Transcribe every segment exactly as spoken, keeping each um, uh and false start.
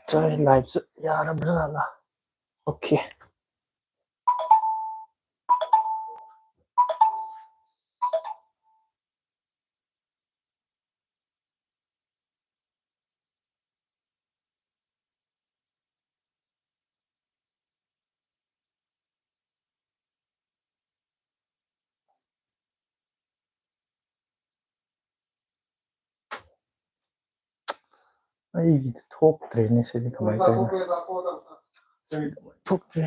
ꯆꯥꯏ ꯂꯥꯏꯞꯁꯦ ꯌꯥꯔꯕ꯭ꯔꯥ? ꯑꯣꯀꯦ꯫ ꯑꯩꯒꯤꯗꯤ ꯊꯣꯛꯇ꯭ꯔꯦꯅꯦ ꯁꯤꯗꯤ, ꯀꯃꯥꯏꯅ ꯇꯧꯔꯤꯅꯣ? ꯊꯣꯛꯇ꯭ꯔꯦ꯫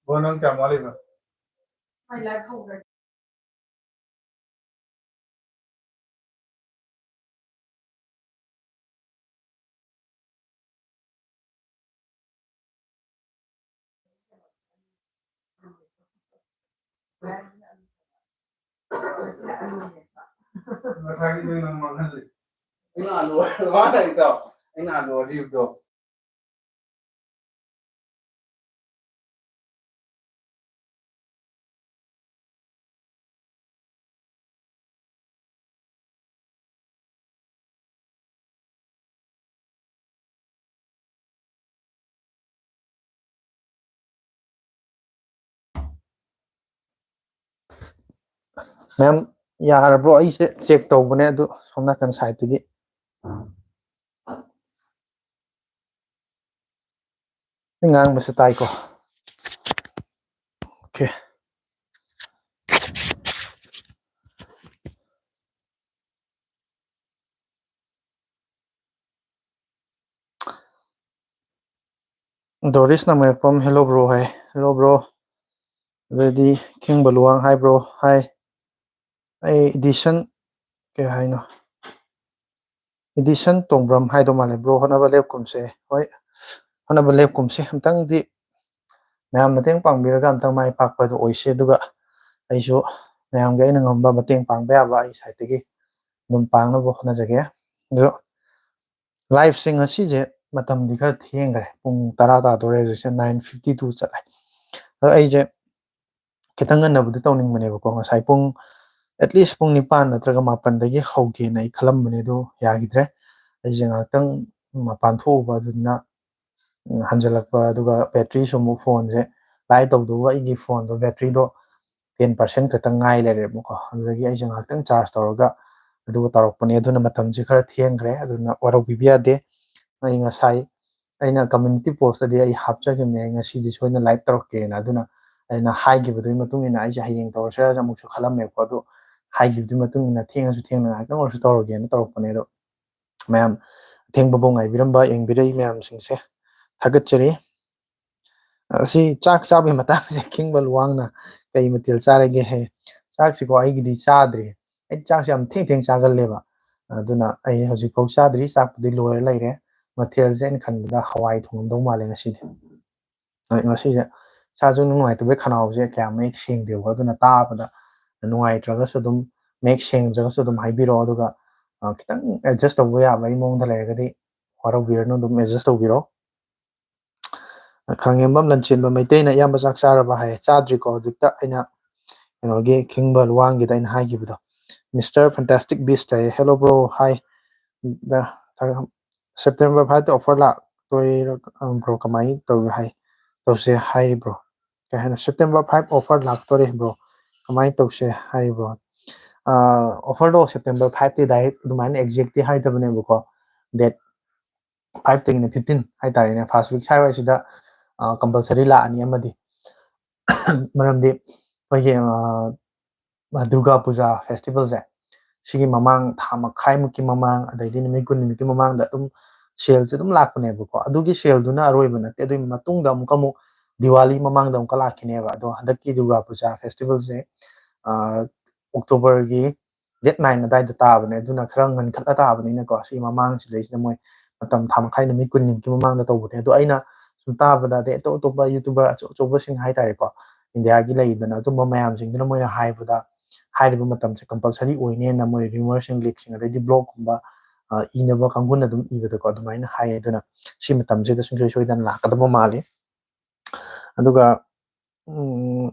ꯕꯣ, ꯅꯪ ꯀꯌꯥꯝ ꯋꯥꯠꯂꯤꯕ? ꯉꯁꯥꯏꯒꯤꯗꯣ ꯅꯪ ꯃꯥꯡꯍꯜꯂꯦ꯫ ꯑꯩꯅ ꯑꯂꯨ ꯃꯥꯅ ꯑꯩꯗꯣ, ꯑꯩꯅ ꯑꯂꯨ ꯑꯔꯤꯕꯗꯣ꯫ ꯃꯦꯝ, ꯌꯥꯔꯕ꯭ꯔꯣ? ꯑꯩꯁꯦ ꯆꯦꯛ ꯇꯧꯕꯅꯦ, ꯑꯗꯨ ꯁꯣꯝ ꯅꯥꯀꯟ ꯁꯥꯏꯠꯇꯒꯤ꯫ ꯑꯩ ꯉꯥꯡꯕꯁꯨ ꯇꯥꯏꯀꯣ? ꯑꯣꯀꯦ꯫ ꯗꯣꯔꯤꯁ ꯅꯃꯣꯏꯔꯛꯄꯝ, hello bro ꯍꯥꯏ꯫ Hello bro꯫ ꯑꯗꯩꯗꯤ ꯈꯤꯡꯕ ꯂꯨꯋꯥꯡ ꯍꯥꯏ bro ꯍꯥꯏ꯫ ꯑꯩ ꯏꯗꯤꯁꯟ, ꯀꯩ ꯍꯥꯏꯅꯣ? ꯏꯗꯤꯁꯟ ꯇꯣꯡꯕ꯭ꯔꯝ ꯍꯥꯏꯗꯧ ꯃꯥꯜꯂꯦ꯫ Bro ꯍꯣꯠꯅꯕ ꯂꯦꯞꯀꯨꯝꯁꯦ꯫ ꯍꯣꯏ꯫ ꯍꯣꯠꯅꯕ ꯂꯦꯞꯀꯨꯝꯁꯤ꯫ ꯑꯝꯇꯪꯗꯤ ꯃꯌꯥꯝ ꯃꯇꯦꯡ ꯄꯥꯡꯕꯤꯔꯒ ꯑꯝꯇꯪ ꯃꯥꯏ ꯄꯥꯛꯄꯗꯣ ꯑꯣꯏꯁꯤ꯫ ꯑꯗꯨꯒ ꯑꯩꯁꯨ ꯃꯌꯥꯝꯒꯤ ꯑꯩꯅ ꯉꯝꯕ ꯃꯇꯦꯡ ꯄꯥꯡꯕ ꯌꯥꯕ ꯑꯩ ꯁꯥꯏꯠꯇꯒꯤ ꯑꯗꯨꯝ ꯄꯥꯡꯅꯕ ꯍꯣꯠꯅꯖꯒꯦ꯫ ꯑꯗꯣ ꯂꯥꯏꯐꯁꯦ ꯉꯁꯤꯁꯦ ꯃꯇꯝꯗꯤ ꯈꯔ ꯊꯦꯡꯈ꯭ꯔꯦ, ꯄꯨꯡ ꯇꯔꯥ ꯇꯥꯗꯣꯔꯦ, ꯍꯧꯖꯤꯛꯁꯦ nine fifty two ꯆꯠꯂꯦ꯫ ꯑꯗꯣ ꯑꯩꯁꯦ ꯈꯤꯇꯪ ꯉꯟꯅꯕꯨꯗꯤ ꯇꯧꯅꯤꯡꯕꯅꯦꯕꯀꯣ, ꯉꯁꯥꯏ ꯄꯨꯡ at least ꯄꯨꯡ ꯅꯤꯄꯥꯟ ꯅꯠꯇ꯭ꯔꯒ ꯃꯥꯄꯟꯗꯒꯤ ꯍꯧꯒꯦꯅ ꯑꯩ ꯈꯜꯂꯝꯕꯅꯦ, ꯑꯗꯣ ꯌꯥꯈꯤꯗ꯭ꯔꯦ꯫ ꯑꯩꯁꯦ ꯉꯥꯏꯍꯥꯛꯇꯪ ꯃꯄꯥꯟ ꯊꯣꯛꯎꯕ, ꯑꯗꯨꯗꯨꯅ ꯎꯝ, ꯍꯟꯖꯜꯂꯛꯄ, ꯑꯗꯨꯒ ꯕꯦꯇ꯭ꯔꯤꯁꯨ ꯑꯃꯨꯛ ꯐꯣꯟꯁꯦ ꯂꯥꯏ ꯇꯧꯗꯧꯕ ꯑꯩꯒꯤ ꯐꯣꯟꯗꯣ ꯕꯦꯇ꯭ꯔꯤꯗꯣ ten percent ꯈꯛꯇꯪ ꯉꯥꯏ ꯂꯩꯔꯦꯕꯀꯣ꯫ ꯑꯗꯨꯗꯒꯤ ꯑꯩꯁꯦ ꯉꯥꯏꯍꯥꯛꯇꯪ ꯆꯥꯔꯖ ꯇꯧꯔꯒ ꯑꯗꯨꯒ ꯇꯧꯔꯛꯄꯅꯦ꯫ ꯑꯗꯨꯅ ꯃꯇꯝꯁꯦ ꯈꯔ ꯊꯦꯡꯈ꯭ꯔꯦ, ꯑꯗꯨꯅ ꯋꯥꯔꯧꯕꯤꯕ ꯌꯥꯗꯦ꯫ ꯑꯩ ꯉꯁꯥꯏ ꯑꯩꯅ ꯀꯝꯃ꯭ꯌꯨꯅꯤꯇꯤ ꯄꯣꯁꯇꯗꯤ ꯑꯩ ꯍꯥꯞꯆꯈꯤꯕꯅꯦ, ꯑꯩ ꯉꯁꯤꯗꯤ ꯁꯣꯏꯗꯅ ꯂꯥꯏꯚ ꯇꯧꯔꯛꯀꯦꯅ꯫ ꯑꯗꯨꯅ ꯑꯩꯅ ꯍꯥꯏꯈꯤꯕꯗꯨꯒꯤ ꯃꯇꯨꯡ ꯏꯟꯅ ꯑꯩꯁꯦ ꯍꯌꯦꯡ ꯇꯧꯔꯁꯤꯔꯥ ꯑꯃꯨꯛꯁꯨ ꯈꯜꯂꯝꯃꯦꯕꯀꯣ꯫ ꯑꯗꯣ ꯍꯥꯏꯈꯤꯕꯗꯨꯒꯤ ꯃꯇꯨꯡ ꯏꯟꯅ ꯊꯦꯡꯉꯁꯨ ꯊꯦꯡꯅ ꯉꯥꯏꯍꯥꯛꯇꯪ ꯑꯣꯏꯔꯁꯨ ꯇꯧꯔꯒꯦꯅ ꯇꯧꯔꯛꯄꯅꯦ꯫ ꯑꯗꯣ ꯃꯌꯥꯝ ꯑꯊꯦꯡꯕꯐꯥꯎ ꯉꯥꯏꯕꯤꯔꯝꯕ, ꯌꯦꯡꯕꯤꯔꯛꯏ ꯃꯌꯥꯝꯁꯤꯡꯁꯦ ꯊꯥꯒꯠꯆꯔꯤ꯫ ꯑꯁꯤ ꯆꯥꯛ ꯆꯥꯕꯒꯤ ꯃꯇꯥꯡꯁꯦ ꯈꯤꯡꯕ ꯂꯨꯋꯥꯡꯅ ꯀꯩ ꯃꯊꯦꯜ ꯆꯥꯔꯒꯦ ꯍꯥꯏ꯫ ꯆꯥꯛꯁꯤꯀꯣ ꯑꯩꯒꯤꯗꯤ ꯆꯥꯗ꯭ꯔꯤ꯫ ꯑꯩ ꯆꯥꯛꯁꯦ ꯌꯥꯝ ꯊꯦꯡ ꯊꯦꯡ ꯆꯥꯒꯜꯂꯦꯕ꯫ ꯑꯗꯨꯅ ꯑꯩ ꯍꯧꯖꯤꯛꯐꯥꯎ ꯆꯥꯗ꯭ꯔꯤ, ꯆꯥꯛꯄꯨꯗꯤ ꯂꯣꯏꯔ ꯂꯩꯔꯦ꯫ ꯃꯊꯦꯜꯁꯦ ꯑꯩꯅ ꯈꯟꯕꯗ ꯍꯋꯥꯏ ꯊꯣꯡꯉꯝꯗꯧ ꯃꯥꯜꯂꯦ ꯉꯁꯤꯗꯤ꯫ ꯍꯣꯏ, ꯉꯁꯤꯁꯦ ꯏꯁꯥꯁꯨ ꯅꯨꯡꯉꯥꯏꯇꯕꯩ ꯈꯅꯥꯎꯁꯦ ꯀꯌꯥ ꯃꯌꯦꯛ ꯁꯦꯡꯗꯦꯕꯀꯣ, ꯑꯗꯨꯅ ꯇꯥꯕꯗ ꯅꯨꯡꯉꯥꯏꯇ꯭ꯔꯒꯁꯨ ꯑꯗꯨꯝ ꯃꯌꯦꯛ ꯁꯦꯡꯗ꯭ꯔꯒꯁꯨ ꯑꯗꯨꯝ ꯍꯥꯏꯕꯤꯔꯛꯑꯣ, ꯑꯗꯨꯒ, ꯑ, ꯈꯤꯇꯪ adjust ꯇꯧꯕ ꯌꯥꯕꯒꯤ ꯃꯑꯣꯡꯗ ꯂꯩꯔꯒꯗꯤ ꯋꯥꯔꯧꯕꯤꯔꯅꯨ, ꯑꯗꯨꯝ adjust ꯇꯧꯕꯤꯔꯣ꯫ ꯈꯥꯡꯉꯦꯝꯕꯝ ꯂꯟꯆꯦꯟꯕ ꯃꯩꯇꯩꯅ, "ꯏꯌꯥꯝꯕ ꯆꯥꯛ ꯆꯥꯔꯕ?" ꯍꯥꯏ꯫ ꯆꯥꯗ꯭ꯔꯤꯀꯣ, ꯍꯧꯖꯤꯛꯇ ꯑꯩꯅ ꯀꯩꯅꯣꯒꯤ ꯈꯤꯡꯕ ꯂꯨꯋꯥꯡꯒꯤꯗ ꯑꯩꯅ ꯍꯥꯏꯈꯤꯕꯗꯣ꯫ Mister Fantastic Beast ꯍꯥꯏꯌꯦ, "Hello bro, hi꯫ September five ꯇ offer ꯂꯥꯛꯇꯣꯏꯔ, bro? ꯀꯃꯥꯏꯅ ꯇꯧꯒꯦ ꯍꯥꯏ, ꯇꯧꯁꯦ ꯍꯥꯏꯔꯤꯕ꯭ꯔꯣ?" ꯀꯩ ꯍꯥꯏꯅꯣ? "September five offer ꯂꯥꯛꯇꯣꯔꯦ bro, ꯀꯃꯥꯏꯅ ꯇꯧꯁꯦ ꯍꯥꯏꯔꯤꯕ꯭ꯔꯣ?" ꯑ, offer ꯗꯣ September five ꯇꯤ direct ꯑꯗꯨꯃꯥꯏꯅ exact ꯇꯤ ꯍꯥꯏꯗꯕꯅꯦꯕꯀꯣ, date five ꯇꯒꯤꯅ fifteen ꯍꯥꯏꯇꯥꯔꯦꯅꯦ, first week ꯁ꯭ꯋꯥꯏꯁꯤꯗ, ꯑ, compulsory ꯂꯥꯛꯑꯅꯤ ꯑꯃꯗꯤ꯫ ꯃꯔꯝꯗꯤ ꯑꯩꯈꯣꯏꯒꯤ, ꯑ, ꯗꯨꯔꯒꯥ ꯄꯨꯖꯥ festival ꯁꯦ, ꯁꯤꯒꯤ ꯃꯃꯥꯡ ꯊꯥ ꯃꯈꯥꯏꯃꯨꯛꯀꯤ ꯃꯃꯥꯡ, ꯑꯗꯩꯗꯤ ꯅꯨꯃꯤꯠ ꯀꯨꯟꯅꯤꯃꯨꯛꯀꯤ ꯃꯃꯥꯡꯗ ꯑꯗꯨꯝ sale ꯁꯦ ꯑꯗꯨꯝ ꯂꯥꯛꯄꯅꯦꯕꯀꯣ꯫ ꯑꯗꯨꯒꯤ sale ꯗꯨꯅ ꯑꯔꯣꯏꯕ ꯅꯠꯇꯦ, ꯑꯗꯨꯒꯤ ꯃꯇꯨꯡꯗ ꯑꯃꯨꯛꯀ ꯑꯃꯨꯛ ꯗꯤꯋꯥꯂꯤ ꯃꯃꯥꯡꯗ ꯑꯃꯨꯛꯀ ꯂꯥꯛꯈꯤꯅꯦꯕ꯫ ꯑꯗꯣ ꯍꯟꯗꯛꯀꯤ ꯗꯨꯔꯒꯥ ꯄꯨꯖꯥ festival ꯁꯦ, ꯑ, October ꯒꯤ date nine ꯑꯗꯥꯏꯗ ꯇꯥꯕꯅꯦ, ꯑꯗꯨꯅ ꯈꯔ ꯉꯟꯈꯠꯂ ꯇꯥꯕꯅꯤꯅꯀꯣ, ꯁꯤ ꯃꯃꯥꯡꯁꯤꯗꯩꯁꯤꯗ ꯃꯣꯏ ꯃꯇꯝ ꯊꯥ ꯃꯈꯥꯏ, ꯅꯨꯃꯤꯠ ꯀꯨꯟꯅꯤꯃꯨꯛꯀꯤ ꯃꯃꯥꯡꯗ ꯇꯧꯕꯅꯦ꯫ ꯑꯗꯣ ꯑꯩꯅ ꯁꯨꯝ ꯇꯥꯕꯗ, ꯑꯗꯩ ꯑꯇꯣꯞ ꯑꯇꯣꯞꯄ YouTuber ꯑꯆꯧ ꯑꯆꯧꯕꯁꯤꯡ ꯍꯥꯏꯇꯥꯔꯦꯀꯣ, ꯏꯟꯗꯤꯌꯥꯒꯤ ꯂꯩꯗꯅ, ꯑꯗꯨꯝꯕ ꯃꯌꯥꯝꯁꯤꯡꯗꯨꯅ ꯃꯣꯏꯅ ꯍꯥꯏꯕꯗ, ꯍꯥꯏꯔꯤꯕ ꯃꯇꯝꯁꯦ compulsory ꯑꯣꯏꯅꯦꯅ ꯃꯣꯏ rumourꯁꯤꯡ, leakꯁꯤꯡ, ꯑꯗꯩꯗꯤ blogꯀꯨꯝꯕ, ꯑ, ꯏꯅꯕ ꯀꯥꯡꯕꯨꯅ ꯑꯗꯨꯝ ꯏꯕꯗꯀꯣ ꯑꯗꯨꯃꯥꯏꯅ ꯍꯥꯏꯌꯦ꯫ ꯑꯗꯨꯅ ꯁꯤ ꯃꯇꯝꯁꯤꯗ ꯁꯨꯡꯁꯣꯏ ꯁꯣꯏꯗꯅ ꯂꯥꯛꯀꯗꯕ ꯃꯥꯜꯂꯤ꯫ ꯑꯗꯨꯒ, ꯎꯝ,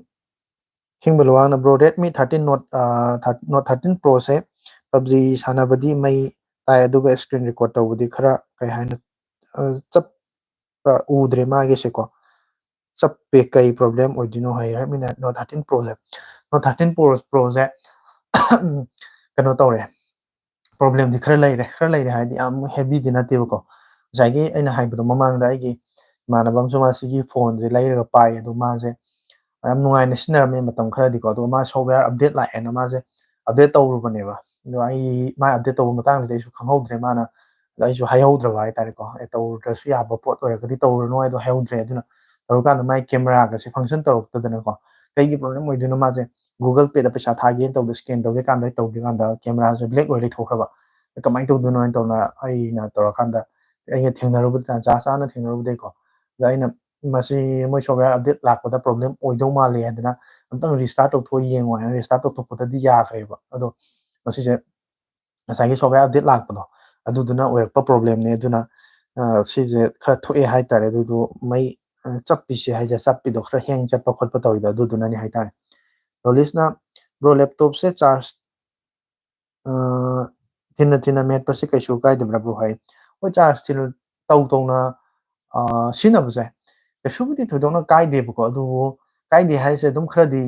ꯍꯤꯡꯕ ꯂꯨꯋꯥꯡꯅ, "Bro, Redmi thirteen Note, ꯑ, thir-, Note thirteen Proꯁꯦ PUBG ꯁꯥꯟꯅꯕꯗꯤ ꯃꯩ ꯇꯥꯏ, ꯑꯗꯨꯒ screen record ꯇꯧꯕꯗꯤ ꯈꯔ, ꯀꯩ ꯍꯥꯏꯅꯣ, ꯑ, ꯆꯞꯄ ꯎꯗ꯭ꯔꯦ ꯃꯥꯒꯤꯁꯦꯀꯣ꯫ ꯆꯞꯄꯦ, ꯀꯩ problem ꯑꯣꯏꯗꯣꯏꯅꯣ?" ꯍꯥꯏ꯫ Redmi Note thirteen Proꯁꯦ, Note thirteen Pro, Proꯁꯦ ꯀꯩꯅꯣ ꯇꯧꯔꯦ, problemꯗꯤ ꯈꯔ ꯂꯩꯔꯦ꯫ ꯈꯔ ꯂꯩꯔꯦ ꯍꯥꯏꯗꯤ ꯌꯥꯝ heavyꯗꯤ ꯅꯠꯇꯦꯕꯀꯣ꯫ ꯉꯁꯥꯏꯒꯤ ꯑꯩꯅ ꯍꯥꯏꯕꯗꯣ ꯃꯃꯥꯡꯗ, ꯑꯩꯒꯤ ꯏꯃꯥꯟꯅꯕ ꯑꯃꯁꯨ ꯃꯥ ꯁꯤꯒꯤ phoneꯁꯦ ꯂꯩꯔꯒ ꯄꯥꯏ꯫ ꯑꯗꯣ ꯃꯥꯁꯦ ꯌꯥꯝ ꯅꯨꯡꯉꯥꯏꯅ ꯁꯤꯖꯤꯟꯅꯔꯝꯃꯦ ꯃꯇꯝ ꯈꯔꯗꯤꯀꯣ꯫ ꯑꯗꯨꯒ ꯃꯥ software update ꯂꯥꯛꯑꯦꯅ ꯃꯥꯁꯦ update ꯇꯧꯔꯨꯕꯅꯦꯕ꯫ ꯑꯗꯣ ꯑꯩ, ꯃꯥ update ꯇꯧꯕ ꯃꯇꯥꯡꯗꯗꯤ ꯑꯩꯁꯨ ꯈꯪꯍꯧꯗ꯭ꯔꯦ꯫ ꯃꯥꯅ, ꯑꯗ ꯑꯩꯁꯨ ꯍꯥꯏꯍꯧꯗ꯭ꯔꯕ ꯍꯥꯏꯇꯥꯔꯦꯀꯣ꯫ ꯑꯦ, ꯇꯧꯔꯨꯗ꯭ꯔꯁꯨ ꯌꯥꯕ ꯄꯣꯠ ꯑꯣꯏꯔꯒꯗꯤ ꯇꯧꯔꯨꯔꯅꯨ ꯍꯥꯏꯗꯣ ꯍꯥꯏꯍꯧꯗ꯭ꯔꯦ꯫ ꯑꯗꯨꯅ ꯇꯧꯔꯀꯥꯟꯗ ꯃꯥꯏ cameraꯒꯁꯦ function ꯇꯧꯔꯛꯇꯗꯅꯀꯣ꯫ ꯀꯩꯒꯤ problem ꯑꯣꯏꯗꯣꯏꯅꯣ? ꯃꯥꯁꯦ Google Payꯗ ꯄꯩꯁꯥ ꯊꯥꯒꯦꯅ ꯇꯧꯕꯗ, scan ꯇꯧꯒꯦ ꯀꯥꯟꯗ, ꯇꯧꯒꯦ ꯀꯥꯟꯗ cameraꯁꯦ black ꯑꯣꯏꯔ ꯂꯩꯊꯣꯛꯈ꯭ꯔꯕ꯫ ꯀꯃꯥꯏꯅ ꯇꯧꯗꯣꯏꯅꯣ ꯍꯥꯏꯅ ꯇꯧꯅ ꯑꯩꯅ ꯇꯧꯔꯀꯥꯟꯗ, ꯑꯩꯅ ꯊꯦꯡꯅꯔꯨꯕꯗ, ꯇꯥꯟꯖꯥ ꯆꯥꯅ ꯊꯦꯡꯅꯔꯨꯕꯗꯩꯀꯣ, ꯑꯗ ꯑꯩꯅ ꯃꯁꯤ ꯃꯣꯏ software update ꯂꯥꯛꯄꯗ problem ꯑꯣꯏꯗꯧ ꯃꯥꯜꯂꯦ ꯍꯥꯏꯗꯅ ꯑꯝꯇꯪ restart ꯇꯧꯊꯣꯛꯑ ꯌꯦꯡꯉꯣ ꯍꯥꯏꯅ restart ꯇꯧꯊꯣꯛꯄꯗꯗꯤ ꯌꯥꯈ꯭ꯔꯦꯕ꯫ ꯑꯗꯣ ꯃꯁꯤꯁꯦ ꯉꯁꯥꯏꯒꯤ software update ꯂꯥꯛꯄꯗꯣ, ꯑꯗꯨꯗꯨꯅ ꯑꯣꯏꯔꯛꯄ problemꯅꯦ꯫ ꯑꯗꯨꯅ, ꯑ, ꯁꯤꯁꯦ ꯈꯔ ꯊꯣꯛꯑꯦ ꯍꯥꯏꯇꯥꯔꯦ꯫ ꯑꯗꯨꯗꯣ ꯃꯩ, ꯑ, ꯆꯞꯄꯤꯁꯦ ꯍꯥꯏꯁꯦ, ꯆꯞꯄꯤꯗꯣ ꯈꯔ hang ꯆꯠꯄ ꯈꯣꯠꯄ ꯇꯧꯔꯤꯗꯣ ꯑꯗꯨꯗꯨꯅꯅꯦ ꯍꯥꯏꯇꯥꯔꯦ꯫ ꯔꯣꯂꯤꯁꯅ, "Bro, laptopꯁꯦ charge, ꯑ, ꯊꯤꯟꯅ ꯊꯤꯟꯅ ꯃꯦꯠꯄꯁꯤ ꯀꯩꯁꯨ ꯀꯥꯏꯗꯕ꯭ꯔꯥ, bro?" ꯍꯥꯏ꯫ ꯍꯣꯏ, charge ꯊꯤꯟ-, ꯇꯧ ꯇꯧꯅ, ꯑ, ꯁꯤꯖꯤꯟꯅꯕꯁꯦ ꯀꯩꯁꯨꯕꯨꯗꯤ ꯊꯣꯏꯗꯣꯛꯅ ꯀꯥꯏꯗꯦꯕꯀꯣ꯫ ꯑꯗꯨꯕꯨ ꯀꯥꯏꯗꯦ ꯍꯥꯏꯔꯤꯁꯦ ꯑꯗꯨꯝ ꯈꯔꯗꯤ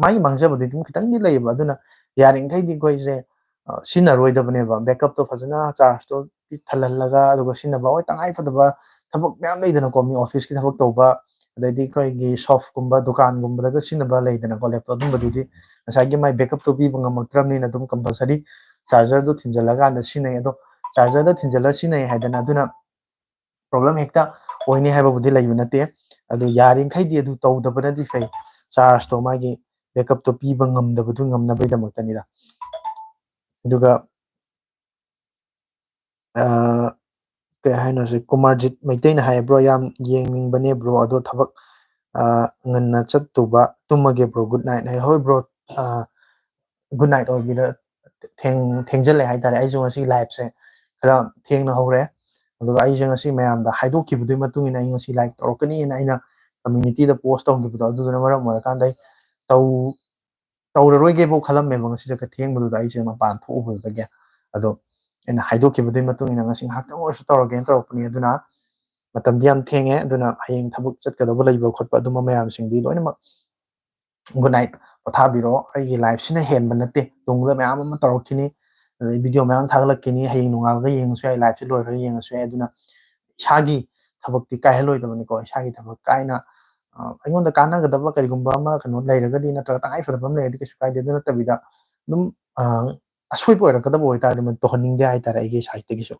ꯃꯥꯒꯤ ꯃꯥꯡꯖꯕꯗꯤ ꯑꯗꯨꯝ ꯈꯤꯇꯪꯗꯤ ꯂꯩꯌꯦꯕ꯫ ꯑꯗꯨꯅ ꯌꯥꯔꯤꯈꯩꯗꯤ ꯑꯩꯈꯣꯏꯁꯦ, ꯑ, ꯁꯤꯖꯤꯟꯅꯔꯣꯏꯗꯕꯅꯦꯕ꯫ Backupꯇꯣ ꯐꯖꯅ, chargeꯇꯣ ꯊꯜꯍꯜꯂꯒ ꯑꯗꯨꯒ ꯁꯤꯖꯤꯟꯅꯕ꯫ ꯍꯣꯏ, ꯇꯉꯥꯏ ꯐꯗꯕ ꯊꯕꯛ ꯃꯌꯥꯝ ꯂꯩꯗꯅꯀꯣ, ꯃꯤ officeꯀꯤ ꯊꯕꯛ ꯇꯧꯕ, ꯑꯗꯩꯗꯤ ꯑꯩꯈꯣꯏꯒꯤ shopꯀꯨꯝꯕ, ꯗꯨꯀꯥꯟꯒꯨꯝꯕꯗꯒ ꯁꯤꯖꯤꯟꯅꯕ ꯂꯩꯗꯅꯀꯣ, laptop, ꯑꯗꯨꯝꯕꯗꯨꯗꯤ ꯉꯁꯥꯏꯒꯤ ꯃꯥꯏ backupꯇꯣ ꯄꯤꯕ ꯉꯝꯃꯛꯇ꯭ꯔꯕꯅꯤꯅ ꯑꯗꯨꯝ compulsory chargerꯗꯣ ꯊꯤꯟꯖꯜꯂꯀꯥꯟꯗ ꯁꯤꯖꯤꯟꯅꯩ꯫ ꯑꯗꯣ chargerꯗ ꯊꯤꯟꯖꯜꯂ ꯁꯤꯖꯤꯟꯅꯩ ꯍꯥꯏꯗꯅ ꯑꯗꯨꯅ problem ꯍꯦꯛꯇ ꯑꯣꯏꯅꯤ ꯍꯥꯏꯕꯕꯨꯗꯤ ꯂꯩꯕ ꯅꯠꯇꯦ꯫ ꯑꯗꯨ ꯌꯥꯔꯤꯈꯩꯗꯤ ꯑꯗꯨ ꯇꯧꯗꯕꯅꯗꯤ ꯐꯩ꯫ Chargeꯇꯣ ꯃꯥꯒꯤ backupꯇꯣ ꯄꯤꯕ ꯉꯝꯗꯕꯗꯨ ꯉꯝꯅꯕꯒꯤꯗꯃꯛꯇꯅꯤꯗ꯫ ꯑꯗꯨꯒ, ꯑ, ꯀꯩ ꯍꯥꯏꯅꯣ ꯁꯤ, ꯀꯨꯃꯥꯔꯖꯤꯠ ꯃꯩꯇꯩꯅ ꯍꯥꯏꯌꯦ, "Bro, ꯌꯥꯝ ꯌꯦꯡꯅꯤꯡꯕꯅꯦ bro, ꯑꯗꯣ ꯊꯕꯛ ꯑ, ꯉꯟꯅ ꯆꯠꯇꯨꯕ, ꯇꯨꯝꯃꯒꯦ bro, good night" ꯍꯥꯏ꯫ ꯍꯣꯏ bro, ꯑ, good night ꯑꯣꯏꯕꯤꯔ-, ꯊꯦꯡ-, ꯊꯦꯡꯖꯤꯜꯂꯦ ꯍꯥꯏꯇꯥꯔꯦ꯫ ꯑꯩꯁꯨ ꯉꯁꯤ liveꯁꯦ ꯈꯔ ꯊꯦꯡꯅ ꯍꯧꯔꯦ, ꯑꯗꯨꯒ ꯑꯩꯁꯦ ꯉꯁꯤ ꯃꯌꯥꯝꯗ ꯍꯥꯏꯗꯣꯛꯈꯤꯕꯗꯨꯒꯤ ꯃꯇꯨꯡ ꯏꯟꯅ ꯑꯩ ꯉꯁꯤ live ꯇꯧꯔꯛꯀꯅꯤꯅ ꯑꯩꯅ communityꯗ post ꯇꯧꯈꯤꯕꯗꯣ, ꯑꯗꯨꯗꯨꯅ ꯃꯔꯝ ꯑꯣꯏꯔꯀꯥꯟꯗ ꯑꯩ ꯇꯧ-, ꯇꯧꯔꯔꯣꯏꯒꯦꯕꯨ ꯈꯜꯂꯝꯃꯦꯕ ꯉꯁꯤꯁꯦ, ꯊꯦꯡꯕꯗꯨꯗ ꯑꯩꯁꯦ ꯃꯄꯥꯟ ꯊꯣꯛꯎꯕꯗꯨꯗꯒꯤ꯫ ꯑꯗꯣ ꯑꯩꯅ ꯍꯥꯏꯗꯣꯛꯈꯤꯕꯗꯨꯒꯤ ꯃꯇꯨꯡ ꯏꯟꯅ ꯉꯁꯤ ꯉꯥꯏꯍꯥꯛꯇꯪ ꯑꯣꯏꯔꯁꯨ ꯇꯧꯔꯒꯦꯅ ꯇꯧꯔꯛꯄꯅꯤ꯫ ꯑꯗꯨꯅ ꯃꯇꯝꯗꯤ ꯌꯥꯝ ꯊꯦꯡꯉꯦ, ꯑꯗꯨꯅ ꯍꯌꯦꯡ ꯊꯕꯛ ꯆꯠꯀꯗꯧꯕ ꯂꯩꯕ ꯈꯣꯠꯄ ꯑꯗꯨꯝꯕ ꯃꯌꯥꯝꯁꯤꯡꯗꯤ ꯂꯣꯏꯅꯃꯛ good night, ꯄꯣꯊꯥꯕꯤꯔꯣ꯫ ꯑꯩꯒꯤ liveꯁꯤꯅ ꯍꯦꯟꯕ ꯅꯠꯇꯦ, ꯇꯨꯡꯗ ꯃꯌꯥꯝ ꯑꯃ ꯇꯧꯔꯛꯈꯤꯅꯤ, ꯑꯗꯩ video ꯃꯌꯥꯝ ꯊꯥꯒꯠꯂꯛꯈꯤꯅꯤ, ꯍꯌꯦꯡ ꯅꯣꯡꯉꯥꯜꯂꯒ ꯌꯦꯡꯉꯁꯨ ꯌꯥꯏ, liveꯁꯤ ꯂꯣꯏꯔꯒ ꯌꯦꯡꯉꯁꯨ ꯌꯥꯏ꯫ ꯑꯗꯨꯅ ꯏꯁꯥꯒꯤ ꯊꯕꯛꯇꯤ ꯀꯥꯏꯍꯜꯂꯣꯏꯗꯕꯅꯤꯀꯣ, ꯏꯁꯥꯒꯤ ꯊꯕꯛ ꯀꯥꯏꯅ, ꯑ, ꯑꯩꯉꯣꯟꯗ ꯀꯥꯟꯅꯒꯗꯕ ꯀꯔꯤꯒꯨꯝꯕ ꯑꯃ ꯀꯩꯅꯣ ꯂꯩꯔꯒꯗꯤ, ꯅꯠꯇ꯭ꯔꯒ ꯇꯉꯥꯏ ꯐꯗꯕ ꯑꯃ ꯂꯩꯔꯗꯤ ꯀꯩꯁꯨ ꯀꯥꯏꯗꯦ, ꯑꯗꯨ ꯅꯠꯇꯕꯤꯗ ꯑꯗꯨꯝ, ꯑ, ꯑꯁꯣꯏꯕ ꯑꯣꯏꯔꯛꯀꯗꯕ ꯑꯣꯏꯇꯥꯔꯗꯤ ꯃꯗꯨ ꯇꯧꯍꯟꯅꯤꯡꯗꯦ ꯍꯥꯏꯇꯥꯔꯦ ꯑꯩꯒꯤ sideꯇꯒꯤꯁꯨ꯫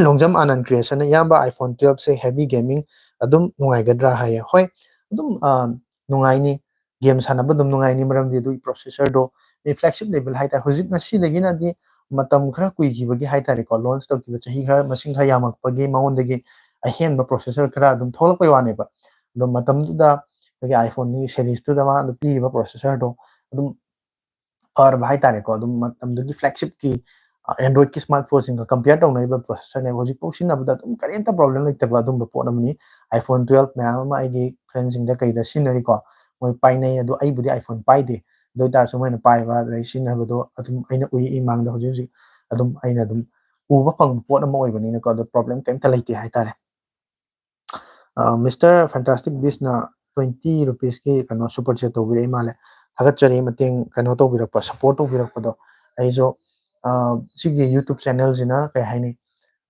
ꯂꯣꯡꯖꯝ ꯑꯥꯅꯟ Creationꯅ, "ꯏꯌꯥꯝꯕ, iPhone twelveꯁꯦ heavy gaming ꯑꯗꯨꯝ ꯅꯨꯡꯉꯥꯏꯒꯗ꯭ꯔꯥ?" ꯍꯥꯏꯌꯦ꯫ ꯍꯣꯏ, ꯑꯗꯨꯝ, ꯑ, ꯅꯨꯡꯉꯥꯏꯅꯤ, game ꯁꯥꯟꯅꯕ ꯑꯗꯨꯝ ꯅꯨꯡꯉꯥꯏꯅꯤ, ꯃꯔꯝꯗꯤ ꯑꯗꯨꯒꯤ processorꯗꯣ, flagship level ꯍꯥꯏꯇꯥꯔꯦ, ꯍꯧꯖꯤꯛ ꯉꯁꯤꯗꯒꯤꯅꯗꯤ ꯃꯇꯝ ꯈꯔ ꯀꯨꯏꯈꯤꯕꯒꯤ ꯍꯥꯏꯇꯥꯔꯦꯀꯣ, launch ꯇꯧꯈꯤꯕ ꯆꯍꯤ ꯈꯔ, ꯃꯁꯤꯡ ꯈꯔ ꯌꯥꯝꯃꯛꯄꯒꯤ ꯃꯉꯣꯟꯗꯒꯤ ꯑꯍꯦꯟꯕ processor ꯈꯔ ꯑꯗꯨꯝ ꯊꯣꯛꯂꯛꯄꯩ ꯋꯥꯅꯦꯕ꯫ ꯑꯗꯣ ꯃꯇꯝꯗꯨꯗ ꯑꯩꯈꯣꯏꯒꯤ iPhoneꯒꯤ seriesꯇꯨꯗ ꯃꯥꯅ ꯄꯤꯔꯤꯕ processorꯗꯣ ꯑꯗꯨꯝ ꯐꯔꯕ ꯍꯥꯏꯇꯥꯔꯦꯀꯣ꯫ ꯑꯗꯨꯝ ꯃꯇꯝꯗꯨꯒꯤ flagshipꯀꯤ, ꯑ, Androidꯀꯤ smartphoneꯁꯤꯡꯒ compare ꯇꯧꯅꯔꯤꯕ processorꯅꯦꯕ꯫ ꯍꯧꯖꯤꯛꯐꯥꯎ ꯁꯤꯖꯤꯟꯅꯕꯗ ꯑꯗꯨꯝ ꯀꯔꯤꯝꯇ problem ꯂꯩꯇꯕ ꯑꯗꯨꯝꯕ ꯄꯣꯠ ꯑꯃꯅꯤ꯫ iPhone twelve ꯃꯌꯥꯝ ꯑꯃ ꯑꯩꯒꯤ friendꯁꯤꯡꯗ ꯀꯩꯗ ꯁꯤꯖꯤꯟꯅꯔꯤꯀꯣ, ꯃꯣꯏ ꯄꯥꯏꯅꯩ, ꯑꯗꯣ ꯑꯩꯕꯨꯗꯤ iPhone ꯄꯥꯏꯗꯦ꯫ ꯑꯗꯨ ꯑꯣꯏꯇꯥꯔꯁꯨ ꯃꯣꯏꯅ ꯄꯥꯏꯕ ꯑꯗꯩ ꯁꯤꯖꯤꯟꯅꯕꯗꯣ ꯑꯗꯨꯝ ꯑꯩꯅ ꯎꯏ, ꯏꯃꯥꯡꯗ ꯍꯧꯖꯤꯛ ꯍꯧꯖꯤꯛ ꯑꯗꯨꯝ ꯑꯩꯅ ꯑꯗꯨꯝ ꯎꯕ ꯐꯪꯕ ꯄꯣꯠ ꯑꯃ ꯑꯣꯏꯕꯅꯤꯅꯀꯣ, ꯑꯗꯣ problem ꯀꯩꯝꯇ ꯂꯩꯇꯦ ꯍꯥꯏꯇꯥꯔꯦ꯫ ꯑ, Mister Fantastic Beastꯅ twenty rupeesꯀꯤ ꯀꯩꯅꯣ super chat ꯇꯧꯕꯤꯔꯛꯏ ꯃꯥꯜꯂꯦ꯫ ꯊꯥꯒꯠꯆꯔꯤ, ꯃꯇꯦꯡ ꯀꯩꯅꯣ ꯇꯧꯕꯤꯔꯛꯄ, support ꯇꯧꯕꯤꯔꯛꯄꯗꯣ꯫ ꯑꯩꯁꯨ, ꯑ, ꯁꯤꯒꯤ YouTube channelꯁꯤꯅ ꯀꯩ ꯍꯥꯏꯅꯤ,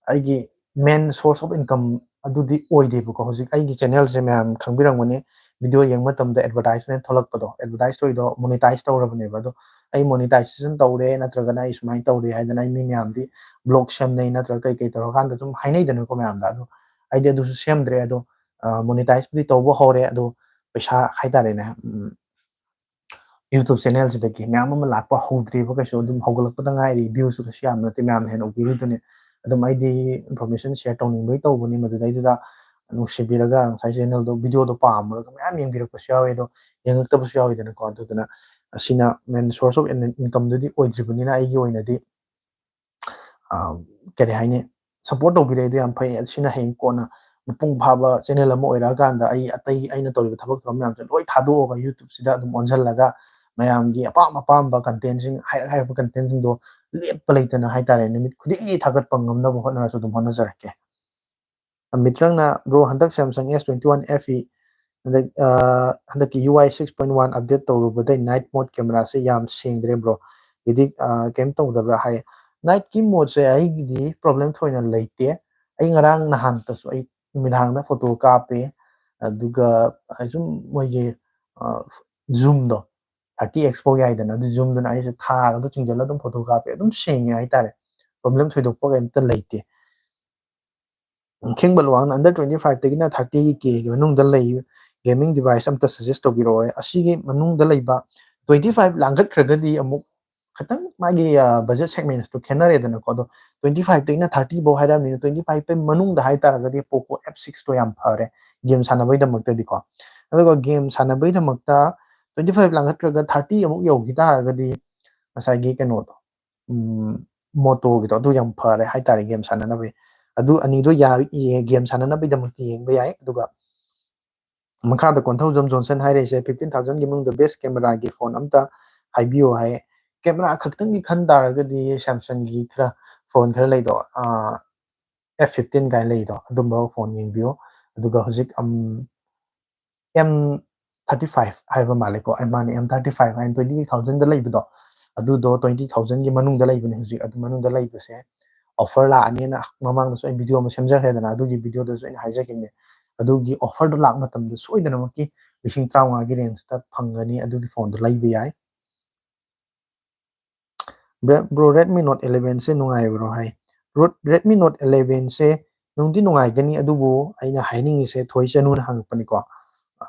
ꯑꯩꯒꯤ main source of income ꯑꯗꯨꯗꯤ ꯑꯣꯏꯗꯦꯕꯀꯣ꯫ ꯍꯧꯖꯤꯛ ꯑꯩꯒꯤ channelꯁꯦ ꯃꯌꯥꯝ ꯈꯪꯕꯤꯔꯝꯒꯅꯤ, video ꯌꯦꯡꯕ ꯃꯇꯝꯗ advertisement ꯊꯣꯛꯂꯛꯄꯗꯣ, advertise ꯇꯧꯔꯤꯗꯣ monetize ꯇꯧꯔꯕꯅꯦꯕ꯫ ꯑꯗꯣ ꯑꯩ monetization ꯇꯧꯔꯦ ꯅꯠꯇ꯭ꯔꯒꯅ ꯑꯩ ꯁꯨꯃꯥꯏꯅ ꯇꯧꯔꯦ ꯍꯥꯏꯗꯅ ꯑꯩ ꯃꯤ ꯃꯌꯥꯝꯗꯤ blog ꯁꯦꯝꯅꯩ ꯅꯠꯇ꯭ꯔꯒ ꯀꯩ ꯀꯩ ꯇꯧꯔꯀꯥꯟꯗ ꯑꯗꯨꯝ ꯍꯥꯏꯅꯩꯗꯅꯀꯣ ꯃꯌꯥꯝꯗ꯫ ꯑꯗꯣ ꯑꯩꯗꯤ ꯑꯗꯨꯁꯨ ꯁꯦꯝꯗ꯭ꯔꯦ꯫ ꯑꯗꯣ, ꯑ, monetizeꯄꯨꯗꯤ ꯇꯧꯕ ꯍꯧꯔꯦ, ꯑꯗꯣ ꯄꯩꯁꯥ ꯍꯥꯏꯇꯥꯔꯦꯅꯦ, ꯎꯝ, YouTube channelꯁꯤꯗꯒꯤ ꯃꯌꯥꯝ ꯑꯃ ꯂꯥꯛꯄ ꯍꯧꯗ꯭ꯔꯤꯕ ꯀꯩꯁꯨ, ꯑꯗꯨꯝ ꯍꯧꯒꯠꯂꯛꯄꯗ ꯉꯥꯏꯔꯤ, viewꯁꯨ ꯀꯩꯁꯨ ꯌꯥꯝꯅ ꯅꯠꯇꯦ, ꯃꯌꯥꯝꯅ ꯍꯦꯟꯅ ꯎꯕꯤꯔꯤꯗꯨꯅꯤ꯫ ꯑꯗꯨꯝ ꯑꯩꯗꯤ information share ꯇꯧꯅꯤꯡꯕꯒꯤ ꯇꯧꯕꯅꯤ꯫ ꯃꯗꯨꯗꯩꯗꯨꯗ ꯅꯨꯡꯁꯤꯕꯤꯔꯒ ꯉꯁꯥꯏ channelꯗꯣ, videoꯗꯣ ꯄꯥꯝꯃꯨꯔꯒ ꯃꯌꯥꯝ ꯌꯦꯡꯕꯤꯔꯛꯄꯁꯨ ꯌꯥꯎꯋꯦ, ꯑꯗꯣ ꯌꯦꯡꯉꯛꯇꯕꯁꯨ ꯌꯥꯎꯋꯤꯗꯅꯀꯣ꯫ ꯑꯗꯨꯗꯨꯅ ꯑꯁꯤꯅ main source of incomeꯗꯨꯗꯤ ꯑꯣꯏꯗ꯭ꯔꯤꯕꯅꯤꯅ ꯑꯩꯒꯤ ꯑꯣꯏꯅꯗꯤ, ꯑ, ꯀꯔꯤ ꯍꯥꯏꯅꯤ, support ꯇꯧꯕꯤꯔꯛꯏꯗꯣ ꯌꯥꯝ ꯐꯩ꯫ ꯑꯁꯤꯅ ꯍꯌꯦꯡ ꯀꯣꯟꯅ ꯃꯄꯨꯡ ꯐꯥꯕ channel ꯑꯃ ꯑꯣꯏꯔꯛꯑꯀꯥꯟꯗ ꯑꯩ ꯑꯇꯩ ꯑꯩꯅ ꯇꯧꯔꯤꯕ ꯊꯕꯛ ꯊꯧꯔꯝ ꯃꯌꯥꯝꯁꯦ ꯂꯣꯏ ꯊꯥꯗꯣꯛꯑꯒ YouTubeꯁꯤꯗ ꯑꯗꯨꯝ ꯑꯣꯟꯁꯤꯜꯂꯒ ꯃꯌꯥꯝꯒꯤ ꯑꯄꯥꯝ ꯑꯄꯥꯝꯕ contentꯁꯤꯡ, ꯍꯥꯏꯔꯛ ꯍꯥꯏꯔꯛꯄ contentꯁꯤꯡꯗꯣ ꯂꯦꯞꯄ ꯂꯩꯇꯅ ꯍꯥꯏꯇꯥꯔꯦ, ꯅꯨꯃꯤꯠ ꯈꯨꯗꯤꯡꯒꯤ ꯊꯥꯒꯠꯄ ꯉꯝꯅꯕ ꯍꯣꯠꯅꯔꯁꯨ ꯑꯗꯨꯝ ꯍꯣꯠꯅꯖꯔꯛꯀꯦ꯫ ꯃꯤꯇ꯭ꯔꯪꯅ, "Bro, ꯍꯟꯗꯛ Samsung S twenty one F E ꯍꯟꯗꯛ, ꯑ, ꯍꯟꯗꯛꯀꯤ U I six point one update ꯇꯧꯔꯨꯕꯗꯩ night mode cameraꯁꯦ ꯌꯥꯝ ꯁꯦꯡꯗ꯭ꯔꯦ bro꯫ ꯏꯗꯤꯠ, ꯑ, ꯀꯩꯝ ꯇꯧꯗꯕ꯭ꯔꯥ?" ꯍꯥꯏ꯫ Nightꯀꯤ modeꯁꯦ ꯑꯩꯒꯤꯗꯤ problem ꯊꯣꯏꯅ ꯂꯩꯇꯦ꯫ ꯑꯩ ꯉꯔꯥꯡ ꯅꯍꯥꯟꯇꯁꯨ ꯑꯩ ꯅꯨꯃꯤꯗꯥꯡꯗ photo ꯀꯥꯞꯄꯦ, ꯑꯗꯨꯒ ꯑꯩ ꯁꯨꯝ ꯃꯣꯏꯒꯤ, ꯑ, zoomꯗꯣ thirty X ꯐꯥꯎ ꯌꯥꯏꯗꯅ, ꯑꯗꯨ zoomꯗꯨꯅ ꯑꯩꯁꯦ ꯊꯥꯒꯗꯣ ꯆꯤꯡꯁꯤꯜꯂ ꯑꯗꯨꯝ photo ꯀꯥꯞꯄꯦ, ꯑꯗꯨꯝ ꯁꯦꯡꯉꯦ ꯍꯥꯏꯇꯥꯔꯦ, problem ꯊꯣꯏꯗꯣꯛꯄ ꯀꯩꯝꯇ ꯂꯩꯇꯦ꯫ ꯈꯦꯡꯕ ꯂꯨꯋꯥꯡꯅ, "Under twenty fiveꯇꯒꯤꯅ thirty Kꯒꯤ ꯃꯅꯨꯡꯗ ꯂꯩ gaming device ꯑꯝꯇ suggest ꯇꯧꯕꯤꯔꯛꯑꯣ"꯫ ꯑꯁꯤꯒꯤ ꯃꯅꯨꯡꯗ ꯂꯩꯕ, twenty five ꯂꯥꯡꯈꯠꯈ꯭ꯔꯒꯗꯤ ꯑꯃꯨꯛ ꯈꯤꯇꯪ ꯃꯥꯒꯤ, ꯑ, budget segmentꯇꯣ ꯈꯦꯠꯅꯔꯦꯗꯅꯀꯣ꯫ ꯑꯗꯣ twenty fiveꯇꯒꯤꯅ thirty ꯐꯥꯎ ꯍꯥꯏꯔꯕꯅꯤꯅ, twenty fiveꯀꯤ ꯃꯅꯨꯡꯗ ꯍꯥꯏꯇꯥꯔꯒꯗꯤ Poco F sixꯇꯣ ꯌꯥꯝ ꯐꯔꯦ game ꯁꯥꯟꯅꯕꯒꯤꯗꯃꯛꯇꯗꯤꯀꯣ꯫ ꯑꯗꯨꯒ game ꯁꯥꯟꯅꯕꯒꯤꯗꯃꯛꯇ twenty five ꯂꯥꯡꯈꯠꯈ꯭ꯔꯒ thirty ꯑꯃꯨꯛ ꯌꯧꯈꯤ ꯇꯥꯔꯒꯗꯤ ꯉꯁꯥꯏꯒꯤ ꯀꯩꯅꯣꯗꯣ, ꯎꯝ, Motoꯒꯤꯗꯣ ꯑꯗꯨ ꯌꯥꯝ ꯐꯔꯦ ꯍꯥꯏꯇꯥꯔꯦ game ꯁꯥꯟꯅꯅꯕꯒꯤ꯫ ꯑꯗꯨ ꯑꯅꯤꯗꯣ ꯌꯥ-, ꯌꯦ-, game ꯁꯥꯟꯅꯅꯕꯒꯤꯗꯃꯛꯇ ꯌꯦꯡꯕ ꯌꯥꯏ꯫ ꯑꯗꯨꯒ ꯃꯈꯥꯗ ꯀꯣꯟꯊꯧꯖꯝ ꯖꯣꯟꯁꯟ ꯍꯥꯏꯔꯛꯏꯁꯦ, "Fifteen thousandꯒꯤ ꯃꯅꯨꯡꯗ best cameraꯒꯤ phone ꯑꯝꯇ ꯍꯥꯏꯕꯤꯌꯨ" ꯍꯥꯏ꯫ Camera ꯈꯛꯇꯪꯒꯤ ꯈꯟ ꯇꯥꯔꯒꯗꯤ Samsungꯒꯤ ꯈꯔ phone ꯈꯔ ꯂꯩꯗꯣ, ꯑ, F fifteen ꯀꯥꯏꯅ ꯂꯩꯗꯣ, ꯑꯗꯨꯝꯕ phone ꯌꯦꯡꯕꯤꯌꯨ꯫ ꯑꯗꯨꯒ ꯍꯧꯖꯤꯛ, ꯎꯝ, M thirty five ꯍꯥꯏꯕ ꯃꯥꯜꯂꯦꯀꯣ, ꯑꯦ, ꯃꯥꯅꯦ, M thirty five ꯍꯥꯏꯅ twenty thousandꯗ ꯂꯩꯕꯗꯣ, ꯑꯗꯨꯗꯣ twenty thousandꯒꯤ ꯃꯅꯨꯡꯗ ꯂꯩꯕꯅꯦ ꯍꯧꯖꯤꯛ꯫ ꯑꯗꯨ ꯃꯅꯨꯡꯗ ꯂꯩꯕꯁꯦ offer ꯂꯥꯛꯑꯅꯤꯅ ꯃꯃꯥꯡꯗꯁꯨ ꯑꯩ video ꯑꯃ ꯁꯦꯝꯖꯈ꯭ꯔꯦꯗꯅ, ꯑꯗꯨꯒꯤ videoꯗꯁꯨ ꯑꯩꯅ ꯍꯥꯏꯖꯈꯤꯕꯅꯦ꯫ ꯑꯗꯨꯒꯤ offerꯗꯣ ꯂꯥꯛꯄ ꯃꯇꯝꯗ ꯁꯣꯏꯗꯅꯃꯛꯀꯤ ꯂꯤꯁꯤꯡ ꯇꯔꯥꯃꯉꯥꯒꯤ rangeꯇ ꯐꯪꯒꯅꯤ, ꯑꯗꯨꯒꯤ phoneꯗꯣ ꯂꯩꯕ ꯌꯥꯏ꯫ Bro, Redmi Note elevenꯁꯦ ꯅꯨꯡꯉꯥꯏꯕ꯭ꯔꯣ ꯍꯥꯏ꯫ Bro, Redmi Note elevenꯁꯦ ꯅꯨꯡꯗꯤ ꯅꯨꯡꯉꯥꯏꯒꯅꯤ, ꯑꯗꯨꯕꯨ ꯑꯩꯅ ꯍꯥꯏꯅꯤꯡꯉꯤꯁꯦ, ꯊꯣꯏ ꯆꯅꯨꯅ ꯍꯪꯉꯛꯄꯅꯤꯀꯣ꯫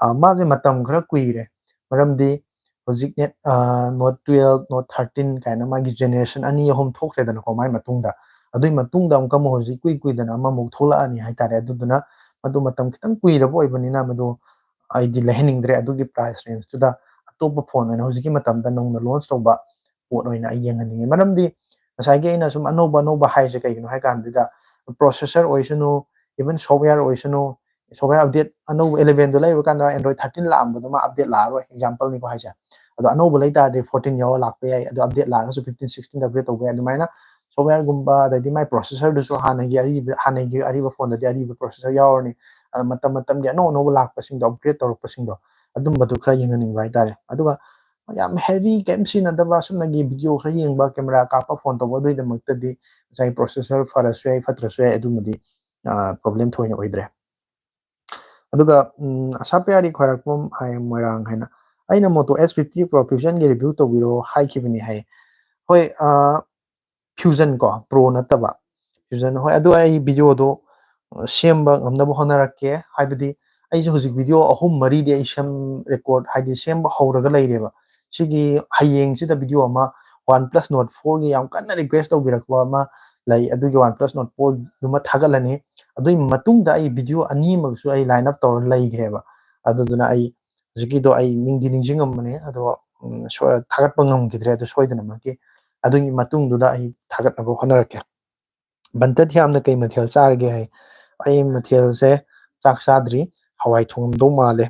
ꯑ, ꯃꯥꯁꯦ ꯃꯇꯝ ꯈꯔ ꯀꯨꯏꯔꯦ, ꯃꯔꯝꯗꯤ ꯍꯧꯖꯤꯛ net-, ꯑ, Note twelve, Note thirteen ꯀꯥꯏꯅ ꯃꯥꯒꯤ generation ꯑꯅꯤ ꯑꯍꯨꯝ ꯊꯣꯛꯈ꯭ꯔꯦꯗꯅꯀꯣ ꯃꯥꯏ ꯃꯇꯨꯡꯗ꯫ ꯑꯗꯨꯒꯤ ꯃꯇꯨꯡꯗ ꯑꯃꯨꯛꯀ ꯑꯃꯨꯛ ꯍꯧꯖꯤꯛ ꯏꯀꯨꯏ ꯀꯨꯏꯗꯅ ꯑꯃꯃꯨꯛ ꯊꯣꯛꯂꯛꯑꯅꯤ ꯍꯥꯏꯇꯥꯔꯦ꯫ ꯑꯗꯨꯗꯨꯅ ꯃꯗꯨ ꯃꯇꯝ ꯈꯤꯇꯪ ꯀꯨꯏꯔꯕ ꯑꯣꯏꯕꯅꯤꯅ ꯃꯗꯨ ꯑꯩꯗꯤ ꯂꯩꯍꯟꯅꯤꯡꯗ꯭ꯔꯦ꯫ ꯑꯗꯨꯒꯤ price range ꯇꯨꯗ ꯑꯇꯣꯞꯄ phone ꯑꯣꯏꯅ ꯍꯧꯖꯤꯛꯀꯤ ꯃꯇꯝꯗ ꯅꯧꯅ launch ꯇꯧꯕ ꯄꯣꯠ ꯑꯣꯏꯅ ꯑꯩ ꯌꯦꯡꯍꯟꯅꯤꯡꯉꯤ꯫ ꯃꯔꯝꯗꯤ ꯉꯁꯥꯏꯒꯤ ꯑꯩꯅ ꯁꯨꯝ ꯑꯅꯧꯕ ꯑꯅꯧꯕ ꯍꯥꯏꯔꯤꯁꯦ ꯀꯩꯒꯤꯅꯣ ꯍꯥꯏ ꯀꯥꯟꯗ, processor ꯑꯣꯏꯁꯅꯨ, even software ꯑꯣꯏꯁꯅꯨ, software update ꯑꯅꯧꯕ eleven ꯗꯣ ꯂꯩꯔꯨꯔꯀꯥꯟꯗ Android thirteen ꯂꯥꯛꯑꯝꯕꯗꯣ ꯃꯥ update ꯂꯥꯛꯑꯔꯣꯏ, example ꯅꯤꯀꯣ ꯍꯥꯏꯁꯦ꯫ ꯑꯗꯣ ꯑꯅꯧꯕ ꯂꯩ ꯇꯥꯔꯗꯤ fourteen ꯌꯥꯎꯔ ꯂꯥꯛꯄ ꯌꯥꯏ, ꯑꯗꯣ update ꯂꯥꯛꯑꯒꯁꯨ fifteen, sixteen ꯗ upgrade ꯇꯧꯕ ꯌꯥꯏ꯫ ꯑꯗꯨꯃꯥꯏꯅ software ꯒꯨꯝꯕ, ꯑꯗꯩꯗꯤ ꯃꯥꯏ processor ꯗꯨꯁꯨ ꯍꯥꯟꯅꯒꯤ ꯑꯔꯤꯕ, ꯍꯥꯟꯅꯒꯤ ꯑꯔꯤꯕ phone ꯗꯗꯤ ꯑꯔꯤꯕ processor ꯌꯥꯎꯔꯅꯤ꯫ ꯑ, ꯃꯇꯝ ꯃꯇꯝꯒꯤ ꯑꯅꯧ ꯑꯅꯧꯕ ꯂꯥꯛꯄꯁꯤꯡꯗꯣ, upgrade ꯇꯧꯔꯛꯄꯁꯤꯡꯗꯣ, ꯑꯗꯨꯝꯕꯗꯨ ꯈꯔ ꯌꯦꯡꯍꯟꯅꯤꯡꯕ ꯍꯥꯏꯇꯥꯔꯦ꯫ ꯑꯗꯨꯒ ꯌꯥꯝ heavy ꯀꯩꯝ ꯁꯤꯖꯤꯟꯅꯗꯕ, ꯁꯨꯞꯅꯒꯤ video ꯈꯔ ꯌꯦꯡꯕ, camera ꯀꯥꯞꯄ, phone ꯇꯧꯕ, ꯑꯗꯨꯒꯤꯗꯃꯛꯇꯗꯤ ꯉꯁꯥꯏꯒꯤ processor ꯐꯔꯁꯨ ꯌꯥꯏ, ꯐꯠꯇ꯭ꯔꯁꯨ ꯌꯥꯏ, ꯑꯗꯨꯃꯗꯤ, ꯑ, problem ꯊꯣꯏꯅ ꯑꯣꯏꯗ꯭ꯔꯦ꯫ ꯑꯗꯨꯒ, ꯎꯝ, ꯑꯁꯥꯄ ꯌꯥꯔꯤ ꯈ꯭ꯋꯥꯏꯔꯥꯛꯄꯝ ꯍꯥꯏ, ꯃꯣꯏꯔꯥꯡ ꯍꯥꯏꯅ, "ꯑꯩꯅ Moto S fifty Pro Fusion ꯒꯤ review ꯇꯧꯕꯤꯔꯣ ꯍꯥꯏꯈꯤꯕꯅꯤ" ꯍꯥꯏ꯫ ꯍꯣꯏ, ꯑ, Fusion ꯀꯣ, Pro ꯅꯠꯇꯕ, Fusion꯫ ꯍꯣꯏ, ꯑꯗꯨ ꯑꯩ video ꯗꯣ, ꯑ, ꯁꯦꯝꯕ ꯉꯝꯅꯕ ꯍꯣꯠꯅꯔꯛꯀꯦ꯫ ꯍꯥꯏꯕꯗꯤ ꯑꯩꯁꯦ ꯍꯧꯖꯤꯛ video ꯑꯍꯨꯝ ꯃꯔꯤꯗꯤ ꯑꯩ ꯁꯦꯝ-, record, ꯍꯥꯏꯗꯤ ꯁꯦꯝꯕ ꯍꯧꯔꯒ ꯂꯩꯔꯦꯕ꯫ ꯁꯤꯒꯤ ꯍꯌꯦꯡꯁꯤꯗ video ꯑꯃ, OnePlus Nord four ꯒꯤ ꯌꯥꯝ ꯀꯟꯅ request ꯇꯧꯕꯤꯔꯛꯄ ꯑꯃ ꯂꯩ, ꯑꯗꯨꯒꯤ OnePlus Nord four ꯗꯨꯃ ꯊꯥꯒꯠꯂꯅꯤ꯫ ꯑꯗꯨꯒꯤ ꯃꯇꯨꯡꯗ ꯑꯩ video ꯑꯅꯤ ꯑꯃꯒꯁꯨ ꯑꯩ line up ꯇꯧꯔ ꯂꯩꯈ꯭ꯔꯦꯕ꯫ ꯑꯗꯨꯗꯨꯅ ꯑꯩ ꯍꯧꯖꯤꯛꯀꯤꯗꯣ ꯑꯩ ꯅꯤꯡꯗꯤ ꯅꯤꯡꯁꯤꯡꯉꯝꯕꯅꯦ, ꯑꯗꯣ, ꯎꯝ, ꯁꯣ-, ꯊꯥꯒꯠꯄ ꯉꯝꯈꯤꯗ꯭ꯔꯦ꯫ ꯑꯗꯨ ꯁꯣꯏꯗꯅꯃꯛꯀꯤ ꯑꯗꯨꯒꯤ ꯃꯇꯨꯡꯗꯨꯗ ꯑꯩ ꯊꯥꯒꯠꯅꯕ ꯍꯣꯠꯅꯔꯛꯀꯦ꯫ ꯕꯟꯇ ꯊꯤꯌꯥꯝꯅ ꯀꯩ ꯃꯊꯦꯜ ꯆꯥꯔꯒꯦ ꯍꯥꯏ꯫ ꯑꯩ ꯃꯊꯦꯜꯁꯦ ꯆꯥꯛ ꯆꯥꯗ꯭ꯔꯤ, ꯍꯋꯥꯏ ꯊꯣꯡꯉꯝꯗꯧ ꯃꯥꯜꯂꯦ꯫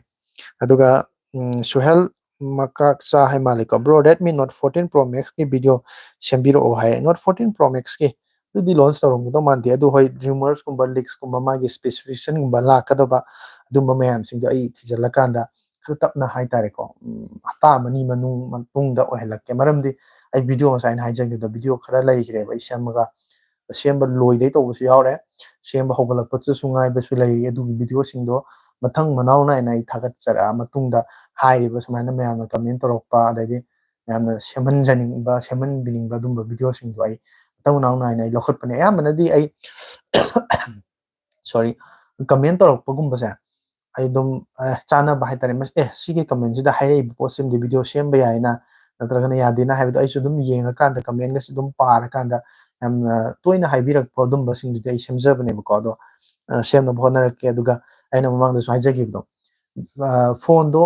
ꯑꯗꯨꯒ, ꯎꯝ, ꯁꯨꯍꯦꯜ ꯃꯀꯥꯛꯆꯥ ꯍꯥꯏ ꯃꯥꯜꯂꯦꯀꯣ, "Bro, Redmi Note fourteen Pro Max ꯀꯤ video ꯁꯦꯝꯕꯤꯔꯛꯑꯣ" ꯍꯥꯏ꯫ Note fourteen Pro Max ꯀꯤ ꯑꯗꯨꯗꯤ launch ꯇꯧꯔꯝꯒꯗꯧ ꯃꯥꯟꯗꯦ꯫ ꯑꯗꯨ ꯍꯣꯏ, rumors ꯀꯨꯝꯕ, leaks ꯀꯨꯝꯕ, ꯃꯥꯒꯤ specification ꯒꯨꯝꯕ ꯂꯥꯛꯀꯗꯕ ꯑꯗꯨꯝꯕ ꯃꯌꯥꯝꯁꯤꯡꯗꯣ ꯑꯩ ꯊꯤꯖꯤꯜꯂꯀꯥꯟꯗ ꯈꯔ ꯇꯞꯅ ꯍꯥꯏꯇꯥꯔꯦꯀꯣ, ꯎꯝ, ꯍꯞꯇꯥ ꯑꯃꯅꯤ ꯃꯅꯨꯡ, ꯃꯇꯨꯡꯗ ꯑꯣꯏꯍꯜꯂꯛꯀꯦ꯫ ꯃꯔꯝꯗꯤ ꯑꯩ video ꯉꯁꯥꯏ ꯑꯩꯅ ꯍꯥꯏꯖꯈꯤꯕꯗꯣ, video ꯈꯔ ꯂꯩꯈ꯭ꯔꯦꯕ ꯑꯩ ꯁꯦꯝꯃꯒ, ꯁꯦꯝꯕ ꯂꯣꯏꯗꯩ ꯇꯧꯕꯁꯨ ꯌꯥꯎꯔꯦ, ꯁꯦꯝꯕ ꯍꯧꯒꯠꯂꯛꯄꯗꯁꯨ ꯉꯥꯏꯕꯁꯨ ꯂꯩꯔꯤ꯫ ꯑꯗꯨꯒꯤ video ꯁꯤꯡꯗꯣ ꯃꯊꯪ ꯃꯅꯥꯎ ꯅꯥꯏꯅ ꯑꯩ ꯊꯥꯒꯠꯆꯔꯛꯑ ꯃꯇꯨꯡꯗ, ꯍꯥꯏꯔꯤꯕ ꯁꯨꯃꯥꯏꯅ ꯃꯌꯥꯝꯅ comment ꯇꯧꯔꯛꯄ, ꯑꯗꯩꯗꯤ ꯃꯌꯥꯝꯅ ꯁꯦꯝꯍꯟꯖꯅꯤꯡꯕ, ꯁꯦꯝꯍꯟꯕꯤꯅꯤꯡꯕ ꯑꯗꯨꯝꯕ video ꯁꯤꯡꯗꯣ ꯑꯩ ꯃꯊꯪ ꯃꯅꯥꯎ ꯅꯥꯏꯅ ꯑꯩ ꯂꯧꯈꯠꯄꯅꯦ꯫ ꯑꯌꯥꯝꯕꯅꯗꯤ ꯑꯩ, sorry, comment ꯇꯧꯔꯛꯄꯒꯨꯝꯕꯁꯦ ꯑꯩ ꯑꯗꯨꯝ, ꯑꯦ, ꯆꯥꯟꯅꯕ ꯍꯥꯏꯇꯥꯔꯦ, ꯃꯁ-, "ꯑꯦ, ꯁꯤꯒꯤ comment ꯁꯤꯗ ꯍꯥꯏꯔꯛꯏꯕ ꯄꯣꯠꯁꯤꯃꯗꯤ video ꯁꯦꯝꯕ ꯌꯥꯏꯅ, ꯅꯠꯇ꯭ꯔꯒꯅ ꯌꯥꯗꯦꯅ" ꯍꯥꯏꯕꯗꯣ ꯑꯩꯁꯨ ꯑꯗꯨꯝ ꯌꯦꯡꯉꯀꯥꯟꯗ, comment ꯒꯁꯦ ꯑꯗꯨꯝ ꯄꯥꯔꯀꯥꯟꯗ ꯌꯥꯝꯅ ꯇꯣꯏꯅ ꯍꯥꯏꯕꯤꯔꯛꯄ ꯑꯗꯨꯝꯕꯁꯤꯡꯗꯨꯗꯤ ꯑꯩ ꯁꯦꯝꯖꯕꯅꯦꯕꯀꯣ꯫ ꯑꯗꯣ ꯁꯦꯝꯅꯕ ꯍꯣꯠꯅꯔꯛꯀꯦ꯫ ꯑꯗꯨꯒ ꯑꯩꯅ ꯃꯃꯥꯡꯗꯁꯨ ꯍꯥꯏꯖꯈꯤꯕꯗꯣ, ꯐꯣꯟꯗꯣ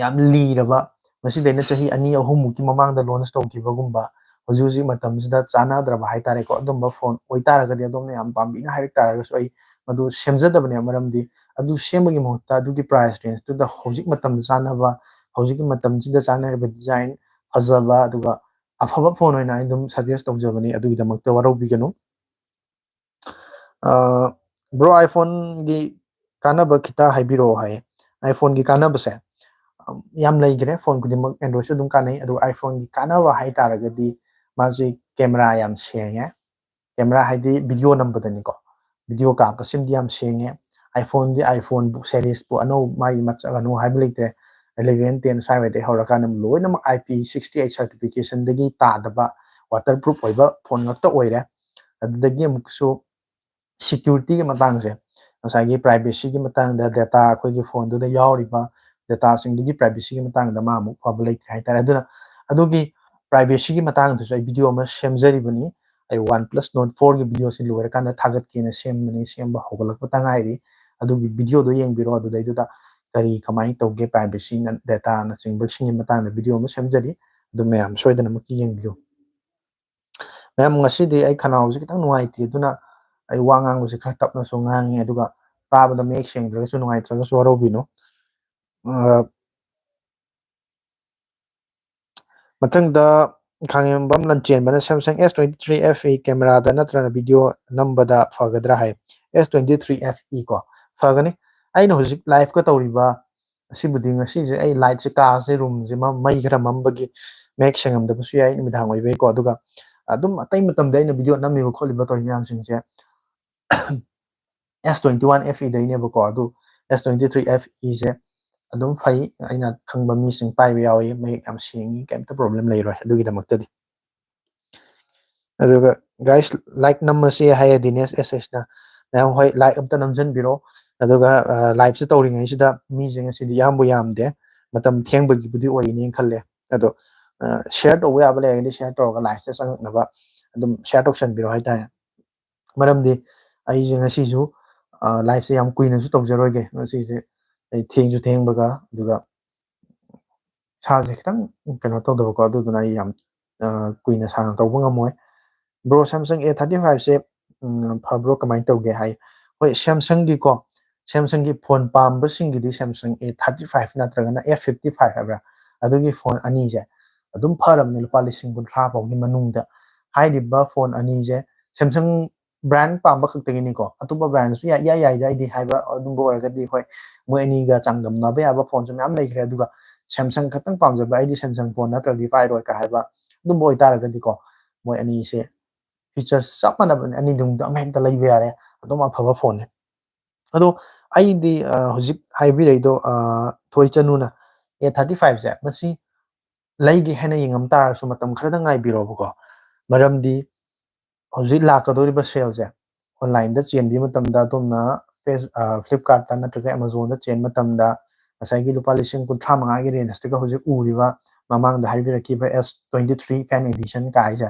ꯌꯥꯝ ꯂꯤꯔꯕ, ꯉꯁꯤꯗꯩꯅ ꯆꯍꯤ ꯑꯅꯤ ꯑꯍꯨꯝꯃꯨꯛꯀꯤ ꯃꯃꯥꯡꯗ ꯂꯣꯟꯁ ꯇꯧꯈꯤꯕꯒꯨꯝꯕ, ꯍꯧꯖꯤꯛ ꯍꯧꯖꯤꯛ ꯃꯇꯝꯁꯤꯗ ꯆꯥꯟꯅꯗ꯭ꯔꯕ ꯍꯥꯏꯇꯥꯔꯦꯀꯣ, ꯑꯗꯨꯝꯕ ꯐꯣꯟ ꯑꯣꯏꯇꯥꯔꯒꯗꯤ, ꯑꯗꯣꯝꯅ ꯌꯥꯝ ꯄꯥꯝꯕꯤꯅ ꯍꯥꯏꯔꯛ ꯇꯥꯔꯒꯁꯨ, ꯑꯩ ꯃꯗꯨ ꯁꯦꯝꯖꯗꯕꯅꯦ꯫ ꯃꯔꯝꯗꯤ ꯑꯗꯨ ꯁꯦꯝꯕꯒꯤ ꯃꯍꯨꯠꯇ ꯑꯗꯨꯒꯤ ꯄ꯭ꯔꯥꯏꯁ ꯔꯦꯟꯖꯇꯨꯗ ꯍꯧꯖꯤꯛ ꯃꯇꯝꯗ ꯆꯥꯟꯅꯕ, ꯍꯧꯖꯤꯛꯀꯤ ꯃꯇꯝꯁꯤꯗ ꯆꯥꯟꯅꯔꯤꯕ ꯗꯤꯖꯥꯏꯟ ꯐꯖꯕ, ꯑꯗꯨꯒ ꯑꯐꯕ ꯐꯣꯟ ꯑꯣꯏꯅ ꯑꯩ ꯑꯗꯨꯝ ꯁꯖꯦꯁ ꯇꯧꯖꯕꯅꯤ꯫ ꯑꯗꯨꯒꯤꯗꯃꯛꯇ ꯋꯥꯔꯧꯕꯤꯒꯅꯨ꯫ ꯕ꯭ꯔꯣ, ꯑꯥꯏꯐꯣꯟꯒꯤ ꯀꯥꯟꯅꯕ ꯈꯤꯇ ꯍꯥꯏꯕꯤꯔꯛꯑꯣ ꯍꯥꯏꯌꯦ꯫ ꯑꯥꯏꯐꯣꯟꯒꯤ ꯀꯥꯟꯅꯕꯁꯦ ꯌꯥꯝ ꯂꯩꯈ꯭ꯔꯦ꯫ ꯐꯣꯟ ꯈꯨꯗꯤꯡꯃꯛ, ꯑꯦꯟꯗ꯭ꯔꯣꯏꯗꯁꯨ ꯑꯗꯨꯝ ꯀꯥꯟꯅꯩ꯫ ꯑꯗꯨꯒ ꯑꯥꯏꯐꯣꯟꯒꯤ ꯀꯥꯟꯅꯕ ꯍꯥꯏ ꯇꯥꯔꯒꯗꯤ, ꯃꯥꯁꯤ ꯀꯦꯃꯦꯔꯥ ꯌꯥꯝ ꯁꯦꯡꯉꯦ꯫ ꯀꯦꯃꯦꯔꯥ ꯍꯥꯏꯗꯤ ꯚꯤꯗꯤꯑꯣ ꯅꯝꯕꯗꯅꯤꯀꯣ, ꯚꯤꯗꯤꯑꯣ ꯀꯥꯞꯄꯁꯤꯃꯗꯤ ꯌꯥꯝ ꯁꯦꯡꯉꯦ꯫ ꯑꯥꯏꯐꯣꯟꯗꯤ, ꯑꯥꯏꯐꯣꯟꯕꯨ, ꯁꯦꯔꯤꯁꯄꯨ, ꯑꯅꯧꯕ, ꯃꯥꯒꯤ ꯃꯆꯥ ꯀꯩꯅꯣ ꯍꯥꯏꯕ ꯂꯩꯇ꯭ꯔꯦ꯫ ꯑꯦꯂꯦꯚꯦꯟ, ꯇꯦꯟ ꯁ꯭ꯋꯥꯏꯋꯥꯏꯗꯒꯤ ꯍꯧꯔꯀꯥꯟꯗ ꯂꯣꯏꯅꯃꯛ ꯑꯥꯏ ꯄꯤ ꯁꯤꯛꯁꯇꯤ ꯑꯩꯠ ꯁꯔꯇꯤꯐꯤꯀꯦꯁꯟꯗꯒꯤ ꯇꯥꯗꯕ, ꯋꯥꯇꯔ ꯄ꯭ꯔꯨꯐ ꯑꯣꯏꯕ ꯐꯣꯟ ꯉꯥꯛꯇ ꯑꯣꯏꯔꯦ꯫ ꯑꯗꯨꯗꯒꯤ ꯑꯃꯨꯛꯁꯨ ꯁꯤꯀ꯭ꯌꯨꯔꯤꯇꯤꯒꯤ ꯃꯇꯥꯡꯁꯦ, ꯉꯁꯥꯏꯒꯤ ꯄ꯭ꯔꯥꯏꯚꯦꯁꯤꯒꯤ ꯃꯇꯥꯡꯗ, ꯗꯦꯇꯥ, ꯑꯩꯈꯣꯏꯒꯤ ꯐꯣꯟꯗꯨꯗ ꯌꯥꯎꯔꯤꯕ ꯗꯦꯇꯥꯁꯤꯡꯗꯨꯒꯤ ꯄ꯭ꯔꯥꯏꯚꯦꯁꯤꯒꯤ ꯃꯇꯥꯡꯗ ꯃꯥ ꯑꯃꯨꯛ ꯐꯕ ꯂꯩꯇ꯭ꯔꯦ ꯍꯥꯏꯇꯥꯔꯦ꯫ ꯑꯗꯨꯅ ꯑꯗꯨꯒꯤ ꯄ꯭ꯔꯥꯏꯚꯦꯁꯤꯒꯤ ꯃꯇꯥꯡꯗꯁꯨ ꯑꯩ ꯚꯤꯗꯤꯑꯣ ꯑꯃ ꯁꯦꯝꯖꯔꯤꯕꯅꯤ꯫ ꯑꯩ OnePlus Nord four ꯒꯤ ꯚꯤꯗꯤꯑꯣꯁꯤ ꯂꯣꯏꯔꯀꯥꯟꯗ ꯊꯥꯒꯠꯀꯦꯅ ꯁꯦꯝꯕꯅꯤ, ꯁꯦꯝꯕ ꯍꯧꯒꯠꯂꯛꯄꯇ ꯉꯥꯏꯔꯤ꯫ ꯑꯗꯨꯒꯤ ꯚꯤꯗꯤꯑꯣꯗꯣ ꯌꯦꯡꯕꯤꯔꯣ꯫ ꯑꯗꯨꯗꯩꯗꯨꯗ ꯀꯔꯤ, ꯀꯃꯥꯏꯅ ꯇꯧꯒꯦ, ꯄ꯭ꯔꯥꯏꯚꯦꯁꯤꯅ, ꯗꯦꯇꯥꯅꯆꯤꯡꯕꯁꯤꯡꯒꯤ ꯃꯇꯥꯡꯗ ꯚꯤꯗꯤꯑꯣ ꯑꯃ ꯁꯦꯝꯖꯔꯤ꯫ ꯑꯗꯨ ꯃꯌꯥꯝ ꯁꯣꯏꯗꯅꯃꯛꯀꯤ ꯌꯦꯡꯕꯤꯌꯨ꯫ ꯃꯌꯥꯝ, ꯉꯁꯤꯗꯤ ꯑꯩ ꯈꯅꯥꯎꯁꯦ ꯈꯤꯇꯪ ꯅꯨꯡꯉꯥꯏꯇꯦ, ꯑꯗꯨꯅ ꯑꯩ ꯋꯥ ꯉꯥꯡꯕꯁꯦ ꯈꯔ ꯇꯞꯅꯁꯨ ꯉꯥꯡꯉꯦ, ꯑꯗꯨꯒ ꯇꯥꯕꯗ ꯃꯌꯦꯛ ꯁꯦꯡꯗ꯭ꯔꯒꯁꯨ, ꯅꯨꯡꯉꯥꯏꯇ꯭ꯔꯒꯁꯨ ꯋꯥꯔꯧꯕꯤꯅꯨ꯫ ꯑ, ꯃꯊꯪꯗ ꯈꯥꯉꯦꯝꯕꯝ ꯂꯟꯆꯦꯟꯕꯅ Samsung S twenty three F E ꯀꯦꯃꯦꯔꯥꯗ ꯅꯠꯇ꯭ꯔꯒꯅ ꯚꯤꯗꯤꯑꯣ ꯅꯝꯕꯗ ꯐꯒꯗ꯭ꯔꯥ ꯍꯥꯏ꯫ S twenty three F E ꯀꯣ, ꯐꯒꯅꯤ꯫ ꯑꯩꯅ ꯍꯧꯖꯤꯛ ꯂꯥꯏꯐꯀ ꯇꯧꯔꯤꯕ ꯑꯁꯤꯕꯨꯗꯤ, ꯉꯁꯤꯁꯦ ꯑꯩ ꯂꯥꯏꯠꯁꯦ, ꯀꯥꯁꯦ, ꯔꯨꯝꯁꯦ ꯃꯩ ꯈꯔ ꯃꯝꯕꯒꯤ ꯃꯌꯦꯛ ꯁꯦꯡꯉꯝꯗꯕꯁꯨ ꯌꯥꯏ, ꯅꯨꯃꯤꯗꯥꯡ ꯑꯣꯏꯕꯩꯀꯣ꯫ ꯑꯗꯨꯒ ꯑꯗꯨꯝ ꯑꯇꯩ ꯃꯇꯝꯗ ꯑꯩꯅ ꯚꯤꯗꯤꯑꯣ ꯅꯝꯃꯤꯕ ꯈꯣꯠꯂꯤꯕ ꯇꯧꯔꯤ ꯃꯌꯥꯝꯁꯤꯡꯁꯦ S twenty one F E ꯗꯩꯅꯦꯕꯀꯣ꯫ ꯑꯗꯨ S twenty three F E ꯁꯦ ꯑꯗꯨꯝ ꯐꯩ, ꯑꯩꯅ ꯈꯪꯕ ꯃꯤꯁꯤꯡ ꯄꯥꯏꯕ ꯌꯥꯎꯏ, ꯃꯌꯦꯛ ꯌꯥꯝ ꯁꯦꯡꯉꯤ, ꯀꯩꯝꯇ ꯄ꯭ꯔꯣꯕ꯭ꯂꯦꯝ ꯂꯩꯔꯣꯏ ꯑꯗꯨꯒꯤꯗꯃꯛꯇꯗꯤ꯫ ꯑꯗꯨꯒ guys, ꯂꯥꯏꯛ ꯅꯝꯃꯁꯤ ꯍꯥꯏꯌꯦ ꯗꯤꯅꯦꯁ ꯑꯦꯁ ꯑꯦꯁꯅ꯫ ꯃꯌꯥꯝ ꯍꯣꯏ, ꯂꯥꯏꯛ ꯑꯝꯇ ꯅꯝꯁꯤꯟꯕꯤꯔꯣ꯫ ꯑꯗꯨꯒ ꯂꯥꯏꯐꯁꯦ ꯇꯧꯔꯤꯉꯩꯁꯤꯗ ꯃꯤꯁꯦ ꯉꯁꯤꯗꯤ ꯌꯥꯝꯕꯨ ꯌꯥꯝꯗꯦ, ꯃꯇꯝ ꯊꯦꯡꯕꯒꯤꯕꯨꯗꯤ ꯑꯣꯏꯅꯦꯅ ꯈꯜꯂꯦ꯫ ꯑꯗꯣ ꯁꯤꯌꯔ ꯇꯧꯕ ꯌꯥꯕ ꯂꯩꯔꯒꯗꯤ ꯁꯤꯌꯔ ꯇꯧꯔꯒ ꯂꯥꯏꯐꯁꯦ ꯆꯪꯉꯛꯅꯕ ꯑꯗꯨꯝ ꯁꯤꯌꯥꯔ ꯇꯧꯁꯟꯕꯤꯔꯣ ꯍꯥꯏꯇꯥꯔꯦ꯫ ꯃꯔꯝꯗꯤ ꯑꯩꯁꯦ ꯉꯁꯤꯁꯨ ꯂꯥꯏꯐꯁꯦ ꯌꯥꯝ ꯀꯨꯏꯅꯁꯨ ꯇꯧꯖꯔꯣꯏꯒꯦ꯫ ꯉꯁꯤꯁꯦ ꯑꯩ ꯊꯦꯡꯁꯨ ꯊꯦꯡꯕꯒ, ꯑꯗꯨꯒ ꯏꯁꯥꯁꯦ ꯈꯤꯇꯪ ꯀꯩꯅꯣ ꯇꯧꯗꯕꯀꯣ, ꯑꯗꯨꯗꯨꯅ ꯑꯩ ꯌꯥꯝ ꯀꯨꯏꯅ ꯁꯥꯡꯅ ꯇꯧꯕ ꯉꯝꯃꯣꯏ꯫ ꯕ꯭ꯔꯣ, ꯁꯦꯝꯁꯪ ꯑꯦ ꯊꯥꯔꯇꯤ ꯐꯥꯏꯚꯁꯦ ꯐꯕ꯭ꯔꯣ, ꯀꯃꯥꯏꯅ ꯇꯧꯒꯦ ꯍꯥꯏ? ꯍꯣꯏ, ꯁꯦꯝꯁꯪꯒꯤꯀꯣ, ꯁꯦꯝꯁꯪꯒꯤ ꯐꯣꯟ ꯄꯥꯝꯕꯁꯤꯡꯒꯤꯗꯤ ꯁꯦꯝꯁꯪ ꯑꯦ ꯊꯥꯔꯇꯤ ꯐꯥꯏꯚ ꯅꯠꯇ꯭ꯔꯒꯅ ꯑꯦ ꯐꯤꯐꯇꯤ ꯐꯥꯏꯚ ꯍꯥꯏꯕ꯭ꯔꯥ, ꯑꯗꯨꯒꯤ ꯐꯣꯟ ꯑꯅꯤꯁꯦ ꯑꯗꯨꯝ ꯐꯔꯕꯅꯦ ꯂꯨꯄꯥ ꯂꯤꯁꯤꯡ ꯀꯨꯟꯊ꯭ꯔꯥ ꯐꯥꯎꯒꯤ ꯃꯅꯨꯡꯗ꯫ ꯍꯥꯏꯔꯤꯕ ꯐꯣꯟ ꯑꯅꯤꯁꯦ ꯁꯦꯝꯁꯪ ꯕ꯭ꯔꯥꯟ ꯄꯥꯝꯕ ꯈꯛꯇꯒꯤꯅꯤꯀꯣ, ꯑꯇꯣꯞꯄ ꯕ꯭ꯔꯥꯟꯁꯨ ꯌꯥꯏ, ꯏꯌꯥ ꯌꯥꯏꯗ꯫ ꯑꯩꯗꯤ ꯍꯥꯏꯕ ꯑꯗꯨꯝꯕ ꯑꯣꯏꯔꯒꯗꯤ, ꯍꯣꯏ, ꯃꯣꯏ ꯑꯅꯤꯒ ꯆꯥꯡꯗꯝꯅꯕ ꯌꯥꯕ ꯐꯣꯟꯁꯨ ꯃꯌꯥꯝ ꯂꯩꯈ꯭ꯔꯦ꯫ ꯑꯗꯨꯒ ꯁꯦꯝꯁꯪ ꯈꯛꯇꯪ ꯄꯥꯝꯖꯕ, ꯑꯩꯗꯤ ꯁꯦꯝꯁꯪ ꯐꯣꯟ ꯅꯠꯇ꯭ꯔꯗꯤ ꯄꯥꯏꯔꯣꯏ ꯀ ꯍꯥꯏꯕ ꯑꯗꯨꯝꯕ ꯑꯣꯏꯇꯥꯔꯒꯗꯤꯀꯣ, ꯃꯣꯏ ꯑꯅꯤꯁꯦ ꯐꯤꯆꯔꯁ ꯆꯞ ꯃꯥꯟꯅꯕꯅꯦ, ꯑꯅꯤꯗꯨꯗ ꯑꯃ ꯍꯦꯛꯇ ꯂꯩꯕ ꯌꯥꯔꯦ, ꯑꯗꯨꯝ ꯑꯐꯕ ꯐꯣꯟꯅꯦ꯫ ꯑꯗꯣ ꯑꯩꯗꯤ ꯍꯧꯖꯤꯛ ꯍꯥꯏꯕꯤꯔꯛꯏꯗꯣ, ꯊꯣꯏ ꯆꯅꯨꯅ ꯑꯦ ꯊꯥꯔꯇꯤ ꯐꯥꯏꯚꯁꯦ ꯃꯁꯤ ꯂꯩꯒꯦ ꯍꯥꯏꯅ ꯌꯦꯡꯉꯝ ꯇꯥꯔꯁꯨ ꯃꯇꯝ ꯈꯔꯗꯪ ꯉꯥꯏꯕꯤꯔꯣꯕꯀꯣ꯫ ꯃꯔꯝꯗꯤ ꯍꯧꯖꯤꯛ ꯂꯥꯛꯀꯗꯧꯔꯤꯕ ꯁꯦꯜꯁꯦ ꯑꯣꯟꯂꯥꯏꯟꯗ ꯆꯦꯟꯕꯤ ꯃꯇꯝꯗ, ꯑꯗꯣꯝꯅ ꯐꯦꯁ ꯐ꯭ꯂꯤꯞꯀꯥꯔꯠꯇ ꯅꯠꯇ꯭ꯔꯒ ꯑꯦꯃꯥꯖꯣꯟꯗ ꯆꯦꯟꯕ ꯃꯇꯝꯗ, ꯉꯁꯥꯏꯒꯤ ꯂꯨꯄꯥ ꯂꯤꯁꯤꯡ ꯀꯨꯟꯊ꯭ꯔꯥ ꯃꯉꯥꯒꯤ ꯔꯦꯟꯖꯇꯒ ꯍꯧꯖꯤꯛ ꯎꯔꯤꯕ, ꯃꯃꯥꯡꯗ ꯍꯥꯏꯕꯤꯔꯛꯈꯤꯕ ꯑꯦꯁ ꯇ꯭ꯋꯦꯟꯇꯤ ꯊ꯭ꯔꯤ ꯐꯦꯟ ꯑꯦꯗꯤꯁꯟ ꯀꯥꯏꯁꯦ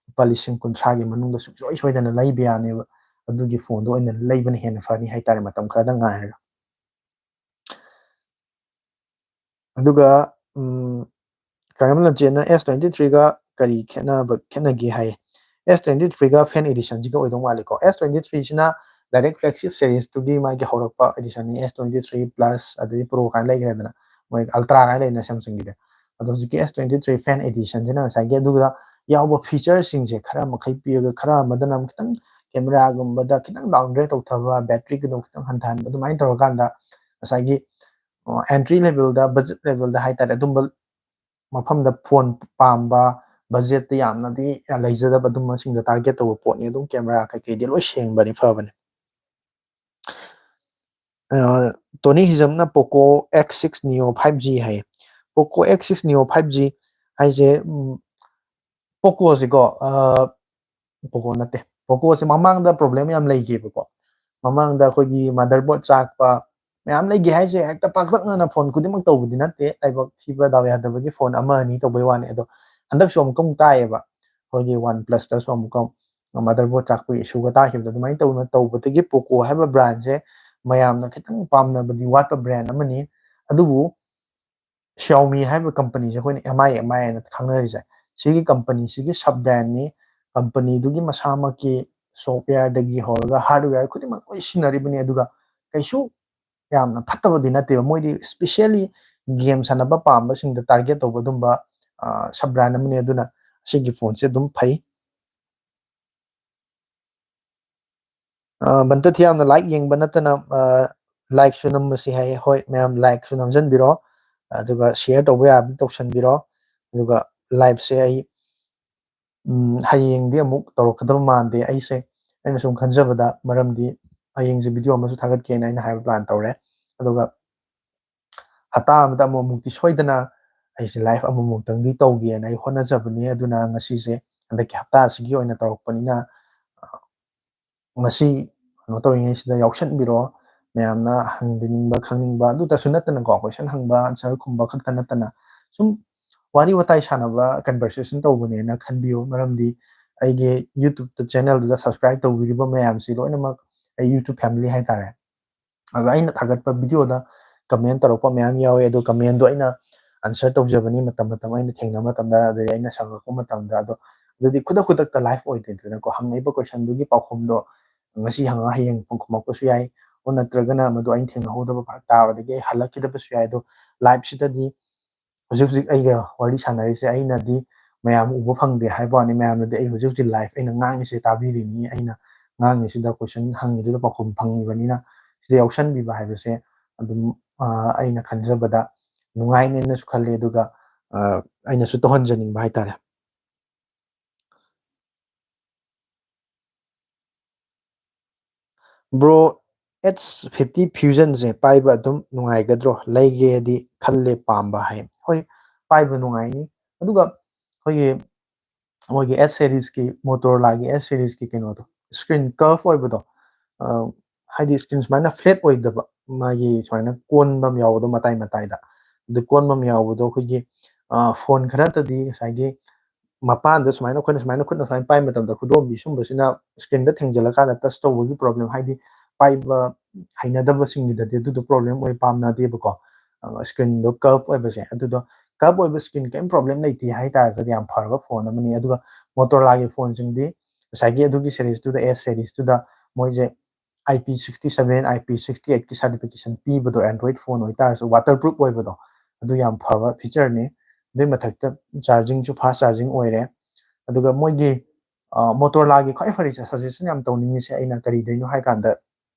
ꯂꯨꯄꯥ ꯂꯤꯁꯤꯡ ꯀꯨꯟꯊ꯭ꯔꯥꯒꯤ ꯃꯅꯨꯡꯗ ꯁꯨꯡꯁꯣꯏ ꯁꯣꯏꯗꯅ ꯂꯩꯕ ꯌꯥꯅꯦꯕ꯫ ꯑꯗꯨꯒꯤ ꯐꯣꯟꯗꯣ ꯑꯣꯏꯅ ꯂꯩꯕꯅ ꯍꯦꯟꯅ ꯐꯅꯤ ꯍꯥꯏꯇꯥꯔꯦ, ꯃꯇꯝ ꯈꯔꯗꯪ ꯉꯥꯏꯔꯒ꯫ ꯑꯗꯨꯒ ꯀꯔꯝꯅ ꯆꯦꯟꯅ ꯑꯦꯁ ꯇ꯭ꯋꯦꯟꯇꯤ ꯊ꯭ꯔꯤꯒ ꯀꯔꯤ ꯈꯦꯠꯅꯕ, ꯈꯦꯠꯅꯒꯦ ꯍꯥꯏ? ꯑꯦꯁ ꯇ꯭ꯋꯦꯟꯇꯤ ꯊ꯭ꯔꯤꯒ ꯐꯦꯟ ꯑꯦꯗꯤꯁꯟꯁꯤꯒ ꯑꯣꯏꯗꯧ ꯃꯥꯜꯂꯤꯀꯣ꯫ ꯑꯦꯁ ꯇ꯭ꯋꯦꯟꯇꯤ ꯊ꯭ꯔꯤꯁꯤꯅ ꯗꯥꯏꯔꯦꯛ ꯐ꯭ꯂꯦꯒꯁꯤꯞ ꯁꯦꯔꯤꯁꯇꯨꯒꯤ ꯃꯥꯒꯤ ꯍꯧꯔꯛꯄ ꯑꯦꯗꯤꯁꯟꯅꯤ, ꯑꯦꯁ ꯇ꯭ꯋꯦꯟꯇꯤ ꯊ꯭ꯔꯤ ꯄ꯭ꯂꯁ, ꯑꯗꯩ ꯄ꯭ꯔꯣ ꯀꯥꯏꯅ ꯂꯩꯈ꯭ꯔꯦꯗꯅ, ꯃꯣꯏ ꯑꯜꯇ꯭ꯔꯥ ꯀꯥꯏꯅ ꯂꯩꯗꯅ ꯁꯦꯝꯁꯪꯒꯤꯗꯤ꯫ ꯑꯗꯣ ꯍꯧꯖꯤꯛꯀꯤ ꯑꯦꯁ ꯇ꯭ꯋꯦꯟꯇꯤ ꯊ꯭ꯔꯤ ꯐꯦꯟ ꯑꯦꯗꯤꯁꯟꯁꯤꯅ ꯉꯁꯥꯏꯒꯤ ꯑꯗꯨꯗ ꯌꯥꯎꯕ ꯐꯤꯆꯔꯁꯤꯡꯁꯦ ꯈꯔ ꯃꯈꯩ ꯄꯤꯔꯒ, ꯈꯔ ꯑꯃꯗꯅ ꯑꯃꯨꯛ ꯈꯤꯇꯪ ꯀꯦꯃꯦꯔꯥꯒꯨꯝꯕꯗ ꯈꯤꯇꯪ ꯗꯥꯎꯟꯒ꯭ꯔꯦꯗ ꯇꯧꯊꯕ, ꯕꯦꯇ꯭ꯔꯤꯒꯗꯣ ꯈꯤꯇꯪ ꯍꯟꯊꯍꯟꯕ, ꯑꯗꯨꯃꯥꯏꯅ ꯇꯧꯔꯀꯥꯟꯗ ꯉꯁꯥꯏꯒꯤ ꯑꯦꯟꯇ꯭ꯔꯤ ꯂꯦꯚꯦꯜꯗ, ꯕꯖꯦꯠ ꯂꯦꯚꯦꯜꯗ ꯍꯥꯏꯇꯥꯔꯦ, ꯑꯗꯨꯝꯕ ꯃꯐꯝꯗ ꯐꯣꯟ ꯄꯥꯝꯕ, ꯕꯖꯦꯠꯇ ꯌꯥꯝꯅꯗꯤ ꯂꯩꯖꯗꯕ ꯑꯗꯨꯝꯕꯁꯤꯡꯗ ꯇꯥꯔꯒꯦꯠ ꯇꯧꯕ ꯄꯣꯠꯅꯤ꯫ ꯑꯗꯨꯝ ꯀꯦꯃꯦꯔꯥ ꯀꯩꯀꯩꯗꯤ ꯂꯣꯏ ꯁꯦꯡꯕꯅꯤ, ꯐꯕꯅꯤ꯫ ꯇꯣꯅꯤ ꯍꯤꯖꯝꯅ Poco X six Neo five G ꯍꯥꯏ꯫ Poco X six Neo five G ꯍꯥꯏꯁꯦ, ꯄꯣꯀꯣꯁꯤꯀꯣ, ꯄꯣꯀꯣ ꯅꯠꯇꯦ, ꯄꯣꯀꯣꯁꯦ ꯃꯃꯥꯡꯗ ꯄ꯭ꯔꯣꯕ꯭ꯂꯦꯝ ꯌꯥꯝ ꯂꯩꯈꯤꯕꯀꯣ꯫ ꯃꯃꯥꯡꯗ ꯑꯩꯈꯣꯏꯒꯤ ꯃꯥꯗꯔꯕꯣꯔꯗ ꯆꯥꯛꯄ ꯃꯌꯥꯝ ꯂꯩꯈꯤ ꯍꯥꯏꯁꯦ, ꯍꯦꯛꯇ ꯄꯥꯛꯇꯛꯅꯅ ꯐꯣꯟ ꯈꯨꯗꯤꯡꯃꯛ ꯇꯧꯕꯗꯤ ꯅꯠꯇꯦ, ꯂꯥꯏꯕꯛ ꯊꯤꯕ, ꯗꯥꯎ ꯌꯥꯗꯕꯒꯤ ꯐꯣꯟ ꯑꯃ ꯑꯅꯤ ꯇꯧꯕꯩ ꯋꯥꯅꯤ꯫ ꯑꯗꯣ ꯍꯟꯗꯛꯁꯨ ꯑꯃꯨꯛꯀ ꯑꯃꯨꯛ ꯇꯥꯏꯌꯦꯕ, ꯑꯩꯈꯣꯏꯒꯤ ꯋꯥꯟ ꯄ꯭ꯂꯁꯇꯁꯨ ꯑꯃꯨꯛꯀ ꯃꯥꯗꯔꯕꯣꯔꯗ ꯆꯥꯛꯄꯒꯤ ꯏꯁꯨꯒ ꯇꯥꯈꯤꯕꯗꯣ ꯑꯗꯨꯃꯥꯏꯅ ꯇꯧꯗꯅ ꯇꯧꯕꯗꯒꯤ ꯄꯣꯀꯣ ꯍꯥꯏꯕ ꯕ꯭ꯔꯥꯟꯁꯦ ꯃꯌꯥꯝꯅ ꯈꯤꯇꯪ ꯄꯥꯝꯅꯕꯗꯤ ꯋꯥꯠꯄ ꯕ꯭ꯔꯥꯟ ꯑꯃꯅꯤ꯫ ꯑꯗꯨꯕꯨ ꯁꯤꯌꯥꯎꯃꯤ ꯍꯥꯏꯔꯤꯕ ꯀꯝꯄꯅꯤꯁꯦ ꯑꯩꯈꯣꯏꯅ ꯑꯦꯝ ꯑꯥꯏ ꯑꯦꯝ ꯑꯥꯏ ꯍꯥꯏꯅ ꯈꯪꯅꯔꯤꯁꯦ, ꯁꯤꯒꯤ ꯀꯝꯄꯅꯤꯁꯤꯒꯤ ꯁꯕ ꯕ꯭ꯔꯥꯟꯅꯤ꯫ ꯀꯝꯄꯅꯤꯗꯨꯒꯤ ꯃꯁꯥꯃꯛꯀꯤ ꯁꯣꯐꯋꯦꯌꯔꯗꯒꯤ ꯍꯧꯔꯒ ꯍꯥꯔꯗꯋꯦꯌꯔ ꯈꯨꯗꯤꯡꯃꯛ ꯂꯣꯏ ꯁꯤꯖꯤꯟꯅꯔꯤꯕꯅꯤ꯫ ꯑꯗꯨꯒ ꯀꯩꯁꯨ ꯌꯥꯝꯅ ꯐꯠꯇꯕꯗꯤ ꯅꯠꯇꯦꯕ, ꯃꯣꯏꯗꯤ ꯏꯁꯄꯤꯁꯦꯜꯂꯤ ꯒꯦꯝ ꯁꯥꯟꯅꯕ ꯄꯥꯝꯕꯁꯤꯡꯗ ꯇꯥꯔꯒꯦꯠ ꯇꯧꯕ ꯑꯗꯨꯝꯕ ꯁꯕ ꯕ꯭ꯔꯥꯟ ꯑꯃꯅꯤ꯫ ꯑꯗꯨꯅ ꯁꯤꯒꯤ ꯐꯣꯟꯁꯦ ꯑꯗꯨꯝ ꯐꯩ꯫ ꯕꯟꯇ ꯊꯤꯌꯥꯝꯅ ꯂꯥꯏꯛ ꯌꯦꯡꯕ ꯅꯠꯇꯅ ꯂꯥꯏꯛꯁꯨ ꯅꯝꯕꯁꯤ ꯍꯥꯏ꯫ ꯍꯣꯏ, ꯃꯌꯥꯝ ꯂꯥꯏꯛꯁꯨ ꯅꯝꯁꯤꯟꯕꯤꯔꯣ, ꯑꯗꯨꯒ ꯁꯤꯌꯔ ꯇꯧꯕ ꯌꯥꯔꯗꯤ ꯇꯧꯁꯟꯕꯤꯔꯣ꯫ ꯑꯗꯨꯒ ꯂꯥꯏꯚꯁꯦ ꯑꯩ ꯎꯝ, ꯍꯌꯦꯡꯗꯤ ꯑꯃꯨꯛ ꯇꯧꯔꯛꯀꯗꯕ ꯃꯥꯟꯗꯦ ꯑꯩꯁꯦ, ꯑꯩꯅ ꯁꯨꯝ ꯈꯟꯖꯕꯗ, ꯃꯔꯝꯗꯤ ꯍꯌꯦꯡꯁꯦ ꯚꯤꯗꯤꯑꯣ ꯑꯃꯁꯨ ꯊꯥꯒꯠꯀꯦꯅ ꯑꯩꯅ ꯍꯥꯏꯕ ꯄ꯭ꯂꯥꯟ ꯇꯧꯔꯦ꯫ ꯑꯗꯨꯒ ꯍꯞꯇꯥ ꯑꯃꯗ ꯑꯃꯨꯛꯃꯨꯛꯇꯤ ꯁꯣꯏꯗꯅ ꯑꯩꯁꯦ ꯂꯥꯏꯐ ꯑꯃꯃꯨꯛꯇꯪꯗꯤ ꯇꯧꯒꯦꯅ ꯑꯩ ꯍꯣꯠꯅꯖꯕꯅꯤ꯫ ꯑꯗꯨꯅ ꯉꯁꯤꯁꯦ ꯍꯟꯗꯛꯀꯤ ꯍꯞꯇꯥꯁꯤꯒꯤ ꯑꯣꯏꯅ ꯇꯧꯔꯛꯄꯅꯤꯅ, ꯑ, ꯉꯁꯤ ꯀꯩꯅꯣ ꯇꯧꯔꯤꯉꯩꯁꯤꯗ ꯌꯥꯎꯁꯟꯕꯤꯔꯣ꯫ ꯃꯌꯥꯝꯅ ꯍꯪꯕꯤꯅꯤꯡꯕ, ꯈꯪꯅꯤꯡꯕ, ꯑꯗꯨꯇꯁꯨ ꯅꯠꯇꯅꯀꯣ, ꯀꯣꯏꯁꯟ ꯍꯪꯕ, ꯑꯟꯁꯔ ꯈꯨꯝꯕ ꯈꯛꯇ ꯅꯠꯇꯅ, ꯁꯨꯝ ꯋꯥꯔꯤ ꯋꯥꯇꯥꯏ ꯁꯥꯟꯅꯕ, ꯀꯟꯚꯔꯁꯦꯁꯟ ꯇꯧꯕꯅꯦꯅ ꯈꯟꯕꯤꯌꯨ꯫ ꯃꯔꯝꯗꯤ ꯑꯩꯒꯤ YouTube ꯆꯦꯅꯦꯜꯗꯨꯗ ꯁꯕꯁꯀ꯭ꯔꯥꯏꯕ ꯇꯧꯕꯤꯔꯤꯕ ꯃꯌꯥꯝꯁꯤ ꯂꯣꯏꯅꯃꯛ ꯑꯩ YouTube ꯐꯦꯃꯤꯂꯤ ꯍꯥꯏꯇꯥꯔꯦ꯫ ꯑꯗꯣ ꯑꯩꯅ ꯊꯥꯒꯠꯄ ꯚꯤꯗꯤꯑꯣꯗ ꯀꯃꯦꯟ ꯇꯧꯔꯛꯄ ꯃꯌꯥꯝ ꯌꯥꯎꯋꯦ, ꯑꯗꯣ ꯀꯃꯦꯟꯗꯣ ꯑꯩꯅ ꯑꯟꯁꯔ ꯇꯧꯖꯕꯅꯤ ꯃꯇꯝ ꯃꯇꯝ ꯑꯩꯅ ꯊꯦꯡꯅꯕ ꯃꯇꯝꯗ, ꯑꯗꯩ ꯑꯩꯅ ꯁꯪꯉꯛꯄ ꯃꯇꯝꯗ꯫ ꯑꯗꯣ ꯑꯗꯨꯗꯤ ꯈꯨꯗꯛ ꯈꯨꯗꯛꯇ ꯂꯥꯏꯐ ꯑꯣꯏꯗꯦꯗꯅꯀꯣ, ꯍꯪꯉꯛꯏꯕ ꯀꯣꯏꯁꯟꯗꯨꯒꯤ ꯄꯥꯎꯈꯨꯝꯗꯣ ꯉꯁꯤ ꯍꯪꯉꯒ ꯍꯌꯦꯡ ꯈꯨꯝꯃꯛꯄꯁꯨ ꯌꯥꯏ, ꯑꯣ ꯅꯠꯇ꯭ꯔꯒꯅ ꯃꯗꯨ ꯑꯩꯅ ꯊꯦꯡꯅꯍꯧꯗꯕ ꯐꯔꯛ ꯇꯥꯕꯗꯒꯤ ꯑꯩ ꯍꯜꯂꯛꯈꯤꯗꯕꯁꯨ ꯌꯥꯏ꯫ ꯑꯗꯣ ꯂꯥꯏꯐꯁꯤꯗꯗꯤ ꯍꯧꯖꯤꯛ ꯍꯧꯖꯤꯛ ꯑꯩꯒ ꯋꯥꯔꯤ ꯁꯥꯟꯅꯔꯤꯁꯦ ꯑꯩꯅꯗꯤ ꯃꯌꯥꯝ ꯎꯕ ꯐꯪꯗꯦ ꯍꯥꯏꯕ ꯋꯥꯅꯤ, ꯃꯌꯥꯝꯅꯗꯤ ꯑꯩ ꯍꯧꯖꯤꯛ ꯍꯧꯖꯤꯛ ꯂꯥꯏꯐ ꯑꯩꯅ ꯉꯥꯡꯉꯤꯁꯦ ꯇꯥꯕꯤꯔꯤꯅꯤ, ꯑꯩꯅ ꯉꯥꯡꯉꯤꯁꯤꯗ ꯀꯣꯏꯁꯟ ꯍꯪꯉꯤꯗꯨꯗ ꯄꯥꯎꯈꯨꯝ ꯐꯪꯉꯤꯕꯅꯤꯅ ꯁꯤꯗ ꯌꯥꯎꯁꯟꯕꯤꯕ ꯍꯥꯏꯕꯁꯦ ꯑꯗꯨꯝ, ꯑ, ꯑꯩꯅ ꯈꯟꯖꯕꯗ ꯅꯨꯡꯉꯥꯏꯅꯦꯅꯁꯨ ꯈꯜꯂꯤ, ꯑꯗꯨꯒ, ꯑ, ꯑꯩꯅꯁꯨ ꯇꯧꯍꯟꯖꯅꯤꯡꯕ ꯍꯥꯏꯇꯥꯔꯦ꯫ ꯕ꯭ꯔꯣ, ꯑꯦꯁ ꯐꯤꯐꯇꯤ ꯐ꯭ꯌꯨꯖꯟꯁꯦ ꯄꯥꯏꯕ ꯑꯗꯨꯝ ꯅꯨꯡꯉꯥꯏꯒꯗ꯭ꯔꯣ? ꯂꯩꯒꯦꯗꯤ ꯈꯜꯂꯦ, ꯄꯥꯝꯕ ꯍꯥꯏ꯫ ꯍꯣꯏ, ꯄꯥꯏꯕ ꯅꯨꯡꯉꯥꯏꯅꯤ꯫ ꯑꯗꯨꯒ ꯑꯩꯈꯣꯏꯒꯤ ꯃꯣꯏꯒꯤ ꯑꯦꯁ ꯁꯦꯔꯤꯁꯀꯤ, ꯃꯣꯇꯣꯔꯣꯂꯥꯒꯤ ꯑꯦꯁ ꯁꯦꯔꯤꯁꯀꯤ ꯀꯩꯅꯣꯗꯣ, ꯁ꯭ꯀ꯭ꯔꯤꯟ ꯀꯔꯚ ꯑꯣꯏꯕꯗꯣ, ꯑ, ꯍꯥꯏꯗꯤ ꯁ꯭ꯀ꯭ꯔꯤꯟ ꯁꯨꯃꯥꯏꯅ ꯐ꯭ꯂꯦꯠ ꯑꯣꯏꯗꯕ, ꯃꯥꯒꯤ ꯁꯨꯃꯥꯏꯅ ꯀꯣꯟꯕ ꯑꯃ ꯌꯥꯎꯕꯗꯣ ꯃꯇꯥꯏ ꯃꯇꯥꯏꯗ, ꯑꯗꯨ ꯀꯣꯟꯕ ꯑꯃ ꯌꯥꯎꯕꯗꯣ ꯑꯩꯈꯣꯏꯒꯤ, ꯑ, ꯐꯣꯟ ꯈꯔꯇꯗꯤ ꯉꯁꯥꯏꯒꯤ ꯃꯄꯥꯟꯗ ꯁꯨꯃꯥꯏꯅ ꯑꯩꯈꯣꯏꯅ ꯁꯨꯃꯥꯏꯅ ꯈꯨꯠꯅ ꯁꯨꯃꯥꯏꯅ ꯄꯥꯏꯕ ꯃꯇꯝꯗ ꯈꯨꯗꯣꯝꯕꯤ ꯁꯨꯝꯕꯁꯤꯅ screenꯗ ꯊꯦꯡꯖꯤꯜꯂꯀꯥꯟꯗ touch ꯇꯧꯕꯒꯤ problem, ꯍꯥꯏꯗꯤ ꯄꯥꯏꯕ ꯍꯩꯅꯗꯕꯁꯤꯡꯒꯤꯗꯗꯤ ꯑꯗꯨꯗꯣ problem ꯑꯣꯏ, ꯄꯥꯝꯅꯗꯦꯕꯀꯣ꯫ ꯑ, screenꯗꯣ curve ꯑꯣꯏꯕꯁꯦ, ꯑꯗꯨꯗꯣ curve ꯑꯣꯏꯕ screen ꯀꯔꯤꯝ problem ꯂꯩꯇꯦ ꯍꯥꯏꯇꯥꯔꯒꯗꯤ ꯌꯥꯝ ꯐꯔꯕ phone ꯑꯃꯅꯤ꯫ ꯑꯗꯨꯒ Motorolaꯒꯤ phoneꯁꯤꯡꯗꯤ ꯉꯁꯥꯏꯒꯤ ꯑꯗꯨꯒꯤ seriesꯇꯨꯗ, S seriesꯇꯨꯗ ꯃꯣꯏꯁꯦ IP sixty seven, IP sixty eightꯀꯤ certification ꯄꯤꯕꯗꯣ, Android phone ꯑꯣꯏꯇꯥꯔꯁꯨ waterproof ꯑꯣꯏꯕꯗꯣ, ꯑꯗꯨ ꯌꯥꯝ ꯐꯕ featureꯅꯤ꯫ ꯑꯗꯨꯏ ꯃꯊꯛꯇ chargingꯁꯨ fast charging ꯑꯣꯏꯔꯦ꯫ ꯑꯗꯨꯒ ꯃꯣꯏꯒꯤ, ꯑ, Motorolaꯒꯤ ꯈ꯭ꯋꯥꯏ ꯐꯔꯤꯁꯦ, suggestion ꯌꯥꯝ ꯇꯧꯅꯤꯡꯉꯤꯁꯦ ꯑꯩꯅ ꯀꯔꯤꯗꯩꯅꯣ ꯍꯥꯏ ꯀꯥꯟꯗ,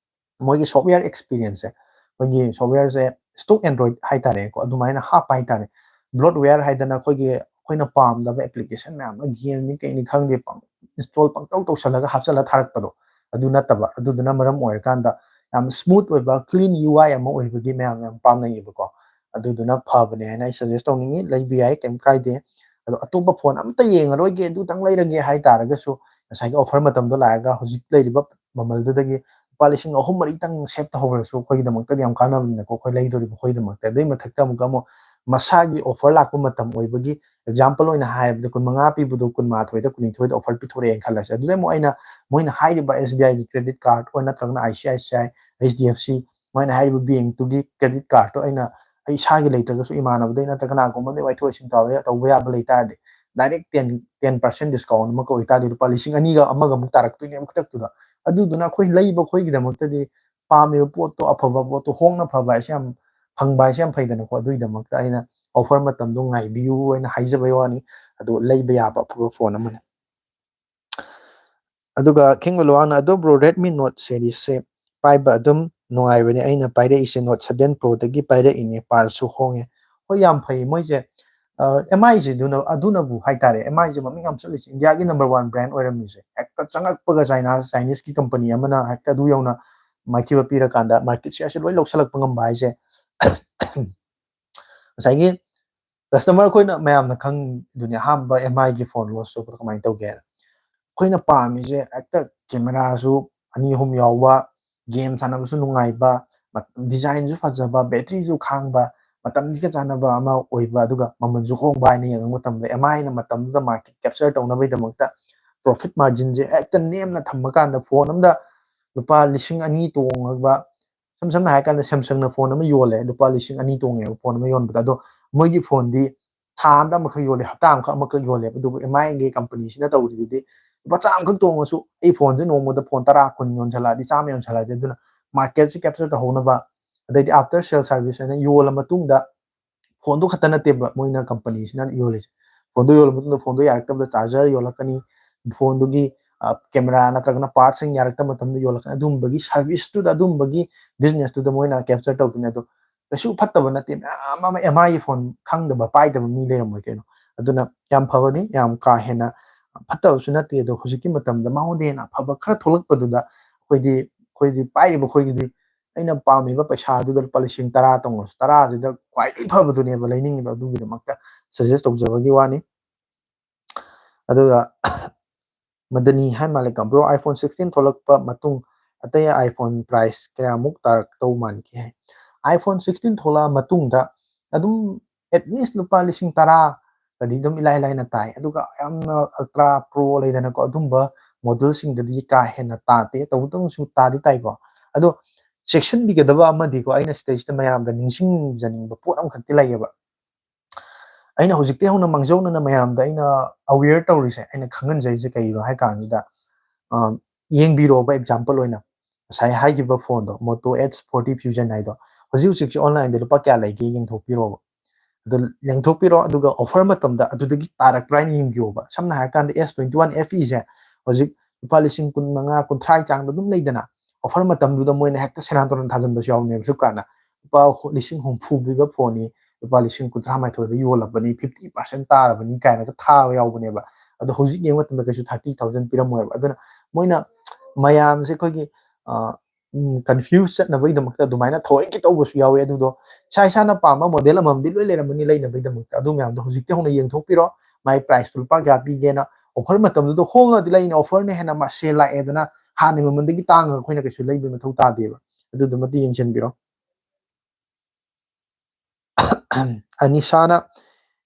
ꯃꯣꯏꯒꯤ software experienceꯁꯦ, ꯑꯩꯈꯣꯏꯒꯤ softwareꯁꯦ stock Android ꯍꯥꯏꯇꯥꯔꯦꯀꯣ, ꯑꯗꯨꯃꯥꯏꯅ ꯍꯥꯞꯄ ꯍꯥꯏꯇꯥꯔꯦ꯫ Bloatware ꯍꯥꯏꯗꯅ ꯑꯩꯈꯣꯏꯒꯤ, ꯑꯩꯈꯣꯏꯅ ꯄꯥꯝꯗꯕ application ꯃꯌꯥꯝ ꯑꯃ, gameꯅꯤ ꯀꯩꯅꯤ ꯈꯪꯗꯦ, ꯄꯪ-, install ꯄꯪꯇꯧ ꯇꯧꯁꯜꯂꯒ ꯍꯥꯞꯆꯜꯂ ꯊꯥꯔꯛꯄꯗꯣ, ꯑꯗꯨ ꯅꯠꯇꯕ, ꯑꯗꯨꯗꯨꯅ ꯃꯔꯝ ꯑꯣꯏꯔꯀꯥꯟꯗ ꯌꯥꯝ smooth ꯑꯣꯏꯕ, clean UI ꯑꯃ ꯑꯣꯏꯕꯒꯤ ꯃꯌꯥꯝ ꯌꯥꯝ ꯄꯥꯝꯅꯩꯌꯦꯕꯀꯣ꯫ ꯑꯗꯨꯗꯨꯅ ꯐꯕꯅꯦ ꯍꯥꯏꯅ ꯑꯩ suggest ꯇꯧꯅꯤꯡꯉꯤ꯫ ꯂꯩꯕ ꯌꯥꯏ, ꯀꯩꯝ ꯀꯥꯏꯗꯦ꯫ ꯑꯗꯣ ꯑꯇꯣꯞꯄ phone ꯑꯝꯇ ꯌꯦꯡꯉꯔꯣꯏꯒꯦ, ꯑꯗꯨꯇꯪ ꯂꯩꯔꯒꯦ ꯍꯥꯏ ꯇꯥꯔꯒꯁꯨ, ꯉꯁꯥꯏꯒꯤ offer ꯃꯇꯝꯗꯣ ꯂꯥꯛꯑꯒ ꯍꯧꯖꯤꯛ ꯂꯩꯔꯤꯕ ꯃꯃꯜꯗꯨꯗꯒꯤ ꯂꯨꯄꯥ ꯂꯤꯁꯤꯡ ꯑꯍꯨꯝ ꯃꯔꯤꯇꯪ save ꯇꯧꯍꯧꯔꯁꯨ ꯑꯩꯈꯣꯏꯒꯤꯗꯃꯛꯇꯗꯤ ꯌꯥꯝ ꯀꯥꯟꯅꯕꯅꯤꯅꯀꯣ, ꯑꯩꯈꯣꯏ ꯂꯩꯗꯣꯔꯤꯕ ꯑꯩꯈꯣꯏꯒꯤꯗꯃꯛꯇ꯫ ꯑꯗꯨꯏ ꯃꯊꯛꯇ ꯑꯃꯨꯛꯀ ꯑꯃꯨꯛ ꯃꯁꯥꯒꯤ offer ꯂꯥꯛꯄ ꯃꯇꯝ ꯑꯣꯏꯕꯒꯤ, example ꯑꯣꯏꯅ ꯍꯥꯏꯔꯕꯗ, ꯀꯨꯟꯃꯉꯥ ꯄꯤꯕꯗꯣ ꯀꯨꯟꯃꯥꯊꯣꯏꯗ, ꯀꯨꯟꯅꯤꯊꯣꯏꯗ offer ꯄꯤꯊꯣꯔꯛꯑꯦꯅ ꯈꯜꯂꯁꯦ꯫ ꯑꯗꯨꯗ ꯑꯃꯨꯛ ꯑꯩꯅ, ꯃꯣꯏꯅ ꯍꯥꯏꯔꯤꯕ SBIꯒꯤ credit card ꯑꯣꯔ ꯅꯠꯇ꯭ꯔꯒꯅ ICICI, HDFC, ꯃꯣꯏꯅ ꯍꯥꯏꯔꯤꯕ bankꯇꯨꯒꯤ credit cardꯇꯣ ꯑꯩꯅ, ꯑꯩ ꯏꯁꯥꯒꯤ ꯂꯩꯇ꯭ꯔꯒꯁꯨ ꯏꯃꯥꯟꯅꯕꯗꯩ ꯅꯠꯇ꯭ꯔꯒ ꯀꯅꯥꯒꯨꯝꯕꯗꯩ ꯋꯥꯏꯊꯣꯛ ꯋꯥꯏꯁꯤꯟ ꯇꯧꯕ, ꯇꯧꯕ ꯌꯥꯕ ꯂꯩ ꯇꯥꯔꯗꯤ, direct ten, ten percent discount ꯑꯃ ꯑꯣꯏ ꯇꯥꯔꯗꯤ ꯂꯨꯄꯥ ꯂꯤꯁꯤꯡ ꯑꯅꯤꯒ ꯑꯃꯒ ꯑꯃꯨꯛ ꯇꯥꯔꯛꯇꯣꯏꯅꯦꯕ ꯈꯨꯗꯛꯇꯨꯗ꯫ ꯑꯗꯨꯗꯨꯅ ꯑꯩꯈꯣꯏ ꯂꯩꯕ ꯑꯩꯈꯣꯏꯒꯤꯗꯃꯛꯇꯗꯤ ꯄꯥꯝꯃꯤꯕ ꯄꯣꯠꯇꯣ, ꯑꯐꯕ ꯄꯣꯠꯇꯣ ꯍꯣꯡꯅ ꯐꯕ ꯍꯥꯏꯁꯦ ꯌꯥꯝ, ꯐꯪꯕ ꯍꯥꯏꯁꯦ ꯌꯥꯝ ꯐꯩꯗꯅꯀꯣ꯫ ꯑꯗꯨꯒꯤꯗꯃꯛꯇ ꯑꯩꯅ offer ꯃꯇꯝꯗꯣ ꯉꯥꯏꯕꯤꯌꯨ ꯍꯥꯏꯅ ꯍꯥꯏꯖꯕꯩ ꯋꯥꯅꯤ꯫ ꯑꯗꯨ ꯂꯩꯕ ꯌꯥꯕ ꯑꯐꯕ phone ꯑꯃꯅꯤ꯫ ꯑꯗꯨꯒ ꯈꯤꯡꯕ ꯂꯨꯋꯥꯡꯅ, "ꯑꯗꯣ bro, Redmi Note seriesꯁꯦ ꯄꯥꯏꯕ ꯑꯗꯨꯝ ꯅꯨꯡꯉꯥꯏꯕꯅꯦ, ꯑꯩꯅ ꯄꯥꯏꯔꯛꯏꯁꯦ Note seven Proꯗꯒꯤ ꯄꯥꯏꯔꯛꯏꯅꯦ, ꯄꯥꯔꯁꯨ ꯍꯣꯡꯉꯦ"꯫ ꯍꯣꯏ, ꯌꯥꯝ ꯐꯩ꯫ ꯃꯣꯏꯁꯦ, ꯑ, MIꯁꯤꯗꯨꯅ, ꯑꯗꯨꯅꯕꯨ ꯍꯥꯏꯇꯥꯔꯦ, MIꯁꯦ ꯃꯃꯤꯡ ꯌꯥꯝ ꯆꯠꯂꯤꯁꯦ, ꯏꯟꯗꯤꯌꯥꯒꯤ number one brand ꯑꯣꯏꯔꯝꯃꯤꯁꯦ꯫ ꯍꯦꯛꯇ ꯆꯪꯉꯛꯄꯒ China, Chineseꯀꯤ company ꯑꯃꯅ ꯍꯦꯛꯇ ꯑꯗꯨ ꯌꯧꯅ ꯃꯥꯏꯊꯤꯕ ꯄꯤꯔꯀꯥꯟꯗ market shareꯁꯦ ꯂꯣꯏ ꯂꯧꯁꯜꯂꯛꯄ ꯉꯝꯕ ꯍꯥꯏꯁꯦ꯫ ꯉꯁꯥꯏꯒꯤ customer ꯑꯩꯈꯣꯏꯅ ꯃꯌꯥꯝꯅ ꯈꯪꯗꯨꯅꯤ, ꯑꯍꯥꯟꯕ MIꯒꯤ phone launch ꯇꯧꯕꯗ ꯀꯃꯥꯏꯅ ꯇꯧꯒꯦ ꯍꯥꯏꯅ꯫ ꯑꯩꯈꯣꯏꯅ ꯄꯥꯝꯃꯤꯁꯦ ꯍꯦꯛꯇ cameraꯁꯨ ꯑꯅꯤ ꯑꯍꯨꯝ ꯌꯥꯎꯕ, game ꯁꯥꯟꯅꯕꯁꯨ ꯅꯨꯡꯉꯥꯏꯕ, ꯃ-, designꯁꯨ ꯐꯖꯕ, batteryꯁꯨ ꯈꯥꯡꯕ, ꯃꯇꯝꯁꯤꯒ ꯆꯥꯟꯅꯕ ꯑꯃ ꯑꯣꯏꯕ, ꯑꯗꯨꯒ ꯃꯃꯜꯁꯨ ꯍꯣꯡꯕ ꯍꯥꯏꯅ ꯌꯦꯡꯕ ꯃꯇꯝꯗ ꯑꯦꯝ ꯑꯥꯏꯅ ꯃꯇꯝꯗꯨꯗ market capture ꯇꯧꯅꯕꯒꯤꯗꯃꯛꯇ profit marginꯁꯦ ꯍꯦꯛꯇ ꯅꯦꯝꯅ ꯊꯝꯃꯀꯥꯟꯗ ꯐꯣꯟ ꯑꯃꯗ ꯂꯨꯄꯥ ꯂꯤꯁꯤꯡ ꯑꯅꯤ ꯇꯣꯡꯉꯒ, ꯁꯝ ꯁꯝꯅ ꯍꯥꯏꯔꯀꯥꯟꯗ Samsungꯅ ꯐꯣꯟ ꯑꯃ ꯌꯣꯜꯂꯦ, ꯂꯨꯄꯥ ꯂꯤꯁꯤꯡ ꯑꯅꯤ ꯇꯣꯡꯉꯦꯕ ꯐꯣꯟ ꯑꯃ ꯌꯣꯟꯕꯗ, ꯑꯗꯣ ꯃꯣꯏꯒꯤ ꯐꯣꯟꯗꯤ ꯊꯥ ꯑꯃꯗ ꯑꯃꯈꯛ ꯌꯣꯜꯂꯦ, ꯍꯞꯇꯥ ꯑꯃꯈꯛ ꯑꯃꯈꯛ ꯌꯣꯜꯂꯦꯕ, ꯑꯗꯨꯕꯨ ꯑꯦꯝ ꯑꯥꯏꯒꯤ ꯀꯝꯄꯅꯤꯁꯤꯅ ꯇꯧꯔꯤꯗꯨꯗꯤ ꯂꯨꯄꯥ ꯆꯥꯝꯃꯈꯛ ꯇꯣꯡꯉꯁꯨ ꯑꯩ ꯐꯣꯟꯁꯦ ꯅꯣꯡꯃꯗ ꯐꯣꯟ ꯇꯔꯥ ꯀꯨꯟ ꯌꯣꯟꯁꯤꯜꯂꯛꯑꯗꯤ, ꯆꯥꯝꯃ ꯌꯣꯟꯁꯤꯜꯂꯛꯑꯗꯤ, ꯑꯗꯨꯅ marketꯁꯦ capture ꯇꯧꯍꯧꯅꯕ, ꯑꯗꯩꯗꯤ after sale service ꯍꯥꯏꯅ ꯌꯣꯜꯂ ꯃꯇꯨꯡꯗ ꯐꯣꯟꯗꯣ ꯈꯛꯇ ꯅꯠꯇꯦꯕ ꯃꯣꯏꯅ ꯀꯝꯄꯅꯤꯁꯤꯅ ꯌꯣꯜꯂꯤꯁꯦ, ꯐꯣꯟꯗꯣ ꯌꯣꯜꯂ ꯃꯇꯨꯡꯗ ꯐꯣꯟꯗꯣ ꯌꯥꯔꯛꯇꯕꯗ charger ꯌꯣꯜꯂꯛꯀꯅꯤ, ꯐꯣꯟꯗꯨꯒꯤ ꯀꯦꯃꯦꯔꯥ ꯅꯠꯇ꯭ꯔꯒꯅ partꯁꯤꯡ ꯌꯥꯔꯛꯇꯕ ꯃꯇꯝꯗ ꯌꯣꯜꯂꯛꯀꯅꯤ, ꯑꯗꯨꯝꯕꯒꯤ serviceꯇꯨꯗ, ꯑꯗꯨꯝꯕꯒꯤ businessꯇꯨꯗ ꯃꯣꯏꯅ capture ꯇꯧꯗꯣꯏꯅꯦ꯫ ꯑꯗꯣ ꯀꯩꯁꯨ ꯐꯠꯇꯕ ꯅꯠꯇꯦ, ꯃꯌꯥꯝ ꯑꯃ ꯑꯦꯝ ꯑꯥꯏꯒꯤ ꯐꯣꯟ ꯈꯪꯗꯕ ꯄꯥꯏꯗꯕ ꯃꯤ ꯂꯩꯔꯝꯃꯣꯏ ꯀꯩꯅꯣ꯫ ꯑꯗꯨꯅ ꯌꯥꯝ ꯐꯕꯅꯤ, ꯌꯥꯝ ꯀꯥ ꯍꯦꯟꯅ ꯐꯠꯇꯕꯁꯨ ꯅꯠꯇꯦ꯫ ꯑꯗꯣ ꯍꯧꯖꯤꯛꯀꯤ ꯃꯇꯝꯗ ꯃꯉꯣꯟꯗ ꯍꯦꯟꯅ ꯑꯐꯕ ꯈꯔ ꯊꯣꯛꯂꯛꯄꯗꯨꯗ ꯑꯩꯈꯣꯏꯗꯤ, ꯑꯩꯈꯣꯏꯗꯤ ꯄꯥꯏꯔꯤꯕ ꯑꯩꯈꯣꯏꯒꯤꯗꯤ ꯑꯩꯅ ꯄꯥꯝꯃꯤꯕ ꯄꯩꯁꯥꯗꯨꯗ ꯂꯨꯄꯥ ꯂꯤꯁꯤꯡ ꯇꯔꯥ ꯇꯣꯡꯉꯁꯨ, ꯇꯔꯥꯁꯤꯗ ꯈ꯭ꯋꯥꯏꯗꯒꯤ ꯐꯕꯗꯨꯅꯦꯕ ꯂꯩꯅꯤꯡꯉꯤꯗꯣ, ꯑꯗꯨꯒꯤꯗꯃꯛꯇ suggest ꯇꯧꯖꯕꯒꯤ ꯋꯥꯅꯤ꯫ ꯑꯗꯨꯒ ꯃꯗꯅꯤ ꯍꯥꯏ ꯃꯥꯜꯂꯦꯀꯣ, "Bro, iPhone sixteen ꯊꯣꯛꯂꯛꯄ ꯃꯇꯨꯡ ꯑꯇꯩ iPhone price ꯀꯌꯥꯃꯨꯛ ꯇꯥꯔꯛꯇꯧ ꯃꯥꯟꯒꯦ?" ꯍꯥꯏ꯫ iPhone sixteen ꯊꯣꯛꯂꯛꯑ ꯃꯇꯨꯡꯗ ꯑꯗꯨꯝ at least ꯂꯨꯄꯥ ꯂꯤꯁꯤꯡ ꯇꯔꯥꯒꯗꯤ ꯑꯗꯨꯝ ꯏꯂꯥꯏ ꯂꯥꯏꯅ ꯇꯥꯏ, ꯑꯗꯨꯒ ꯌꯥꯝꯅ Ultra Pro ꯂꯩꯗꯅꯀꯣ, ꯑꯗꯨꯝꯕ modelꯁꯤꯡꯗꯗꯤ ꯀꯥ ꯍꯦꯟꯅ ꯇꯥꯗꯦ, ꯇꯧꯕꯇꯕꯨꯁꯨ ꯇꯥꯗꯤ ꯇꯥꯏꯀꯣ꯫ ꯑꯗꯣ ꯆꯦꯛꯁꯤꯟꯕꯤꯒꯗꯕ ꯑꯃꯗꯤꯀꯣ, ꯑꯩꯅ ꯁꯤꯗꯩꯁꯤꯗ ꯃꯌꯥꯝꯗ ꯅꯤꯡꯁꯤꯡꯖꯅꯤꯡꯕ ꯄꯣꯠ ꯑꯃꯈꯛꯇꯤ ꯂꯩꯌꯦꯕ꯫ ꯑꯩꯅ ꯍꯧꯖꯤꯛꯇꯤ ꯍꯧꯅ ꯃꯥꯡꯖꯧꯅꯅ ꯃꯌꯥꯝꯗ ꯑꯩꯅ aware ꯇꯧꯔꯤꯁꯦ, ꯑꯩꯅ ꯈꯪꯍꯟꯖꯔꯤꯁꯦ ꯀꯩꯒꯤꯅꯣ ꯍꯥꯏ ꯀꯥꯟꯁꯤꯗ, ꯑ, ꯌꯦꯡꯕꯤꯔꯣꯕ, example ꯑꯣꯏꯅ ꯉꯁꯥꯏ ꯍꯥꯏꯈꯤꯕ ꯐꯣꯟꯗꯣ, Moto Edge forty Fusion ꯍꯥꯏꯗꯣ, ꯍꯧꯖꯤꯛ ꯍꯧꯖꯤꯛꯁꯦ onlineꯗ ꯂꯨꯄꯥ ꯀꯌꯥ ꯂꯩꯒꯦ ꯌꯦꯡꯊꯣꯛꯄꯤꯔꯣꯕ꯫ ꯑꯗꯨ ꯌꯦꯡꯊꯣꯛꯄꯤꯔꯣ, ꯑꯗꯨꯒ offer ꯃꯇꯝꯗ ꯑꯗꯨꯗꯒꯤ ꯇꯥꯔꯛꯄ꯭ꯔꯥ ꯍꯥꯏꯅ ꯌꯦꯡꯕꯤꯌꯣꯕ꯫ ꯁꯝꯅ ꯍꯥꯏꯔꯀꯥꯟꯗ S twenty one F Eꯁꯦ ꯍꯧꯖꯤꯛ ꯂꯨꯄꯥ ꯂꯤꯁꯤꯡ ꯀꯨꯟ ꯃꯉꯥ, ꯀꯨꯟꯊ꯭ꯔꯥꯒꯤ ꯆꯥꯡꯗ ꯑꯗꯨꯝ ꯂꯩꯗꯅ, offer ꯃꯇꯝꯗꯨꯗ ꯃꯣꯏꯅ ꯍꯦꯛꯇ ꯁꯦꯔꯥꯟ ꯇꯨꯔꯥꯟ ꯊꯥꯖꯤꯟꯕꯁꯨ ꯌꯥꯎꯕꯅꯦꯕ Flipkartꯅ꯫ ꯂꯨꯄꯥ ꯍꯨ-, ꯂꯤꯁꯤꯡ ꯍꯨꯝꯐꯨ ꯄꯤꯕ ꯐꯣꯟꯅꯤ, ꯂꯨꯄꯥ ꯂꯤꯁꯤꯡ ꯀꯨꯟꯊ꯭ꯔꯥ ꯃꯥꯊꯣꯏꯗ ꯌꯣꯜꯂꯕꯅꯤ, fifty percent ꯇꯥꯔꯕꯅꯤ ꯀꯥꯏꯅꯒ ꯊꯥꯕ ꯌꯥꯎꯕꯅꯦꯕ꯫ ꯑꯗꯣ ꯍꯧꯖꯤꯛ ꯌꯦꯡꯕ ꯃꯇꯝꯗ ꯀꯩꯁꯨ thirty thousand ꯄꯤꯔꯝꯃꯣꯏꯕ꯫ ꯑꯗꯨꯅ ꯃꯣꯏꯅ ꯃꯌꯥꯝꯁꯦ ꯑꯩꯈꯣꯏꯒꯤ, ꯑ, ꯎꯝ, confuse ꯆꯠꯅꯕꯒꯤꯗꯃꯛꯇ ꯑꯗꯨꯃꯥꯏꯅ ꯊꯑꯣꯏꯀꯤ ꯇꯧꯕꯁꯨ ꯌꯥꯎꯋꯦ꯫ ꯑꯗꯨꯗꯣ ꯏꯁꯥ ꯏꯁꯥꯅ ꯄꯥꯝꯕ model ꯑꯃꯃꯝꯗꯤ ꯂꯣꯏ ꯂꯩꯔꯝꯃꯅꯤ ꯂꯩꯅꯕꯒꯤꯗꯃꯛꯇ꯫ ꯑꯗꯨ ꯃꯌꯥꯝꯗꯣ ꯍꯧꯖꯤꯛꯇꯤ ꯍꯧꯅ ꯌꯦꯡꯊꯣꯛꯄꯤꯔꯣ, ꯃꯥꯏ priceꯇꯨ ꯂꯨꯄꯥ ꯀꯌꯥ ꯄꯤꯒꯦꯅ꯫ Offer ꯃꯇꯝꯗꯨꯗ ꯍꯣꯡꯉꯗꯤ ꯂꯩꯅꯤ, offerꯅ ꯍꯦꯟꯅ ꯃꯁꯦꯜ ꯂꯥꯛꯑꯦꯗꯅ, ꯍꯥꯟꯅꯒꯤ ꯃꯃꯜꯗꯒꯤ ꯇꯥꯡꯉꯒ ꯑꯩꯈꯣꯏꯅ ꯀꯩꯁꯨ ꯂꯩꯕꯒꯤ ꯃꯊꯧ ꯇꯥꯗꯦꯕ꯫ ꯑꯗꯨꯗꯨꯃꯗꯤ ꯌꯦꯡꯁꯤꯟꯕꯤꯔꯣ꯫ ꯑꯅꯤꯁꯥꯅ,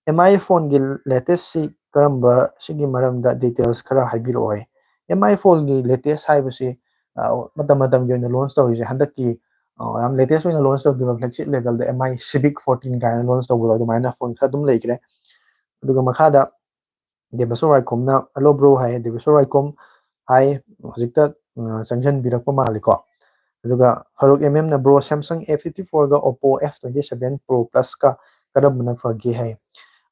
"ꯑꯦꯝ ꯑꯥꯏ ꯐꯣꯟꯒꯤ ꯂꯦꯇꯦꯁꯁꯤ ꯀꯔꯝꯕ, ꯁꯤꯒꯤ ꯃꯔꯝꯗ ꯗꯤꯇꯦꯜꯁ ꯈꯔ ꯍꯥꯏꯕꯤꯔꯛꯑꯣ" ꯍꯥꯏ꯫ ꯑꯦꯝ ꯑꯥꯏ ꯐꯣꯟꯒꯤ ꯂꯦꯇꯦꯁ ꯍꯥꯏꯕꯁꯤ, ꯑ, ꯃꯇꯝ ꯃꯇꯝꯒꯤ ꯑꯣꯏꯅ ꯂꯣꯟꯁ ꯇꯧꯔꯤꯁꯦ, ꯍꯟꯗꯛꯀꯤ, ꯑ, ꯌꯥꯝ ꯂꯦꯇꯦꯁ ꯑꯣꯏꯅ ꯂꯣꯟꯁ ꯇꯧꯈꯤꯕ ꯐ꯭ꯂꯦꯒꯁꯤꯞ ꯂꯦꯚꯦꯜꯗ ꯑꯦꯝ ꯑꯥꯏ ꯁꯤꯕꯤꯛ ꯐꯣꯔꯇꯤꯟ ꯀꯥꯏꯅ ꯂꯣꯟꯁ ꯇꯧꯕꯗꯣ, ꯑꯗꯨꯃꯥꯏꯅ ꯐꯣꯟ ꯈꯔ ꯑꯗꯨꯝ ꯂꯩꯈ꯭ꯔꯦ꯫ ꯑꯗꯨꯒ ꯃꯈꯥꯗ ꯗꯦꯕꯦꯁꯣꯔ ꯋꯥꯏꯈꯣꯝꯅ, "Hello bro" ꯍꯥꯏ, ꯗꯦꯕꯦꯁꯣꯔ ꯋꯥꯏꯈꯣꯝ ꯍꯥꯏ, ꯍꯧꯖꯤꯛꯇ, ꯑ, ꯆꯪꯁꯤꯟꯕꯤꯔꯛꯄ ꯃꯥꯜꯂꯤꯀꯣ꯫ ꯑꯗꯨꯒ Farooq M ꯑꯦꯝꯅ, "Bro, Samsung A fifty four ꯒ Oppo F twenty seven Pro Plus ꯀ ꯀꯔꯝꯕꯅ ꯐꯒꯦ?" ꯍꯥꯏ꯫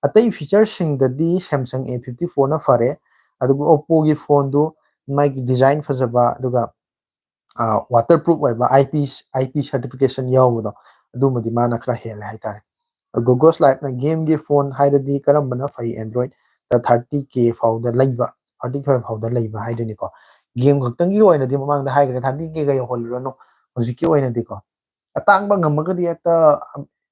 ꯑꯇꯩ ꯐꯤꯆꯔꯁꯤꯡꯗꯗꯤ Samsung A fifty four ꯅ ꯐꯔꯦ, ꯑꯗꯨꯒ Oppo ꯒꯤ ꯐꯣꯟꯗꯨ ꯃꯥꯒꯤ ꯗꯤꯖꯥꯏꯟ ꯐꯖꯕ, ꯑꯗꯨꯒ, ꯑ, ꯋꯥꯇꯔ ꯄ꯭ꯔꯨꯐ ꯑꯣꯏꯕ, I P, I P certification ꯌꯥꯎꯕꯗꯣ, ꯑꯗꯨꯃꯗꯤ ꯃꯥꯅ ꯈꯔ ꯍꯦꯜꯂꯦ ꯍꯥꯏꯇꯥꯔꯦ꯫ ꯒꯣꯒꯣꯁ ꯂꯥꯏꯠꯅ, "ꯒꯦꯝꯒꯤ ꯐꯣꯟ ꯍꯥꯏꯔꯗꯤ ꯀꯔꯝꯕꯅ ꯐꯩ?" Android ꯗ thirty K ꯐꯥꯎꯗ ꯂꯩꯕ, thirty K ꯐꯥꯎꯗ ꯂꯩꯕ ꯍꯥꯏꯗꯨꯅꯤꯀꯣ꯫ ꯒꯦꯝ ꯈꯛꯇꯪꯒꯤ ꯑꯣꯏꯅꯗꯤ ꯃꯃꯥꯡꯗ ꯍꯥꯏꯈ꯭ꯔꯦ, thirty K ꯒ ꯌꯧꯍꯜꯂꯨꯔꯅꯨ ꯍꯧꯖꯤꯛꯀꯤ ꯑꯣꯏꯅꯗꯤꯀꯣ꯫ ꯑꯇꯥꯡꯕ ꯉꯝꯃꯒꯗꯤ ꯍꯦꯛꯇ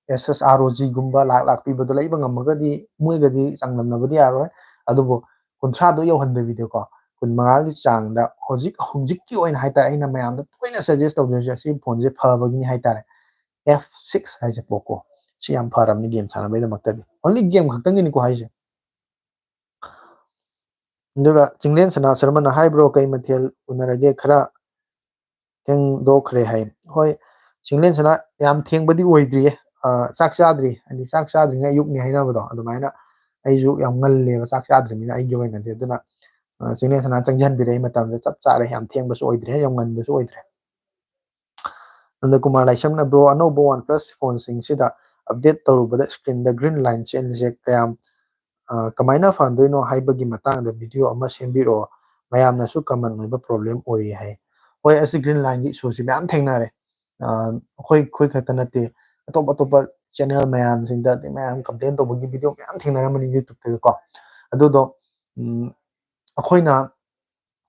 S S R O G ꯒꯨꯝꯕ ꯂꯥꯛ ꯂꯥꯛ ꯄꯤꯕꯗꯣ ꯂꯩꯕ ꯉꯝꯃꯒꯗꯤ ꯃꯣꯏꯒꯗꯤ ꯆꯥꯡꯗꯝꯅꯕꯗꯤ ꯌꯥꯔꯣꯏ꯫ ꯑꯗꯨꯕꯨ ꯀꯨꯟꯊ꯭ꯔꯥꯗꯣ ꯌꯧꯍꯟꯗꯕꯤꯗꯀꯣ, ꯀꯨꯟꯃꯉꯥꯒꯤ ꯆꯥꯡꯗ ꯍꯧꯖꯤꯛ, ꯍꯧꯖꯤꯛꯀꯤ ꯑꯣꯏꯅ ꯍꯥꯏꯇꯥꯔꯦ, ꯑꯩꯅ ꯃꯌꯥꯝꯗ ꯇꯣꯏꯅ suggest ꯇꯧꯖꯔꯤꯁꯦ, ꯑꯁꯤ ꯐꯣꯟꯁꯦ ꯐꯕꯒꯤꯅꯤ ꯍꯥꯏꯇꯥꯔꯦ꯫ F six ꯍꯥꯏꯁꯦ, Poco꯫ ꯁꯤ ꯌꯥꯝ ꯐꯔꯕꯅꯤ ꯒꯦꯝ ꯁꯥꯟꯅꯕꯒꯤꯗꯃꯛꯇꯗꯤ꯫ Only ꯒꯦꯝ ꯈꯛꯇꯪꯒꯤꯅꯤꯀꯣ ꯍꯥꯏꯁꯦ꯫ ꯑꯗꯨꯒ ꯆꯤꯡꯂꯦꯟ ꯁꯅꯥ ꯁꯔꯃꯅ ꯍꯥꯏ, "Bro, ꯀꯩ ꯃꯊꯦꯜ ꯎꯅꯔꯒꯦ? ꯈꯔ ꯊꯦꯡꯗꯣꯛꯈ꯭ꯔꯦ" ꯍꯥꯏ꯫ ꯍꯣꯏ, ꯆꯤꯡꯂꯦꯟ ꯁꯅꯥ, ꯌꯥꯝ ꯊꯦꯡꯕꯗꯤ ꯑꯣꯏꯗ꯭ꯔꯤꯌꯦ꯫ ꯑ, ꯆꯥꯛ ꯆꯥꯗ꯭ꯔꯤ, ꯍꯥꯏꯗꯤ ꯆꯥꯛ ꯆꯥꯗ꯭ꯔꯤꯉꯩ ꯑꯌꯨꯛꯅꯤ ꯍꯥꯏꯅꯕꯗꯣ, ꯑꯗꯨꯃꯥꯏꯅ ꯑꯩꯁꯨ ꯌꯥꯝ ꯉꯜꯂꯦꯕ ꯆꯥꯛ ꯆꯥꯗ꯭ꯔꯤꯕꯅꯤꯅ ꯑꯩꯒꯤ ꯑꯣꯏꯅꯗꯤ꯫ ꯑꯗꯨꯅ, ꯑ, ꯆꯤꯡꯂꯦꯟ ꯁꯅꯥ ꯆꯪꯁꯤꯟꯕꯤꯔꯛꯏ ꯃꯇꯝꯁꯦ ꯆꯞ ꯆꯥꯔꯦ, ꯌꯥꯝ ꯊꯦꯡꯕꯁꯨ ꯑꯣꯏꯗ꯭ꯔꯦ, ꯌꯥꯝ ꯉꯟꯕꯁꯨ ꯑꯣꯏꯗ꯭ꯔꯦ꯫ ꯅꯟꯗꯀꯨꯃꯥꯔ ꯂꯥꯏꯁ꯭ꯔꯝꯅ, "Bro, ꯑꯅꯧꯕ OnePlus ꯐꯣꯟꯁꯤꯡꯁꯤꯗ ꯑꯞꯗꯦꯠ ꯇꯧꯔꯨꯕꯗ ꯁ꯭ꯀ꯭ꯔꯤꯟꯗ ꯒ꯭ꯔꯤꯟ ꯂꯥꯏꯟ ꯆꯦꯟꯕꯁꯦ ꯀꯌꯥꯝ, ꯑ, ꯀꯃꯥꯏꯅ ꯐꯍꯟꯗꯣꯏꯅꯣ ꯍꯥꯏꯕꯒꯤ ꯃꯇꯥꯡꯗ ꯚꯤꯗꯤꯑꯣ ꯑꯃ ꯁꯦꯝꯕꯤꯔꯛꯑꯣ, ꯃꯌꯥꯝꯅꯁꯨ ꯀꯃꯟ ꯑꯣꯏꯕ ꯄ꯭ꯔꯣꯕ꯭ꯂꯦꯝ ꯑꯣꯏꯔꯤ" ꯍꯥꯏ꯫ ꯍꯣꯏ, ꯑꯁꯤ ꯒ꯭ꯔꯤꯟ ꯂꯥꯏꯟꯒꯤ ꯏꯁꯨꯁꯤ ꯃꯌꯥꯝ ꯊꯦꯡꯅꯔꯦ꯫ ꯑ, ꯑꯩꯈꯣꯏ, ꯑꯩꯈꯣꯏ ꯈꯛꯇ ꯅꯠꯇꯦ, ꯑꯇꯣꯞ ꯑꯇꯣꯞꯄ ꯆꯦꯅꯦꯜ ꯃꯌꯥꯝꯁꯤꯡꯗ ꯑꯗꯩ ꯃꯌꯥꯝ ꯀꯝꯄ꯭ꯂꯦꯟ ꯇꯧꯕꯒꯤ ꯚꯤꯗꯤꯑꯣ ꯃꯌꯥꯝ ꯊꯦꯡꯅꯔꯝꯃꯅꯤ YouTube-ꯇꯒꯀꯣ꯫ ꯑꯗꯨꯗꯣ, ꯎꯝ, ꯑꯩꯈꯣꯏꯅ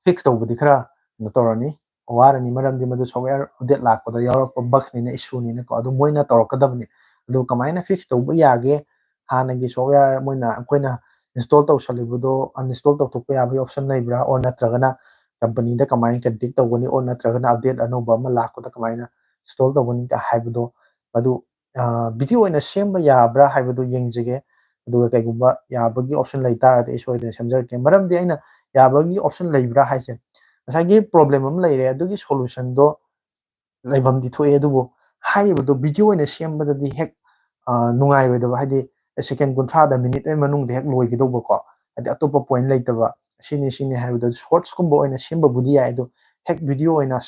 ꯐꯤꯛꯁ ꯇꯧꯕꯗꯤ ꯈꯔ ꯀꯩꯅꯣ ꯇꯧꯔꯅꯤ, ꯋꯥꯔꯅꯤ, ꯃꯔꯝꯗꯤ ꯃꯗꯨ ꯁꯣꯞꯋꯦꯌꯔ ꯑꯞꯗꯦꯠ ꯂꯥꯛꯄꯗ ꯌꯥꯎꯔꯛꯄ ꯕꯒꯁꯅꯤꯅ, ꯏꯁꯨꯅꯤꯅꯀꯣ꯫ ꯑꯗꯨ ꯃꯣꯏꯅ ꯇꯧꯔꯛꯀꯗꯕꯅꯤ꯫ ꯑꯗꯨ ꯀꯃꯥꯏꯅ ꯐꯤꯛꯁ ꯇꯧꯕ ꯌꯥꯒꯦ? ꯍꯥꯟꯅꯒꯤ ꯁꯣꯞꯋꯦꯌꯔ ꯃꯣꯏꯅ, ꯑꯩꯈꯣꯏꯅ ꯏꯟꯁꯇꯣꯜ ꯇꯧꯁꯜꯂꯤꯕꯗꯣ ꯑꯟꯏꯟꯁꯇꯣꯜ ꯇꯧꯊꯣꯛꯄ ꯌꯥꯕꯒꯤ ꯑꯣꯞꯁꯟ ꯂꯩꯕ꯭ꯔꯥ? ꯑꯣꯔ ꯅꯠꯇ꯭ꯔꯒꯅ ꯀꯝꯄꯅꯤꯗ ꯀꯃꯥꯏꯅ ꯀꯟꯇꯦꯛ ꯇꯧꯒꯅꯤ? ꯑꯣꯔ ꯅꯠꯇ꯭ꯔꯒꯅ ꯑꯞꯗꯦꯠ ꯑꯅꯧꯕ ꯑꯃ ꯂꯥꯛꯄꯗ ꯀꯃꯥꯏꯅ ꯏꯟꯁꯇꯣꯜ ꯇꯧꯒꯅꯤ ꯍꯥꯏꯕꯗꯣ, ꯃꯗꯨ ꯚꯤꯗꯤꯑꯣ ꯑꯣꯏꯅ ꯁꯦꯝꯕ ꯌꯥꯕ꯭ꯔꯥ ꯍꯥꯏꯕꯗꯨ ꯌꯦꯡꯖꯒꯦ꯫ ꯑꯗꯨꯒ ꯀꯩꯒꯨꯝꯕ ꯌꯥꯕꯒꯤ ꯑꯣꯞꯁꯟ ꯂꯩ ꯇꯥꯔꯒꯗꯤ ꯑꯩ ꯁꯣꯏꯗꯅ ꯁꯦꯝꯖꯔꯛꯀꯦ꯫ ꯃꯔꯝꯗꯤ ꯑꯩꯅ ꯌꯥꯕꯒꯤ ꯑꯣꯞꯁꯟ ꯂꯩꯕ꯭ꯔꯥ ꯍꯥꯏꯁꯦ, ꯉꯁꯥꯏꯒꯤ ꯄ꯭ꯔꯣꯕ꯭ꯂꯦꯝ ꯑꯃ ꯂꯩꯔꯦ, ꯑꯗꯨꯒꯤ ꯁꯣꯂꯨꯁꯟꯗꯣ ꯂꯩꯐꯝꯗꯤ ꯊꯣꯛꯑꯦ, ꯑꯗꯨꯕꯨ ꯍꯥꯏꯔꯤꯕꯗꯣ ꯚꯤꯗꯤꯑꯣ ꯑꯣꯏꯅ ꯁꯦꯝꯕꯗꯗꯤ ꯍꯦꯛ ꯅꯨꯡꯉꯥꯏꯔꯣꯏꯗꯕ, ꯍꯥꯏꯗꯤ ꯁꯦꯀꯦꯟ ꯀꯨꯟꯊ꯭ꯔꯥꯗ, ꯃꯤꯅꯤꯠ ꯑꯃꯒꯤ ꯃꯅꯨꯡꯗ ꯍꯦꯛ ꯂꯣꯏꯒꯗꯧꯕꯀꯣ, ꯍꯥꯏꯗꯤ ꯑꯇꯣꯞꯄ ꯄꯣꯏꯟ ꯂꯩꯇꯕ, ꯁꯤꯅꯤ ꯁꯤꯅꯤ ꯍꯥꯏꯕꯗꯣ ꯁꯣꯔꯠꯁꯀꯨꯝꯕ ꯑꯣꯏꯅ ꯁꯦꯝꯕꯕꯨꯗꯤ ꯌꯥꯏ, ꯑꯗꯣ ꯍꯦꯛ ꯚꯤꯗꯤꯑꯣ ꯑꯣꯏꯅ,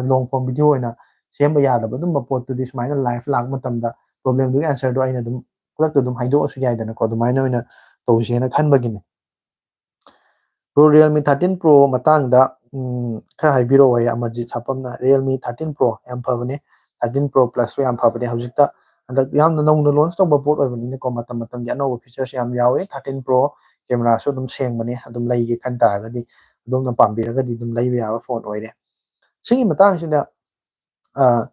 ꯂꯣꯡ ꯐꯣꯔꯝ ꯚꯤꯗꯤꯑꯣ ꯑꯣꯏꯅ ꯁꯦꯝꯕ ꯌꯥꯗꯕ ꯑꯗꯨꯝꯕ ꯄꯣꯠꯇꯨꯗꯤ ꯁꯨꯃꯥꯏꯅ ꯂꯥꯏꯐ ꯂꯥꯛꯄ ꯃꯇꯝꯗ ꯄ꯭ꯔꯣꯕ꯭ꯂꯦꯝꯗꯨꯒꯤ ꯑꯟꯁꯔꯗꯣ ꯑꯩꯅ ꯑꯗꯨꯝ ꯈꯨꯗꯛꯇ ꯑꯗꯨꯝ ꯍꯥꯏꯗꯣꯛꯑꯁꯨ ꯌꯥꯏꯗꯅꯀꯣ, ꯑꯗꯨꯃꯥꯏꯅ ꯑꯣꯏꯅ ꯇꯧꯁꯦꯅ ꯈꯟꯕꯒꯤꯅꯤ꯫ ꯕ꯭ꯔꯣ, ꯔꯤꯌꯦꯜꯃꯤ ꯊꯥꯔꯇꯤꯟ ꯄ꯭ꯔꯣ ꯃꯇꯥꯡꯗ ꯎꯝ, ꯈꯔ ꯍꯥꯏꯕꯤꯔꯛꯑꯣ꯫ ꯑꯩ ꯑꯃꯔꯖꯤꯠ ꯁꯥꯄꯝꯅ, ꯔꯤꯌꯦꯜꯃꯤ ꯊꯥꯔꯇꯤꯟ ꯄ꯭ꯔꯣ ꯌꯥꯝ ꯐꯕꯅꯦ, ꯊꯥꯔꯇꯤꯟ ꯄ꯭ꯔꯣ ꯄ꯭ꯂꯁꯁꯨ ꯌꯥꯝ ꯐꯕꯅꯦ꯫ ꯍꯧꯖꯤꯛꯇ ꯍꯟꯗꯛ ꯌꯥꯝꯅ ꯅꯧꯅ ꯂꯣꯟꯆ ꯇꯧꯕ ꯄꯣꯠ ꯑꯣꯏꯕꯅꯤꯅꯀꯣ, ꯃꯇꯝ ꯃꯇꯝꯒꯤ ꯑꯅꯧꯕ ꯐꯤꯆꯔꯁ ꯌꯥꯝ ꯌꯥꯎꯋꯦ꯫ ꯊꯥꯔꯇꯤꯟ ꯄ꯭ꯔꯣ ꯀꯦꯃꯦꯔꯥꯁꯨ ꯑꯗꯨꯝ ꯁꯦꯡꯕꯅꯦ, ꯑꯗꯨꯝ ꯂꯩꯒꯦ ꯈꯟ ꯇꯥꯔꯒꯗꯤ, ꯑꯗꯣꯝꯅ ꯄꯥꯝꯕꯤꯔꯒꯗꯤ ꯑꯗꯨꯝ ꯂꯩꯕ ꯌꯥꯕ ꯐꯣꯟ ꯑꯣꯏꯔꯦ꯫ ꯁꯤꯒꯤ ꯃꯇꯥꯡꯁꯤꯗ ꯑ,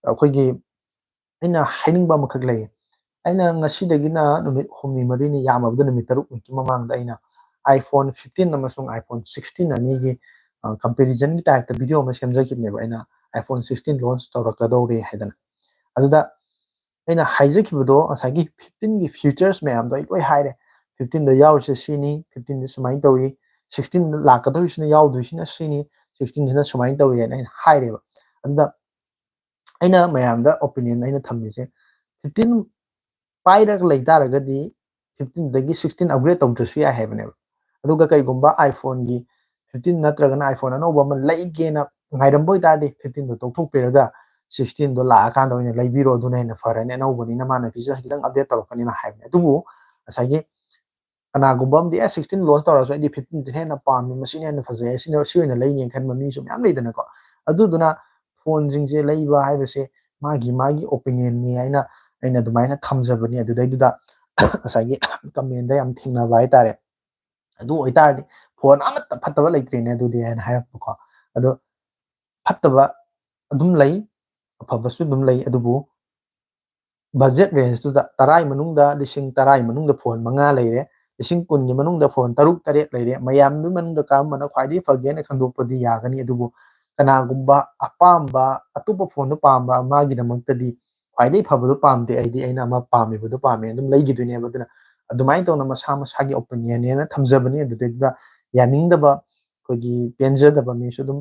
ꯑꯩꯈꯣꯏꯒꯤ ꯑꯩꯅ ꯍꯥꯏꯅꯤꯡꯕ ꯑꯃꯈꯛ ꯂꯩ꯫ ꯑꯩꯅ ꯉꯁꯤꯗꯒꯤꯅ ꯅꯨꯃꯤꯠ ꯍꯨꯝꯅꯤ ꯃꯔꯤꯅꯤ, ꯌꯥꯝꯃꯕꯗ ꯅꯨꯃꯤꯠ ꯇꯔꯨꯛꯃꯨꯛꯀꯤ ꯃꯃꯥꯡꯗ ꯑꯩꯅ iPhone fifteen ꯑꯃꯁꯨꯡ iPhone sixteen ꯑꯅꯤꯒꯤ, ꯑ, comparisonꯒꯤ typeꯇ video ꯑꯃ ꯁꯦꯝꯖꯈꯤꯕꯅꯦꯕ, ꯑꯩꯅ iPhone sixteen launch ꯇꯧꯔꯛꯀꯗꯧꯔꯦ ꯍꯥꯏꯗꯅ꯫ ꯑꯗꯨꯗ ꯑꯩꯅ ꯍꯥꯏꯖꯈꯤꯕꯗꯣ, ꯉꯁꯥꯏꯒꯤ fifteenꯒꯤ features ꯃꯌꯥꯝꯗꯣ ꯑꯩ ꯂꯣꯏ ꯍꯥꯏꯔꯦ꯫ fifteenꯗ ꯌꯥꯎꯔꯤꯁꯦ ꯁꯤꯅꯤ, fifteenꯗ ꯁꯨꯃꯥꯏꯅ ꯇꯧꯏ, sixteenꯗ ꯂꯥꯛꯀꯗꯧꯔꯤꯁꯤꯅ, ꯌꯥꯎꯗꯣꯏꯁꯤꯅ ꯁꯤꯅꯤ, sixteenꯁꯤꯅ ꯁꯨꯃꯥꯏꯅ ꯇꯧꯏ ꯍꯥꯏꯅ ꯑꯩꯅ ꯍꯥꯏꯔꯦꯕ꯫ ꯑꯗꯨꯗ ꯑꯩꯅ ꯃꯌꯥꯝꯗ opinion ꯑꯩꯅ ꯊꯝꯃꯤꯁꯦ, fifteen ꯄꯥꯏꯔꯒ ꯂꯩ ꯇꯥꯔꯒꯗꯤ fifteenꯗꯒꯤ sixteen upgrade ꯇꯧꯗ꯭ꯔꯁꯨ ꯌꯥꯏ ꯍꯥꯏꯕꯅꯦꯕ꯫ ꯑꯗꯨꯒ ꯀꯩꯒꯨꯝꯕ iPhoneꯒꯤ fifteen ꯅꯠꯇ꯭ꯔꯒꯅ iPhone ꯑꯅꯧꯕ ꯑꯃ ꯂꯩꯒꯦꯅ ꯉꯥꯏꯔꯝꯕ ꯑꯣꯏꯇꯥꯔꯗꯤ, fifteenꯗꯣ ꯇꯣꯛꯊꯣꯛꯄꯤꯔꯒ sixteenꯗꯣ ꯂꯥꯛꯑꯀꯥꯟꯗ ꯑꯣꯏꯅ ꯂꯩꯕꯤꯔꯣ, ꯑꯗꯨꯅ ꯍꯦꯟꯅ ꯐꯔꯅꯤ, ꯑꯅꯧꯕꯅꯤꯅ ꯃꯥꯅ feature ꯈꯤꯇꯪ update ꯇꯧꯔꯛꯀꯅꯤꯅ ꯍꯥꯏꯕꯅꯦ꯫ ꯑꯗꯨꯕꯨ ꯉꯁꯥꯏꯒꯤ ꯀꯅꯥꯒꯨꯝꯕ ꯑꯃꯗꯤ, "ꯑꯦ, sixteen launch ꯇꯧꯔꯁꯨ ꯑꯩꯗꯤ fifteenꯁꯤꯅ ꯍꯦꯟꯅ ꯄꯥꯝꯃꯤ, ꯃꯁꯤꯅ ꯍꯦꯟꯅ ꯐꯖꯩ, ꯁꯤꯅ, ꯁꯤ ꯑꯣꯏꯅ ꯂꯩꯅꯤ" ꯈꯟꯕ ꯃꯤꯁꯨ ꯃꯌꯥꯝ ꯂꯩꯗꯅꯀꯣ꯫ ꯑꯗꯨꯗꯨꯅ ꯐꯣꯟꯁꯤꯡꯁꯦ ꯂꯩꯕ ꯍꯥꯏꯕꯁꯦ ꯃꯥꯒꯤ ꯃꯥꯒꯤ opinionꯅꯤ ꯍꯥꯏꯅ ꯑꯩꯅ ꯑꯗꯨꯃꯥꯏꯅ ꯊꯝꯖꯕꯅꯤ꯫ ꯑꯗꯨꯗꯩꯗꯨꯗ ꯉꯁꯥꯏꯒꯤ commentꯇ ꯌꯥꯝ ꯊꯦꯡꯅꯕ ꯍꯥꯏꯇꯥꯔꯦ, "ꯑꯗꯨ ꯑꯣꯏꯇꯥꯔꯗꯤ ꯐꯣꯟ ꯑꯃꯠꯇ ꯐꯠꯇꯕ ꯂꯩꯇ꯭ꯔꯦꯅꯦ ꯑꯗꯨꯗꯤ" ꯍꯥꯏꯅ ꯍꯥꯏꯔꯛꯄꯀꯣ꯫ ꯑꯗꯣ ꯐꯠꯇꯕ ꯑꯗꯨꯝ ꯂꯩ, ꯑꯐꯕꯁꯨ ꯑꯗꯨꯝ ꯂꯩ, ꯑꯗꯨꯕꯨ budget rangeꯇꯨꯗ, ꯇꯔꯥꯒꯤ ꯃꯅꯨꯡꯗ, ꯂꯤꯁꯤꯡ ꯇꯔꯥꯒꯤ ꯃꯅꯨꯡꯗ ꯐꯣꯟ ꯃꯉꯥ ꯂꯩꯔꯦ, ꯂꯤꯁꯤꯡ ꯀꯨꯟꯒꯤ ꯃꯅꯨꯡꯗ ꯐꯣꯟ ꯇꯔꯨꯛ ꯇꯔꯦꯠ ꯂꯩꯔꯦ꯫ ꯃꯌꯥꯝꯗꯨꯒꯤ ꯃꯅꯨꯡꯗ ꯀꯔꯝꯕꯅ ꯈ꯭ꯋꯥꯏꯗꯒꯤ ꯐꯒꯦꯅ ꯈꯟꯗꯣꯛꯄꯗꯤ ꯌꯥꯒꯅꯤ, ꯑꯗꯨꯕꯨ ꯀꯅꯥꯒꯨꯝꯕ ꯑꯄꯥꯝꯕ, ꯑꯇꯣꯞꯄ ꯐꯣꯟꯗꯣ ꯄꯥꯝꯕ ꯃꯥꯒꯤꯗꯃꯛꯇꯗꯤ ꯈ꯭ꯋꯥꯏꯗꯒꯤ ꯐꯕꯗꯣ ꯄꯥꯝꯗꯦ, ꯑꯩꯗꯤ ꯑꯩꯅ ꯑꯃ ꯄꯥꯝꯃꯤꯕꯗꯣ ꯄꯥꯝꯃꯦ ꯑꯗꯨꯝ ꯂꯩꯈꯤꯗꯣꯏꯅꯦꯕ꯫ ꯑꯗꯨꯅ ꯑꯗꯨꯃꯥꯏꯅ ꯇꯧꯅ ꯃꯁꯥ ꯃꯁꯥꯒꯤ ꯑꯣꯄꯤꯅꯤꯌꯟꯅꯦꯅ ꯊꯝꯖꯕꯅꯤ꯫ ꯑꯗꯨꯗꯩꯗꯨꯗ ꯌꯥꯅꯤꯡꯗꯕ, ꯑꯩꯈꯣꯏꯒꯤ ꯄꯦꯟꯖꯗꯕ ꯃꯤꯁꯨ ꯑꯗꯨꯝ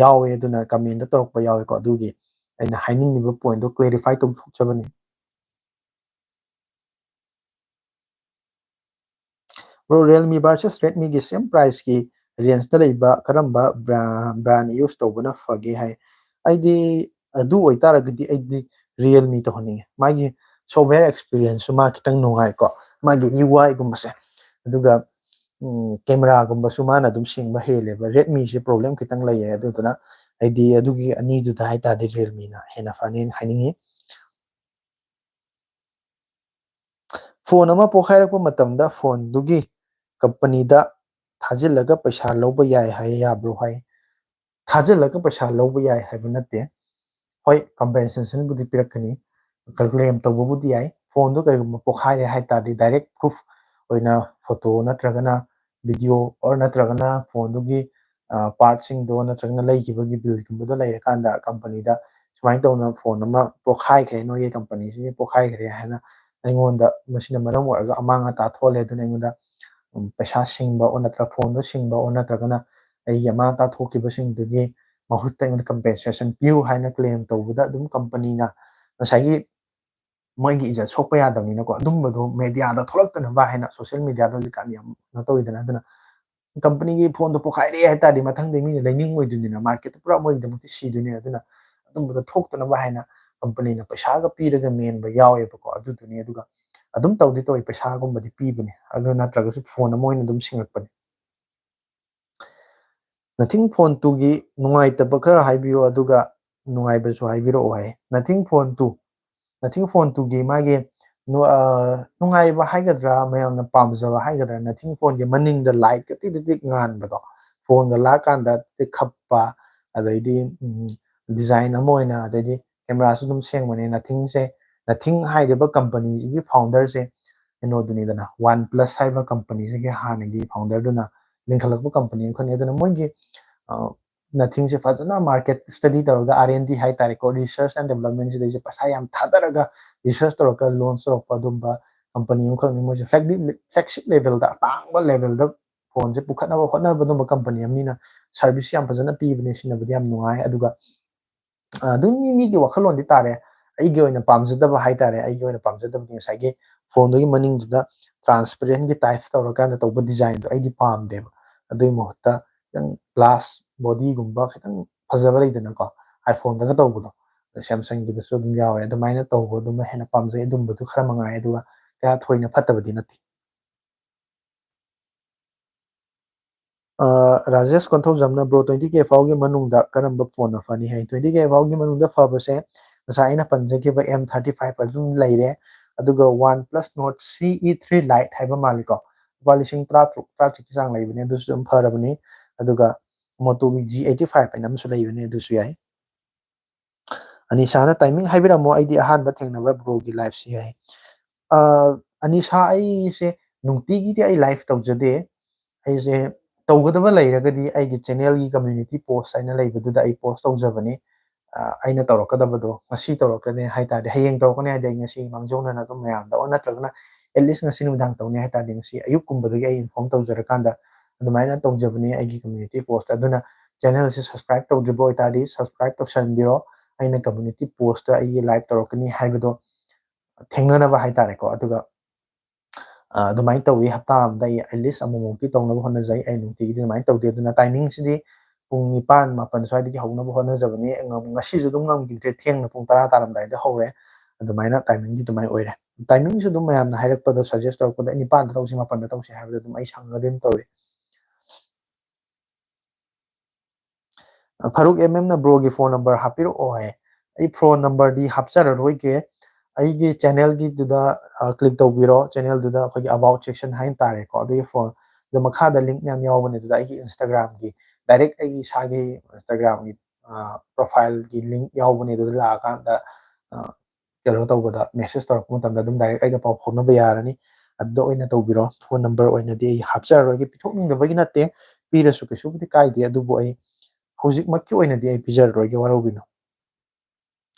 ꯌꯥꯎꯋꯦ, ꯑꯗꯨꯅ ꯀꯃꯦꯟꯗ ꯇꯧꯔꯛꯄ ꯌꯥꯎꯋꯦꯀꯣ꯫ ꯑꯗꯨꯒꯤ ꯑꯩꯅ ꯍꯥꯏꯅꯤꯡꯉꯤꯕ ꯄꯣꯏꯟꯠꯇꯣ ꯀ꯭ꯂꯦꯔꯤꯐꯥꯏ ꯇꯧꯊꯣꯛꯆꯕꯅꯤ꯫ ꯕ꯭ꯔꯣ, ꯔꯤꯌꯦꯜꯃꯤ ꯚꯔꯁꯦꯁ ꯔꯦꯗꯃꯤꯒꯤ ꯁꯦꯝ ꯄ꯭ꯔꯥꯏꯁꯀꯤ ꯔꯦꯟꯖꯇ ꯂꯩꯕ ꯀꯔꯝꯕ ꯕ꯭ꯔꯥꯟ ꯌꯨꯁ ꯇꯧꯕꯅ ꯐꯒꯦ ꯍꯥꯏ? ꯑꯩꯗꯤ ꯑꯗꯨ ꯑꯣꯏꯇꯥꯔꯒꯗꯤ ꯑꯩꯗꯤ ꯔꯤꯌꯦꯜꯃꯤ ꯇꯧꯍꯟꯅꯤꯡꯉꯦ꯫ ꯃꯥꯒꯤ ꯁꯣꯐꯋꯦꯌꯔ ꯑꯦꯛꯁꯄꯤꯔꯤꯌꯦꯟꯁꯁꯨ ꯃꯥ ꯈꯤꯇꯪ ꯅꯨꯡꯉꯥꯏꯀꯣ, ꯃꯥꯒꯤ ꯌꯨ ꯑꯥꯏꯒꯨꯝꯕꯁꯦ, ꯑꯗꯨꯒ ꯀꯦꯃꯦꯔꯥꯒꯨꯝꯕꯁꯨ ꯃꯥꯅ ꯑꯗꯨꯝ ꯁꯦꯡꯕ ꯍꯦꯜꯂꯦꯕ꯫ ꯔꯦꯗꯃꯤꯁꯦ ꯄ꯭ꯔꯣꯕ꯭ꯂꯦꯝ ꯈꯤꯇꯪ ꯂꯩꯌꯦ꯫ ꯑꯗꯨꯗꯨꯅ ꯑꯩꯗꯤ ꯑꯗꯨꯒꯤ ꯑꯅꯤꯗꯨꯗ ꯍꯥꯏꯇꯥꯔꯗꯤ ꯔꯤꯌꯦꯜꯃꯤꯅ ꯍꯦꯟꯅ ꯐꯅꯦꯅ ꯍꯥꯏꯅꯤꯡꯉꯤ꯫ ꯐꯣꯟ ꯑꯃ ꯄꯣꯛꯈꯥꯏꯔꯛꯄ ꯃꯇꯝꯗ ꯐꯣꯟꯗꯨꯒꯤ ꯀꯝꯄꯅꯤꯗ ꯊꯥꯖꯤꯜꯂꯒ ꯄꯩꯁꯥ ꯂꯧꯕ ꯌꯥꯏ ꯍꯥꯏ, ꯌꯥꯕ꯭ꯔꯣ ꯍꯥꯏ? ꯊꯥꯖꯤꯜꯂꯒ ꯄꯩꯁꯥ ꯂꯧꯕ ꯌꯥꯏ ꯍꯥꯏꯕ ꯅꯠꯇꯦ꯫ ꯍꯣꯏ, ꯀꯝꯄꯦꯟꯁꯦꯁꯟꯕꯨꯗꯤ ꯄꯤꯔꯛꯀꯅꯤ, ꯀ꯭ꯂꯦꯝ ꯇꯧꯕꯕꯨꯗꯤ ꯌꯥꯏ꯫ ꯐꯣꯟꯗꯣ ꯀꯔꯤꯒꯨꯝꯕ ꯄꯣꯛꯈꯥꯏꯔꯦ ꯍꯥꯏ ꯇꯥꯔꯗꯤ, ꯗꯥꯏꯔꯦꯛ ꯄ꯭ꯔꯨꯐ ꯑꯣꯏꯅ ꯐꯣꯇꯣ ꯅꯠꯇ꯭ꯔꯒꯅ ꯚꯤꯗꯤꯑꯣ ꯑꯣꯔ ꯅꯠꯇ꯭ꯔꯒꯅ ꯐꯣꯟꯗꯨꯒꯤ ꯄꯥꯔꯠꯁꯤꯡꯗꯣ ꯅꯠꯇ꯭ꯔꯒꯅ ꯂꯩꯈꯤꯕꯒꯤ ꯕꯤꯜꯒꯨꯝꯕꯗꯣ ꯂꯩꯔꯀꯥꯟꯗ ꯀꯝꯄꯅꯤꯗ ꯁꯨꯃꯥꯏꯅ ꯇꯧꯅ ꯐꯣꯟ ꯑꯃ ꯄꯣꯛꯈꯥꯏꯈ꯭ꯔꯦ, ꯅꯣꯏꯒꯤ ꯀꯝꯄꯅꯤꯁꯤꯒꯤ ꯄꯣꯛꯈꯥꯏꯈ꯭ꯔꯦ ꯍꯥꯏꯅ ꯑꯩꯉꯣꯟꯗ ꯃꯁꯤꯅ ꯃꯔꯝ ꯑꯣꯏꯔꯒ ꯑꯃꯥꯡ ꯑꯇꯥ ꯊꯣꯛꯍꯜꯂꯦ, ꯑꯗꯨꯅ ꯑꯩꯉꯣꯟꯗ ꯎꯝ, ꯄꯩꯁꯥ ꯁꯤꯡꯕ ꯑꯣꯔ ꯅꯠꯇ꯭ꯔꯒ ꯐꯣꯟꯗꯣ ꯁꯤꯡꯕ ꯑꯣꯔ ꯅꯠꯇ꯭ꯔꯒꯅ ꯑꯩꯒꯤ ꯑꯃꯥꯡ ꯑꯇꯥ ꯊꯣꯛꯈꯤꯕꯁꯤꯡꯗꯨꯒꯤ ꯃꯍꯨꯠꯇ ꯑꯩꯉꯣꯟꯗ ꯀꯝꯄꯦꯟꯁꯦꯁꯟ ꯄꯤꯌꯨ ꯍꯥꯏꯅ ꯀ꯭ꯂꯦꯝ ꯇꯧꯕꯗ ꯑꯗꯨꯝ ꯀꯝꯄꯅꯤꯅ ꯉꯁꯥꯏꯒꯤ ꯃꯣꯏꯒꯤ ꯏꯖꯠ ꯁꯣꯛꯄ ꯌꯥꯗꯕꯅꯤꯅꯀꯣ, ꯑꯗꯨꯝꯕꯗꯣ ꯃꯦꯗꯤꯌꯥꯗ ꯊꯣꯛꯂꯛꯇꯅꯕ ꯍꯥꯏꯅ, ꯁꯣꯁꯤꯌꯦꯜ ꯃꯦꯗꯤꯌꯥꯗ ꯍꯧꯖꯤꯛꯀꯥꯟꯗꯤ ꯌꯥꯝ ꯀꯩꯅꯣ ꯇꯧꯋꯤꯗꯅ, ꯑꯗꯨꯅ ꯀꯝꯄꯅꯤꯒꯤ ꯐꯣꯟꯗꯣ ꯄꯣꯛꯈꯥꯏꯔꯦ ꯍꯥꯏ ꯇꯥꯔꯗꯤ ꯃꯊꯪꯗꯤ ꯃꯤꯅ ꯂꯩꯅꯤꯡꯉꯣꯏꯗꯣꯏꯅꯤꯅ, ꯃꯥꯔꯀꯦꯠꯇ ꯄꯨꯔꯥ ꯃꯣꯏꯒꯤꯗꯃꯛꯇꯤ ꯁꯤꯗꯣꯏꯅꯤ꯫ ꯑꯗꯨꯅ ꯑꯗꯨꯝꯕꯗꯣ ꯊꯣꯛꯇꯅꯕ ꯍꯥꯏꯅ ꯀꯝꯄꯅꯤꯅ ꯄꯩꯁꯥꯒ ꯄꯤꯔꯒ ꯃꯦꯟꯕ ꯌꯥꯎꯋꯦꯕꯀꯣ, ꯑꯗꯨꯗꯨꯅꯤ꯫ ꯑꯗꯨꯒ ꯑꯗꯨꯝ ꯇꯧꯗꯤ ꯇꯧꯋꯤ, ꯄꯩꯁꯥꯒꯨꯝꯕꯗꯤ ꯄꯤꯕꯅꯦ꯫ ꯑꯗꯨ ꯅꯠꯇ꯭ꯔꯒꯁꯨ ꯐꯣꯟ ꯑꯃ ꯑꯣꯏꯅ ꯑꯗꯨꯝ ꯁꯤꯡꯉꯛꯄꯅꯦ꯫ Nothing Phone two ꯒꯤ ꯅꯨꯡꯉꯥꯏꯇꯕ ꯈꯔ ꯍꯥꯏꯕꯤꯌꯨ, ꯑꯗꯨꯒ ꯅꯨꯡꯉꯥꯏꯕꯁꯨ ꯍꯥꯏꯕꯤꯔꯛꯑꯣ ꯍꯥꯏ꯫ Nothing Phone two, Nothing Phone two ꯒꯤ ꯃꯥꯒꯤ ꯅꯨ-, ꯑ, ꯅꯨꯡꯉꯥꯏꯕ ꯍꯥꯏꯒꯗ꯭ꯔꯥ, ꯃꯌꯥꯝꯅ ꯄꯥꯝꯖꯕ ꯍꯥꯏꯒꯗ꯭ꯔꯥ, Nothing Phone ꯒꯤ ꯃꯅꯤꯡꯗ ꯂꯥꯏꯠꯀ ꯇꯤꯛ ꯇꯤꯛ ꯇꯤꯛ ꯉꯥꯟꯕꯗꯣ, ꯐꯣꯟꯒ ꯂꯥꯛꯀꯥꯟꯗ ꯇꯤꯛ ꯈꯞꯄ, ꯑꯗꯩꯗꯤ, ꯎꯝ, ꯗꯤꯖꯥꯏꯟ ꯑꯃ ꯑꯣꯏꯅ, ꯑꯗꯩꯗꯤ ꯀꯦꯃꯦꯔꯥꯁꯨ ꯑꯗꯨꯝ ꯁꯦꯡꯕꯅꯦ꯫ Nothing ꯁꯦ, Nothing ꯍꯥꯏꯔꯤꯕ ꯀꯝꯄꯅꯤꯁꯤꯒꯤ ꯐꯥꯎꯟꯗꯔꯁꯦ ꯀꯩꯅꯣꯗꯨꯅꯤꯗꯅ, ꯋꯥꯟ ꯄ꯭ꯂꯁ ꯍꯥꯏꯕ ꯀꯝꯄꯅꯤꯁꯤꯒꯤ ꯍꯥꯟꯅꯒꯤ ꯐꯥꯎꯟꯗꯔꯗꯨꯅ ꯂꯤꯡꯈꯠꯂꯛꯄ ꯀꯝꯄꯅꯤ ꯑꯃꯈꯛꯅꯤ꯫ ꯑꯗꯨꯅ ꯃꯣꯏꯒꯤ, ꯑ, ꯅꯊꯤꯡꯁꯦ ꯐꯖꯅ market study ꯇꯧꯔꯒ, R and D ꯍꯥꯏꯇꯥꯔꯦꯀꯣ, research and development ꯁꯤꯗꯩꯁꯦ ꯄꯩꯁꯥ ꯌꯥꯝ ꯊꯥꯗꯔꯒ research ꯇꯧꯔꯒ launch ꯇꯧꯔꯛꯄ ꯑꯗꯨꯝꯕ company ꯑꯃꯈꯛꯅꯤ꯫ ꯃꯣꯏꯁꯦ flagship, flagship level ꯗ, ꯑꯇꯥꯡꯕ level ꯗ ꯐꯣꯟꯁꯦ ꯄꯨꯈꯠꯅꯕ ꯍꯣꯠꯅꯕ ꯑꯗꯨꯝꯕ company ꯑꯃꯅꯤꯅ service ꯌꯥꯝ ꯐꯖꯅ ꯄꯤꯕꯅꯦ, ꯁꯤꯖꯤꯟꯅꯕꯗꯤ ꯌꯥꯝ ꯅꯨꯡꯉꯥꯏ꯫ ꯑꯗꯨꯒ ꯑ, ꯑꯗꯨꯝ ꯃꯤ ꯃꯤꯒꯤ ꯋꯥꯈꯜꯂꯣꯟꯗꯤ ꯇꯥꯔꯦ꯫ ꯑꯩꯒꯤ ꯑꯣꯏꯅ ꯄꯥꯝꯖꯗꯕ ꯍꯥꯏꯇꯥꯔꯦ, ꯑꯩꯒꯤ ꯑꯣꯏꯅ ꯄꯥꯝꯖꯗꯕꯗꯤ ꯉꯁꯥꯏꯒꯤ ꯐꯣꯟꯗꯨꯒꯤ ꯃꯅꯤꯡꯗꯨꯗ transparent ꯒꯤ type ꯇꯧꯔꯀꯥꯟꯗ ꯇꯧꯕ design ꯗꯣ ꯑꯩꯗꯤ ꯄꯥꯝꯗꯦꯕ꯫ ꯑꯗꯨꯒꯤ ꯃꯍꯨꯠꯇ ꯈꯤꯇꯪ glass body ꯒꯨꯝꯕ ꯈꯤꯇꯪ ꯐꯖꯕ ꯂꯩꯗꯅꯀꯣ, iPhone ꯗꯒ ꯇꯧꯕꯗꯣ, Samsung ꯒꯤꯗꯁꯨ ꯑꯗꯨꯝ ꯌꯥꯎꯋꯦ꯫ ꯑꯗꯨꯃꯥꯏꯅ ꯇꯧꯕꯗꯨꯃ ꯍꯦꯟꯅ ꯄꯥꯝꯖꯩ꯫ ꯑꯗꯨꯝꯕꯗꯨ ꯈꯔ ꯃꯉꯥꯏ, ꯑꯗꯨꯒ ꯀꯌꯥ ꯊꯣꯏꯅ ꯐꯠꯇꯕꯗꯤ ꯅꯠꯇꯦ꯫ ꯑ, ꯔꯥꯖꯦꯁ ꯀꯣꯟꯊꯧꯖꯝꯅ, "Bro, twenty K ꯐꯥꯎꯒꯤ ꯃꯅꯨꯡꯗ ꯀꯔꯝꯕ ꯐꯣꯟꯅ ꯐꯅꯤ?" ꯍꯥꯏ꯫ Twenty K ꯐꯥꯎꯒꯤ ꯃꯅꯨꯡꯗ ꯐꯕꯁꯦ ꯉꯁꯥꯏ ꯑꯩꯅ ꯄꯟꯖꯈꯤꯕ M thirty five ꯑꯗꯨꯝ ꯂꯩꯔꯦ꯫ ꯑꯗꯨꯒ OnePlus Nord C E three Lite ꯍꯥꯏꯕ ꯃꯥꯜꯂꯤꯀꯣ, ꯂꯨꯄꯥ ꯂꯤꯁꯤꯡ ꯇꯔꯥꯇꯔꯨꯛ, ꯇꯔꯥꯇꯔꯦꯠꯀꯤ ꯆꯥꯡ ꯂꯩꯕꯅꯦ, ꯑꯗꯨꯁꯨ ꯑꯗꯨꯝ ꯐꯔꯕꯅꯤ꯫ ꯑꯗꯨꯒ Moto ꯒꯤ G eighty five ꯍꯥꯏꯅ ꯑꯃꯁꯨ ꯂꯩꯕꯅꯦ, ꯑꯗꯨꯁꯨ ꯌꯥꯏ꯫ ꯑꯅꯤꯁꯥꯅ, "Timing ꯍꯥꯏꯕꯤꯔꯝꯃꯣ, ꯑꯩꯗꯤ ꯑꯍꯥꯟꯕ ꯊꯦꯡꯅꯕ bro ꯒꯤ live ꯁꯤ" ꯍꯥꯏ꯫ ꯑ, ꯑꯅꯤꯁꯥ, ꯑꯩꯁꯦ ꯅꯨꯡꯇꯤꯒꯤꯗꯤ ꯑꯩ live ꯇꯧꯖꯗꯦ꯫ ꯑꯩꯁꯦ ꯇꯧꯒꯗꯕ ꯂꯩꯔꯒꯗꯤ ꯑꯩꯒꯤ channel ꯒꯤ community post ꯍꯥꯏꯅ ꯂꯩꯕꯗꯨꯗ ꯑꯩ post ꯇꯧꯖꯕꯅꯤ꯫ ꯑ, ꯑꯩꯅ ꯇꯧꯔꯛꯀꯗꯕꯗꯣ, ꯉꯁꯤ ꯇꯧꯔꯛꯀꯅꯤ ꯍꯥꯏ ꯇꯥꯔꯗꯤ, ꯍꯌꯦꯡ ꯇꯧꯔꯛꯀꯅꯤ ꯍꯥꯏꯗꯤ ꯑꯩ ꯉꯁꯤ ꯃꯥꯡꯖꯧꯅꯅ ꯑꯗꯨꯝ ꯃꯌꯥꯝꯗ, ꯑꯣ, ꯅꯠꯇ꯭ꯔꯒꯅ at least ꯉꯁꯤ ꯅꯨꯃꯤꯗꯥꯡ ꯇꯧꯅꯤ ꯍꯥꯏ ꯇꯥꯔꯗꯤ ꯉꯁꯤ ꯑꯌꯨꯛꯀꯨꯝꯕꯗꯒꯤ ꯑꯩ inform ꯇꯧꯖꯔꯀꯥꯟꯗ ꯑꯗꯨꯃꯥꯏꯅ ꯇꯧꯖꯕꯅꯤ ꯑꯩꯒꯤ community post꯫ ꯑꯗꯨꯅ channel ꯁꯦ subscribe ꯇꯧꯗ꯭ꯔꯤꯕ ꯑꯣꯏꯇꯥꯔꯗꯤ subscribe ꯇꯧꯁꯟꯕꯤꯔꯣ꯫ ꯑꯩꯅ community post ꯇ ꯑꯩꯒꯤ live ꯇꯧꯔꯛꯀꯅꯤ ꯍꯥꯏꯕꯗꯣ ꯊꯦꯡꯅꯅꯕ ꯍꯥꯏꯇꯥꯔꯦꯀꯣ꯫ ꯑꯗꯨꯒ, ꯑ, ꯑꯗꯨꯃꯥꯏꯅ ꯇꯧꯋꯤ, ꯍꯞꯇꯥ ꯑꯃꯗ ꯑꯩ at least ꯑꯃꯨꯛꯃꯨꯛꯇꯤ ꯇꯧꯅꯕ ꯍꯣꯠꯅꯖꯩ꯫ ꯑꯩ ꯅꯨꯡꯇꯤꯒꯤꯗꯤ ꯑꯗꯨꯃꯥꯏꯅ ꯇꯧꯗꯦ꯫ ꯑꯗꯨꯅ timing ꯁꯤꯗꯤ ꯄꯨꯡ ꯅꯤꯄꯥꯟ, ꯃꯥꯄꯟ ꯁ꯭ꯋꯥꯏꯗꯒꯤ ꯍꯧꯅꯕ ꯍꯣꯠꯅꯖꯕꯅꯤ꯫ ꯉꯝ-, ꯉꯁꯤꯁꯨ ꯑꯗꯨꯝ ꯉꯝꯈꯤꯗ꯭ꯔꯦ, ꯊꯦꯡꯅ ꯄꯨꯡ ꯇꯔꯥ ꯇꯥꯔꯝꯗꯥꯏꯗ ꯍꯧꯔꯦ꯫ ꯑꯗꯨꯃꯥꯏꯅ timing ꯗꯤ ꯑꯗꯨꯃꯥꯏꯅ ꯑꯣꯏꯔꯦ꯫ Timing ꯁꯨ ꯑꯗꯨꯝ ꯃꯌꯥꯝꯅ ꯍꯥꯏꯔꯛꯄꯗ, suggest ꯇꯧꯔꯛꯄꯗ, "ꯅꯤꯄꯥꯟꯗ ꯇꯧꯁꯤ, ꯃꯥꯄꯟꯗ ꯇꯧꯁꯤ" ꯍꯥꯏꯕꯗ ꯑꯗꯨꯝ ꯑꯩ ꯁꯪꯉꯒꯗꯤ ꯑꯗꯨꯝ ꯇꯧꯏ꯫ ꯑ, ꯐꯥꯔꯨꯛ M M ꯅ, "Bro ꯒꯤ phone number ꯍꯥꯞꯄꯤꯔꯛꯑꯣ" ꯍꯥꯏ꯫ ꯑꯩ phone number ꯗꯤ ꯍꯥꯞꯆꯔꯔꯣꯏꯒꯦ꯫ ꯑꯩꯒꯤ channel ꯒꯤꯗꯨꯗ, ꯑ, click ꯇꯧꯕꯤꯔꯣ꯫ Channel ꯗꯨꯗ ꯑꯩꯈꯣꯏꯒꯤ about section ꯍꯥꯏꯅ ꯇꯥꯔꯦꯀꯣ꯫ ꯑꯗꯨꯒꯤ phone ꯗ ꯃꯈꯥꯗ link ꯃꯌꯥꯝ ꯌꯥꯎꯕꯅꯦ꯫ ꯑꯗꯨꯗ ꯑꯩꯒꯤ Instagram ꯒꯤ direct ꯑꯩꯒꯤ ꯏꯁꯥꯒꯤ Instagram ꯒꯤ, ꯑ, profile ꯒꯤ link ꯌꯥꯎꯕꯅꯦ꯫ ꯑꯗꯨꯗ ꯂꯥꯛꯑꯀꯥꯟꯗ, ꯑ, ꯀꯩꯅꯣ ꯇꯧꯕꯗ, message ꯇꯧꯔꯛꯄ ꯃꯇꯝꯗ ꯑꯗꯨꯝ direct ꯑꯩꯒ ꯄꯥꯎ ꯐꯥꯎꯅꯕ ꯌꯥꯔꯅꯤ꯫ ꯑꯗꯨꯗ ꯑꯣꯏꯅ ꯇꯧꯕꯤꯔꯣ꯫ Phone number ꯑꯣꯏꯅꯗꯤ ꯑꯩ ꯍꯥꯞꯆꯔꯔꯣꯏꯒꯦ, ꯄꯤꯊꯣꯛꯅꯤꯡꯗꯕꯒꯤ ꯅꯠꯇꯦ, ꯄꯤꯔꯁꯨ ꯀꯩꯁꯨꯕꯨꯗꯤ ꯀꯥꯏꯗꯦ꯫ ꯑꯗꯨꯕꯨ ꯑꯩ ꯍꯧꯖꯤꯛꯃꯛꯀꯤ ꯑꯣꯏꯅꯗꯤ ꯑꯩ ꯄꯤꯖꯔꯔꯣꯏꯒꯦ, ꯋꯥꯔꯧꯕꯤꯅꯨ꯫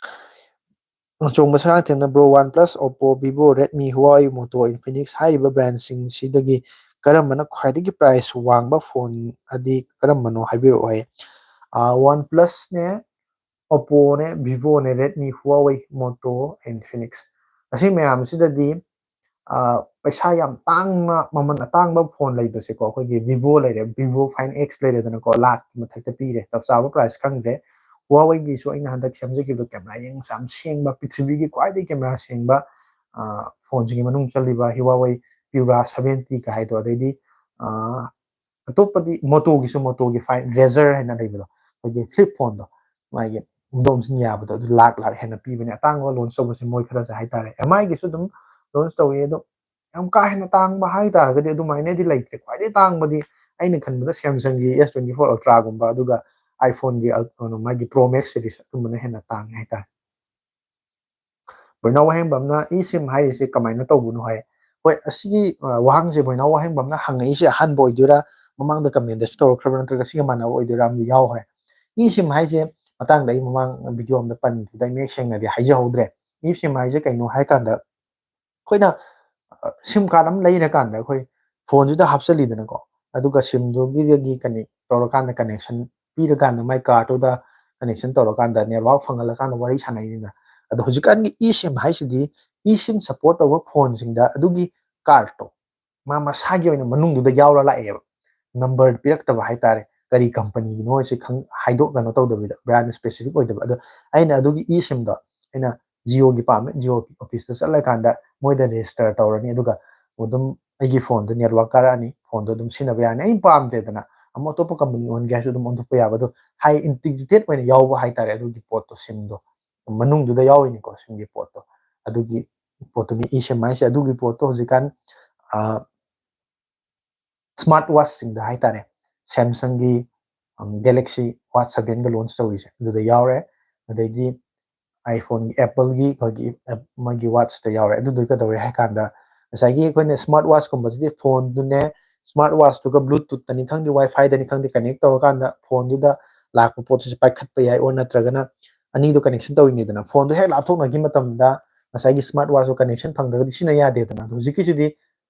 ꯆꯣꯡꯕ ꯁꯅꯥꯊꯦꯝꯅ, bro, OnePlus, Oppo, Vivo, Redmi, Huawei, Moto, Infinix ꯍꯥꯏꯔꯤꯕ ꯕ꯭ꯔꯥꯟꯁꯤꯡꯁꯤꯗꯒꯤ ꯀꯔꯝꯕꯅ ꯈ꯭ꯋꯥꯏꯗꯒꯤ ꯄ꯭ꯔꯥꯏꯁ ꯋꯥꯡꯕ ꯐꯣꯟ ꯑꯗꯤ ꯀꯔꯝꯕꯅꯣ ꯍꯥꯏꯕꯤꯔꯛꯑꯣ ꯍꯥꯏ꯫ One ꯄ꯭ꯂꯁꯅꯦ, ꯑꯣꯞꯄꯣꯅꯦ, ꯚꯤꯚꯣꯅꯦ, Redmi, Huawei, Moto, Infinix, ꯑꯁꯤ ꯃꯌꯥꯝꯁꯤꯗꯗꯤ ꯄꯩꯁꯥ ꯌꯥꯝ ꯇꯥꯡꯅ, ꯃꯃꯜ ꯑꯇꯥꯡꯕ ꯐꯣꯟ ꯂꯩꯕꯁꯦꯀꯣ, ꯑꯩꯈꯣꯏꯒꯤ ꯚꯤꯚꯣ ꯂꯩꯔꯦ, ꯚꯤꯚꯣ ꯐꯥꯏꯟ ꯑꯦꯛꯁ ꯂꯩꯔꯦꯗꯅꯀꯣ, ꯂꯥꯛꯀꯤ ꯃꯊꯛꯇ ꯄꯤꯔꯦ, ꯆꯞ ꯆꯥꯕ ꯄ꯭ꯔꯥꯏꯁ ꯈꯪꯗ꯭ꯔꯦ꯫ ꯍꯨꯋꯥꯋꯦꯒꯤꯁꯨ ꯑꯩꯅ ꯍꯟꯗꯛ ꯁꯦꯝꯖꯈꯤꯕꯗꯣ ꯀꯦꯃꯦꯔꯥ ꯌꯦꯡꯁꯦ ꯌꯥꯝ ꯁꯦꯡꯕ, ꯄ꯭ꯔꯤꯊꯤꯕꯤꯒꯤ ꯈ꯭ꯋꯥꯏꯗꯒꯤ ꯀꯦꯃꯦꯔꯥ ꯁꯦꯡꯕ ꯐꯣꯟꯁꯤꯡꯒꯤ ꯃꯅꯨꯡ ꯆꯜꯂꯤꯕ ꯍꯨꯋꯥꯋꯦ ꯄ꯭ꯌꯨꯔꯥ ꯁꯚꯦꯟꯇꯤꯒ ꯍꯥꯏꯗꯣ, ꯑꯗꯩꯗꯤ ꯑꯇꯣꯞꯄꯗꯤ ꯃꯣꯇꯣꯒꯤꯁꯨ, ꯃꯣꯇꯣꯒꯤ ꯐꯥꯏꯟ ꯔꯦꯖꯔ ꯍꯥꯏꯅ ꯂꯩꯕꯗꯣ, ꯑꯩꯈꯣꯏꯒꯤ ꯐ꯭ꯂꯤꯞ ꯐꯣꯟꯗꯣ, ꯃꯥꯒꯤ ꯎꯝꯗꯣꯝꯁꯤꯟ ꯌꯥꯕꯗꯣ, ꯑꯗꯨ ꯂꯥꯛ ꯂꯥꯛ ꯍꯦꯟꯅ ꯄꯤꯕꯅꯦ꯫ ꯑꯇꯥꯡꯕ ꯂꯣꯟꯁ ꯇꯧꯕꯁꯦ ꯃꯣꯏ ꯈꯔꯁꯦ ꯍꯥꯏꯇꯥꯔꯦ꯫ ꯑꯦꯝ ꯑꯥꯏꯒꯤꯁꯨ ꯑꯗꯨꯝ ꯂꯣꯟꯁ ꯇꯧꯋꯤ, ꯑꯗꯣ ꯌꯥꯝ ꯀꯥ ꯍꯦꯟꯅ ꯇꯥꯡꯕ ꯍꯥꯏꯇꯥꯔꯒꯗꯤ ꯑꯗꯨꯃꯥꯏꯅꯗꯤ ꯂꯩꯇ꯭ꯔꯦ꯫ ꯈ꯭ꯋꯥꯏꯗꯒꯤ ꯇꯥꯡꯕꯗꯤ ꯑꯩꯅ ꯈꯟꯕꯗ ꯁꯦꯝꯁꯪꯒꯤ ꯑꯦꯁ ꯇ꯭ꯋꯦꯟꯇꯤ ꯐꯣꯔ ꯑꯜꯇ꯭ꯔꯥꯒꯨꯝꯕ, ꯑꯗꯨꯒ ꯑꯥꯏꯐꯣꯟꯒꯤ ꯀꯩꯅꯣ, ꯃꯥꯒꯤ ꯄ꯭ꯔꯣ ꯃꯦꯛꯁ ꯁꯦꯔꯤꯁ ꯑꯗꯨꯝꯕꯅ ꯍꯦꯟꯅ ꯇꯥꯡꯉꯦ ꯍꯥꯏꯇꯥꯔꯦ꯫ ꯕꯣꯏꯅꯥꯎ ꯋꯥꯍꯦꯡꯕꯝꯅ, "ꯏ ꯁꯤꯝ ꯍꯥꯏꯔꯤꯁꯦ ꯀꯃꯥꯏꯅ ꯇꯧꯕꯅꯣ?" ꯍꯥꯏ꯫ ꯍꯣꯏ, ꯑꯁꯤꯒꯤ ꯋꯥꯍꯪꯁꯦ ꯕꯣꯏꯅꯥꯎ ꯋꯥꯍꯦꯡꯕꯝꯅ ꯍꯪꯉꯛꯏꯁꯦ ꯑꯍꯥꯟꯕ ꯑꯣꯏꯗꯣꯏꯔꯥ, ꯃꯃꯥꯡꯗ ꯀꯃꯦꯟꯗꯁꯨ ꯇꯧꯔꯛꯈ꯭ꯔꯕ ꯅꯠꯇ꯭ꯔꯒ ꯁꯤꯒ ꯃꯥꯟꯅꯕ ꯑꯣꯏꯗꯣꯏꯔꯥ ꯑꯃꯗꯤ ꯌꯥꯎꯈ꯭ꯔꯦ꯫ ꯏ ꯁꯤꯝ ꯍꯥꯏꯁꯦ ꯃꯇꯥꯡꯗ ꯑꯩ ꯃꯃꯥꯡ ꯚꯤꯗꯤꯑꯣ ꯑꯃꯗ ꯄꯟꯈꯤꯕꯗ ꯑꯩ ꯃꯌꯦꯛ ꯁꯦꯡꯅꯗꯤ ꯍꯥꯏꯖꯍꯧꯗ꯭ꯔꯦ꯫ ꯏ ꯁꯤꯝ ꯍꯥꯏꯁꯦ ꯀꯩꯅꯣ ꯍꯥꯏ ꯀꯥꯟꯗ, ꯑꯩꯈꯣꯏꯅ ꯁꯤꯝ ꯀꯥꯔꯗ ꯑꯃ ꯂꯩꯔꯀꯥꯟꯗ ꯑꯩꯈꯣꯏ ꯐꯣꯟꯁꯤꯗ ꯍꯥꯞꯆꯜꯂꯤꯗꯅꯀꯣ, ꯑꯗꯨꯒ ꯁꯤꯝꯗꯨꯒꯤ ꯀꯅꯦꯛ ꯇꯧꯔꯀꯥꯟꯗ, ꯀꯅꯦꯛꯁꯟ ꯄꯤꯔꯀꯥꯟꯗ, ꯃꯥꯏ ꯀꯥꯔꯗꯇꯨꯗ ꯀꯅꯦꯛꯁꯟ ꯇꯧꯔꯀꯥꯟꯗ ꯅꯦꯠꯋꯥꯛ ꯐꯪꯍꯜꯂꯀꯥꯟꯗ ꯋꯥꯔꯤ ꯁꯥꯟꯅꯩꯅꯤꯅ꯫ ꯑꯗꯣ ꯍꯧꯖꯤꯛꯀꯥꯟꯒꯤ ꯏ ꯁꯤꯝ ꯍꯥꯏꯁꯤꯗꯤ ꯏ ꯁꯤꯝ ꯁꯞꯄꯣꯔꯠ ꯇꯧꯕ ꯐꯣꯟꯁꯤꯡꯗ ꯑꯗꯨꯒꯤ ꯀꯥꯔꯗꯇꯣ ꯃꯥ ꯃꯁꯥꯒꯤ ꯑꯣꯏꯅ ꯃꯅꯨꯡꯗꯨꯗ ꯌꯥꯎꯔ ꯂꯥꯛꯑꯦꯕ꯫ ꯅꯝꯕꯔ ꯄꯤꯔꯛꯇꯕ ꯍꯥꯏꯇꯥꯔꯦ, ꯀꯔꯤ ꯀꯝꯄꯅꯤꯒꯤꯅꯣ ꯍꯥꯏꯁꯦ ꯈꯪ-, ꯍꯥꯏꯗꯣꯛ, ꯀꯩꯅꯣ ꯇꯧꯗꯕꯤꯗ, ꯕ꯭ꯔꯥꯟ ꯁ꯭ꯄꯦꯁꯤꯐꯤꯛ ꯑꯣꯏꯗꯕ꯫ ꯑꯗꯣ ꯑꯩꯅ ꯑꯗꯨꯒꯤ ꯏ ꯁꯤꯝꯗꯣ ꯑꯩꯅ ꯖꯤꯑꯣꯒꯤ ꯄꯥꯝꯃꯦ, ꯖꯤꯑꯣ ꯑꯣꯐꯤꯁꯇ ꯆꯠꯂꯀꯥꯟꯗ ꯃꯣꯏꯗ ꯔꯦꯖꯤꯁꯇꯔ ꯇꯧꯔꯅꯤ, ꯑꯗꯨꯒ ꯑꯗꯨꯝ ꯑꯩꯒꯤ ꯐꯣꯟꯗ ꯅꯦꯠꯋꯥꯛ ꯀꯥꯔꯛꯑꯅꯤ, ꯐꯣꯟꯗꯣ ꯑꯗꯨꯝ ꯁꯤꯖꯤꯟꯅꯕ ꯌꯥꯔꯅꯤ꯫ ꯑꯩꯅ ꯄꯥꯝꯗ꯭ꯔꯦꯗꯅ ꯑꯃꯨꯛ ꯑꯇꯣꯞꯄ ꯀꯝꯄꯅꯤ ꯑꯣꯟꯒꯦ ꯍꯥꯏꯔꯁꯨ ꯑꯗꯨꯝ ꯑꯣꯟꯊꯣꯛꯄ ꯌꯥꯕ꯫ ꯑꯗꯣ ꯍꯥꯏ ꯏꯟꯇꯤꯒ꯭ꯔꯦꯇꯦꯠ ꯑꯣꯏꯅ ꯌꯥꯎꯕ ꯍꯥꯏꯇꯥꯔꯦ ꯑꯗꯨꯒꯤ ꯄꯣꯠꯇꯣ, ꯁꯤꯝꯗꯣ ꯃꯅꯨꯡꯗꯨꯗ ꯌꯥꯎꯔꯤꯅꯤꯀꯣ, ꯁꯤꯝꯒꯤ ꯄꯣꯠꯇꯣ꯫ ꯑꯗꯨꯒꯤ ꯄꯣꯠꯇꯨꯅꯤ ꯏ ꯁꯤꯝ ꯍꯥꯏꯁꯦ꯫ ꯑꯗꯨꯒꯤ ꯄꯣꯠꯇꯣ ꯍꯧꯖꯤꯛꯀꯥꯟ ꯁ꯭ꯃꯥꯔꯠ ꯋꯥꯠꯆꯁꯤꯡꯗ ꯍꯥꯏꯇꯥꯔꯦ, ꯁꯦꯝꯁꯪꯒꯤ ꯒꯦꯂꯦꯛꯁꯤ ꯋꯥꯠꯆ ꯁꯚꯦꯟꯒ ꯂꯣꯟꯁ ꯇꯧꯔꯤꯁꯦ ꯑꯗꯨꯗ ꯌꯥꯎꯔꯦ꯫ ꯑꯗꯩꯗꯤ ꯑꯥꯏꯐꯣꯟꯒꯤ, ꯑꯦꯄꯜꯒꯤ ꯑꯩꯈꯣꯏꯒꯤ ꯑꯦꯞ-, ꯃꯥꯒꯤ ꯋꯥꯠꯆꯇ ꯌꯥꯎꯔꯦ꯫ ꯑꯗꯨꯗꯨ ꯀꯩꯗꯧꯔꯦ ꯍꯥꯏ ꯀꯥꯟꯗ, ꯉꯁꯥꯏꯒꯤ ꯑꯩꯈꯣꯏꯅ ꯁ꯭ꯃꯥꯔꯠ ꯋꯥꯠꯆꯀꯨꯝꯕꯁꯤꯗꯤ ꯐꯣꯟꯗꯨꯅꯦ, ꯁ꯭ꯃꯥꯔꯠ ꯋꯥꯠꯆꯇꯨꯒ ꯕ꯭ꯂꯨꯇꯨꯠꯇꯅꯤ ꯈꯪꯗꯦ, ꯋꯥꯏ ꯐꯥꯏꯗꯅꯤ ꯈꯪꯗꯦ, ꯀꯅꯦꯛ ꯇꯧꯔꯀꯥꯟꯗ ꯐꯣꯟꯗꯨꯗ ꯂꯥꯛꯄ ꯄꯣꯠꯇꯨꯁꯨ ꯄꯥꯏꯈꯠꯄ ꯌꯥꯏ, ꯑꯣꯔ ꯅꯠꯇ꯭ꯔꯒꯅ ꯑꯅꯤꯗꯣ ꯀꯅꯦꯛꯁꯟ ꯇꯧꯔꯤꯅꯤꯗꯅ, ꯐꯣꯟꯗꯣ ꯍꯦꯛ ꯂꯥꯞꯊꯣꯛꯅꯈꯤ ꯃꯇꯝꯗ ꯉꯁꯥꯏꯒꯤ ꯁ꯭ꯃꯥꯔꯠ ꯋꯥꯆꯇꯣ ꯀꯅꯦꯛꯁꯟ ꯐꯪꯗ꯭ꯔꯒꯗꯤ ꯁꯤꯖꯤꯟꯅ ꯌꯥꯗꯦꯗꯅ꯫ ꯑꯗꯣ ꯍꯧꯖꯤꯛꯀꯤꯁꯤꯗꯤ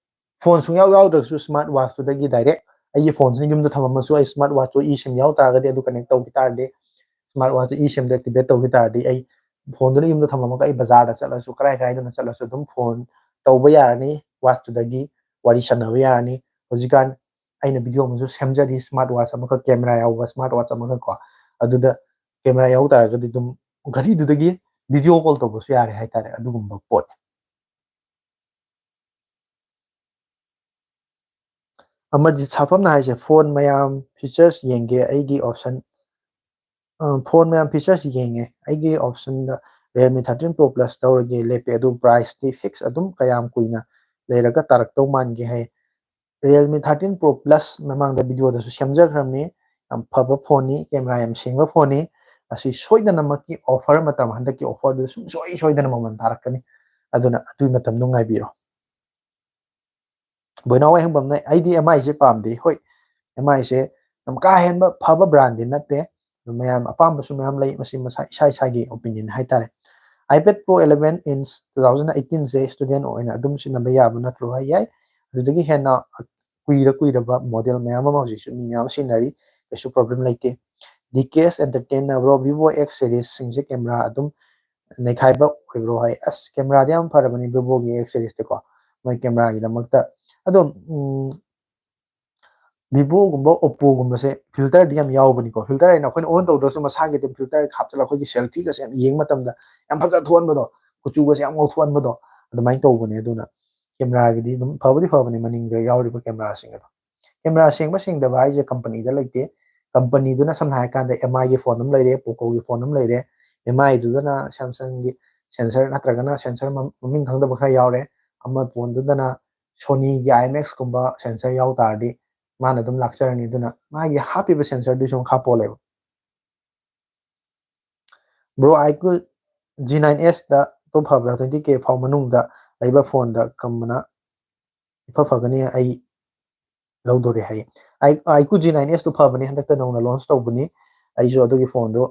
ꯐꯣꯟ ꯁꯨꯡꯌꯥꯎ ꯌꯥꯎꯗ꯭ꯔꯒꯁꯨ ꯁ꯭ꯃꯥꯔꯠ ꯋꯥꯆꯇꯨꯗꯒꯤ ꯗꯥꯏꯔꯦꯛ ꯑꯩꯒꯤ ꯐꯣꯟꯁꯤꯅ ꯌꯨꯝꯗ ꯊꯝꯃꯝꯃꯁꯨ ꯑꯩ ꯁ꯭ꯃꯥꯔꯠ ꯋꯥꯆꯇꯣ ꯏ ꯁꯤꯝ ꯌꯥꯎ ꯇꯥꯔꯒꯗꯤ, ꯑꯗꯨ ꯀꯅꯦꯛ ꯇꯧꯈꯤ ꯇꯥꯔꯗꯤ, ꯁ꯭ꯃꯥꯔꯠ ꯋꯥꯆꯇꯣ ꯏ ꯁꯤꯝꯗ ꯑꯦꯛꯇꯤꯚꯦꯠ ꯇꯧꯈꯤ ꯇꯥꯔꯗꯤ ꯑꯩ ꯐꯣꯟꯗꯨꯅ ꯌꯨꯝꯗ ꯊꯝꯃꯝꯃꯒ ꯑꯩ ꯕꯖꯥꯔꯗ ꯆꯠꯂꯁꯨ ꯀꯔꯥꯏ ꯀꯔꯥꯏꯗꯅ ꯆꯠꯂꯁꯨ ꯑꯗꯨꯝ ꯐꯣꯟ ꯇꯧꯕ ꯌꯥꯔꯅꯤ, ꯋꯥꯆꯇꯨꯗꯒꯤ ꯋꯥꯔꯤ ꯁꯥꯟꯅꯕ ꯌꯥꯔꯅꯤ꯫ ꯍꯧꯖꯤꯛꯀꯥꯟ ꯑꯩꯅ ꯚꯤꯗꯤꯑꯣ ꯑꯃꯁꯨ ꯁꯦꯝꯖꯔꯤ, ꯁ꯭ꯃꯥꯔꯠ ꯋꯥꯆ ꯑꯃꯈꯛ, ꯀꯦꯃꯦꯔꯥ ꯌꯥꯎꯕ ꯁ꯭ꯃꯥꯔꯠ ꯋꯥꯆ ꯑꯃꯈꯛ ꯀꯣ, ꯑꯗꯨꯗ ꯀꯦꯃꯦꯔꯥ ꯌꯥꯎ ꯇꯥꯔꯒꯗꯤ ꯑꯗꯨꯝ ꯘꯔꯤꯗꯨꯗꯒꯤ ꯚꯤꯗꯤꯑꯣ ꯀꯣꯜ ꯇꯧꯕꯁꯨ ꯌꯥꯔꯦ ꯍꯥꯏꯇꯥꯔꯦ, ꯑꯗꯨꯒꯨꯝꯕ ꯄꯣꯠꯅꯤ꯫ ꯑꯃꯔꯖꯤꯠ ꯁꯥꯐꯝꯅ ꯍꯥꯏꯁꯦ, "ꯐꯣꯟ ꯃꯌꯥꯝ ꯐꯤꯆꯔꯁ ꯌꯦꯡꯒꯦ, ꯑꯩꯒꯤ ꯑꯣꯞꯁꯟ, ꯑ, ꯐꯣꯟ ꯃꯌꯥꯝ ꯐꯤꯆꯔꯁ ꯌꯦꯡꯉꯦ, ꯑꯩꯒꯤ ꯑꯣꯞꯁꯟꯗ Realme thirteen Pro Plus ꯇꯧꯔꯒꯦ ꯂꯦꯞꯄꯦ, ꯑꯗꯨ ꯄ꯭ꯔꯥꯏꯁꯇꯤ ꯐꯤꯛꯁ ꯑꯗꯨꯝ ꯀꯌꯥꯝ ꯀꯨꯏꯅ ꯂꯩꯔꯒ ꯇꯥꯔꯛꯇꯧ ꯃꯥꯟꯒꯦ?" ꯍꯥꯏ꯫ Realme thirteen Pro Plus ꯃꯃꯥꯡꯗ ꯚꯤꯗꯤꯑꯣꯗꯁꯨ ꯁꯦꯝꯖꯈ꯭ꯔꯕꯅꯤ, ꯌꯥꯝ ꯐꯕ ꯐꯣꯟꯅꯤ, ꯀꯦꯃꯦꯔꯥ ꯌꯥꯝ ꯁꯦꯡꯕ ꯐꯣꯟꯅꯤ꯫ ꯑꯁꯤ ꯁꯣꯏꯗꯅꯃꯛꯀꯤ ꯑꯣꯐꯔ ꯃꯇꯝ, ꯍꯟꯗꯛꯀꯤ ꯑꯣꯐꯔꯗꯨ ꯁꯨꯡꯁꯣꯏ ꯁꯣꯏꯗꯅ ꯃꯃꯜ ꯇꯥꯔꯛꯀꯅꯤ, ꯑꯗꯨꯅ ꯑꯗꯨꯒꯤ ꯃꯇꯝꯗꯣ ꯉꯥꯏꯕꯤꯔꯣ꯫ ꯕꯣꯏꯅꯥꯎ ꯋꯥꯍꯦꯡꯕꯝꯅ, "ꯑꯩꯗꯤ ꯑꯦꯝ ꯑꯥꯏꯁꯦ ꯄꯥꯝꯗꯦ꯫" ꯍꯣꯏ, ꯑꯦꯝ ꯑꯥꯏꯁꯦ ꯌꯥꯝ ꯀꯥ ꯍꯦꯟꯕ ꯐꯕ ꯕ꯭ꯔꯥꯟꯗꯤ ꯅꯠꯇꯦ, ꯑꯗꯨ ꯃꯌꯥꯝ ꯑꯄꯥꯝꯕꯁꯨ ꯃꯌꯥꯝ ꯂꯩ, ꯃꯁꯤ ꯃꯁꯥ ꯏꯁꯥ ꯏꯁꯥꯒꯤ ꯑꯣꯄꯤꯅꯤꯌꯟ ꯍꯥꯏꯇꯥꯔꯦ꯫ iPad Pro eleven inch two thousand eighteenꯁꯦ student ꯑꯣꯏꯅ ꯑꯗꯨꯝ ꯁꯤꯖꯤꯟꯅꯕ ꯌꯥꯕ ꯅꯠꯇ꯭ꯔꯣ? ꯍꯥꯏ, ꯌꯥꯏ꯫ ꯑꯗꯨꯗꯒꯤ ꯍꯦꯟꯅ ꯀꯨꯏꯔ ꯀꯨꯏꯔꯕ ꯃꯣꯗꯦꯜ ꯃꯌꯥꯝ ꯑꯃ ꯍꯧꯖꯤꯛꯁꯨ ꯃꯤ ꯃꯌꯥꯝ ꯁꯤꯖꯤꯟꯅꯔꯤ, ꯀꯩꯁꯨ ꯄ꯭ꯔꯣꯕ꯭ꯂꯦꯝ ꯂꯩꯇꯦ꯫ ꯗꯤ ꯀꯦ ꯑꯦꯁ ꯑꯦꯟꯇꯔꯇꯦꯟꯅ, "Bro, Vivo X seriesꯁꯤꯡꯁꯦ ꯀꯦꯃꯦꯔꯥ ꯑꯗꯨꯝ ꯅꯩꯈꯥꯏꯕ ꯑꯣꯏꯕ꯭ꯔꯣ?" ꯍꯥꯏ꯫ ꯑꯁ, ꯀꯦꯃꯦꯔꯥꯗꯤ ꯌꯥꯝ ꯐꯔꯕꯅꯤ Vivoꯒꯤ X seriesꯇꯤꯀꯣ, ꯃꯣꯏ ꯀꯦꯃꯦꯔꯥꯒꯤꯗꯃꯛꯇ꯫ ꯑꯗꯣ, ꯎꯝ, Vivoꯒꯨꯝꯕ, Oppoꯒꯨꯝꯕꯁꯦ ꯐꯤꯜꯇꯔꯗꯤ ꯌꯥꯝ ꯌꯥꯎꯕꯅꯤꯀꯣ꯫ ꯐꯤꯜꯇꯔ ꯍꯥꯏꯅ ꯑꯩꯈꯣꯏꯅ ꯑꯣꯟ ꯇꯧꯗ꯭ꯔꯁꯨ ꯃꯁꯥꯒꯤ ꯑꯗꯨꯝ ꯐꯤꯜꯇꯔ ꯍꯥꯞꯆꯤꯜꯂꯒ ꯑꯩꯈꯣꯏꯒꯤ ꯁꯦꯜꯐꯤꯒꯁꯦ ꯌꯥꯝ ꯌꯦꯡꯕ ꯃꯇꯝꯗ ꯌꯥꯝ ꯐꯖ ꯊꯣꯛꯍꯟꯕꯗꯣ, ꯀꯨꯆꯨꯒꯁꯦ ꯌꯥꯝ ꯉꯧꯊꯣꯛꯍꯟꯕꯗꯣ, ꯑꯗꯨꯃꯥꯏꯅ ꯇꯧꯕꯅꯦ꯫ ꯑꯗꯨꯅ ꯀꯦꯃꯦꯔꯥꯒꯤꯗꯤ ꯑꯗꯨꯝ ꯐꯕꯨꯗꯤ ꯐꯕꯅꯦ ꯃꯅꯤꯡꯗ ꯌꯥꯎꯔꯤꯕ ꯀꯦꯃꯦꯔꯥꯁꯤꯡ ꯑꯗꯣ꯫ ꯀꯦꯃꯦꯔꯥ ꯁꯦꯡꯕ ꯁꯦꯡꯗꯕ ꯍꯥꯏꯁꯦ ꯀꯝꯄꯅꯤꯗ ꯂꯩꯇꯦ꯫ ꯀꯝꯄꯅꯤꯗꯨꯅ ꯁꯝꯅ ꯍꯥꯏꯔꯀꯥꯟꯗ ꯑꯦꯝ ꯑꯥꯏꯒꯤ ꯐꯣꯟ ꯑꯃ ꯂꯩꯔꯦ, Pocoꯒꯤ ꯐꯣꯟ ꯑꯃ ꯂꯩꯔꯦ꯫ ꯑꯦꯝ ꯑꯥꯏꯗꯨꯗꯅ Samsungꯒꯤ ꯁꯦꯟꯁꯔ ꯅꯠꯇ꯭ꯔꯒꯅ ꯁꯦꯟꯁꯔ ꯃ-, ꯃꯃꯤꯡ ꯈꯪꯗꯕ ꯈꯔ ꯌꯥꯎꯔꯦ꯫ ꯑꯃ ꯐꯣꯟꯗꯨꯗꯅ Sonyꯒꯤ IMXꯀꯨꯝꯕ ꯁꯦꯟꯁꯔ ꯌꯥꯎ ꯇꯥꯔꯗꯤ ꯃꯥꯅ ꯑꯗꯨꯝ ꯂꯥꯛꯆꯔꯅꯤ꯫ ꯑꯗꯨꯅ ꯃꯥꯒꯤ ꯍꯥꯞꯄꯤꯕ ꯁꯦꯟꯁꯔꯗꯨꯒꯤꯁꯨ ꯃꯈꯥ ꯄꯣꯜꯂꯦꯕ꯫ Bro, iQOO G nine Sꯇ ꯇꯣ ꯐꯕ꯭ꯔꯥ? Twenty K ꯐꯥꯎ ꯃꯅꯨꯡꯗ ꯂꯩꯕ ꯐꯣꯟꯗ ꯀꯝꯕꯅ ꯏꯐ ꯐꯒꯅꯤ? ꯑꯩ ꯂꯧꯗꯣꯔꯦ ꯍꯥꯏꯌꯦ꯫ ꯑꯥꯏ-, iQOO G nine Sꯇꯣ ꯐꯕꯅꯤ, ꯍꯟꯗꯛꯇ ꯅꯧꯅ ꯂꯣꯟꯆ ꯇꯧꯕꯅꯤ꯫ ꯑꯩꯁꯨ ꯑꯗꯨꯒꯤ ꯐꯣꯟꯗꯣ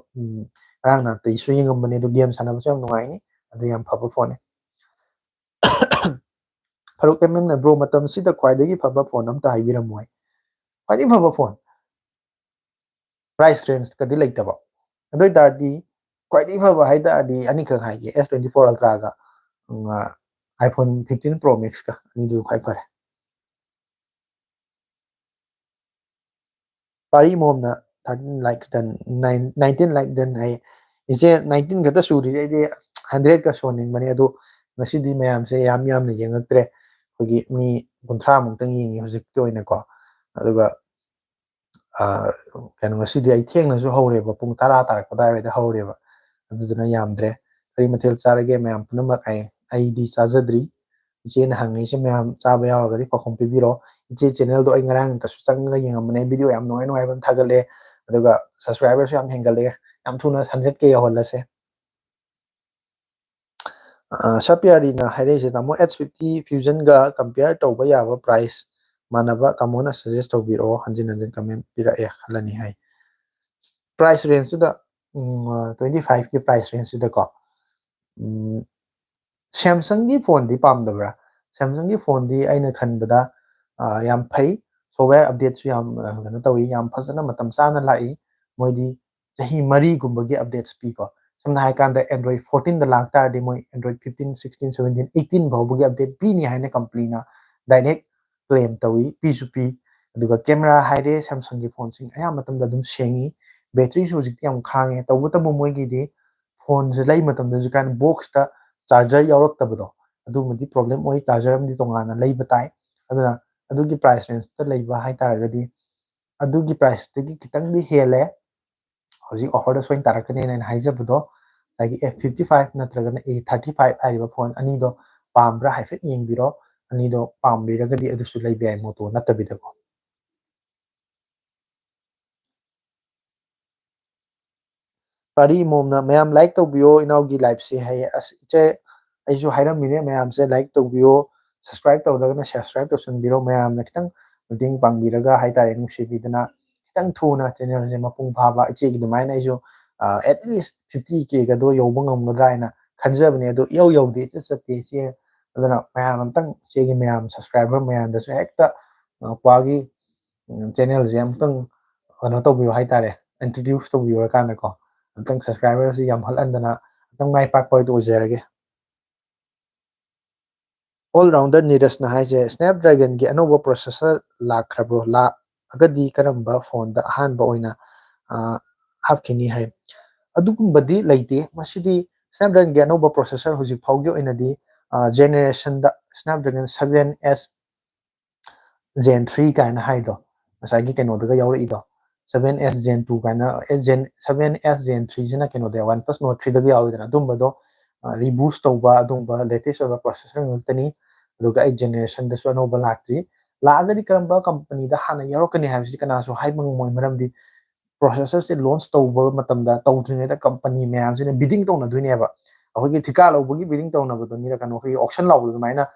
ꯉꯔꯥꯡ ꯅꯍꯥꯟꯇꯩꯁꯨ ꯌꯦꯡꯉꯝꯕꯅꯦ, ꯑꯗꯨ ꯒꯦꯝ ꯁꯥꯟꯅꯕꯁꯨ ꯌꯥꯝ ꯅꯨꯡꯉꯥꯏꯅꯤ, ꯑꯗꯨ ꯌꯥꯝ ꯐꯕ ꯐꯣꯟꯅꯦ꯫ ꯐꯔꯨꯛ ꯑꯦꯝ ꯑꯦꯝꯅ, "ꯕ꯭ꯔꯣ, ꯃꯇꯝꯁꯤꯗ ꯈ꯭ꯋꯥꯏꯗꯒꯤ ꯐꯕ ꯐꯣꯟ ꯑꯝꯇ ꯍꯥꯏꯕꯤꯔꯝꯃꯣ" ꯍꯥꯏ꯫ ꯈ꯭ꯋꯥꯏꯗꯒꯤ ꯐꯕ ꯐꯣꯟ, ꯄ꯭ꯔꯥꯏꯁ ꯔꯦꯟꯖꯀꯗꯤ ꯂꯩꯇꯕ, ꯑꯗꯨ ꯑꯣꯏ ꯇꯥꯔꯗꯤ ꯈ꯭ꯋꯥꯏꯗꯒꯤ ꯐꯕ ꯍꯥꯏ ꯇꯥꯔꯗꯤ ꯑꯅꯤꯈꯛ ꯍꯥꯏꯒꯦ, ꯑꯦꯁ ꯇ꯭ꯋꯦꯟꯇꯤ ꯐꯣꯔ ꯑꯜꯇ꯭ꯔꯥꯒ ꯑꯥꯏꯐꯣꯟ ꯐꯤꯐꯇꯤꯟ ꯄ꯭ꯔꯣ ꯃꯦꯛꯁꯀ, ꯑꯅꯤꯗꯨ ꯈ꯭ꯋꯥꯏ ꯐꯔꯦ꯫ ꯄꯥꯔꯤ ꯃꯣꯝꯅ, "thirteen like done, nineteen like done" ꯍꯥꯏ꯫ ꯏꯆꯦ, ꯅꯥꯏꯟꯇꯤꯟ ꯈꯛꯇ ꯁꯨꯔꯤ, ꯑꯩꯗꯤ ꯍꯟꯗ꯭ꯔꯦꯠꯀ ꯁꯨꯍꯟꯅꯤꯡꯕꯅꯦ, ꯑꯗꯣ ꯉꯁꯤꯗꯤ ꯃꯌꯥꯝꯁꯦ ꯌꯥꯝ ꯌꯥꯝꯅ ꯌꯦꯡꯉꯛꯇ꯭ꯔꯦ꯫ ꯑꯩꯈꯣꯏꯒꯤ ꯃꯤ ꯀꯨꯟꯊ꯭ꯔꯥꯃꯨꯛꯇꯪ ꯌꯦꯡꯉꯤ ꯍꯧꯖꯤꯛꯀꯤ ꯑꯣꯏꯅꯀꯣ꯫ ꯑꯗꯨꯒ ꯀꯩꯅꯣ, ꯉꯁꯤꯗꯤ ꯑꯩ ꯊꯦꯡꯅꯁꯨ ꯍꯧꯔꯦꯕ, ꯄꯨꯡ ꯇꯔꯥ ꯇꯥꯔꯛꯄ ꯑꯗꯨꯋꯥꯏꯗ ꯍꯧꯔꯦꯕ, ꯑꯗꯨꯗꯨꯅ ꯌꯥꯝꯗ꯭ꯔꯦ꯫ ꯀꯔꯤ ꯃꯊꯦꯜ ꯆꯥꯔꯒꯦ? ꯃꯌꯥꯝ ꯄꯨꯝꯅꯃꯛ ꯑꯩ, ꯑꯩꯗꯤ ꯆꯥꯖꯗ꯭ꯔꯤ꯫ ꯏꯆꯦꯅ ꯍꯪꯉꯛꯏꯁꯦ ꯃꯌꯥꯝ ꯆꯥꯕ ꯌꯥꯎꯔꯒꯗꯤ ꯄꯥꯎꯈꯨꯝ ꯄꯤꯕꯤꯔꯣ꯫ ꯏꯆꯦ ꯆꯦꯅꯦꯜꯗꯣ ꯑꯩ ꯉꯔꯥꯡꯇꯁꯨ ꯆꯪꯉꯒ ꯌꯦꯡꯉꯝꯕꯅꯦ, ꯚꯤꯗꯤꯑꯣ ꯌꯥꯝ ꯅꯨꯡꯉꯥꯏ ꯅꯨꯡꯉꯥꯏꯕ ꯑꯃ ꯊꯥꯒꯠꯂꯦ, ꯑꯗꯨꯒ ꯁꯕꯁꯀ꯭ꯔꯥꯏꯕꯔꯁꯨ ꯌꯥꯝ ꯍꯦꯟꯒꯠꯂꯛꯑꯦ꯫ ꯌꯥꯝ ꯊꯨꯅ ꯍꯟꯗ꯭ꯔꯦꯠ ꯀꯦ ꯌꯧꯍꯜꯂꯁꯦ꯫ ꯑ, ꯁꯥꯄꯤꯌꯥꯔꯤꯅ ꯍꯥꯏꯔꯛꯏꯁꯦ, "ꯇꯥꯃꯣ, ꯑꯦꯁ ꯐꯤꯐꯇꯤ ꯐ꯭ꯌꯨꯖꯟꯒ ꯀꯝꯄꯤꯌꯔ ꯇꯧꯕ ꯌꯥꯕ ꯄ꯭ꯔꯥꯏꯁ ꯃꯥꯟꯅꯕ ꯇꯥꯃꯣꯅ ꯁꯖꯦꯁ ꯇꯧꯕꯤꯔꯛꯑꯣ, ꯍꯟꯖꯤꯟ ꯍꯟꯖꯤꯟ ꯀꯃꯦꯟ ꯄꯤꯔꯛꯑꯦ ꯈꯜꯂꯅꯤ" ꯍꯥꯏ꯫ ꯄ꯭ꯔꯥꯏꯁ ꯔꯦꯟꯖꯇꯨꯗ, ꯎꯝ, ꯑ, ꯇ꯭ꯋꯦꯟꯇꯤ ꯐꯥꯏꯚꯀꯤ ꯄ꯭ꯔꯥꯏꯁ ꯔꯦꯟꯖꯁꯤꯗꯀꯣ, ꯎꯝ, ꯁꯦꯝꯁꯪꯒꯤ ꯐꯣꯟꯗꯤ ꯄꯥꯝꯗꯕ꯭ꯔꯥ? ꯁꯦꯝꯁꯪꯒꯤ ꯐꯣꯟꯗꯤ ꯑꯩꯅ ꯈꯟꯕꯗ, ꯑ, ꯌꯥꯝ ꯐꯩ, ꯁꯣꯞꯋꯦꯌꯔ ꯑꯞꯗꯦꯠꯁꯨ ꯌꯥꯝ, ꯑ, ꯀꯩꯅꯣ ꯇꯧꯏ, ꯌꯥꯝ ꯐꯖꯅ ꯃꯇꯝ ꯆꯥꯅ ꯂꯥꯛꯏ꯫ ꯃꯣꯏꯗꯤ ꯆꯍꯤ ꯃꯔꯤꯒꯨꯝꯕꯒꯤ ꯑꯞꯗꯦꯠꯁ ꯄꯤꯀꯣ꯫ ꯁꯝꯅ ꯍꯥꯏꯔꯀꯥꯟꯗ Android ꯐꯣꯔꯇꯤꯟꯗ ꯂꯥꯛꯇꯥꯔꯗꯤ ꯃꯣꯏ Android fifteen, sixteen, seventeen, eighteen ꯐꯥꯎꯕꯒꯤ ꯑꯞꯗꯦꯠ ꯄꯤꯅꯤ ꯍꯥꯏꯅ ꯀꯝꯄꯅꯤꯅ ꯗꯥꯏꯔꯦꯛ ꯀ꯭ꯂꯦꯝ ꯇꯧꯏ, ꯄꯤꯁꯨ ꯄꯤ꯫ ꯑꯗꯨꯒ ꯀꯦꯃꯦꯔꯥ ꯍꯥꯏꯔꯦ, ꯁꯦꯝꯁꯪꯒꯤ ꯐꯣꯟꯁꯤꯡ ꯑꯌꯥꯝꯕ ꯃꯇꯝꯗ ꯑꯗꯨꯝ ꯁꯦꯡꯉꯤ, ꯕꯦꯇ꯭ꯔꯤꯁꯨ ꯍꯧꯖꯤꯛꯇꯤ ꯌꯥꯝ ꯈꯥꯡꯉꯦ꯫ ꯇꯧꯕꯇꯕꯨ ꯃꯣꯏꯒꯤꯗꯤ ꯐꯣꯟꯁꯦ ꯂꯩ ꯃꯇꯝꯗ ꯍꯧꯖꯤꯛꯀꯥꯟ ꯕꯣꯛꯁꯇ ꯆꯥꯔꯖꯔ ꯌꯥꯎꯔꯛꯇꯕꯗꯣ, ꯑꯗꯨꯃꯗꯤ ꯄ꯭ꯔꯣꯕ꯭ꯂꯦꯝ ꯑꯣꯏ꯫ ꯆꯥꯔꯖꯔ ꯑꯃꯗꯤ ꯇꯣꯉꯥꯟꯅ ꯂꯩꯕ ꯇꯥꯏ꯫ ꯑꯗꯨꯅ ꯑꯗꯨꯒꯤ ꯄ꯭ꯔꯥꯏꯁ ꯔꯦꯟꯖꯇ ꯂꯩꯕ ꯍꯥꯏꯇꯥꯔꯒꯗꯤ, ꯑꯗꯨꯒꯤ ꯄ꯭ꯔꯥꯏꯁꯇꯒꯤ ꯈꯤꯇꯪꯗꯤ ꯍꯦꯜꯂꯦ꯫ ꯍꯧꯖꯤꯛ ꯑꯣꯐꯔꯗ ꯁꯣꯏꯅ ꯇꯥꯔꯛꯀꯅꯦꯅ ꯑꯩꯅ ꯍꯥꯏꯖꯕꯗꯣ, ꯉꯁꯥꯏꯒꯤ ꯑꯦꯐ ꯐꯤꯐꯇꯤ ꯐꯥꯏꯚ ꯅꯠꯇ꯭ꯔꯒꯅ ꯑꯦ ꯊꯥꯔꯇꯤ ꯐꯥꯏꯚ ꯍꯥꯏꯔꯤꯕ ꯐꯣꯟ ꯑꯅꯤꯗꯣ ꯄꯥꯝꯕ꯭ꯔꯥ ꯍꯥꯏꯐꯦꯠ ꯌꯦꯡꯕꯤꯔꯣ꯫ ꯑꯅꯤꯗꯣ ꯄꯥꯝꯕꯤꯔꯒꯗꯤ ꯑꯗꯨꯁꯨ ꯂꯩꯕ ꯌꯥꯏ, ꯃꯣꯇꯣ ꯅꯠꯇꯕꯤꯗꯀꯣ꯫ ꯄꯥꯔꯤ ꯃꯣꯝꯅ, "ꯃꯌꯥꯝ ꯂꯥꯏꯛ ꯇꯧꯕꯤꯌꯣ ꯏꯅꯥꯎꯒꯤ ꯂꯥꯏꯐꯁꯦ" ꯍꯥꯏꯌꯦ꯫ ꯑꯁ, ꯏꯆꯦ, ꯑꯩꯁꯨ ꯍꯥꯏꯔꯝꯃꯤꯅꯦ ꯃꯌꯥꯝꯁꯦ, ꯂꯥꯏꯛ ꯇꯧꯕꯤꯌꯣ, ꯁꯕꯁꯀ꯭ꯔꯥꯏꯕ ꯇꯧꯗ꯭ꯔꯒꯅ ꯁꯕꯁꯀ꯭ꯔꯥꯏꯕ ꯇꯧꯁꯟꯕꯤꯔꯣ꯫ ꯃꯌꯥꯝꯅ ꯈꯤꯇꯪ ꯃꯇꯦꯡ ꯄꯥꯡꯕꯤꯔꯒ ꯍꯥꯏꯇꯥꯔꯦ, ꯅꯨꯡꯁꯤꯕꯤꯗꯅ ꯈꯤꯇꯪ ꯊꯨꯅ ꯆꯦꯅꯦꯜꯁꯦ ꯃꯄꯨꯡ ꯐꯥꯕ, ꯏꯆꯦꯒꯤ ꯑꯗꯨꯃꯥꯏꯅ ꯑꯩꯁꯨ ꯑꯦꯠꯂꯤꯁ ꯐꯤꯐꯇꯤ ꯀꯦꯒꯗꯣ ꯌꯧꯕ ꯉꯝꯒꯗ꯭ꯔꯥ ꯍꯥꯏꯅ ꯈꯟꯖꯕꯅꯦ꯫ ꯑꯗꯣ ꯏꯌꯧ ꯌꯧꯗꯦ, ꯏꯆꯠ ꯆꯠꯇꯦ ꯏꯆꯦ꯫ ꯑꯗꯨꯅ ꯃꯌꯥꯝ ꯑꯝꯇꯪ ꯏꯆꯦꯒꯤ ꯃꯌꯥꯝ ꯁꯕꯁꯀ꯭ꯔꯥꯏꯕꯔ ꯃꯌꯥꯝꯗꯁꯨ ꯍꯦꯛꯇ ꯀ꯭ꯋꯥꯒꯤ ꯆꯦꯅꯦꯜꯁꯦ ꯑꯃꯨꯛꯇꯪ ꯀꯩꯅꯣ ꯇꯧꯕꯤꯌꯨ ꯍꯥꯏꯇꯥꯔꯦ, ꯏꯟꯇ꯭ꯔꯣꯗ꯭ꯌꯨꯁ ꯇꯧꯕꯤꯌꯨꯔꯀꯥꯟꯗꯀꯣ, ꯑꯃꯨꯛꯇꯪ ꯁꯕꯁꯀ꯭ꯔꯥꯏꯕꯔꯁꯤ ꯌꯥꯝꯍꯜꯍꯟꯗꯅ ꯑꯃꯨꯛꯇꯪ ꯃꯥꯏ ꯄꯥꯛꯄ ꯍꯥꯏꯗꯣ ꯑꯣꯏꯖꯔꯒꯦ꯫ ꯑꯣꯜ ꯔꯥꯎꯟꯗꯔ ꯅꯤꯔꯖꯅ ꯍꯥꯏꯁꯦ, ꯁ꯭ꯅꯦꯞ ꯗ꯭ꯔꯦꯒꯟꯒꯤ ꯑꯅꯧꯕ ꯄ꯭ꯔꯣꯁꯦꯁꯔ ꯂꯥꯛꯈ꯭ꯔꯕ꯭ꯔꯣ? ꯂꯥꯛꯑꯒꯗꯤ ꯀꯔꯝꯕ ꯐꯣꯟꯗ ꯑꯍꯥꯟꯕ ꯑꯣꯏꯅ ꯍꯥꯞꯈꯤꯅꯤ ꯍꯥꯏ? ꯑꯗꯨꯒꯨꯝꯕꯗꯤ ꯂꯩꯇꯦ꯫ ꯃꯁꯤꯗꯤ ꯁ꯭ꯅꯦꯞ ꯗ꯭ꯔꯦꯒꯟꯒꯤ ꯑꯅꯧꯕ ꯄ꯭ꯔꯣꯁꯦꯁꯔ ꯍꯧꯖꯤꯛ ꯐꯥꯎꯒꯤ ꯑꯣꯏꯅꯗꯤ ꯖꯦꯅꯦꯔꯦꯁꯟꯗ ꯁ꯭ꯅꯦꯞ ꯗ꯭ꯔꯦꯒꯟ ꯁꯚꯦꯟ ꯑꯦꯁ ꯖꯦꯟ ꯊ꯭ꯔꯤ ꯀꯥꯏꯅ ꯍꯥꯏꯗꯣ, ꯉꯁꯥꯏꯒꯤ ꯀꯩꯅꯣꯗꯒ ꯌꯥꯎꯔꯛꯏꯗꯣ, ꯁꯚꯦꯟ ꯑꯦꯁ ꯖꯦꯟ ꯇꯨ ꯀꯥꯏꯅ, ꯁꯚꯦꯟ ꯑꯦꯁ ꯖꯦꯟ ꯊ꯭ꯔꯤꯁꯤꯅ ꯀꯩꯅꯣꯗ, ꯋꯥꯟ ꯄ꯭ꯂꯁ ꯅꯣꯠ ꯊ꯭ꯔꯤꯗꯒ ꯌꯥꯎꯔꯤꯗꯅ, ꯑꯗꯨꯝꯕꯗꯣ ꯔꯤꯕꯨꯁ ꯇꯧꯕ, ꯑꯗꯨꯝꯕ ꯂꯦꯇꯦꯁ ꯑꯣꯏꯕ ꯄ꯭ꯔꯣꯁꯦꯁꯔ ꯉꯥꯛꯇꯅꯤ꯫ ꯑꯗꯨꯒ ꯑꯩꯠ ꯖꯦꯅꯦꯔꯦꯁꯟꯗꯁꯨ ꯑꯅꯧꯕ ꯂꯥꯛꯇ꯭ꯔꯤ꯫ ꯂꯥꯛꯑꯒꯗꯤ ꯀꯔꯝꯕ ꯀꯝꯄꯅꯤꯗ ꯍꯥꯟꯅ ꯌꯥꯎꯔꯛꯀꯅꯤ ꯍꯥꯏꯕꯁꯤ ꯀꯅꯥꯁꯨ ꯍꯥꯏꯕ ꯉꯝꯃꯣꯏ꯫ ꯃꯔꯝꯗꯤ ꯄ꯭ꯔꯣꯁꯦꯁꯔꯁꯦ ꯂꯣꯟꯆ ꯇꯧꯕ ꯃꯇꯝꯗ, ꯇꯧꯗ꯭ꯔꯤꯉꯩꯗ ꯀꯝꯄꯅꯤ ꯃꯌꯥꯝꯁꯤꯅ ꯕꯤꯗꯤꯡ ꯇꯧꯅꯗꯣꯏꯅꯦꯕ꯫ ꯑꯩꯈꯣꯏꯒꯤ ꯊꯤꯀꯥ ꯂꯧꯕꯒꯤ ꯕꯤꯗꯤꯡ ꯇꯧꯅꯕꯗꯨꯅꯤꯅ, ꯀꯩꯅꯣ, ꯑꯩꯈꯣꯏꯒꯤ ꯑꯣꯛꯁꯟ ꯂꯥꯎꯕꯗꯣ ꯑꯗꯨꯃꯥꯏꯅ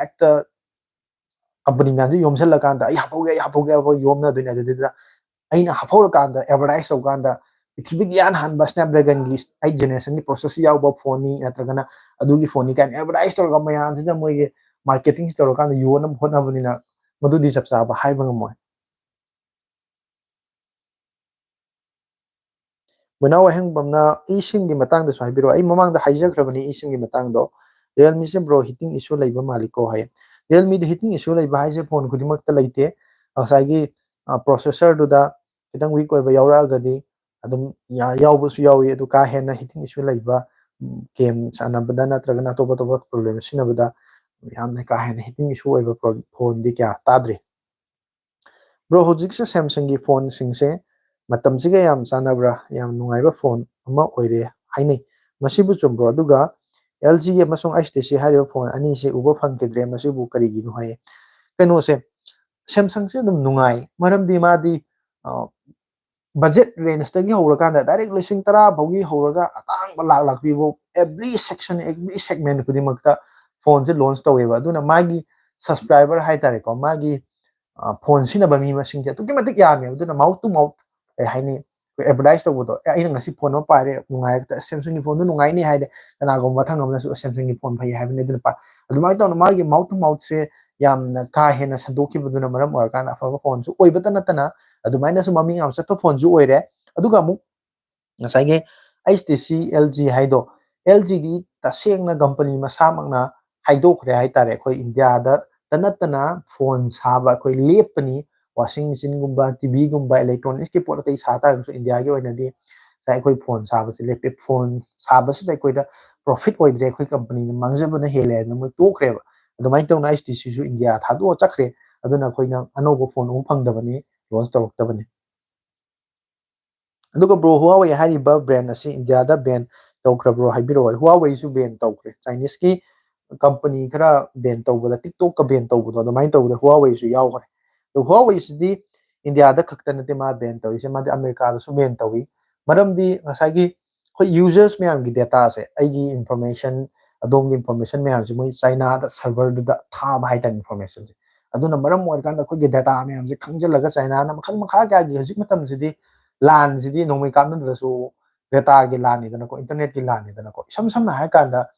ꯍꯦꯛꯇ ꯀꯝꯄꯅꯤ ꯃꯌꯥꯝꯁꯦ ꯌꯣꯝꯁꯤꯜꯂꯀꯥꯟꯗ, "ꯑꯩ ꯍꯥꯞꯍꯧꯒꯦ, ꯑꯩ ꯍꯥꯞꯍꯧꯒꯦ" ꯍꯥꯏꯕ ꯌꯣꯝꯅꯗꯣꯏꯅꯦ꯫ ꯑꯗꯨꯗꯨꯗ ꯑꯩꯅ ꯍꯥꯞꯍꯧꯔꯀꯥꯟꯗ, ꯑꯦꯗꯚꯔꯇꯥꯏꯁ ꯇꯧꯀꯥꯟꯗ, ꯄ꯭ꯔꯤꯊꯤꯕꯤꯒꯤ ꯏꯍꯥꯟ ꯍꯥꯟꯕ ꯁ꯭ꯅꯦꯞ ꯗ꯭ꯔꯦꯒꯟꯒꯤ ꯑꯩꯠ ꯖꯦꯅꯦꯔꯦꯁꯟꯒꯤ ꯄ꯭ꯔꯣꯁꯦꯁꯁꯤ ꯌꯥꯎꯕ ꯐꯣꯟꯅꯤ ꯅꯠꯇ꯭ꯔꯒꯅ ꯑꯗꯨꯒꯤ ꯐꯣꯟꯅꯤ ꯀꯥꯏꯅ ꯑꯦꯗꯚꯔꯇꯥꯏꯁ ꯇꯧꯔꯒ ꯃꯌꯥꯝꯁꯤꯗ ꯃꯣꯏꯒꯤ ꯃꯥꯔꯀꯦꯇꯤꯡ ꯇꯧꯔꯀꯥꯟꯗ ꯌꯣꯟꯅꯕ ꯍꯣꯠꯅꯕꯅꯤꯅ, ꯃꯗꯨꯗꯤ ꯆꯞ ꯆꯥꯕ ꯍꯥꯏꯕ ꯉꯝꯃꯣꯏ꯫ ꯃꯣꯏꯅꯥꯎ ꯋꯥꯍꯦꯡꯕꯝꯅ ꯏ ꯁꯤꯝꯒꯤ ꯃꯇꯥꯡꯗꯁꯨ ꯍꯥꯏꯕꯤꯔꯛꯑꯣ꯫ ꯑꯩ ꯃꯃꯥꯡꯗ ꯍꯥꯏꯖꯈ꯭ꯔꯕꯅꯤ ꯏ ꯁꯤꯝꯒꯤ ꯃꯇꯥꯡꯗꯣ꯫ ꯔꯤꯌꯦꯜꯃꯤꯁꯦ ꯕ꯭ꯔꯣ ꯍꯤꯇꯤꯡ ꯏꯁꯨ ꯂꯩꯕ ꯃꯥꯜꯂꯤꯀꯣ ꯍꯥꯏ꯫ ꯔꯤꯌꯦꯜꯃꯤꯗ ꯍꯤꯇꯤꯡ ꯏꯁꯨ ꯂꯩꯕ ꯍꯥꯏꯁꯦ ꯐꯣꯟ ꯈꯨꯗꯤꯡꯃꯛꯇ ꯂꯩꯇꯦ꯫ ꯉꯁꯥꯏꯒꯤ ꯄ꯭ꯔꯣꯁꯦꯁꯔꯗꯨꯗ ꯈꯤꯇꯪ ꯋꯤꯛ ꯑꯣꯏꯕ ꯌꯥꯎꯔꯛꯑꯒꯗꯤ ꯑꯗꯨꯝ ꯌꯥꯎꯕꯁꯨ ꯌꯥꯎꯏ꯫ ꯑꯗꯨ ꯀꯥ ꯍꯦꯟꯅ ꯍꯤꯇꯤꯡ ꯏꯁꯨ ꯂꯩꯕ, ꯒꯦꯝ ꯁꯥꯟꯅꯕꯗ ꯅꯠꯇ꯭ꯔꯒꯅ ꯑꯇꯣꯞ ꯑꯇꯣꯞꯄ ꯄ꯭ꯔꯣꯕ꯭ꯂꯦꯝ ꯁꯤꯖꯤꯟꯅꯕꯗ ꯌꯥꯝꯅ ꯀꯥ ꯍꯦꯟꯅ ꯍꯤꯇꯤꯡ ꯏꯁꯨ ꯑꯣꯏꯕ ꯐꯣꯟꯗꯤ ꯀꯌꯥ ꯇꯥꯗ꯭ꯔꯤ꯫ ꯕ꯭ꯔꯣ, ꯍꯧꯖꯤꯛꯁꯦ ꯁꯦꯝꯁꯪꯒꯤ ꯐꯣꯟꯁꯤꯡꯁꯦ ꯃꯇꯝꯁꯤꯒ ꯌꯥꯝ ꯆꯥꯟꯅꯕ꯭ꯔꯥ? ꯌꯥꯝ ꯅꯨꯡꯉꯥꯏꯕ ꯐꯣꯟ ꯑꯃ ꯑꯣꯏꯔꯦ ꯍꯥꯏꯅꯩ꯫ ꯃꯁꯤꯕꯨ ꯆꯨꯝꯕ꯭ꯔꯣ? ꯑꯗꯨꯒ ꯑꯦꯜ ꯖꯤꯒꯤ ꯑꯃꯁꯨꯡ ꯑꯩꯆ ꯇꯤ ꯁꯤ ꯍꯥꯏꯔꯤꯕ ꯐꯣꯟ ꯑꯅꯤꯁꯤ ꯎꯕ ꯐꯪꯈꯤꯗ꯭ꯔꯦ, ꯃꯁꯤꯕꯨ ꯀꯔꯤꯒꯤꯅꯣ ꯍꯥꯏꯌꯦ꯫ ꯀꯩꯅꯣꯁꯦ, ꯁꯦꯝꯁꯪꯁꯦ ꯑꯗꯨꯝ ꯅꯨꯡꯉꯥꯏ, ꯃꯔꯝꯗꯤ ꯃꯥꯗꯤ ꯕꯖꯦꯠ ꯔꯦꯟꯖꯇꯒꯤ ꯍꯧꯔꯀꯥꯟꯗ, ꯗꯥꯏꯔꯦꯛ ꯂꯤꯁꯤꯡ ꯇꯔꯥ ꯐꯥꯎꯒꯤ ꯍꯧꯔꯒ ꯑꯇꯥꯡꯕ ꯂꯥꯛ ꯂꯥꯛ ꯄꯤꯕ, ꯑꯦꯚ꯭ꯔꯤ ꯁꯦꯛꯁꯟ, ꯑꯦꯚ꯭ꯔꯤ ꯁꯦꯒꯃꯦꯟ ꯈꯨꯗꯤꯡꯃꯛꯇ ꯐꯣꯟꯁꯦ ꯂꯣꯟꯆ ꯇꯧꯋꯦꯕ꯫ ꯑꯗꯨꯅ ꯃꯥꯒꯤ ꯁꯕꯁꯀ꯭ꯔꯥꯏꯕꯔ ꯍꯥꯏꯇꯥꯔꯦꯀꯣ, ꯃꯥꯒꯤ ꯐꯣꯟ ꯁꯤꯖꯤꯟꯅꯕ ꯃꯤ ꯃꯁꯤꯡꯁꯦ ꯑꯗꯨꯛꯀꯤ ꯃꯇꯤꯛ ꯌꯥꯝꯃꯦꯕ꯫ ꯑꯗꯨꯅ mouth to mouth, ꯀꯩ ꯍꯥꯏꯅꯤ, ꯑꯩꯈꯣꯏ advertise ꯇꯧꯕꯗꯣ, "ꯑꯦ, ꯑꯩꯅ ꯉꯁꯤ ꯐꯣꯟ ꯑꯃ ꯄꯥꯏꯔꯦ, ꯅꯨꯡꯉꯥꯏꯔꯦ, ꯑꯁ, Samsung ꯒꯤ ꯐꯣꯟꯗꯨ ꯅꯨꯡꯉꯥꯏꯅꯤ" ꯍꯥꯏꯔꯦ, ꯀꯅꯥꯒꯨꯝꯕ ꯃꯊꯪ ꯑꯃꯅꯁꯨ, "ꯑꯁ, Samsung ꯒꯤ ꯐꯣꯟ ꯐꯩ" ꯍꯥꯏꯕꯅꯤ꯫ ꯑꯗꯨꯅ ꯄꯥꯏ-, ꯑꯗꯨꯃꯥꯏꯅ ꯇꯧꯅ ꯃꯥꯒꯤ mouth to mouth ꯁꯦ ꯌꯥꯝꯅ ꯀꯥ ꯍꯦꯟꯅ ꯁꯟꯗꯣꯛꯈꯤꯕꯗꯨꯅ ꯃꯔꯝ ꯑꯣꯏꯔꯀꯥꯟꯗ ꯑꯐꯕ ꯐꯣꯟꯁꯨ ꯑꯣꯏꯕꯇ ꯅꯠꯇꯅ, ꯑꯗꯨꯃꯥꯏꯅꯁꯨ ꯃꯃꯤꯡ ꯌꯥꯝ ꯆꯠꯄ ꯐꯣꯟꯁꯨ ꯑꯣꯏꯔꯦ꯫ ꯑꯗꯨꯒ ꯑꯃꯨꯛ ꯉꯁꯥꯏꯒꯤ H T C, L G ꯍꯥꯏꯗꯣ, L G ꯗꯤ ꯇꯁꯦꯡꯅ company ꯃꯁꯥꯃꯛꯅ ꯍꯥꯏꯗꯣꯛꯈ꯭ꯔꯦ ꯍꯥꯏꯇꯥꯔꯦ, ꯑꯩꯈꯣꯏ ꯏꯟꯗꯤꯌꯥꯗ ꯇ ꯅꯠꯇꯅ ꯐꯣꯟ ꯁꯥꯕ ꯑꯩꯈꯣꯏ ꯂꯦꯞꯄꯅꯤ꯫ Washing machine ꯒꯨꯝꯕ, T V ꯒꯨꯝꯕ, electronics ꯀꯤ ꯄꯣꯠ ꯑꯇꯩ ꯁꯥ ꯇꯥꯔꯒꯁꯨ ꯏꯟꯗꯤꯌꯥꯒꯤ ꯑꯣꯏꯅꯗꯤ ꯉꯁꯥꯏ ꯑꯩꯈꯣꯏ ꯐꯣꯟ ꯁꯥꯕꯁꯦ ꯂꯦꯞꯄꯦ, ꯐꯣꯟ ꯁꯥꯕꯁꯤꯗ ꯑꯩꯈꯣꯏꯗ profit ꯑꯣꯏꯗ꯭ꯔꯦ, ꯑꯩꯈꯣꯏ company ꯅ ꯃꯥꯡꯖꯕꯅ ꯍꯦꯜꯂꯦ ꯍꯥꯏꯗꯅ ꯃꯣꯏ ꯇꯣꯛꯈ꯭ꯔꯦꯕ꯫ ꯑꯗꯨꯃꯥꯏꯅ ꯇꯧꯅ H T C ꯁꯨ ꯏꯟꯗꯤꯌꯥ ꯊꯥꯗꯣꯛꯑ ꯆꯠꯈ꯭ꯔꯦ꯫ ꯑꯗꯨꯅ ꯑꯩꯈꯣꯏꯅ ꯑꯅꯧꯕ ꯐꯣꯟ ꯑꯃꯨꯛ ꯐꯪꯗꯕꯅꯤ, launch ꯇꯧꯔꯛꯇꯕꯅꯤ꯫ ꯑꯗꯨꯒ bro, Huawei ꯍꯥꯏꯔꯤꯕ brand ꯑꯁꯤ ꯏꯟꯗꯤꯌꯥꯗ ban ꯇꯧꯈ꯭ꯔꯕ꯭ꯔꯣ ꯍꯥꯏꯕꯤꯔꯛꯑꯣ꯫ Huawei ꯁꯨ ban ꯇꯧꯈ꯭ꯔꯦ꯫ Chinese ꯀꯤ company ꯈꯔ ban ꯇꯧꯕꯗ, TikTok ꯀ ban ꯇꯧꯕꯗꯣ, ꯑꯗꯨꯃꯥꯏꯅ ꯇꯧꯕꯗ Huawei ꯁꯨ ꯌꯥꯎꯈ꯭ꯔꯦ꯫ ꯑꯗꯣ Huawei ꯁꯤꯗꯤ ꯏꯟꯗꯤꯌꯥꯗ ꯈꯛꯇ ꯅꯠꯇꯦ ꯃꯥ ban ꯇꯧꯔꯤꯁꯦ, ꯃꯥꯗꯤ ꯑꯃꯦꯔꯤꯀꯥꯗꯁꯨ ban ꯇꯧꯏ꯫ ꯃꯔꯝꯗꯤ ꯉꯁꯥꯏꯒꯤ ꯑꯩꯈꯣꯏ users ꯃꯌꯥꯝꯒꯤ data ꯁꯦ, ꯑꯩꯒꯤ information, ꯑꯗꯣꯝꯒꯤ information ꯃꯌꯥꯝꯁꯦ ꯃꯣꯏ ꯆꯥꯏꯅꯥꯗ server ꯗꯨꯗ ꯊꯥꯕ ꯍꯥꯏꯇꯥꯔꯦ, information ꯁꯦ꯫ ꯑꯗꯨꯅ ꯃꯔꯝ ꯑꯣꯏꯔꯀꯥꯟꯗ ꯑꯩꯈꯣꯏꯒꯤ data ꯃꯌꯥꯝꯁꯦ ꯈꯪꯖꯤꯜꯂꯒ ꯆꯥꯏꯅꯥꯅ ꯃꯈꯜ ꯃꯈꯥ ꯀꯌꯥꯒꯤ, ꯍꯧꯖꯤꯛ ꯃꯇꯝꯁꯤꯗꯤ ꯂꯥꯟꯁꯤꯗꯤ ꯅꯣꯡꯃꯩ ꯀꯥꯞꯅꯗ꯭ꯔꯁꯨ data ꯒꯤ ꯂꯥꯟꯅꯤꯗꯅꯀꯣ, internet ꯀꯤ ꯂꯥꯟꯅꯤꯗꯅꯀꯣ꯫ ꯏꯁꯝ ꯁꯝꯅ ꯍꯥꯏꯔ ꯀꯥꯟꯗ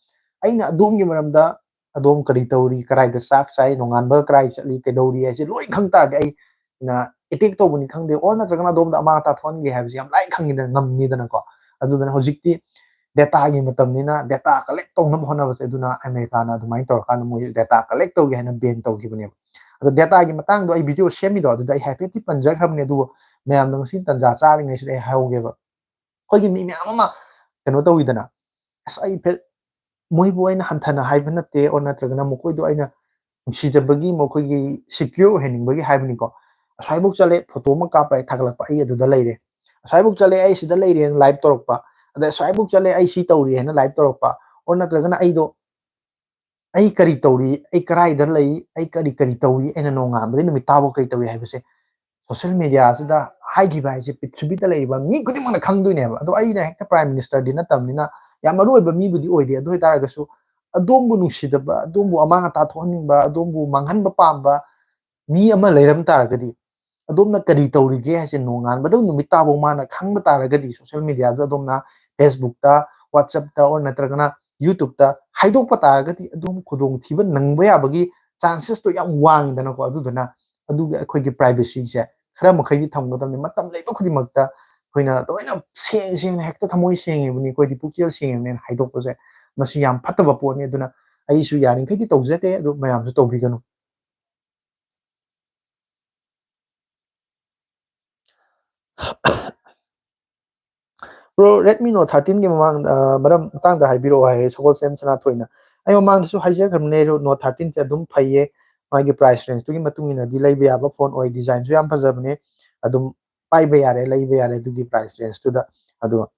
ꯑꯩꯅ ꯑꯗꯣꯝꯒꯤ ꯃꯔꯝꯗ, ꯑꯗꯣꯝ ꯀꯔꯤ ꯇꯧꯔꯤ, ꯀꯗꯥꯏꯗ ꯆꯥꯛ ꯆꯥꯏ, ꯅꯣꯡꯉꯥꯟꯕꯒ ꯀꯗꯥꯏ ꯆꯠꯂꯤ, ꯀꯩꯗꯧꯔꯤ ꯍꯥꯏꯁꯦ ꯂꯣꯏ ꯈꯪ ꯇꯥꯔꯗꯤ ꯑꯩꯅ attack ꯇꯧꯕꯅꯤ ꯈꯪꯗꯦ, or ꯅꯠꯇ꯭ꯔꯒꯅ ꯑꯗꯣꯝꯗ ꯑꯃꯥꯡ ꯑꯇꯥ ꯊꯣꯛꯍꯟꯒꯦ ꯍꯥꯏꯕꯁꯦ ꯌꯥꯝ ꯂꯥꯏ ꯈꯪꯉꯤꯗꯅ, ꯉꯝꯅꯤꯗꯅꯀꯣ꯫ ꯑꯗꯨꯗꯨꯅ ꯍꯧꯖꯤꯛꯇꯤ data ꯒꯤ ꯃꯇꯝꯅꯤꯅ data collect ꯇꯧꯅꯕ ꯍꯣꯠꯅꯕꯁꯦ, ꯑꯗꯨꯅ ꯑꯃꯦꯔꯤꯀꯥꯅ ꯑꯗꯨꯃꯥꯏꯅ ꯇꯧꯔꯀꯥꯟꯗ ꯃꯣꯏ data collect ꯇꯧꯒꯦ ꯍꯥꯏꯅ ban ꯇꯧꯈꯤꯕꯅꯦꯕ꯫ ꯑꯗꯣ data ꯒꯤ ꯃꯇꯥꯡꯗꯣ ꯑꯩ video ꯁꯦꯝꯃꯤꯗꯣ ꯑꯗꯨꯗ ꯑꯩ ꯍꯥꯏꯐꯦꯠꯇꯤ ꯄꯟꯖꯈ꯭ꯔꯕꯅꯦ, ꯑꯗꯨꯕꯨ ꯃꯌꯥꯝꯗ ꯉꯁꯤ ꯇꯟꯖꯥ ꯆꯥꯔꯤꯉꯩꯁꯤꯗ ꯑꯩ ꯍꯥꯏꯍꯧꯒꯦꯕ꯫ ꯑꯩꯈꯣꯏꯒꯤ ꯃꯤ ꯃꯌꯥꯝ ꯑꯃ ꯀꯩꯅꯣ ꯇꯧꯋꯤꯗꯅ, ꯑꯁ, ꯑꯩ ꯐꯦ-, ꯃꯣꯏꯕꯨ ꯑꯩꯅ ꯍꯟꯊꯅ ꯍꯥꯏꯕ ꯅꯠꯇꯦ, or ꯅꯠꯇ꯭ꯔꯒꯅ ꯃꯈꯣꯏꯗꯣ ꯑꯩꯅ ꯅꯨꯡꯁꯤꯖꯕꯒꯤ, ꯃꯈꯣꯏꯒꯤ secure ꯑꯣꯏꯍꯟꯅꯤꯡꯕꯒꯤ ꯍꯥꯏꯕꯅꯤꯀꯣ꯫ ꯑꯁ꯭ꯋꯥꯏꯐꯧ ꯆꯠꯂꯦ, photo ꯑꯃ ꯀꯥꯞꯄ ꯑꯩ ꯊꯥꯒꯠꯂꯛꯄ, "ꯑꯩ ꯑꯗꯨꯗ ꯂꯩꯔꯦ, ꯑꯁ꯭ꯋꯥꯏꯐꯧ ꯆꯠꯂꯦ, ꯑꯩ ꯁꯤꯗ ꯂꯩꯔꯦꯅ live ꯇꯧꯔꯛꯄ", ꯑꯗꯩ "ꯑꯁ꯭ꯋꯥꯏꯐꯧ ꯆꯠꯂꯦ, ꯑꯩ ꯁꯤ ꯇꯧꯔꯤ" ꯍꯥꯏꯅ live ꯇꯧꯔꯛꯄ, or ꯅꯠꯇ꯭ꯔꯒꯅ "ꯑꯩꯗꯣ, ꯑꯩ ꯀꯔꯤ ꯇꯧꯔꯤ, ꯑꯩ ꯀꯗꯥꯏꯗ ꯂꯩ, ꯑꯩ ꯀꯔꯤ ꯀꯔꯤ ꯇꯧꯔꯤ, ꯑꯩꯅ ꯅꯣꯡꯉꯥꯟꯕꯗꯒꯤ ꯅꯨꯃꯤꯠ ꯇꯥꯕ ꯀꯔꯤ ꯇꯧꯔꯤ" ꯍꯥꯏꯕꯁꯦ social media ꯁꯤꯗ ꯍꯥꯏꯈꯤꯕ ꯍꯥꯏꯁꯦ ꯄ꯭ꯔꯤꯊꯤꯕꯤꯗ ꯂꯩꯔꯤꯕ ꯃꯤ ꯈꯨꯗꯤꯡꯃꯛꯅ ꯈꯪꯗꯣꯏꯅꯦꯕ꯫ ꯑꯗꯣ ꯑꯩꯅ ꯍꯦꯛꯇ prime minister ꯗꯤ ꯅꯠꯇꯕꯅꯤꯅ ꯌꯥꯝ ꯃꯔꯨ ꯑꯣꯏꯕ ꯃꯤꯕꯨꯗꯤ ꯑꯣꯏꯗꯦ꯫ ꯑꯗꯨ ꯑꯣꯏꯇꯥꯔꯒꯁꯨ ꯑꯗꯣꯝꯕꯨ ꯅꯨꯡꯁꯤꯗꯕ, ꯑꯗꯣꯝꯕꯨ ꯑꯃꯥꯡ ꯑꯇꯥ ꯊꯣꯛꯍꯟꯅꯤꯡꯕ, ꯑꯗꯣꯝꯕꯨ ꯃꯥꯡꯍꯟꯕ ꯄꯥꯝꯕ, ꯃꯤ ꯑꯃ ꯂꯩꯔꯝ ꯇꯥꯔꯒꯗꯤ, ꯑꯗꯣꯝꯅ ꯀꯔꯤ ꯇꯧꯔꯤꯒꯦ ꯍꯥꯏꯁꯦ ꯅꯣꯡꯉꯥꯟꯕꯗꯧ ꯅꯨꯃꯤꯠ ꯇꯥꯕꯧ ꯃꯥꯅ ꯈꯪꯕ ꯇꯥꯔꯒꯗꯤ, ꯁꯣꯁꯦꯜ ꯃꯤꯗꯤꯌꯥꯗ ꯑꯗꯣꯝꯅ Facebook-ꯇ, WhatsApp-ꯇ, or ꯅꯠꯇ꯭ꯔꯒꯅ YouTube-ꯇ ꯍꯥꯏꯗꯣꯛꯄ ꯇꯥꯔꯒꯗꯤ, ꯑꯗꯣꯝ ꯈꯨꯗꯣꯡꯊꯤꯕ ꯅꯪꯕ ꯌꯥꯕꯒꯤ ꯆꯥꯟꯁꯦꯁꯇꯣ ꯌꯥꯝ ꯋꯥꯡꯉꯤꯗꯅꯀꯣ꯫ ꯑꯗꯨꯗꯨꯅ ꯑꯗꯨꯒꯤ ꯑꯩꯈꯣꯏꯒꯤ ꯄ꯭ꯔꯥꯏꯚꯦꯁꯤꯁꯦ ꯈꯔ ꯃꯈꯩꯗꯤ ꯊꯝꯒꯗꯕꯅꯤ꯫ ꯃꯇꯝ ꯂꯩꯕ ꯈꯨꯗꯤꯡꯃꯛꯇ ꯑꯩꯈꯣꯏꯅ ꯂꯣꯏꯅ ꯁꯦꯡ ꯁꯦꯡꯅ, ꯍꯦꯛꯇ ꯊꯃꯣꯏ ꯁꯦꯡꯉꯤꯕꯅꯤ, ꯑꯩꯈꯣꯏꯗꯤ ꯄꯨꯛꯆꯦꯜ ꯁꯦꯡꯉꯤꯕꯅꯤꯅ ꯍꯥꯏꯗꯣꯛꯄꯁꯦ, ꯃꯁꯤ ꯌꯥꯝ ꯐꯠꯇꯕ ꯄꯣꯠꯅꯤ꯫ ꯑꯗꯨꯅ ꯑꯩꯁꯨ ꯌꯥꯔꯤꯈꯩꯗꯤ ꯇꯧꯖꯗꯦ, ꯑꯗꯨ ꯃꯌꯥꯝꯁꯨ ꯇꯧꯕꯤꯒꯅꯨ꯫ ꯕ꯭ꯔꯣ, Redmi Note thirteen-ꯒꯤ ꯃꯃꯥꯡꯗ, ꯑ, ꯃꯔꯝ ꯃꯇꯥꯡꯗ ꯍꯥꯏꯕꯤꯔꯛꯑꯣ ꯍꯥꯏꯌꯦ, ꯁꯒꯣꯜꯁꯦꯝ ꯁꯅꯥꯊꯣꯏꯅ꯫ ꯑꯩ ꯃꯃꯥꯡꯗꯁꯨ ꯍꯥꯏꯖꯈ꯭ꯔꯕꯅꯦ, Note thirteen-ꯁꯦ ꯑꯗꯨꯝ ꯐꯩꯌꯦ, ꯃꯥꯒꯤ ꯄ꯭ꯔꯥꯏꯁ ꯔꯦꯟꯖꯇꯨꯒꯤ ꯃꯇꯨꯡ ꯏꯟꯅꯗꯤ ꯂꯩꯕ ꯌꯥꯕ ꯐꯣꯟ ꯑꯣꯏ, ꯗꯤꯖꯥꯏꯟꯁꯨ ꯌꯥꯝ ꯐꯖꯕꯅꯦ, ꯑꯗꯨꯝ ꯄꯥꯏꯕ ꯌꯥꯔꯦ, ꯂꯩꯕ ꯌꯥꯔꯦ ꯑꯗꯨꯒꯤ ꯄ꯭ꯔꯥꯏꯁ ꯔꯦꯟꯖꯇꯨꯗ꯫ ꯑꯗꯣ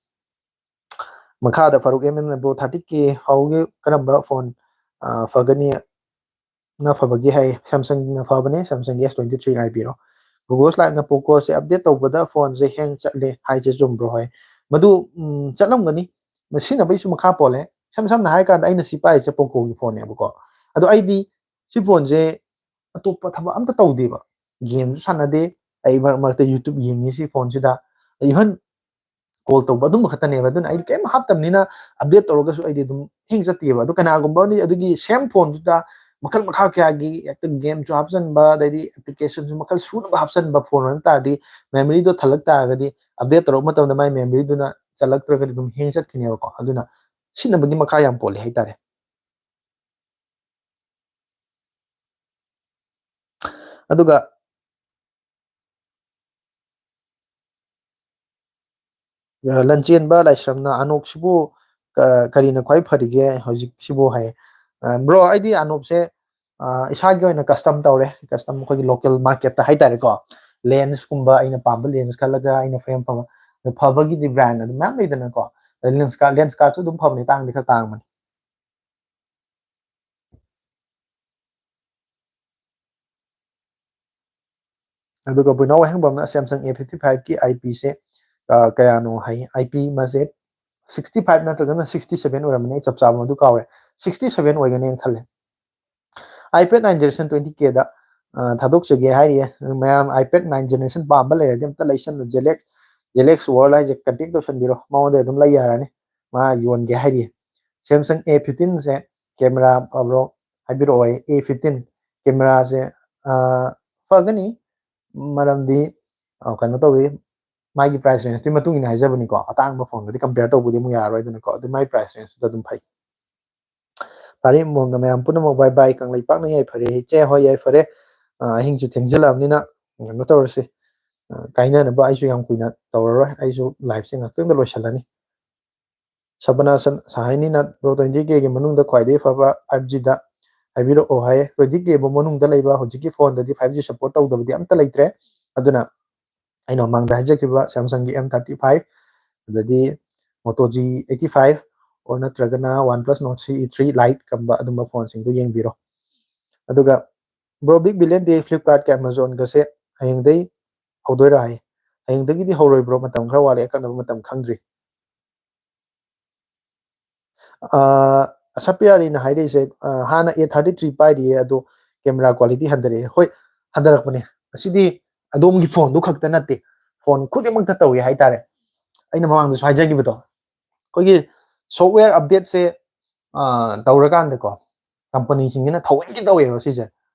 ꯃꯈꯥꯗ ꯐꯥꯔꯨꯛ M M ꯅ, "Bro, thirty K ꯐꯥꯎꯒꯤ ꯀꯔꯝꯕ ꯐꯣꯟ, ꯑ, ꯐꯒꯅꯤ?" ꯅ ꯐꯕꯒꯤ ꯍꯥꯏ, Samsung-ꯅ ꯐꯕꯅꯦ, Samsung S twenty three ꯉꯥꯏꯕꯤꯔꯣ꯫ Google Slide-ꯅ, "Poco-ꯁꯦ update ꯇꯧꯕꯗ ꯐꯣꯟꯁꯦ hang ꯆꯠꯂꯦ" ꯍꯥꯏꯁꯦ ꯆꯨꯝꯕ꯭ꯔꯣ ꯍꯥꯏ? ꯃꯗꯨ, ꯎꯝ, ꯆꯠꯂꯝꯒꯅꯤ, ꯁꯤꯖꯤꯟꯅꯕꯒꯤꯁꯨ ꯃꯈꯥ ꯄꯣꯜꯂꯦ꯫ ꯏꯁꯝ ꯁꯝꯅ ꯍꯥꯏꯔꯀꯥꯟꯗ, ꯑꯩꯅ ꯁꯤ ꯄꯥꯏꯔꯤꯁꯦ Poco-ꯒꯤ ꯐꯣꯟꯅꯦꯕꯀꯣ꯫ ꯑꯗꯣ ꯑꯩꯗꯤ ꯁꯤ ꯐꯣꯟꯁꯦ ꯑꯇꯣꯞꯄ ꯊꯕꯛ ꯑꯝꯇ ꯇꯧꯗꯦꯕ, ꯒꯦꯝꯁꯨ ꯁꯥꯟꯅꯗꯦ, ꯑꯩ ꯃꯔꯛ ꯃꯔꯛꯇ YouTube ꯌꯦꯡꯉꯤ ꯁꯤ ꯐꯣꯟꯁꯤꯗ, even ꯀꯣꯜ ꯇꯧꯕ, ꯑꯗꯨꯝꯕ ꯈꯛꯇꯅꯦꯕ꯫ ꯑꯗꯨꯅ ꯑꯩꯗꯤ ꯀꯩꯝ ꯍꯥꯞꯇꯕꯅꯤꯅ, ꯑꯞꯗꯦꯠ ꯇꯧꯔꯒꯁꯨ ꯑꯩꯗꯤ ꯑꯗꯨꯝ ꯍꯦꯡ ꯆꯠꯇꯦꯕ꯫ ꯑꯗꯨ ꯀꯅꯥꯒꯨꯝꯕ ꯑꯃꯗꯤ ꯑꯗꯨꯒꯤ ꯁꯦꯝ ꯐꯣꯟꯗꯨꯗ ꯃꯈꯜ ꯃꯈꯥ ꯀꯌꯥꯒꯤ ꯍꯦꯛꯇ ꯒꯦꯝꯁꯨ ꯍꯥꯞꯆꯟꯕ, ꯑꯗꯩꯗꯤ ꯑꯦꯄ꯭ꯂꯤꯀꯦꯁꯟꯁꯨ ꯃꯈꯜ ꯁꯨꯅꯕ ꯍꯥꯞꯆꯟꯕ ꯐꯣꯟ ꯑꯣꯏꯕ ꯇꯥꯔꯗꯤ, ꯃꯦꯃꯣꯔꯤꯗꯣ ꯊꯜꯂꯛ ꯇꯥꯔꯒꯗꯤ, ꯑꯞꯗꯦꯠ ꯇꯧꯔꯛꯄ ꯃꯇꯝꯗ ꯃꯥꯏ ꯃꯦꯃꯣꯔꯤꯗꯨꯅ ꯆꯜꯂꯛꯇ꯭ꯔꯒꯗꯤ ꯑꯗꯨꯝ ꯍꯦꯡ ꯆꯠꯈꯤꯅꯦꯕꯀꯣ꯫ ꯑꯗꯨꯅ ꯁꯤꯖꯤꯟꯅꯕꯒꯤ ꯃꯈꯥ ꯌꯥꯝ ꯄꯣꯜꯂꯦ ꯍꯥꯏꯇꯥꯔꯦ꯫ ꯑꯗꯨꯒ ꯑ, ꯂꯟꯆꯦꯟꯕ ꯂꯥꯏꯁ꯭ꯔꯝꯅ, "ꯑꯅꯣꯛꯁꯤꯕꯨ ꯀ-, ꯀꯔꯤꯅ ꯈ꯭ꯋꯥꯏ ꯐꯔꯤꯒꯦ ꯍꯧꯖꯤꯛꯁꯤꯕꯨ?" ꯍꯥꯏ꯫ ꯑ, ꯕ꯭ꯔꯣ, ꯑꯩꯗꯤ ꯑꯅꯣꯞꯁꯦ, ꯑ, ꯏꯁꯥꯒꯤ ꯑꯣꯏꯅ ꯀꯁꯇꯝ ꯇꯧꯔꯦ꯫ ꯀꯁꯇꯝ ꯑꯩꯈꯣꯏꯒꯤ ꯂꯣꯀꯦꯜ ꯃꯥꯔꯀꯦꯠꯇ ꯍꯥꯏꯇꯥꯔꯦꯀꯣ꯫ ꯂꯦꯟꯁꯀꯨꯝꯕ ꯑꯩꯅ ꯄꯥꯝꯕ ꯂꯦꯟꯁ ꯈꯜꯂꯒ ꯑꯩꯅ ꯐ꯭ꯔꯦꯝ ꯐꯕ, ꯐꯕꯒꯤꯗꯤ ꯕ꯭ꯔꯥꯟ ꯑꯗꯨꯝ ꯃꯌꯥꯝ ꯂꯩꯗꯅꯀꯣ꯫ ꯂꯦꯟꯁ ꯀꯥꯔꯠ, ꯂꯦꯟꯁ ꯀꯥꯔꯠꯁꯨ ꯑꯗꯨꯝ ꯐꯕꯅꯤ, ꯇꯥꯡꯗꯤ ꯈꯔ ꯇꯥꯡꯕꯅꯤ꯫ ꯑꯗꯨꯒ ꯕꯨꯏꯅꯥꯎ ꯋꯥꯍꯦꯡꯕꯝꯅ Samsung A fifty five-ꯀꯤ I P-ꯁꯦ, ꯑ, ꯀꯌꯥꯅꯣ ꯍꯥꯏ꯫ I P ꯃꯥꯁꯦ sixty five ꯅꯠꯇ꯭ꯔꯒꯅ sixty seven ꯑꯣꯏꯔꯝꯃꯅꯤ, ꯑꯩ ꯆꯞ ꯆꯥꯕ ꯃꯗꯨ ꯀꯥꯎꯔꯦ꯫ Sixty seven ꯑꯣꯏꯒꯅꯦꯅ ꯈꯜꯂꯦ꯫ iPad nine generation twenty K-ꯗ, ꯊꯥꯗꯣꯛꯆꯒꯦ ꯍꯥꯏꯔꯤꯌꯦ꯫ ꯃꯌꯥꯝ iPad nine generation ꯄꯥꯝꯕ ꯂꯩꯔꯗꯤ ꯑꯝꯇ ꯂꯩꯁꯟꯂꯨ꯫ Zelex, Zelex World ꯍꯥꯏꯁꯦ contact ꯇꯧꯁꯟꯕꯤꯔꯣ, ꯃꯉꯣꯟꯗ ꯑꯗꯨꯝ ꯂꯩ ꯌꯥꯔꯅꯤ꯫ ꯃꯥ ꯌꯣꯟꯒꯦ ꯍꯥꯏꯔꯤꯌꯦ꯫ Samsung A fifteen say camera ꯐꯕ꯭ꯔꯣ ꯍꯥꯏꯕꯤꯔꯛꯑꯣ꯫ A fifteen camera ꯁꯦ ꯐꯒꯅꯤ, ꯃꯔꯝꯗꯤ ꯀꯩꯅꯣ ꯇꯧꯋꯤ, ꯃꯥꯒꯤ price range ꯇꯨꯒꯤ ꯃꯇꯨꯡ ꯏꯟꯅ ꯍꯥꯏꯖꯕꯅꯤꯀꯣ꯫ ꯑꯇꯥꯡꯕ ꯐꯣꯟꯒꯗꯤ compare ꯇꯧꯕꯗꯤ ꯑꯃꯨꯛ ꯌꯥꯔꯔꯣꯏꯗꯅꯀꯣ꯫ ꯑꯗꯨ ꯃꯥꯒꯤ price range ꯇꯨꯗ ꯑꯗꯨꯝ ꯐꯩ꯫ ꯐꯔꯦ, ꯃꯣꯡꯒ ꯃꯌꯥꯝ ꯄꯨꯝꯅꯃꯛ bye bye꯫ ꯀꯪꯂꯩꯄꯥꯛꯅ ꯌꯥꯏꯐꯔꯦ꯫ ꯏꯆꯦ ꯍꯣꯏ, ꯌꯥꯏꯐꯔꯦ꯫ ꯑꯍꯤꯡꯁꯨ ꯊꯦꯡꯖꯤꯜꯂꯛꯑꯕꯅꯤꯅ ꯀꯩꯅꯣ ꯇꯧꯔꯁꯤ, ꯀꯥꯏꯅꯅꯕ ꯑꯩꯁꯨ ꯌꯥꯝ ꯀꯨꯏꯅ ꯇꯧꯔꯔꯣꯏ꯫ ꯑꯩꯁꯨ live ꯁꯦ ꯉꯥꯛꯇꯪꯗ ꯂꯣꯏꯁꯤꯜꯂꯅꯤ꯫ ꯁꯕꯅꯥꯁꯟ ꯁꯍꯥꯏꯅꯤꯅ "Bro, twenty K ꯒꯤ ꯃꯅꯨꯡꯗ ꯈ꯭ꯋꯥꯏꯗꯒꯤ ꯐꯕ five G ꯗ ꯍꯥꯏꯕꯤꯔꯛꯑꯣ" ꯍꯥꯏ꯫ Twenty K ꯐꯥꯎ ꯃꯅꯨꯡꯗ ꯂꯩꯕ ꯍꯧꯖꯤꯛꯀꯤ ꯐꯣꯟꯗꯗꯤ five G support ꯇꯧꯗꯕꯗꯤ ꯑꯝꯇ ꯂꯩꯇ꯭ꯔꯦ꯫ ꯑꯗꯨꯅ ꯑꯩꯅ ꯃꯃꯥꯡꯗ ꯍꯥꯏꯖꯈꯤꯕ Samsung ꯒꯤ M thirty five, ꯑꯗꯩꯗꯤ Moto G eighty five, or ꯅꯠꯇ꯭ꯔꯒꯅ OnePlus Nord C E three Lite ꯀꯝꯕ ꯑꯗꯨꯝꯕ ꯐꯣꯟꯁꯤꯡꯗꯨ ꯌꯦꯡꯕꯤꯔꯣ꯫ ꯑꯗꯨꯒ "Bro, big billion day Flipkart ꯀ Amazon ꯒꯁꯦ ꯍꯌꯦꯡꯗꯩ ꯍꯧꯗꯣꯏꯔꯥ?" ꯍꯥꯏ꯫ ꯍꯌꯦꯡꯗꯒꯤꯗꯤ ꯍꯧꯔꯣꯏ bro, ꯃꯇꯝ ꯈꯔ ꯋꯥꯠꯂꯤ, ꯑꯀꯛꯅꯕ ꯃꯇꯝ ꯈꯪꯗ꯭ꯔꯤ꯫ ꯑ, ꯁꯄꯤꯌꯥꯔꯤꯅ ꯍꯥꯏꯔꯛꯏꯁꯦ, ꯑ, ꯍꯥꯟꯅ A thirty three ꯄꯥꯏꯔꯤꯌꯦ, ꯑꯗꯣ camera quality ꯍꯟꯊꯔꯛꯑꯦ꯫ ꯍꯣꯏ, ꯍꯟꯊꯔꯛꯄꯅꯦ꯫ ꯑꯁꯤꯗꯤ ꯑꯗꯣꯝꯒꯤ ꯐꯣꯟꯗꯨ ꯈꯛꯇ ꯅꯠꯇꯦ, ꯐꯣꯟ ꯈꯨꯗꯤꯡꯃꯛꯇ ꯇꯧꯏ ꯍꯥꯏꯇꯥꯔꯦ꯫ ꯑꯩꯅ ꯃꯃꯥꯡꯗꯁꯨ ꯍꯥꯏꯖꯈꯤꯕꯗꯣ, ꯑꯩꯈꯣꯏꯒꯤ software update ꯁꯦ, ꯑ, ꯇꯧꯔꯀꯥꯟꯗꯀꯣ, company ꯁꯤꯡꯁꯤꯅ ꯊꯑꯣꯏꯀꯤ ꯇꯧꯋꯦꯕ ꯁꯤꯁꯦ꯫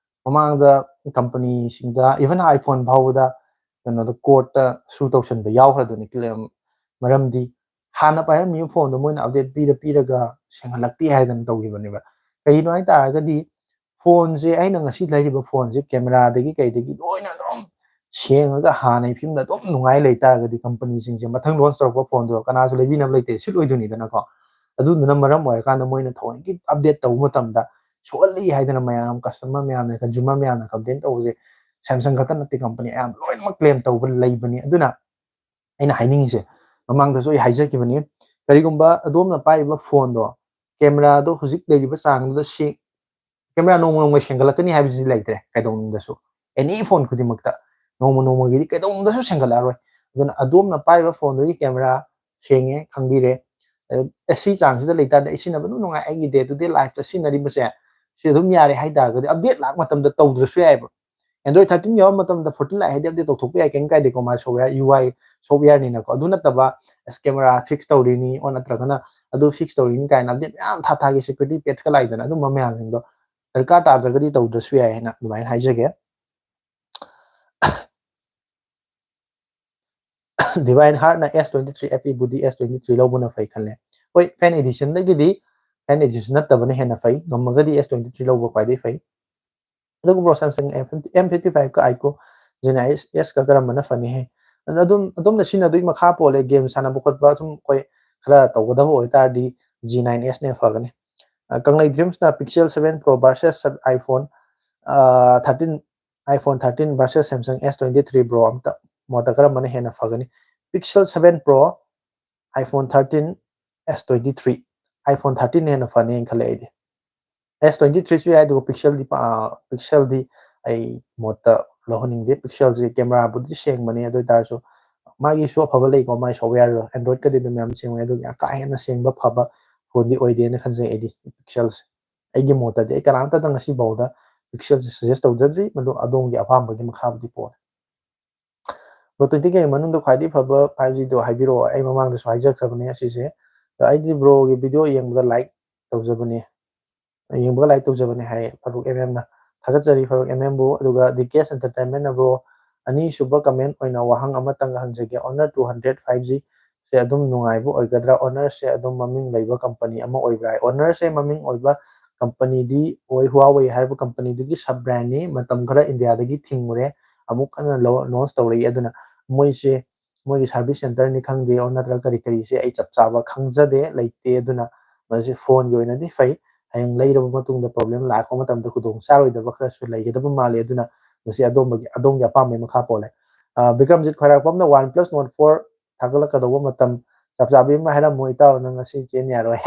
ꯃꯃꯥꯡꯗ company ꯁꯤꯡꯗ, even iPhone ꯐꯥꯎꯕꯗ ꯀꯩꯅꯣꯗ, court ꯇ sue ꯇꯧꯁꯟꯕ ꯌꯥꯎꯈ꯭ꯔꯗꯨꯅꯤ꯫ Claim, ꯃꯔꯝꯗꯤ ꯍꯥꯟꯅ ꯄꯥꯏꯔꯝꯃꯤꯕ ꯐꯣꯟꯗꯣ ꯃꯣꯏꯅ update ꯄꯤꯔ ꯄꯤꯔꯒ ꯁꯦꯡꯍꯜꯂꯛꯇꯦ ꯍꯥꯏꯗꯅ ꯇꯧꯈꯤꯕꯅꯦꯕ꯫ ꯀꯩꯒꯤꯅꯣ ꯍꯥꯏ ꯇꯥꯔꯒꯗꯤ, ꯐꯣꯟꯁꯦ, ꯑꯩꯅ ꯉꯁꯤ ꯂꯩꯔꯤꯕ ꯐꯣꯟꯁꯦ camera ꯗꯒꯤ ꯀꯩꯗꯒꯤ ꯂꯣꯏꯅ ꯑꯗꯨꯝ ꯁꯦꯡꯉꯒ ꯍꯥꯟꯅꯒꯤ ꯐꯤꯕꯝꯗ ꯑꯗꯨꯝ ꯅꯨꯡꯉꯥꯏ ꯂꯩ ꯇꯥꯔꯒꯗꯤ, company ꯁꯤꯡꯁꯦ ꯃꯊꯪ launch ꯇꯧꯔꯛꯄ ꯐꯣꯟꯗꯣ ꯀꯅꯥꯁꯨ ꯂꯩꯕꯤꯅꯕ ꯂꯩꯇꯦ, ꯁꯤꯠꯂꯣꯏꯗꯣꯏꯅꯤꯗꯅꯀꯣ꯫ ꯑꯗꯨꯗꯨꯅ ꯃꯔꯝ ꯑꯣꯏꯔꯀꯥꯟꯗ ꯃꯣꯏꯅ ꯊꯑꯣꯏꯀꯤ update ꯇꯧꯕ ꯃꯇꯝꯗ ꯁꯣꯛꯍꯜꯂꯤ ꯍꯥꯏꯗꯅ ꯃꯌꯥꯝ, customer ꯃꯌꯥꯝꯅ, consumer ꯃꯌꯥꯝꯅ complain ꯇꯧꯕꯁꯦ Samsung ꯈꯛꯇ ꯅꯠꯇꯦ, company ꯑꯌꯥꯝꯕ ꯂꯣꯏꯅꯃꯛ claim ꯇꯧꯕ ꯂꯩꯕꯅꯤ꯫ ꯑꯗꯨꯅ ꯑꯩꯅ ꯍꯥꯏꯅꯤꯡꯉꯤꯁꯦ, ꯃꯃꯥꯡꯗꯁꯨ ꯑꯩ ꯍꯥꯏꯖꯈꯤꯕꯅꯤ, ꯀꯔꯤꯒꯨꯝꯕ ꯑꯗꯣꯝꯅ ꯄꯥꯏꯔꯤꯕ ꯐꯣꯟꯗꯣ camera ꯗꯣ ꯍꯧꯖꯤꯛ ꯂꯩꯔꯤꯕ ꯆꯥꯡꯗꯨꯗ ꯁꯤ-, camera ꯅꯣꯡꯃ ꯅꯣꯡꯃꯒꯤ ꯁꯦꯡꯒꯠꯂꯛꯀꯅꯤ ꯍꯥꯏꯕꯁꯤꯗꯤ ꯂꯩꯇ꯭ꯔꯦ ꯀꯩꯗꯧꯅꯨꯡꯗꯁꯨ꯫ Any ꯐꯣꯟ ꯈꯨꯗꯤꯡꯃꯛꯇ ꯅꯣꯡꯃ ꯅꯣꯡꯃꯒꯤꯗꯤ ꯀꯩꯗꯧꯅꯨꯡꯗꯁꯨ ꯁꯦꯡꯒꯠꯂꯛꯑꯔꯣꯏ꯫ ꯑꯗꯨꯅ ꯑꯗꯣꯝꯅ ꯄꯥꯏꯔꯤꯕ ꯐꯣꯟꯗꯨꯒꯤ camera ꯁꯦꯡꯉꯦ ꯈꯪꯕꯤꯔꯦ, ꯑꯦ ꯁꯤ ꯆꯥꯡꯁꯤꯗ ꯂꯩꯇꯥꯔꯗꯤ ꯑꯩ ꯁꯤꯖꯤꯟꯅꯕ ꯑꯗꯨꯝ ꯅꯨꯡꯉꯥꯏ, ꯑꯩꯒꯤ day to day life ꯇ ꯁꯤꯖꯤꯟꯅꯔꯤꯕꯁꯦ ꯁꯤ ꯑꯗꯨꯝ ꯌꯥꯔꯦ ꯍꯥꯏ ꯇꯥꯔꯒꯗꯤ, update ꯂꯥꯛꯄ ꯃꯇꯝꯗ ꯇꯧꯗ꯭ꯔꯁꯨ ꯌꯥꯏꯑꯕ꯫ Android thirteen ꯌꯥꯎꯕ ꯃꯇꯝꯗ fourteen ꯂꯥꯛꯑꯦ ꯍꯥꯏꯗꯤ update ꯇꯧꯊꯣꯛꯄ ꯌꯥꯏ, ꯀꯩꯝ ꯀꯥꯏꯗꯦꯀꯣ, ꯃꯥ software, U I softwareꯅꯤꯅꯀꯣ꯫ ꯑꯗꯨ ꯅꯠꯇꯕ ꯑꯁ camera fix ꯇꯧꯔꯤꯅꯤ ꯑꯣ ꯅꯠꯇ꯭ꯔꯒꯅ ꯑꯗꯨ fix ꯇꯧꯔꯤꯅꯤ ꯀꯥꯏꯅ update ꯃꯌꯥꯝ ꯊꯥ ꯊꯥꯒꯤ security patchꯀ ꯂꯥꯛꯏꯗꯅ, ꯑꯗꯨꯝꯕ ꯃꯌꯥꯝꯁꯤꯡꯗꯣ ꯗꯔꯀꯥꯔ ꯇꯥꯗ꯭ꯔꯒꯗꯤ ꯇꯧꯗ꯭ꯔꯁꯨ ꯌꯥꯏ ꯍꯥꯏꯅ ꯑꯗꯨꯃꯥꯏꯅ ꯍꯥꯏꯖꯒꯦ꯫ Divine Heartꯅ S twenty three F E ꯕꯨꯗꯤ S twenty three ꯂꯧꯕꯅ ꯐꯩ ꯈꯜꯂꯦ꯫ ꯍꯣꯏ, fan editionꯗꯒꯤꯗꯤ fan edition ꯅꯠꯇꯕꯅ ꯍꯦꯟꯅ ꯐꯩ, ꯉꯝꯃꯒꯗꯤ S twenty three ꯂꯧꯕ ꯈ꯭ꯋꯥꯏꯗꯒꯤ ꯐꯩ꯫ ꯑꯗꯨꯒ bro, Samsung M fifty five ꯀ iQOO G nine S ꯀ ꯀꯔꯝꯕꯅ ꯐꯅꯤ ꯍꯥꯏ? ꯑꯗꯨ ꯑꯗꯨꯝ ꯑꯗꯣꯝꯅ ꯁꯤꯖꯤꯟꯅꯗꯣꯏ ꯃꯈꯥ ꯄꯣꯜꯂꯦ꯫ Game ꯁꯥꯟꯅꯕ ꯈꯣꯠꯄ ꯁꯨꯝ ꯑꯩꯈꯣꯏ ꯈꯔ ꯇꯧꯒꯗꯕ ꯑꯣꯏꯇꯥꯔꯗꯤ G nine S ꯅ ꯐꯒꯅꯤ꯫ ꯑ, ꯀꯪꯂꯩ Dreamsꯅ Pixel seven Pro versus iPhone, ꯑ, thirteen, iPhone thirteen versus Samsung S twenty three bro, ꯑꯝꯇ ꯃꯣꯠꯇ ꯀꯔꯝꯕꯅ ꯍꯦꯟꯅ ꯐꯒꯅꯤ? Pixel seven Pro, iPhone thirteen, S twenty three, iPhone thirteen ꯍꯦꯟꯅ ꯐꯅꯤꯅ ꯈꯜꯂꯦ ꯑꯩꯗꯤ꯫ S twenty threeꯁꯨ ꯌꯥꯏ, ꯑꯗꯨꯒ Pixelꯗꯤ ꯄꯥ-, Pixelꯗꯤ ꯑꯩ ꯃꯣꯠꯇ ꯂꯧꯍꯟꯅꯤꯡꯗꯦ꯫ Pixelꯁꯦ cameraꯕꯨꯗꯤ ꯁꯦꯡꯕꯅꯦ, ꯑꯗꯨ ꯑꯣꯏꯇꯥꯔꯁꯨ ꯃꯥꯒꯤꯁꯨ ꯑꯐꯕ ꯂꯩꯀꯣ, ꯃꯥꯒꯤ softwareꯗꯣ꯫ Androidꯀꯗꯤ ꯑꯗꯨꯝ ꯌꯥꯝ ꯁꯦꯡꯕꯅꯦ, ꯑꯗꯨꯒ ꯌꯥꯝ ꯀꯥ ꯍꯦꯟꯅ ꯁꯦꯡꯕ ꯐꯕ ꯐꯣꯟꯗꯤ ꯑꯣꯏꯗꯦꯅ ꯈꯟꯖꯩ ꯑꯩꯗꯤ Pixelꯁꯦ꯫ ꯑꯩꯒꯤ ꯃꯣꯠꯇꯗꯤ ꯑꯩ ꯀꯅꯥꯝꯇꯗ ꯉꯁꯤꯐꯥꯎꯗ Pixelꯁꯦ suggest ꯇꯧꯖꯗ꯭ꯔꯤ, ꯃꯗꯨ ꯑꯗꯣꯝꯒꯤ ꯑꯄꯥꯝꯕꯒꯤ ꯃꯈꯥꯕꯨꯗꯤ ꯄꯣꯜꯂꯦ꯫ Bro, twenty K ꯃꯅꯨꯡꯗ ꯈ꯭ꯋꯥꯏꯗꯒꯤ ꯐꯕ five Gꯗꯣ ꯍꯥꯏꯕꯤꯔꯛꯑꯣ꯫ ꯑꯩ ꯃꯃꯥꯡꯗꯁꯨ ꯍꯥꯏꯖꯈ꯭ꯔꯕꯅꯦ ꯑꯁꯤꯁꯦ꯫ ꯑꯗꯣ ꯑꯩꯗꯤ broꯒꯤ video ꯌꯦꯡꯕꯗ like ꯇꯧꯖꯕꯅꯦ, ꯌꯦꯡꯕꯒ like ꯇꯧꯖꯕꯅꯦ ꯍꯥꯏ ꯐꯥꯔꯨꯛ M Mꯅ꯫ ꯊꯥꯒꯠꯆꯔꯤ ꯐꯥꯔꯨꯛ M Mꯕꯨ꯫ ꯑꯗꯨꯒ D K S Entertainmentꯅ bro, ꯑꯅꯤꯁꯨꯕ comment ꯑꯣꯏꯅ ꯋꯥꯍꯪ ꯑꯃꯇꯪꯒ ꯍꯪꯖꯒꯦ꯫ Honor two hundred five G ꯁꯦ ꯑꯗꯨꯝ ꯅꯨꯡꯉꯥꯏꯕ ꯑꯣꯏꯒꯗ꯭ꯔꯥ? Honorꯁꯦ ꯑꯗꯨꯝ ꯃꯃꯤꯡ ꯂꯩꯕ company ꯑꯃ ꯑꯣꯏꯕ꯭ꯔꯥ? Honorꯁꯦ ꯃꯃꯤꯡ ꯑꯣꯏꯕ companyꯗꯤ ꯑꯣꯏ, Huawei ꯍꯥꯏꯔꯤꯕ companyꯗꯨꯒꯤ sub brandꯅꯤ꯫ ꯃꯇꯝ ꯈꯔ Indiaꯗꯒꯤ ꯊꯤꯡꯉꯨꯔꯦ, ꯑꯃꯨꯛ ꯍꯟꯅ ꯂꯧ-, launch ꯇꯧꯔꯛꯏ꯫ ꯑꯗꯨꯅ ꯃꯣꯏꯁꯦ ꯃꯣꯏꯒꯤ service centerꯅꯤ ꯈꯪꯗꯦ, ꯑꯣꯔ ꯅꯠꯇ꯭ꯔꯒ ꯀꯔꯤ ꯀꯔꯤꯁꯦ ꯑꯩ ꯆꯞ ꯆꯥꯕ ꯈꯪꯖꯗꯦ, ꯂꯩꯇꯦ꯫ ꯑꯗꯨꯅ ꯃꯁꯤ ꯐꯣꯟꯒꯤ ꯑꯣꯏꯅꯗꯤ ꯐꯩ꯫ ꯍꯌꯦꯡ ꯂꯩꯔꯕ ꯃꯇꯨꯡꯗ problem ꯂꯥꯛꯄ ꯃꯇꯝꯗ ꯈꯨꯗꯣꯡ ꯆꯥꯔꯣꯏꯗꯕ ꯈꯔꯁꯨ ꯂꯩꯒꯗꯕ ꯃꯥꯜꯂꯤ꯫ ꯑꯗꯨꯅ ꯃꯁꯤ ꯑꯗꯣꯝꯒꯤ, ꯑꯗꯣꯝꯒꯤ ꯑꯄꯥꯝꯕꯒꯤ ꯃꯈꯥ ꯄꯣꯜꯂꯦ꯫ ꯑ, ꯕꯤꯀ꯭ꯔꯝꯖꯤꯠ ꯈ꯭ꯋꯥꯏꯔꯥꯛꯄꯝꯅ OnePlus Nord four ꯊꯥꯒꯠꯂꯛꯀꯗꯧꯕ ꯃꯇꯝ ꯆꯞ ꯆꯥꯕꯤ ꯑꯃ ꯍꯥꯏꯔꯝꯃꯨ ꯏꯇꯥꯎ, ꯅꯪ ꯉꯁꯤ ꯆꯦꯟ ꯌꯥꯔꯣꯏ꯫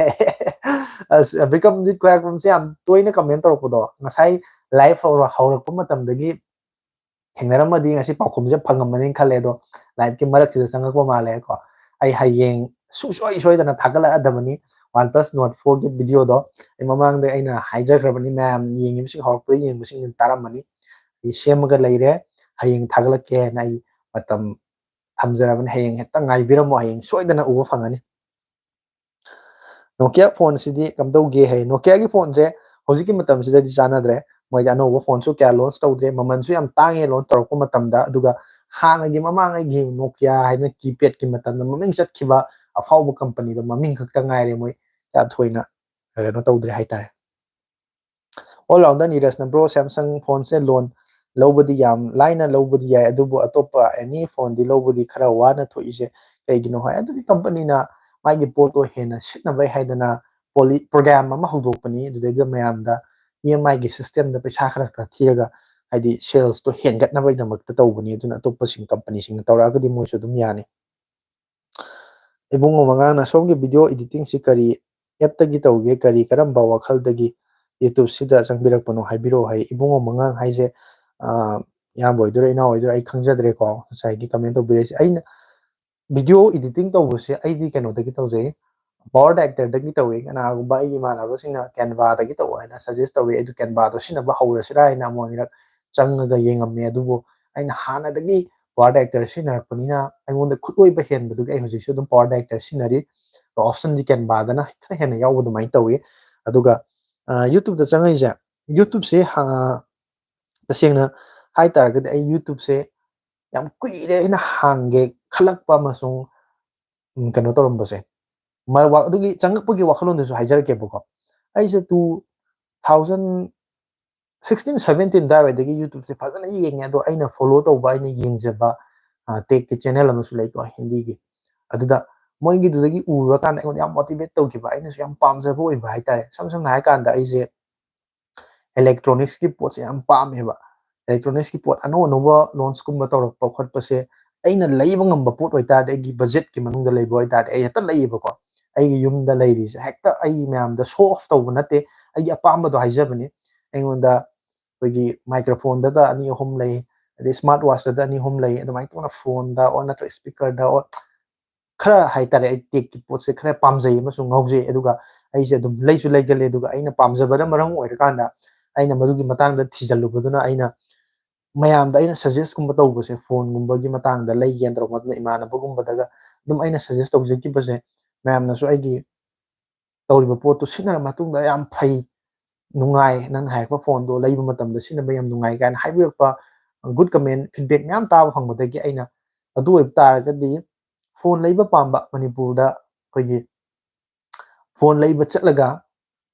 ꯑꯁ, ꯕꯤꯀ꯭ꯔꯝꯖꯤꯠ ꯈ꯭ꯋꯥꯏꯔꯥꯛꯄꯝꯁꯦ ꯌꯥꯝ ꯇꯣꯏꯅ comment ꯇꯧꯔꯛꯄꯗꯣ, ꯉꯁꯥꯏ live ꯍꯧꯔ-, ꯍꯧꯔꯛꯄ ꯃꯇꯝꯗꯒꯤ ꯊꯦꯡꯅꯔꯝꯃꯗꯤ ꯉꯁꯤ ꯄꯥꯎꯈꯨꯝꯁꯦ ꯐꯪꯉꯝꯃꯅꯤꯅ ꯈꯜꯂꯦ꯫ ꯑꯗꯣ liveꯀꯤ ꯃꯔꯛꯁꯤꯗ ꯆꯪꯉꯛꯄ ꯃꯥꯜꯂꯦꯀꯣ꯫ ꯑꯩ ꯍꯌꯦꯡ ꯁꯨꯡꯁꯣꯏ ꯁꯣꯏꯗꯅ ꯊꯥꯒꯠꯂꯛꯑꯗꯕꯅꯤ OnePlus Nord fourꯒꯤ videoꯗꯣ꯫ ꯑꯩ ꯃꯃꯥꯡꯗ ꯑꯩꯅ ꯍꯥꯏꯖꯈ꯭ꯔꯕꯅꯤ, ꯃꯌꯥꯝ ꯌꯦꯡꯉꯤꯕꯁꯤꯡ, ꯍꯧꯔꯛꯄꯗ ꯌꯦꯡꯕꯁꯤꯡꯅ ꯇꯥꯔꯝꯃꯅꯤ꯫ ꯁꯦꯝꯃꯒ ꯂꯩꯔꯦ꯫ ꯍꯌꯦꯡ ꯊꯥꯒꯠꯂꯛꯀꯦ ꯍꯥꯏꯅ ꯑꯩ ꯃꯇꯝ ꯊꯝꯖꯔꯕꯅꯤ꯫ ꯍꯌꯦꯡ ꯍꯦꯛꯇ ꯉꯥꯏꯕꯤꯔꯝꯃꯣ, ꯍꯌꯦꯡ ꯁꯣꯏꯗꯅ ꯎꯕ ꯐꯪꯒꯅꯤ꯫ Nokia ꯐꯣꯟꯁꯤꯗꯤ ꯀꯝꯗꯧꯒꯦ ꯍꯥꯏ, ꯅꯣꯀꯤꯌꯥꯒꯤ ꯐꯣꯟꯁꯦ ꯍꯧꯖꯤꯛꯀꯤ ꯃꯇꯝꯁꯤꯗꯗꯤ ꯆꯥꯟꯅꯗ꯭ꯔꯦ꯫ ꯃꯣꯏꯗꯤ ꯑꯅꯧꯕ ꯐꯣꯟꯁꯨ ꯀꯌꯥ ꯂꯣꯟꯆ ꯇꯧꯗ꯭ꯔꯦ, ꯃꯃꯜꯁꯨ ꯌꯥꯝ ꯇꯥꯡꯉꯦ ꯂꯣꯟꯆ ꯇꯧꯔꯛꯄ ꯃꯇꯝꯗ꯫ ꯑꯗꯨꯒ ꯍꯥꯟꯅꯒꯤ ꯃꯃꯥꯡꯉꯩꯒꯤ ꯅꯣꯀꯤꯌꯥ ꯍꯥꯏꯅ ꯀꯤꯄꯦꯗꯀꯤ ꯃꯇꯝꯗ ꯃꯃꯤꯡ ꯆꯠꯈꯤꯕ ꯑꯐꯥꯎꯕ ꯀꯝꯄꯅꯤꯗꯣ ꯃꯃꯤꯡ ꯈꯛꯇ ꯉꯥꯏꯔꯦ, ꯃꯣꯏ ꯌꯥꯝ ꯊꯣꯏꯅ ꯀꯩꯅꯣ ꯇꯧꯗ꯭ꯔꯦ ꯍꯥꯏꯇꯥꯔꯦ꯫ All rounder ꯅꯤꯔꯖꯅ, "Bro, Samsung ꯐꯣꯟꯁꯦ ꯂꯣꯟ ꯂꯧꯕꯗꯤ ꯌꯥꯝ ꯂꯥꯏꯅ ꯂꯧꯕꯗꯤ ꯌꯥꯏ, ꯑꯗꯨꯕꯨ ꯑꯇꯣꯞꯄ ꯑꯦꯅꯤ ꯐꯣꯟꯗꯤ ꯂꯧꯕꯗꯤ ꯈꯔ ꯋꯥꯅ ꯊꯣꯛꯏꯁꯦ ꯀꯩꯒꯤꯅꯣ?" ꯍꯥꯏ꯫ ꯑꯗꯨꯗꯤ ꯀꯝꯄꯅꯤꯅ ꯃꯥꯒꯤ ꯄꯣꯠꯇꯣ ꯍꯦꯟꯅ ꯁꯤꯠꯅꯕꯩ ꯍꯥꯏꯗꯅ ꯄꯣꯂꯤ ꯄ꯭ꯔꯣꯒ꯭ꯔꯥꯝ ꯑꯃ ꯍꯧꯗꯣꯛꯄꯅꯤ꯫ ꯑꯗꯨꯗꯩꯗ ꯃꯌꯥꯝꯗ ꯏ ꯑꯦꯝ ꯑꯥꯏꯒꯤ ꯁꯤꯁꯇꯦꯝꯗ ꯄꯩꯁꯥ ꯈꯔ ꯈꯔ ꯊꯤꯔꯒ, ꯍꯥꯏꯗꯤ ꯁꯦꯜꯁꯇꯣ ꯍꯦꯟꯒꯠꯅꯕꯒꯤꯗꯃꯛꯇ ꯇꯧꯕꯅꯤ꯫ ꯑꯗꯨꯅ ꯑꯇꯣꯞꯄꯁꯤꯡ, ꯀꯝꯄꯅꯤꯁꯤꯡꯅ ꯇꯧꯔꯛꯑꯒꯗꯤ ꯃꯣꯏꯁꯨ ꯑꯗꯨꯝ ꯌꯥꯅꯤ꯫ ꯏꯕꯨꯡꯉꯣ ꯃꯉꯥꯡꯅ, "ꯁꯣꯝꯒꯤ ꯚꯤꯗꯤꯑꯣ ꯏꯗꯤꯇꯤꯡꯁꯤ ꯀꯔꯤ ꯑꯦꯞꯇꯒꯤ ꯇꯧꯒꯦ? ꯀꯔꯤ, ꯀꯔꯝꯕ ꯋꯥꯈꯜꯗꯒꯤ ꯌꯨꯇ꯭ꯌꯨꯕꯁꯤꯗ ꯆꯪꯕꯤꯔꯛꯄꯅꯣ ꯍꯥꯏꯕꯤꯔꯛꯑꯣ" ꯍꯥꯏ꯫ ꯏꯕꯨꯡꯉꯣ ꯃꯉꯥꯡ ꯍꯥꯏꯁꯦ, ꯑ, ꯏꯌꯥꯝꯕ ꯑꯣꯏꯗꯣꯏꯔꯥ, ꯏꯅꯥꯎ ꯑꯣꯏꯗꯣꯏꯔꯥ, ꯑꯩ ꯈꯪꯖꯗ꯭ꯔꯦꯀꯣ, ꯉꯁꯥꯏꯒꯤ ꯀꯃꯦꯟ ꯇꯧꯕꯤꯔꯛꯏꯁꯦ꯫ ꯑꯩꯅ ꯚꯤꯗꯤꯑꯣ ꯏꯗꯤꯇꯤꯡ ꯇꯧꯕꯁꯦ ꯑꯩꯗꯤ ꯀꯩꯅꯣꯗꯒꯤ ꯇꯧꯖꯩ, ꯄꯋꯥꯔ ꯗꯥꯏꯔꯦꯛꯇꯔꯗꯒꯤ ꯇꯧꯏ꯫ ꯀꯅꯥꯒꯨꯝꯕ ꯑꯩꯒꯤ ꯏꯃꯥꯟꯅꯕꯁꯤꯡꯅ ꯀꯦꯟꯚꯥꯗꯒꯤ ꯇꯧ ꯍꯥꯏꯅ ꯁꯖꯦꯁ ꯇꯧꯏ, ꯑꯩꯗꯣ ꯀꯦꯟꯚꯥꯗꯣ ꯁꯤꯖꯤꯟꯅꯕ ꯍꯧꯔꯁꯤꯔꯥ ꯍꯥꯏꯅ ꯑꯃꯨꯛ ꯑꯅꯤꯔꯛ ꯆꯪꯉꯒ ꯌꯦꯡꯉꯝꯃꯦ꯫ ꯑꯗꯨꯕꯨ ꯑꯩꯅ ꯍꯥꯟꯅꯗꯒꯤ ꯄꯋꯥꯔ ꯗꯥꯏꯔꯦꯛꯇꯔ ꯁꯤꯖꯤꯟꯅꯔꯛꯄꯅꯤꯅ ꯑꯩꯉꯣꯟꯗ ꯈꯨꯠꯂꯣꯏꯕ ꯍꯦꯟꯕꯗꯨꯒꯤ ꯑꯩ ꯍꯧꯖꯤꯛꯁꯨ ꯑꯗꯨꯝ ꯄꯋꯥꯔ ꯗꯥꯏꯔꯦꯛꯇꯔ ꯁꯤꯖꯤꯟꯅꯔꯤ꯫ ꯑꯗꯣ ꯑꯣꯞꯁꯟꯗꯤ ꯀꯦꯟꯚꯥꯗꯅ ꯈꯔ ꯍꯦꯟꯅ ꯌꯥꯎꯕ ꯑꯗꯨꯃꯥꯏꯅ ꯇꯧꯏ꯫ ꯑꯗꯨꯒ, ꯑ, ꯌꯨꯇ꯭ꯌꯨꯕꯇ ꯆꯪꯉꯛꯏꯁꯦ, ꯌꯨꯇ꯭ꯌꯨꯕꯁꯦ ꯍꯥ-, ꯇꯁꯦꯡꯅ ꯍꯥꯏ ꯇꯥꯔꯒꯗꯤ ꯑꯩ ꯌꯨꯇ꯭ꯌꯨꯕꯁꯦ ꯌꯥꯝ ꯀꯨꯏꯔꯦ ꯑꯩꯅ ꯍꯥꯡꯒꯦ ꯈꯜꯂꯛꯄ ꯑꯃꯁꯨꯡ, ꯎꯝ, ꯀꯩꯅꯣ ꯇꯧꯔꯝꯕꯁꯦ꯫ ꯃ-, ꯋꯥ-, ꯑꯗꯨꯒꯤ ꯆꯪꯉꯛꯄꯒꯤ ꯋꯥꯈꯜꯂꯣꯟꯗꯨꯁꯨ ꯍꯥꯏꯖꯔꯛꯀꯦꯕꯀꯣ꯫ ꯑꯩꯁꯦ two thousand sixteen seventeen ꯑꯗꯨꯋꯥꯏꯗꯒꯤ ꯌꯨꯇ꯭ꯌꯨꯕꯁꯦ ꯐꯖꯅ ꯌꯦꯡꯉꯦ꯫ ꯑꯗꯣ ꯑꯩꯅ ꯐꯣꯂꯣ ꯇꯧꯕ, ꯑꯩꯅ ꯌꯦꯡꯖꯕ, ꯑ, ꯇꯦꯛꯀꯤ ꯆꯦꯅꯦꯜ ꯑꯃꯁꯨ ꯂꯩꯀꯣ, ꯍꯤꯟꯗꯤꯒꯤ꯫ ꯑꯗꯨꯗ ꯃꯣꯏꯒꯤꯗꯨꯗꯒꯤ ꯎꯔꯀꯥꯟꯗ ꯑꯩꯉꯣꯟꯗ ꯌꯥꯝ ꯃꯣꯇꯤꯚꯦꯠ ꯇꯧꯈꯤꯕ, ꯑꯩꯅꯁꯨ ꯌꯥꯝ ꯄꯥꯝꯖꯕ ꯑꯣꯏꯕ ꯍꯥꯏꯇꯥꯔꯦ꯫ ꯏꯁꯝ ꯁꯝꯅ ꯍꯥꯏꯔꯀꯥꯟꯗ ꯑꯩꯁꯦ ꯏꯂꯦꯛꯇ꯭ꯔꯣꯅꯤꯛꯁꯀꯤ ꯄꯣꯠꯁꯦ ꯌꯥꯝ ꯄꯥꯝꯃꯦꯕ꯫ ꯏꯂꯦꯛꯇ꯭ꯔꯣꯅꯤꯛꯁꯀꯤ ꯄꯣꯠ ꯑꯅꯧ ꯑꯅꯧꯕ ꯂꯣꯟꯆꯀꯨꯝꯕ ꯇꯧꯔꯛꯄ ꯈꯣꯠꯄꯁꯦ ꯑꯩꯅ ꯂꯩꯕ ꯉꯝꯕ ꯄꯣꯠ ꯑꯣꯏꯇꯥꯔꯗꯤ, ꯑꯩꯒꯤ ꯕꯖꯦꯠꯀꯤ ꯃꯅꯨꯡꯗ ꯂꯩꯕ ꯑꯣꯏꯇꯥꯔꯗꯤ ꯑꯩ ꯍꯦꯛꯇ ꯂꯩꯌꯦꯕꯀꯣ꯫ ꯑꯩꯒꯤ ꯌꯨꯝꯗ ꯂꯩꯔꯤꯁꯦ ꯍꯦꯛꯇ ꯑꯩ ꯃꯌꯥꯝꯗ ꯁꯣ ꯑꯣꯐ ꯇꯧꯕ ꯅꯠꯇꯦ, ꯑꯩꯒꯤ ꯑꯄꯥꯝꯕꯗꯣ ꯍꯥꯏꯖꯕꯅꯤ꯫ ꯑꯩꯉꯣꯟꯗ ꯑꯩꯈꯣꯏꯒꯤ ꯃꯥꯏꯀ꯭ꯔꯣꯐꯣꯟꯗꯗ ꯑꯅꯤ ꯑꯍꯨꯝ ꯂꯩ, ꯑꯗꯩ ꯁ꯭ꯃꯥꯔꯠ ꯋꯥꯠꯆꯇꯗ ꯑꯅꯤ ꯑꯍꯨꯝ ꯂꯩ, ꯑꯗꯨꯃꯥꯏꯅ ꯇꯧꯅ ꯐꯣꯟꯗ ꯑꯣꯔ ꯅꯠꯇ꯭ꯔꯒ ꯏꯁꯄꯤꯀꯔꯗ ꯑꯣꯔ ꯈꯔ ꯍꯥꯏꯇꯥꯔꯦ, ꯑꯩ ꯇꯦꯛꯀꯤ ꯄꯣꯠꯁꯦ ꯈꯔ ꯄꯥꯝꯖꯩ ꯑꯃꯁꯨꯡ ꯉꯥꯎꯖꯩ꯫ ꯑꯗꯨꯒ ꯑꯩꯁꯦ ꯑꯗꯨꯝ ꯂꯩꯁꯨ ꯂꯩꯒꯜꯂꯦ꯫ ꯑꯗꯨꯒ ꯑꯩꯅ ꯄꯥꯝꯖꯕꯅ ꯃꯔꯝ ꯑꯣꯏꯔꯀꯥꯟꯗ ꯑꯩꯅ ꯃꯗꯨꯒꯤ ꯃꯇꯥꯡꯗ ꯊꯤꯖꯤꯜꯂꯨꯕꯗꯨꯅ ꯑꯩꯅ ꯃꯌꯥꯝꯗ ꯑꯩꯅ ꯁꯖꯦꯁꯀꯨꯝꯕ ꯇꯧꯕꯁꯦ, ꯐꯣꯟꯒꯨꯝꯕꯒꯤ ꯃꯇꯥꯡꯗ ꯂꯩꯒꯦꯅ ꯇꯧꯔꯛꯄ ꯃꯇꯝꯗ ꯏꯃꯥꯟꯅꯕꯒꯨꯝꯕꯗꯒ ꯑꯗꯨꯝ ꯑꯩꯅ ꯁꯖꯦꯁ ꯇꯧꯖꯈꯤꯕꯁꯦ, ꯃꯌꯥꯝꯅꯁꯨ ꯑꯩꯒꯤ ꯇꯧꯔꯤꯕ ꯄꯣꯠꯇꯨ ꯁꯤꯖꯤꯟꯅꯔ ꯃꯇꯨꯡꯗ ꯌꯥꯝ ꯐꯩ, ꯅꯨꯡꯉꯥꯏ, ꯅꯪꯅ ꯍꯥꯏꯔꯛꯄ ꯐꯣꯟꯗꯣ ꯂꯩꯕ ꯃꯇꯝꯗ ꯁꯤꯖꯤꯟꯅꯕ ꯌꯥꯝ ꯅꯨꯡꯉꯥꯏ ꯀꯥꯏꯅ ꯍꯥꯏꯕꯤꯔꯛꯄ, ꯒꯨꯗ ꯀꯃꯦꯟ, ꯐꯤꯗꯕꯦꯛ ꯃꯌꯥꯝ ꯇꯥꯕ ꯐꯪꯕꯗꯒꯤ ꯑꯩꯅ ꯑꯗꯨ ꯑꯣꯏꯕ ꯇꯥꯔꯒꯗꯤ ꯐꯣꯟ ꯂꯩꯕ ꯄꯥꯝꯕ ꯃꯅꯤꯄꯨꯔꯗ ꯑꯩꯈꯣꯏꯒꯤ ꯐꯣꯟ ꯂꯩꯕ ꯆꯠꯂꯒ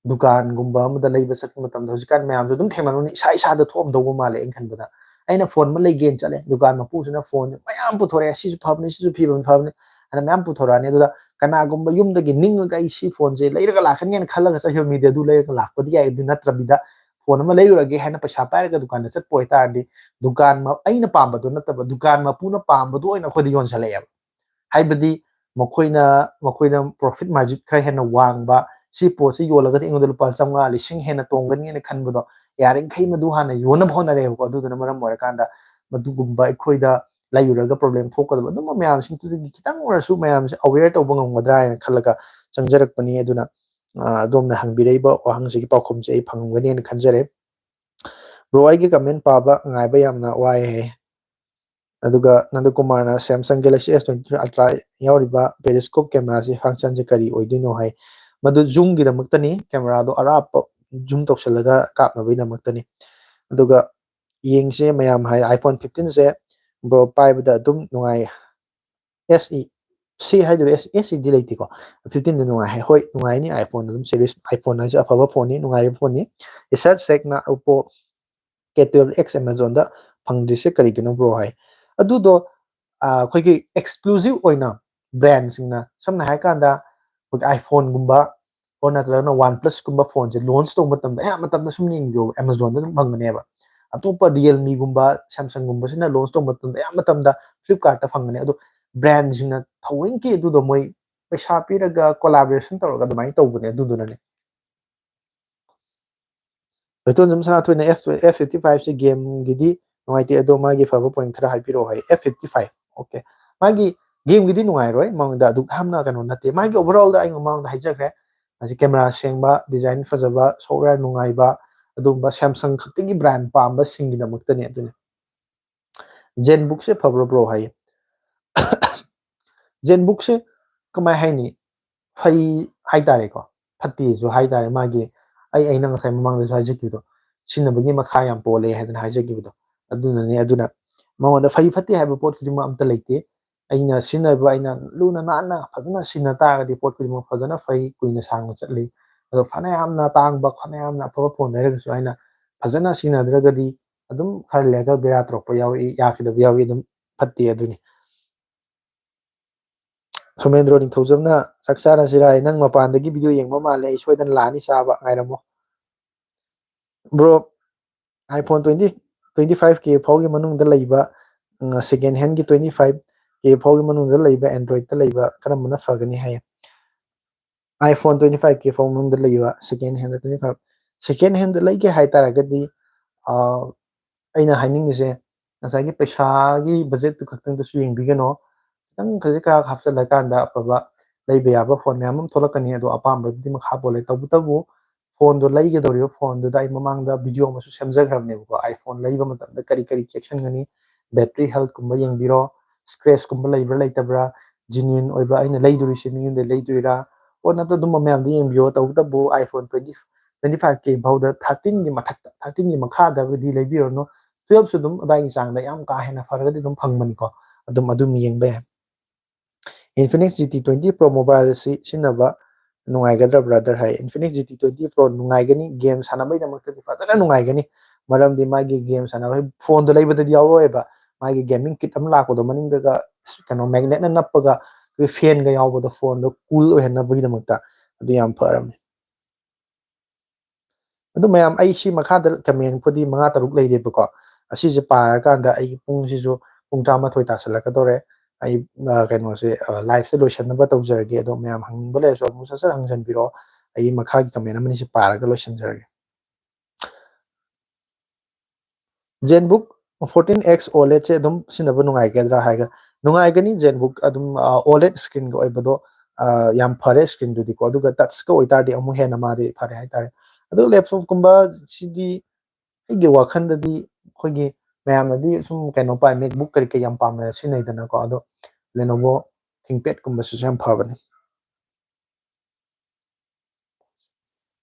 ꯗꯨꯀꯥꯟꯒꯨꯝꯕ ꯑꯃꯗ ꯂꯩꯕ ꯆꯠꯄ ꯃꯇꯝꯗ ꯍꯧꯖꯤꯛꯀꯥꯟ ꯃꯌꯥꯝꯁꯨ ꯑꯗꯨꯝ ꯊꯦꯡꯅꯔꯝꯅꯤ, ꯏꯁꯥ ꯏꯁꯥꯗ ꯊꯣꯛꯑꯝꯗꯧꯕ ꯃꯥꯜꯂꯦ ꯑꯩꯅ ꯈꯟꯕꯗ꯫ ꯑꯩꯅ ꯐꯣꯟ ꯑꯃ ꯂꯩꯒꯦꯅ ꯆꯠꯂꯦ, ꯗꯨꯀꯥꯟ ꯃꯄꯨꯁꯤꯅ ꯐꯣꯟꯁꯦ ꯃꯌꯥꯝ ꯄꯨꯊꯣꯔꯛꯑꯦ, ꯁꯤꯁꯨ ꯐꯕꯅꯤ, ꯁꯤꯁꯨ ꯐꯤꯕꯝ ꯐꯕꯅꯤ ꯍꯥꯏꯅ ꯃꯌꯥꯝ ꯄꯨꯊꯣꯔꯛꯑꯅꯤ꯫ ꯑꯗꯨꯗ ꯀꯅꯥꯒꯨꯝꯕ ꯌꯨꯝꯗꯒꯤ ꯅꯤꯡꯉꯒ ꯑꯩ ꯁꯤ ꯐꯣꯟꯁꯦ ꯂꯩꯔꯒ ꯂꯥꯛꯀꯅꯤꯅ ꯈꯜꯂꯒ ꯆꯠꯈꯤꯕ ꯃꯤꯗꯤ ꯑꯗꯨ ꯂꯩꯔꯒ ꯂꯥꯛꯄꯗꯤ ꯌꯥꯏ, ꯑꯗꯨ ꯅꯠꯇ꯭ꯔꯕꯤꯗ ꯐꯣꯟ ꯑꯃ ꯂꯩꯔꯨꯔꯒꯦ ꯍꯥꯏꯅ ꯄꯩꯁꯥ ꯄꯥꯏꯔꯒ ꯗꯨꯀꯥꯟꯗ ꯆꯠꯄ ꯑꯣꯏꯇꯥꯔꯗꯤ ꯗꯨꯀꯥꯟ ꯃ-, ꯑꯩꯅ ꯄꯥꯝꯕꯗꯣ ꯅꯠꯇꯕ ꯗꯨꯀꯥꯟ ꯃꯄꯨꯅ ꯄꯥꯝꯕꯗꯣ ꯑꯣꯏꯅ ꯑꯩꯈꯣꯏꯗ ꯌꯣꯟꯁꯜꯂꯛꯑꯦꯕ꯫ ꯍꯥꯏꯕꯗꯤ ꯃꯈꯣꯏꯅ, ꯃꯈꯣꯏꯅ ꯄ꯭ꯔꯣꯐꯤꯠ ꯃꯥꯔꯖꯤꯟ ꯈꯔ ꯍꯦꯟꯅ ꯋꯥꯡꯕ, ꯁꯤ ꯄꯣꯠꯁꯤ ꯌꯣꯜꯂꯒꯗꯤ ꯑꯩꯉꯣꯟꯗ ꯂꯨꯄꯥ ꯆꯥꯝꯃꯉꯥ, ꯂꯤꯁꯤꯡ ꯍꯦꯟꯅ ꯇꯣꯡꯒꯅꯤꯅ ꯈꯟꯕꯗꯣ, ꯌꯥꯔꯤꯈꯩ ꯃꯗꯨ ꯍꯥꯟꯅ ꯌꯣꯟꯅꯕ ꯍꯣꯠꯅꯔꯦꯕꯀꯣ꯫ ꯑꯗꯨꯗꯨꯅ ꯃꯔꯝ ꯑꯣꯏꯔꯀꯥꯟꯗ ꯃꯗꯨꯒꯨꯝꯕ ꯑꯩꯈꯣꯏꯗ ꯂꯩꯔꯨꯔꯒ ꯄ꯭ꯔꯣꯕ꯭ꯂꯦꯝ ꯊꯣꯛꯀꯗꯕ ꯑꯗꯨꯝꯕ ꯃꯌꯥꯝꯁꯤꯡꯗꯨꯗꯒꯤ ꯈꯤꯇꯪ ꯑꯣꯏꯔꯁꯨ ꯃꯌꯥꯝꯁꯦ ꯑꯋꯦꯌꯔ ꯇꯧꯕ ꯉꯝꯒꯗ꯭ꯔꯥ ꯍꯥꯏꯅ ꯈꯜꯂꯒ ꯆꯪꯖꯔꯛꯄꯅꯤ꯫ ꯑꯗꯨꯅ, ꯑ, ꯑꯗꯣꯝꯅ ꯍꯪꯕꯤꯔꯛꯏꯕ ꯋꯥꯍꯪꯁꯤꯒꯤ ꯄꯥꯎꯈꯨꯝꯁꯦ ꯑꯩ ꯐꯪꯉꯝꯒꯅꯤꯅ ꯈꯟꯖꯔꯦ꯫ ꯕ꯭ꯔꯣ, ꯑꯩꯒꯤ ꯀꯃꯦꯟ ꯄꯥꯕ ꯉꯥꯏꯕ ꯌꯥꯝꯅ ꯋꯥꯏ ꯍꯥꯏ꯫ ꯑꯗꯨꯒ ꯅꯟꯗꯀꯨꯃꯥꯔꯅ Samsung Galaxy S twenty three Ultra ꯌꯥꯎꯔꯤꯕ periscope camera ꯁꯤ function ꯁꯦ ꯀꯔꯤ ꯑꯣꯏꯗꯣꯏꯅꯣ ꯍꯥꯏ꯫ ꯃꯗꯨ zoom ꯒꯤꯗꯃꯛꯇꯅꯤ, camera ꯗꯣ ꯑꯔꯥꯞꯄ zoom ꯇꯧꯁꯜꯂꯒ ꯀꯥꯞꯅꯕꯒꯤꯗꯃꯛꯇꯅꯤ꯫ ꯑꯗꯨꯒ ꯌꯦꯡꯁꯦ ꯃꯌꯥꯝ ꯍꯥꯏ, iPhone fifteen ꯁꯦ ꯕ꯭ꯔꯣ ꯄꯥꯏꯕꯗ ꯑꯗꯨꯝ ꯅꯨꯡꯉꯥꯏ꯫ S E, C ꯍꯥꯏꯗꯣꯏꯔꯥ, S, S E ꯗꯤ ꯂꯩꯇꯦꯀꯣ꯫ Fifteen ꯗ ꯅꯨꯡꯉꯥꯏ ꯍꯥꯏ꯫ ꯍꯣꯏ, ꯅꯨꯡꯉꯥꯏꯅꯤ, iPhone ꯑꯗꯨꯝ series, iPhone ꯍꯥꯏꯁꯦ ꯑꯐꯕ ꯐꯣꯟꯅꯤ, ꯅꯨꯡꯉꯥꯏꯕ ꯐꯣꯟꯅꯤ꯫ Research Sec ꯅ Oppo K twelve X Amazon ꯗ ꯐꯪꯗ꯭ꯔꯤꯁꯦ ꯀꯔꯤꯒꯤꯅꯣ ꯕ꯭ꯔꯣ ꯍꯥꯏ꯫ ꯑꯗꯨꯗꯣ, ꯑ, ꯑꯩꯈꯣꯏꯒꯤ exclusive ꯑꯣꯏꯅ brand ꯁꯤꯡꯅ, ꯁꯝꯅ ꯍꯥꯏꯔꯀꯥꯟꯗ ꯑꯩꯈꯣꯏꯒꯤ iPhone ꯒꯨꯝꯕ or ꯅꯠꯇ꯭ꯔꯒꯅ OnePlus ꯀꯨꯝꯕ ꯐꯣꯟꯁꯦ launch ꯇꯧꯕ ꯃꯇꯝꯗ, ꯑꯌꯥꯝꯕ ꯃꯇꯝꯗ ꯁꯨꯝ ꯌꯦꯡꯕꯤꯌꯣ, Amazon ꯗ ꯑꯗꯨꯝ ꯐꯪꯒꯅꯦꯕ꯫ ꯑꯇꯣꯞꯄ Realme ꯒꯨꯝꯕ, Samsung ꯒꯨꯝꯕꯁꯤꯅ launch ꯇꯧꯕ ꯃꯇꯝꯗ ꯑꯌꯥꯝꯕ ꯃꯇꯝꯗ Flipkart ꯇ ꯐꯪꯒꯅꯤ꯫ ꯑꯗꯣ brand ꯁꯤꯡꯅ ꯊꯑꯣꯏꯀꯤ ꯑꯗꯨꯗꯣ ꯃꯣꯏ ꯄꯩꯁꯥ ꯄꯤꯔꯒ collaboration ꯇꯧꯔꯒ ꯑꯗꯨꯃꯥꯏꯅ ꯇꯧꯕꯅꯦ, ꯑꯗꯨꯗꯨꯅꯅꯦ꯫ ꯔꯇꯟꯖꯝ ꯁꯅꯥꯊꯣꯏꯅ F, F fifty five ꯁꯦ game ꯒꯤꯗꯤ ꯅꯨꯡꯉꯥꯏꯇꯦ, ꯑꯗꯣ ꯃꯥꯒꯤ ꯐꯕ point ꯈꯔ ꯍꯥꯏꯕꯤꯔꯛꯑꯣ ꯍꯥꯏ꯫ F fifty five, okay, ꯃꯥꯒꯤ game ꯒꯤꯗꯤ ꯅꯨꯡꯉꯥꯏꯔꯣꯏ, ꯃꯉꯣꯟꯗ ꯑꯗꯨꯛ ꯌꯥꯝꯅ ꯀꯩꯅꯣ ꯅꯠꯇꯦ꯫ ꯃꯥꯒꯤ overall ꯗ ꯑꯩ ꯃꯃꯥꯡꯗ ꯍꯥꯏꯖꯈ꯭ꯔꯦ, ꯃꯁꯤ camera ꯁꯦꯡꯕ, design ꯐꯖꯕ, software ꯅꯨꯡꯉꯥꯏꯕ, ꯑꯗꯨꯒꯨꯝꯕ Samsung ꯈꯛꯇꯒꯤ brand ꯄꯥꯝꯕꯁꯤꯡꯒꯤꯗꯃꯛꯇꯅꯦ꯫ ꯑꯗꯨꯅ ꯖꯦꯟꯕꯨꯛꯁꯦ ꯐꯕ꯭ꯔꯣ ꯕ꯭ꯔꯣ ꯍꯥꯏꯌꯦ꯫ ꯖꯦꯟꯕꯨꯛꯁꯦ ꯀꯃꯥꯏ ꯍꯥꯏꯅꯤ, ꯐꯩ ꯍꯥꯏꯇꯥꯔꯦꯀꯣ, ꯐꯠꯇꯦꯁꯨ ꯍꯥꯏꯇꯥꯔꯦ꯫ ꯃꯥꯒꯤ ꯑꯩ ꯑꯩꯅ ꯉꯁꯥꯏ ꯃꯃꯥꯡꯗꯁꯨ ꯍꯥꯏꯖꯈꯤꯕꯗꯣ, ꯁꯤꯖꯤꯟꯅꯕꯒꯤ ꯃꯈꯥ ꯌꯥꯝ ꯄꯣꯜꯂꯦ ꯍꯥꯏꯗꯅ ꯍꯥꯏꯖꯈꯤꯕꯗꯣ ꯑꯗꯨꯅꯅꯦ꯫ ꯑꯗꯨꯅ ꯃꯉꯣꯟꯗ ꯐꯩ ꯐꯠꯇꯦ ꯍꯥꯏꯕ ꯄꯣꯠ ꯈꯨꯗꯤꯡꯃꯛ ꯑꯝꯇ ꯂꯩꯇꯦ꯫ ꯑꯩꯅ ꯁꯤꯖꯤꯟꯅꯕ, ꯑꯩꯅ ꯂꯨꯅ ꯅꯥꯟꯅ ꯐꯖꯅ ꯁꯤꯖꯤꯟꯅ ꯇꯥꯔꯒꯗꯤ ꯄꯣꯠ ꯈꯨꯗꯤꯡꯃꯛ ꯐꯖꯅ ꯐꯩ, ꯀꯨꯏꯅ ꯁꯥꯡꯅ ꯆꯠꯂꯤ꯫ ꯑꯗꯣ ꯐꯅ ꯌꯥꯝꯅ ꯇꯥꯡꯕ, ꯐꯅ ꯌꯥꯝꯅ ꯑꯐꯕ ꯐꯣꯟ ꯂꯩꯔꯒꯁꯨ ꯑꯩꯅ ꯐꯖꯅ ꯁꯤꯖꯤꯟꯅꯗ꯭ꯔꯒꯗꯤ ꯑꯗꯨꯝ ꯈꯔ ꯂꯩꯔꯒ ꯕꯦꯔꯥ ꯇꯧꯔꯛꯄ ꯌꯥꯎꯏ, ꯌꯥꯈꯤꯗꯕ ꯌꯥꯎꯏ, ꯑꯗꯨꯝ ꯐꯠꯇꯦ꯫ ꯑꯗꯨꯅꯤ꯫ ꯁꯣꯃꯦꯟꯗ꯭ꯔꯣ ꯅꯤꯡꯊꯧꯖꯝꯅ, "ꯆꯥꯛ ꯆꯥꯔꯁꯤꯔꯥ? ꯅꯪ ꯃꯄꯥꯟꯗꯒꯤ ꯚꯤꯗꯤꯑꯣ ꯌꯦꯡꯕ ꯃꯥꯜꯂꯦ, ꯑꯩ ꯁꯣꯏꯗꯅ ꯂꯥꯛꯑꯅꯤ ꯆꯥꯕ, ꯉꯥꯏꯔꯝꯃꯣ"꯫ Bro, iPhone twenty, twenty five K ꯐꯥꯎꯒꯤ ꯃꯅꯨꯡꯗ ꯂꯩꯕ, ꯎꯝ, second handꯒꯤ twenty five K ꯐꯥꯎꯒꯤ ꯃꯅꯨꯡꯗ ꯂꯩꯕ Androidꯇ ꯂꯩꯕ ꯀꯔꯝꯕꯅ ꯐꯒꯅꯤ ꯍꯥꯏꯌꯦ? iPhone twenty five K ꯐꯥꯎ ꯃꯅꯨꯡꯗ ꯂꯩꯕ second handꯗ twenty five, second handꯗ ꯂꯩꯒꯦ ꯍꯥꯏꯇꯥꯔꯒꯗꯤ, ꯑ, ꯑꯩꯅ ꯍꯥꯏꯅꯤꯡꯉꯤꯁꯦ, ꯉꯁꯥꯏꯒꯤ ꯄꯩꯁꯥꯒꯤ ꯕꯖꯦꯠꯇꯨ ꯈꯛꯇꯪꯗꯁꯨ ꯌꯦꯡꯕꯤꯒꯅꯣ꯫ ꯈꯤꯇꯪ ꯈꯖꯤꯛ ꯈꯔ ꯍꯥꯞꯆꯤꯜꯂꯀꯥꯟꯗ ꯑꯐꯕ ꯂꯩꯕ ꯌꯥꯕ ꯐꯣꯟ ꯃꯌꯥꯝ ꯑꯃ ꯊꯣꯛꯂꯛꯀꯅꯤ, ꯑꯗꯣ ꯑꯄꯥꯝꯕꯗꯨꯗꯤ ꯃꯈꯥ ꯄꯣꯜꯂꯦ꯫ ꯇꯧꯕꯇꯕꯨ ꯐꯣꯟꯗꯣ, ꯂꯩꯒꯗꯧꯔꯤꯕ ꯐꯣꯟꯗꯨꯗ ꯑꯩ ꯃꯃꯥꯡꯗ ꯚꯤꯗꯤꯑꯣ ꯑꯃꯁꯨ ꯁꯦꯝꯖꯈ꯭ꯔꯕꯅꯦꯕꯀꯣ, iPhone ꯂꯩꯕ ꯃꯇꯝꯗ ꯀꯔꯤ ꯀꯔꯤ ꯆꯦꯛꯁꯤꯟꯒꯅꯤ, battery healthꯀꯨꯝꯕ ꯌꯦꯡꯕꯤꯔꯣ, scratchꯀꯨꯝꯕ ꯂꯩꯕ꯭ꯔꯥ ꯂꯩꯇꯕ꯭ꯔꯥ, genuine ꯑꯣꯏꯕ, ꯑꯩꯅ ꯂꯩꯗꯣꯔꯤꯁꯦ ꯃꯤꯉꯣꯟꯗ ꯂꯩꯗꯣꯏꯔꯥ, ꯄꯣꯠ ꯅꯠꯇ ꯑꯗꯨꯝꯕ ꯃꯌꯥꯝꯗꯣ ꯌꯦꯡꯕꯤꯌꯣ꯫ ꯇꯧꯕꯇꯕꯨ iPhone twenty, twenty five K ꯐꯥꯎꯗ thirteenꯒꯤ ꯃꯊꯛꯇ, thirteenꯒꯤ ꯃꯈꯥꯗꯒꯗꯤ ꯂꯩꯕꯤꯔꯨꯔꯅꯨ꯫ Twelveꯁꯨ ꯑꯗꯨꯝ ꯑꯗꯥꯏꯒꯤ ꯆꯥꯡꯗ ꯌꯥꯝ ꯀꯥ ꯍꯦꯟꯅ ꯐꯔꯒꯗꯤ ꯑꯗꯨꯝ ꯐꯪꯕꯅꯤꯀꯣ, ꯑꯗꯨꯝ, ꯑꯗꯨꯝ ꯌꯦꯡꯕ ꯌꯥꯏ꯫ Infinix G T twenty Pro mobile ꯑꯁꯤ ꯁꯤꯖꯤꯟꯅꯕ ꯅꯨꯡꯉꯥꯏꯒꯗ꯭ꯔꯥ brother ꯍꯥꯏ꯫ Infinix G T twenty Pro ꯅꯨꯡꯉꯥꯏꯒꯅꯤ, game ꯁꯥꯟꯅꯕꯒꯤꯗꯃꯛꯇꯗꯤ ꯐꯖꯅ ꯅꯨꯡꯉꯥꯏꯒꯅꯤ꯫ ꯃꯔꯝꯗꯤ ꯃꯥꯒꯤ game ꯁꯥꯟꯅꯕꯒꯤ ꯐꯣꯟꯗꯣ ꯂꯩꯕꯗꯗꯤ ꯌꯥꯎꯔꯣꯏꯕ, ꯃꯥꯒꯤ gaming kit ꯑꯃ ꯂꯥꯛꯄꯗꯣ, ꯃꯅꯤꯡꯗꯒ ꯀꯩꯅꯣ magnetꯅ ꯅꯞꯄꯒ ꯑꯩꯈꯣꯏ fanꯒ ꯌꯥꯎꯕꯗꯣ, ꯐꯣꯟꯗꯣ cool ꯑꯣꯏꯍꯟꯅꯕꯒꯤꯗꯃꯛꯇ꯫ ꯑꯗꯨ ꯌꯥꯝ ꯐꯔꯝꯅꯤ꯫ ꯑꯗꯨ ꯃꯌꯥꯝ, ꯑꯩ ꯁꯤ ꯃꯈꯥꯗ comment ꯄꯨꯗꯤ ꯃꯉꯥ ꯇꯔꯨꯛ ꯂꯩꯔꯦꯕꯀꯣ, ꯑꯁꯤꯁꯦ ꯄꯥꯔꯀꯥꯟꯗ ꯑꯩꯒꯤ ꯄꯨꯡꯁꯤꯁꯨ ꯄꯨꯡ ꯇꯔꯥꯃꯥꯊꯣꯏ ꯇꯥꯁꯜꯂꯛꯀꯗꯧꯔꯦ꯫ ꯑꯩ, ꯑ, ꯀꯩꯅꯣꯁꯦ, ꯑ, liveꯁꯦ ꯂꯣꯏꯁꯟꯅꯕ ꯇꯧꯖꯔꯒꯦ꯫ ꯑꯗꯣ ꯃꯌꯥꯝ ꯍꯪꯅꯤꯡꯕ ꯂꯩꯔꯁꯨ ꯑꯃꯨꯛ ꯁꯠ ꯁꯠ ꯍꯪꯖꯟꯕꯤꯔꯛꯑꯣ꯫ ꯑꯩ ꯃꯈꯥꯒꯤ comment ꯑꯃꯅꯤꯁꯦ ꯄꯥꯔꯒ ꯂꯣꯏꯁꯟꯖꯔꯒꯦ꯫ ZenBook fourteen X OLEDꯁꯦ ꯑꯗꯨꯝ ꯁꯤꯖꯤꯟꯅꯕ ꯅꯨꯡꯉꯥꯏꯒꯗ꯭ꯔꯥ ꯍꯥꯏꯒ, ꯅꯨꯡꯉꯥꯏꯒꯅꯤ꯫ ZenBook ꯑꯗꯨꯝ, ꯑ, OLED screenꯒ ꯑꯣꯏꯕꯗꯣ, ꯑ, ꯌꯥꯝ ꯐꯔꯦ screenꯗꯨꯗꯤꯀꯣ꯫ ꯑꯗꯨꯒ touchꯀ ꯑꯣꯏꯇꯥꯔꯗꯤ ꯑꯃꯨꯛ ꯍꯦꯟꯅ ꯃꯥꯗꯤ ꯐꯔꯦ ꯍꯥꯏꯇꯥꯔꯦ꯫ ꯑꯗꯨ laptopꯀꯨꯝꯕ ꯁꯤꯗꯤ ꯑꯩꯒꯤ ꯋꯥꯈꯜꯗꯗꯤ ꯑꯩꯈꯣꯏꯒꯤ ꯃꯌꯥꯝꯅꯗꯤ ꯁꯨꯝ ꯀꯩꯅꯣ ꯄꯥꯏ, MacBook ꯀꯔꯤ ꯀꯩ ꯌꯥꯝ ꯄꯥꯝꯅ ꯁꯤꯖꯤꯟꯅꯩꯗꯅꯀꯣ꯫ ꯑꯗꯣ Lenovo ThinkPad ꯀꯨꯝꯕꯁꯤꯁꯨ ꯌꯥꯝ ꯐꯕꯅꯤ꯫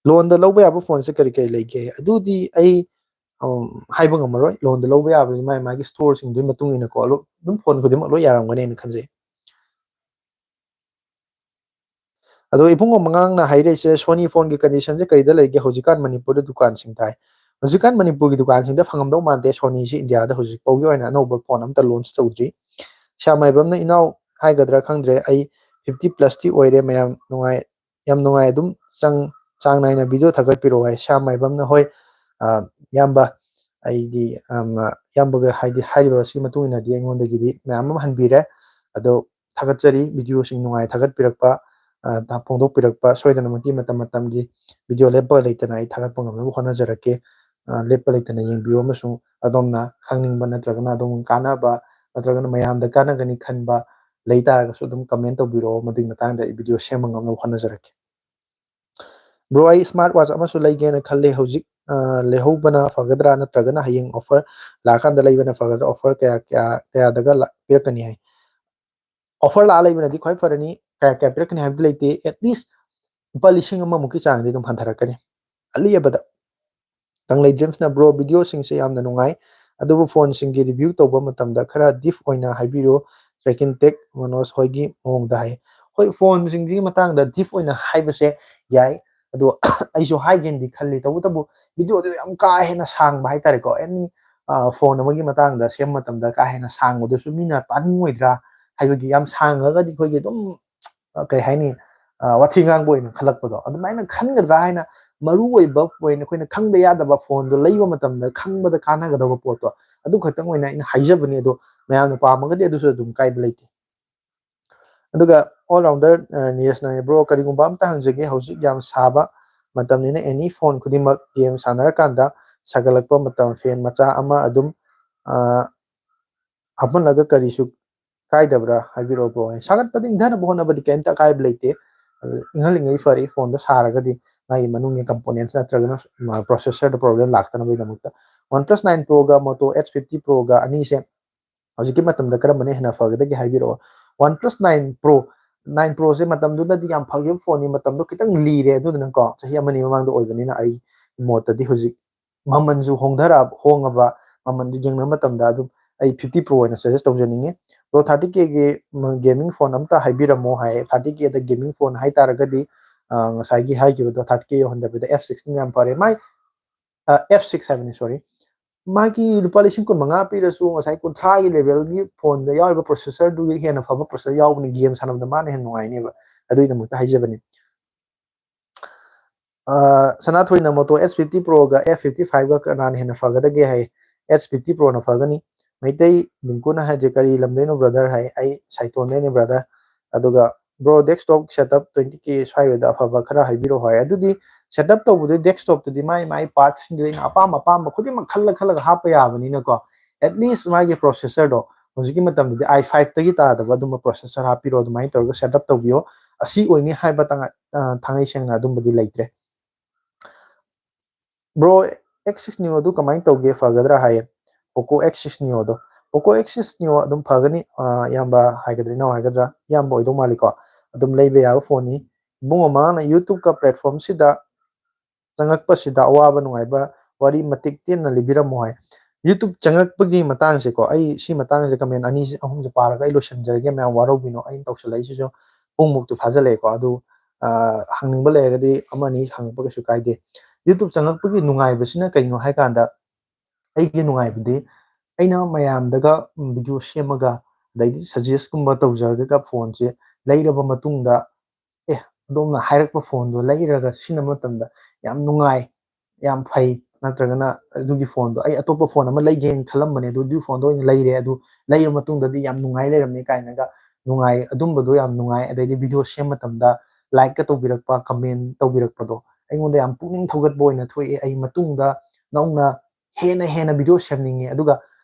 ꯂꯣꯟꯗ ꯂꯧꯕ ꯌꯥꯕ ꯐꯣꯟꯁꯦ ꯀꯔꯤ ꯀꯔꯤ ꯂꯩꯒꯦ? ꯑꯗꯨꯗꯤ ꯑꯩ, ꯎꯝ, ꯍꯥꯏꯕ ꯉꯝꯃꯔꯣꯏ꯫ ꯂꯣꯟꯗ ꯂꯧꯕ ꯌꯥꯕꯁꯤ ꯃꯥꯏ ꯃꯥꯒꯤ ꯁ꯭ꯇꯣꯔꯁꯤꯡꯗꯨꯒꯤ ꯃꯇꯨꯡ ꯏꯟꯅꯀꯣ, ꯂꯣ-, ꯑꯗꯨꯝ ꯐꯣꯟ ꯈꯨꯗꯤꯡꯃꯛ ꯂꯣꯏ ꯌꯥꯔꯝꯒꯅꯦꯅ ꯈꯟꯖꯩ꯫ ꯑꯗꯣ ꯏꯕꯨꯡꯉꯣ ꯃꯉꯥꯡꯅ ꯍꯥꯏꯔꯛꯏꯁꯦ, Sony ꯐꯣꯟꯒꯤ ꯀꯟꯗꯤꯁꯟꯁꯦ ꯀꯔꯤꯗ ꯂꯩꯒꯦ? ꯍꯧꯖꯤꯛꯀꯥꯟ ꯃꯅꯤꯄꯨꯔꯗ ꯗꯨꯀꯥꯟꯁꯤꯡ ꯊꯥꯏ꯫ ꯍꯧꯖꯤꯛꯀꯥꯟ ꯃꯅꯤꯄꯨꯔꯒꯤ ꯗꯨꯀꯥꯟꯁꯤꯡꯗ ꯐꯪꯉꯝꯗꯧ ꯃꯥꯟꯗꯦ ꯁꯣꯅꯤꯁꯤ ꯏꯟꯗꯤꯌꯥꯗ ꯍꯧꯖꯤꯛ ꯐꯥꯎꯒꯤ ꯑꯣꯏꯅ ꯑꯅꯧꯕ ꯐꯣꯟ ꯑꯝꯇ ꯂꯣꯟꯁ ꯇꯧꯗ꯭ꯔꯤ꯫ ꯁ꯭ꯌꯥꯝ ꯃꯥꯏꯕꯝꯅ ꯏꯅꯥꯎ ꯍꯥꯏꯒꯗ꯭ꯔꯥ ꯈꯪꯗ꯭ꯔꯦ, ꯑꯩ fifty plus ꯇꯤ ꯑꯣꯏꯔꯦ ꯃꯌꯥꯝ, ꯅꯨꯡꯉꯥꯏ, ꯌꯥꯝ ꯅꯨꯡꯉꯥꯏ, ꯑꯗꯨꯝ ꯆꯪ-, ꯆꯥꯡ ꯅꯥꯏꯅ ꯚꯤꯗꯤꯑꯣ ꯊꯥꯒꯠꯄꯤꯔꯛꯑꯣ ꯍꯥꯏ꯫ ꯁ꯭ꯌꯥꯝ ꯃꯥꯏꯕꯝꯅ, ꯍꯣꯏ, ꯑ, ꯏꯌꯥꯝꯕ, ꯑꯩꯗꯤ, ꯑꯝ, ꯏꯌꯥꯝꯕꯒ ꯍꯥꯏꯗꯤ ꯍꯥꯏꯔꯤꯕ ꯑꯁꯤꯒꯤ ꯃꯇꯨꯡ ꯏꯟꯅꯗꯤ ꯑꯩꯉꯣꯟꯗꯒꯤꯗꯤ ꯃꯌꯥꯝ ꯑꯃ ꯍꯟꯕꯤꯔꯦ꯫ ꯑꯗꯣ ꯊꯥꯒꯠꯆꯔꯤ, ꯚꯤꯗꯤꯑꯣꯁꯤꯡ ꯅꯨꯡꯉꯥꯏ ꯊꯥꯒꯠꯄꯤꯔꯛꯄ, ꯑ, ꯊ-, ꯐꯣꯡꯗꯣꯛꯄꯤꯔꯛꯄ, ꯁꯣꯏꯗꯅꯃꯛꯀꯤ ꯃꯇꯝ ꯃꯇꯝꯒꯤ ꯚꯤꯗꯤꯑꯣ ꯂꯦꯞꯄ ꯂꯩꯇꯅ ꯑꯩ ꯊꯥꯒꯠꯄ ꯉꯝꯅꯕ ꯍꯣꯠꯅꯖꯔꯛꯀꯦ꯫ ꯑ, ꯂꯦꯞꯄ ꯂꯩꯇꯅ ꯌꯦꯡꯕꯤꯌꯨ ꯑꯃꯁꯨꯡ ꯑꯗꯣꯝꯅ ꯈꯪꯅꯤꯡꯕ ꯅꯠꯇ꯭ꯔꯒꯅ ꯑꯗꯣꯝ ꯀꯥꯟꯅꯕ ꯅꯠꯇ꯭ꯔꯒꯅ ꯃꯌꯥꯝꯗ ꯀꯥꯟꯅꯒꯅꯤ ꯈꯟꯕ ꯂꯩ ꯇꯥꯔꯒꯁꯨ ꯑꯗꯨꯝ comment ꯇꯧꯕꯤꯔꯛꯑꯣ, ꯃꯗꯨꯒꯤ ꯃꯇꯥꯡꯗ ꯑꯩ ꯚꯤꯗꯤꯑꯣ ꯁꯦꯝꯕ ꯉꯝꯅꯕ ꯍꯣꯠꯅꯖꯔꯛꯀꯦ꯫ Bro, ꯑꯩ smart watch ꯑꯃꯁꯨ ꯂꯩꯒꯦꯅ ꯈꯜꯂꯦ꯫ ꯍꯧꯖꯤꯛ, ꯑ, ꯂꯩꯍꯧꯕꯅ ꯐꯒꯗ꯭ꯔꯥ ꯅꯠꯇ꯭ꯔꯒꯅ ꯍꯌꯦꯡ offer ꯂꯥꯛꯑꯀꯥꯟꯗ ꯂꯩꯕꯅ ꯐꯒꯗ꯭ꯔꯥ? Offer ꯀꯌꯥ, ꯀꯌꯥ, ꯀꯌꯥꯗꯒ ꯂꯥꯛ-, ꯄꯤꯔꯛꯀꯅꯤ ꯍꯥꯏ? Offer ꯂꯥꯛꯑ ꯂꯩꯕꯅꯗꯤ ꯈ꯭ꯋꯥꯏ ꯐꯔꯅꯤ꯫ ꯀꯌꯥ, ꯀꯌꯥ ꯄꯤꯔꯛꯀꯅꯤ ꯍꯥꯏꯕꯗꯤ ꯂꯩꯇꯦ꯫ At least ꯂꯨꯄꯥ ꯂꯤꯁꯤꯡ ꯑꯃꯃꯨꯛꯀꯤ ꯆꯥꯡꯗꯤ ꯑꯗꯨꯝ ꯍꯟꯊꯔꯛꯀꯅꯤ꯫ ꯑꯂꯤ ꯑꯕꯗ꯫ ꯀꯪꯂꯩ ꯗ꯭ꯔꯤꯝꯁꯅ, "Bro, ꯚꯤꯗꯤꯑꯣꯁꯤꯡꯁꯦ ꯌꯥꯝꯅ ꯅꯨꯡꯉꯥꯏ, ꯑꯗꯨꯕꯨ ꯐꯣꯟꯁꯤꯡꯒꯤ review ꯇꯧꯕ ꯃꯇꯝꯗ ꯈꯔ deep ꯑꯣꯏꯅ ꯍꯥꯏꯕꯤꯔꯨ, ꯇꯦꯛ ꯑꯦꯟ ꯇꯦꯛ ꯃꯅꯣꯖ ꯍꯣꯏꯒꯤ ꯃꯑꯣꯡꯗ" ꯍꯥꯏ꯫ ꯍꯣꯏ, ꯐꯣꯟꯁꯤꯡꯁꯤꯒꯤ ꯃꯇꯥꯡꯗ deep ꯑꯣꯏꯅ ꯍꯥꯏꯕꯁꯦ ꯌꯥꯏ, ꯑꯗꯣ ꯑꯩꯁꯨ ꯍꯥꯏꯒꯦꯅꯗꯤ ꯈꯜꯂꯤ꯫ ꯇꯧꯕꯇꯕꯨ ꯚꯤꯗꯤꯑꯣꯗꯨ ꯌꯥꯝ ꯀꯥ ꯍꯦꯟꯅ ꯁꯥꯡꯕ ꯍꯥꯏꯇꯥꯔꯦꯀꯣ, ꯑꯦꯅꯤ, ꯑ, ꯐꯣꯟ ꯑꯃꯒꯤ ꯃꯇꯥꯡꯗ ꯁꯦꯝꯕ ꯃꯇꯝꯗ ꯀꯥ ꯍꯦꯟꯅ ꯁꯥꯡꯕꯗꯨꯁꯨ ꯃꯤꯅ ꯇꯥꯅꯤꯡꯉꯣꯏꯗ꯭ꯔꯥ? ꯍꯥꯏꯕꯒꯤ ꯌꯥꯝ ꯁꯥꯡꯉꯒꯗꯤ ꯑꯩꯈꯣꯏꯒꯤ ꯑꯗꯨꯝ, ꯑ, ꯀꯩ ꯍꯥꯏꯅꯤ, ꯑ, ꯋꯥꯊꯤ ꯉꯥꯡꯕ ꯑꯣꯏꯅ ꯈꯜꯂꯛꯄꯗꯣ ꯑꯗꯨꯃꯥꯏꯅ ꯈꯟꯒꯗ꯭ꯔꯥ ꯍꯥꯏꯅ, ꯃꯔꯨ ꯑꯣꯏꯕ point ꯑꯩꯈꯣꯏꯅ ꯈꯪꯗ ꯌꯥꯗꯕ ꯐꯣꯟꯗꯣ ꯂꯩꯕ ꯃꯇꯝꯗ ꯈꯪꯕꯗ ꯀꯥꯟꯅꯒꯗꯕ ꯄꯣꯠꯇꯣ ꯑꯗꯨ ꯈꯛꯇꯪ ꯑꯣꯏꯅ ꯑꯩꯅ ꯍꯥꯏꯖꯕꯅꯤ꯫ ꯑꯗꯣ ꯃꯌꯥꯝꯅ ꯄꯥꯝꯃꯒꯗꯤ ꯑꯗꯨꯁꯨ ꯑꯗꯨꯝ ꯀꯥꯏꯕ ꯂꯩꯇꯦ꯫ ꯑꯗꯨꯒ all rounder, ꯑ, ꯅꯤꯔꯖꯅ, "Bro, ꯀꯔꯤꯒꯨꯝꯕ ꯑꯝꯇ ꯍꯪꯖꯒꯦ, ꯍꯧꯖꯤꯛ ꯌꯥꯝ ꯁꯥꯕ ꯃꯇꯝꯅꯤꯅ ꯑꯦꯅꯤ ꯐꯣꯟ ꯈꯨꯗꯤꯡꯃꯛ ꯒꯦꯝ ꯁꯥꯟꯅꯔꯀꯥꯟꯗ ꯁꯥꯒꯠꯂꯛꯄ ꯃꯇꯝ ꯐꯦꯟ ꯃꯆꯥ ꯑꯃ ꯑꯗꯨꯝ, ꯑ, ꯍꯥꯞꯍꯜꯂꯒ ꯀꯔꯤꯁꯨ ꯀꯥꯏꯗꯕ꯭ꯔꯥ ꯍꯥꯏꯕꯤꯔꯛꯑꯣ ꯕ꯭ꯔꯣ" ꯍꯥꯏ꯫ ꯁꯥꯒꯠꯄꯗ ꯏꯪꯊꯅꯕ ꯍꯣꯠꯅꯕꯗꯤ ꯀꯩꯝꯇ ꯑꯀꯥꯏꯕ ꯂꯩꯇꯦ꯫ ꯑꯗꯨ ꯏꯪꯍꯜꯂꯤꯉꯩ ꯐꯔꯤ, ꯐꯣꯟꯗꯣ ꯁꯥꯔꯒꯗꯤ꯫ ꯃꯥꯒꯤ ꯃꯅꯨꯡꯒꯤ components ꯅꯠꯇ꯭ꯔꯒꯅ processor ꯗ problem ꯂꯥꯛꯇꯅꯕꯒꯤꯗꯃꯛꯇ꯫ OnePlus nine Pro ꯒ Moto X fifty Pro ꯒ ꯑꯅꯤꯁꯦ ꯍꯧꯖꯤꯛꯀꯤ ꯃꯇꯝꯗ ꯀꯔꯝꯕꯅ ꯍꯦꯟꯅ ꯐꯒꯗꯒꯦ ꯍꯥꯏꯕꯤꯔꯛꯑꯣ꯫ OnePlus nine Pro, nine Pro ꯁꯦ ꯃꯇꯝꯗꯨꯗꯗꯤ ꯌꯥꯝ ꯐꯈꯤꯕ ꯐꯣꯟꯅꯤ, ꯃꯇꯝꯗꯣ ꯈꯤꯇꯪ ꯂꯤꯔꯦ, ꯑꯗꯨꯗꯨꯅꯀꯣ ꯆꯍꯤ ꯑꯃꯅꯤ ꯃꯃꯥꯡꯗ ꯑꯣꯏꯕꯅꯤꯅ ꯑꯩ ꯃꯣꯠꯇꯗꯤ ꯍꯧꯖꯤꯛ ꯃꯃꯜꯁꯨ ꯍꯣꯡꯊꯔꯛ ꯍꯣꯡꯉꯕ ꯃꯃꯜꯗꯨ ꯌꯦꯡꯅꯕ ꯃꯇꯝꯗ ꯑꯗꯨꯝ ꯑꯩ fifty Pro ꯑꯣꯏꯅ suggest ꯇꯧꯖꯅꯤꯡꯉꯤ꯫ Bro, thirty K ꯒꯤ gaming phone ꯑꯝꯇ ꯍꯥꯏꯕꯤꯔꯝꯃꯣ ꯍꯥꯏ꯫ Thirty K ꯗ gaming phone ꯍꯥꯏꯇꯥꯔꯒꯗꯤ ꯉꯁꯥꯏꯒꯤ ꯍꯥꯏꯈꯤꯕꯗꯣ thirty K ꯌꯧꯍꯟꯗꯕꯤꯗ F sixteen ꯌꯥꯝ ꯐꯔꯦ꯫ ꯃꯥꯏ F six ꯍꯥꯏꯕꯅꯤ, sorry꯫ ꯃꯥꯒꯤ ꯂꯨꯄꯥ ꯂꯤꯁꯤꯡ ꯀꯨꯟ ꯃꯉꯥ ꯄꯤꯔꯁꯨ ꯉꯁꯥꯏ ꯀꯨꯟꯊ꯭ꯔꯥꯒꯤ level ꯒꯤ ꯐꯣꯟꯗ ꯌꯥꯎꯔꯤꯕ processor ꯗꯨꯒꯤ ꯍꯦꯟꯅ ꯐꯕ processor ꯌꯥꯎꯕꯅꯤ, game ꯁꯥꯟꯅꯕꯗ ꯃꯥꯅ ꯍꯦꯟꯅ ꯅꯨꯡꯉꯥꯏꯅꯦꯕ꯫ ꯑꯗꯨꯒꯤꯗꯃꯛꯇ ꯍꯥꯏꯖꯕꯅꯤ꯫ ꯁꯅꯥꯊꯣꯏꯅ Moto X fifty Pro ꯒ F fifty five ꯒ ꯀꯅꯥꯅ ꯍꯦꯟꯅ ꯐꯒꯗꯒꯦ ꯍꯥꯏ꯫ X fifty Pro ꯅ ꯐꯒꯅꯤ꯫ ꯃꯩꯇꯩ ꯗꯤꯡꯀꯨꯅ ꯍꯥꯏꯁꯦ ꯀꯔꯤ ꯂꯝꯗꯩꯅꯣ brother ꯍꯥꯏ꯫ ꯑꯩ ꯁꯥꯏꯇꯣꯟꯗꯩꯅꯦ brother꯫ ꯑꯗꯨꯒ bro, desktop setup twenty K ꯁ꯭ꯋꯥꯏꯗ ꯑꯐꯕ ꯈꯔ ꯍꯥꯏꯕꯤꯔꯛꯑꯣ ꯍꯥꯏ꯫ ꯑꯗꯨꯗꯤ setup ꯇꯧꯕꯗꯨ desktop ꯇꯨꯗꯤ ꯃꯥꯏ ꯃꯥꯏ parts ꯁꯤꯡꯗꯨ ꯑꯩꯅ ꯑꯄꯥꯝ ꯑꯄꯥꯝꯕ ꯈꯨꯗꯤꯡꯃꯛ ꯈꯜꯂ ꯈꯜꯂꯒ ꯍꯥꯞꯄ ꯌꯥꯕꯅꯤꯅꯀꯣ꯫ At least ꯃꯥꯒꯤ processor ꯗꯣ ꯍꯧꯖꯤꯛꯀꯤ ꯃꯇꯝꯗꯗꯤ i five ꯇꯒꯤ ꯇꯥꯗꯕ ꯑꯗꯨꯝꯕ processor ꯍꯥꯞꯄꯤꯔꯣ, ꯑꯗꯨꯃꯥꯏꯅ ꯇꯧꯔꯒ setup ꯇꯧꯕꯤꯌꯣ꯫ ꯑꯁꯤ ꯑꯣꯏꯅꯤ ꯍꯥꯏꯕ ꯇꯉꯥꯏ-, ꯑ, ꯊꯥꯡꯉꯩ ꯁꯦꯡꯅ ꯑꯗꯨꯝꯕꯗꯤ ꯂꯩꯇ꯭ꯔꯦ꯫ Bro, X six Neo ꯑꯗꯨ ꯀꯃꯥꯏꯅ ꯇꯧꯒꯦ, ꯐꯒꯗ꯭ꯔꯥ ꯍꯥꯏꯌꯦ꯫ Poco X six Neo ꯗꯣ, Poco X six Neo ꯑꯗꯨꯝ ꯐꯒꯅꯤ, ꯑ, ꯏꯌꯥꯝꯕ ꯍꯥꯏꯒꯗ꯭ꯔꯥ, ꯏꯅꯥꯎ ꯍꯥꯏꯒꯗ꯭ꯔꯥ, ꯏꯌꯥꯝꯕ ꯑꯣꯏꯗꯧ ꯃꯥꯜꯂꯤꯀꯣ꯫ ꯑꯗꯨꯝ ꯂꯩꯕ ꯌꯥꯕ ꯐꯣꯟꯅꯤ꯫ ꯏꯕꯨꯡꯉꯣ ꯃꯍꯥꯛꯅ YouTube ꯀ platform ꯁꯤꯗ ꯆꯪꯉꯛꯄꯁꯤꯗ ꯑꯋꯥꯕ ꯅꯨꯡꯉꯥꯏꯕ ꯋꯥꯔꯤ ꯃꯇꯤꯛ ꯇꯦꯟꯅ ꯂꯤꯕꯤꯔꯝꯃꯣ ꯍꯥꯏ꯫ YouTube ꯆꯪꯉꯛꯄꯒꯤ ꯃꯇꯥꯡꯁꯦꯀꯣ, ꯑꯩ ꯁꯤ ꯃꯇꯥꯡꯁꯦ comment ꯑꯅꯤꯁꯦ, ꯑꯍꯨꯝꯁꯦ ꯄꯥꯔꯒ ꯑꯩ ꯂꯣꯏꯁꯤꯟꯖꯔꯒꯦ, ꯃꯌꯥꯝ ꯋꯥꯔꯧꯕꯤꯅꯣ꯫ ꯑꯩꯅ ꯇꯧꯁꯜꯂꯛꯏꯁꯤꯁꯨ ꯄꯨꯡꯃꯨꯛꯇꯤ ꯐꯥꯖꯜꯂꯛꯑꯦꯀꯣ꯫ ꯑꯗꯨ, ꯑ, ꯍꯪꯅꯤꯡꯕ ꯂꯩꯔꯒꯗꯤ ꯑꯃ ꯑꯅꯤ ꯍꯪꯉꯛꯄ ꯀꯩꯁꯨ ꯀꯥꯏꯗꯦ꯫ YouTube ꯆꯪꯉꯛꯄꯒꯤ ꯅꯨꯡꯉꯥꯏꯕꯁꯤꯅ ꯀꯩꯅꯣ ꯍꯥꯏ ꯀꯥꯟꯗ, ꯑꯩꯒꯤ ꯅꯨꯡꯉꯥꯏꯕꯗꯤ ꯑꯩꯅ ꯃꯌꯥꯝꯗꯒ, ꯎꯝ, video ꯁꯦꯝꯃꯒ, ꯑꯗꯩꯗꯤ suggest ꯀꯨꯝꯕ ꯇꯧꯖꯔꯒ ꯐꯣꯟꯁꯦ ꯂꯩꯔꯕ ꯃꯇꯨꯡꯗ, "ꯑꯦ, ꯑꯗꯣꯝꯅ ꯍꯥꯏꯔꯛꯄ ꯐꯣꯟꯗꯣ ꯂꯩꯔꯒ ꯁꯤꯖꯤꯟꯅꯕ ꯃꯇꯝꯗ ꯌꯥꯝ ꯅꯨꯡꯉꯥꯏ, ꯌꯥꯝ ꯐꯩ", ꯅꯠꯇ꯭ꯔꯒꯅ "ꯑꯗꯨꯒꯤ ꯐꯣꯟꯗꯣ ꯑꯩ ꯑꯇꯣꯞꯄ ꯐꯣꯟ ꯑꯃ ꯂꯩꯒꯦꯅ ꯈꯜꯂꯝꯕꯅꯦ, ꯑꯗꯨ ꯑꯗꯨꯒꯤ ꯐꯣꯟꯗꯣ ꯑꯣꯏꯅ ꯂꯩꯔꯦ, ꯑꯗꯨ ꯂꯩꯔ ꯃꯇꯨꯡꯗꯗꯤ ꯌꯥꯝ ꯅꯨꯡꯉꯥꯏ ꯂꯩꯔꯝꯃꯦ" ꯀꯥꯏꯅꯒ ꯅꯨꯡꯉꯥꯏ, ꯑꯗꯨꯝꯕꯗꯣ ꯌꯥꯝ ꯅꯨꯡꯉꯥꯏ꯫ ꯑꯗꯩꯗꯤ video ꯁꯦꯝ ꯃꯇꯝꯗ like ꯀ ꯇꯧꯕꯤꯔꯛꯄ, comment ꯇꯧꯕꯤꯔꯛꯄꯗꯣ ꯑꯩꯉꯣꯟꯗ ꯌꯥꯝ ꯄꯨꯛꯅꯤꯡ ꯊꯧꯒꯠꯄ ꯑꯣꯏꯅ ꯊꯣꯛꯑꯦ꯫ ꯑꯩ ꯃꯇꯨꯡꯗ ꯅꯧꯅ ꯍꯦꯟꯅ ꯍꯦꯟꯅ video ꯁꯦꯝꯅꯤꯡꯉꯦ꯫ ꯑꯗꯨꯒ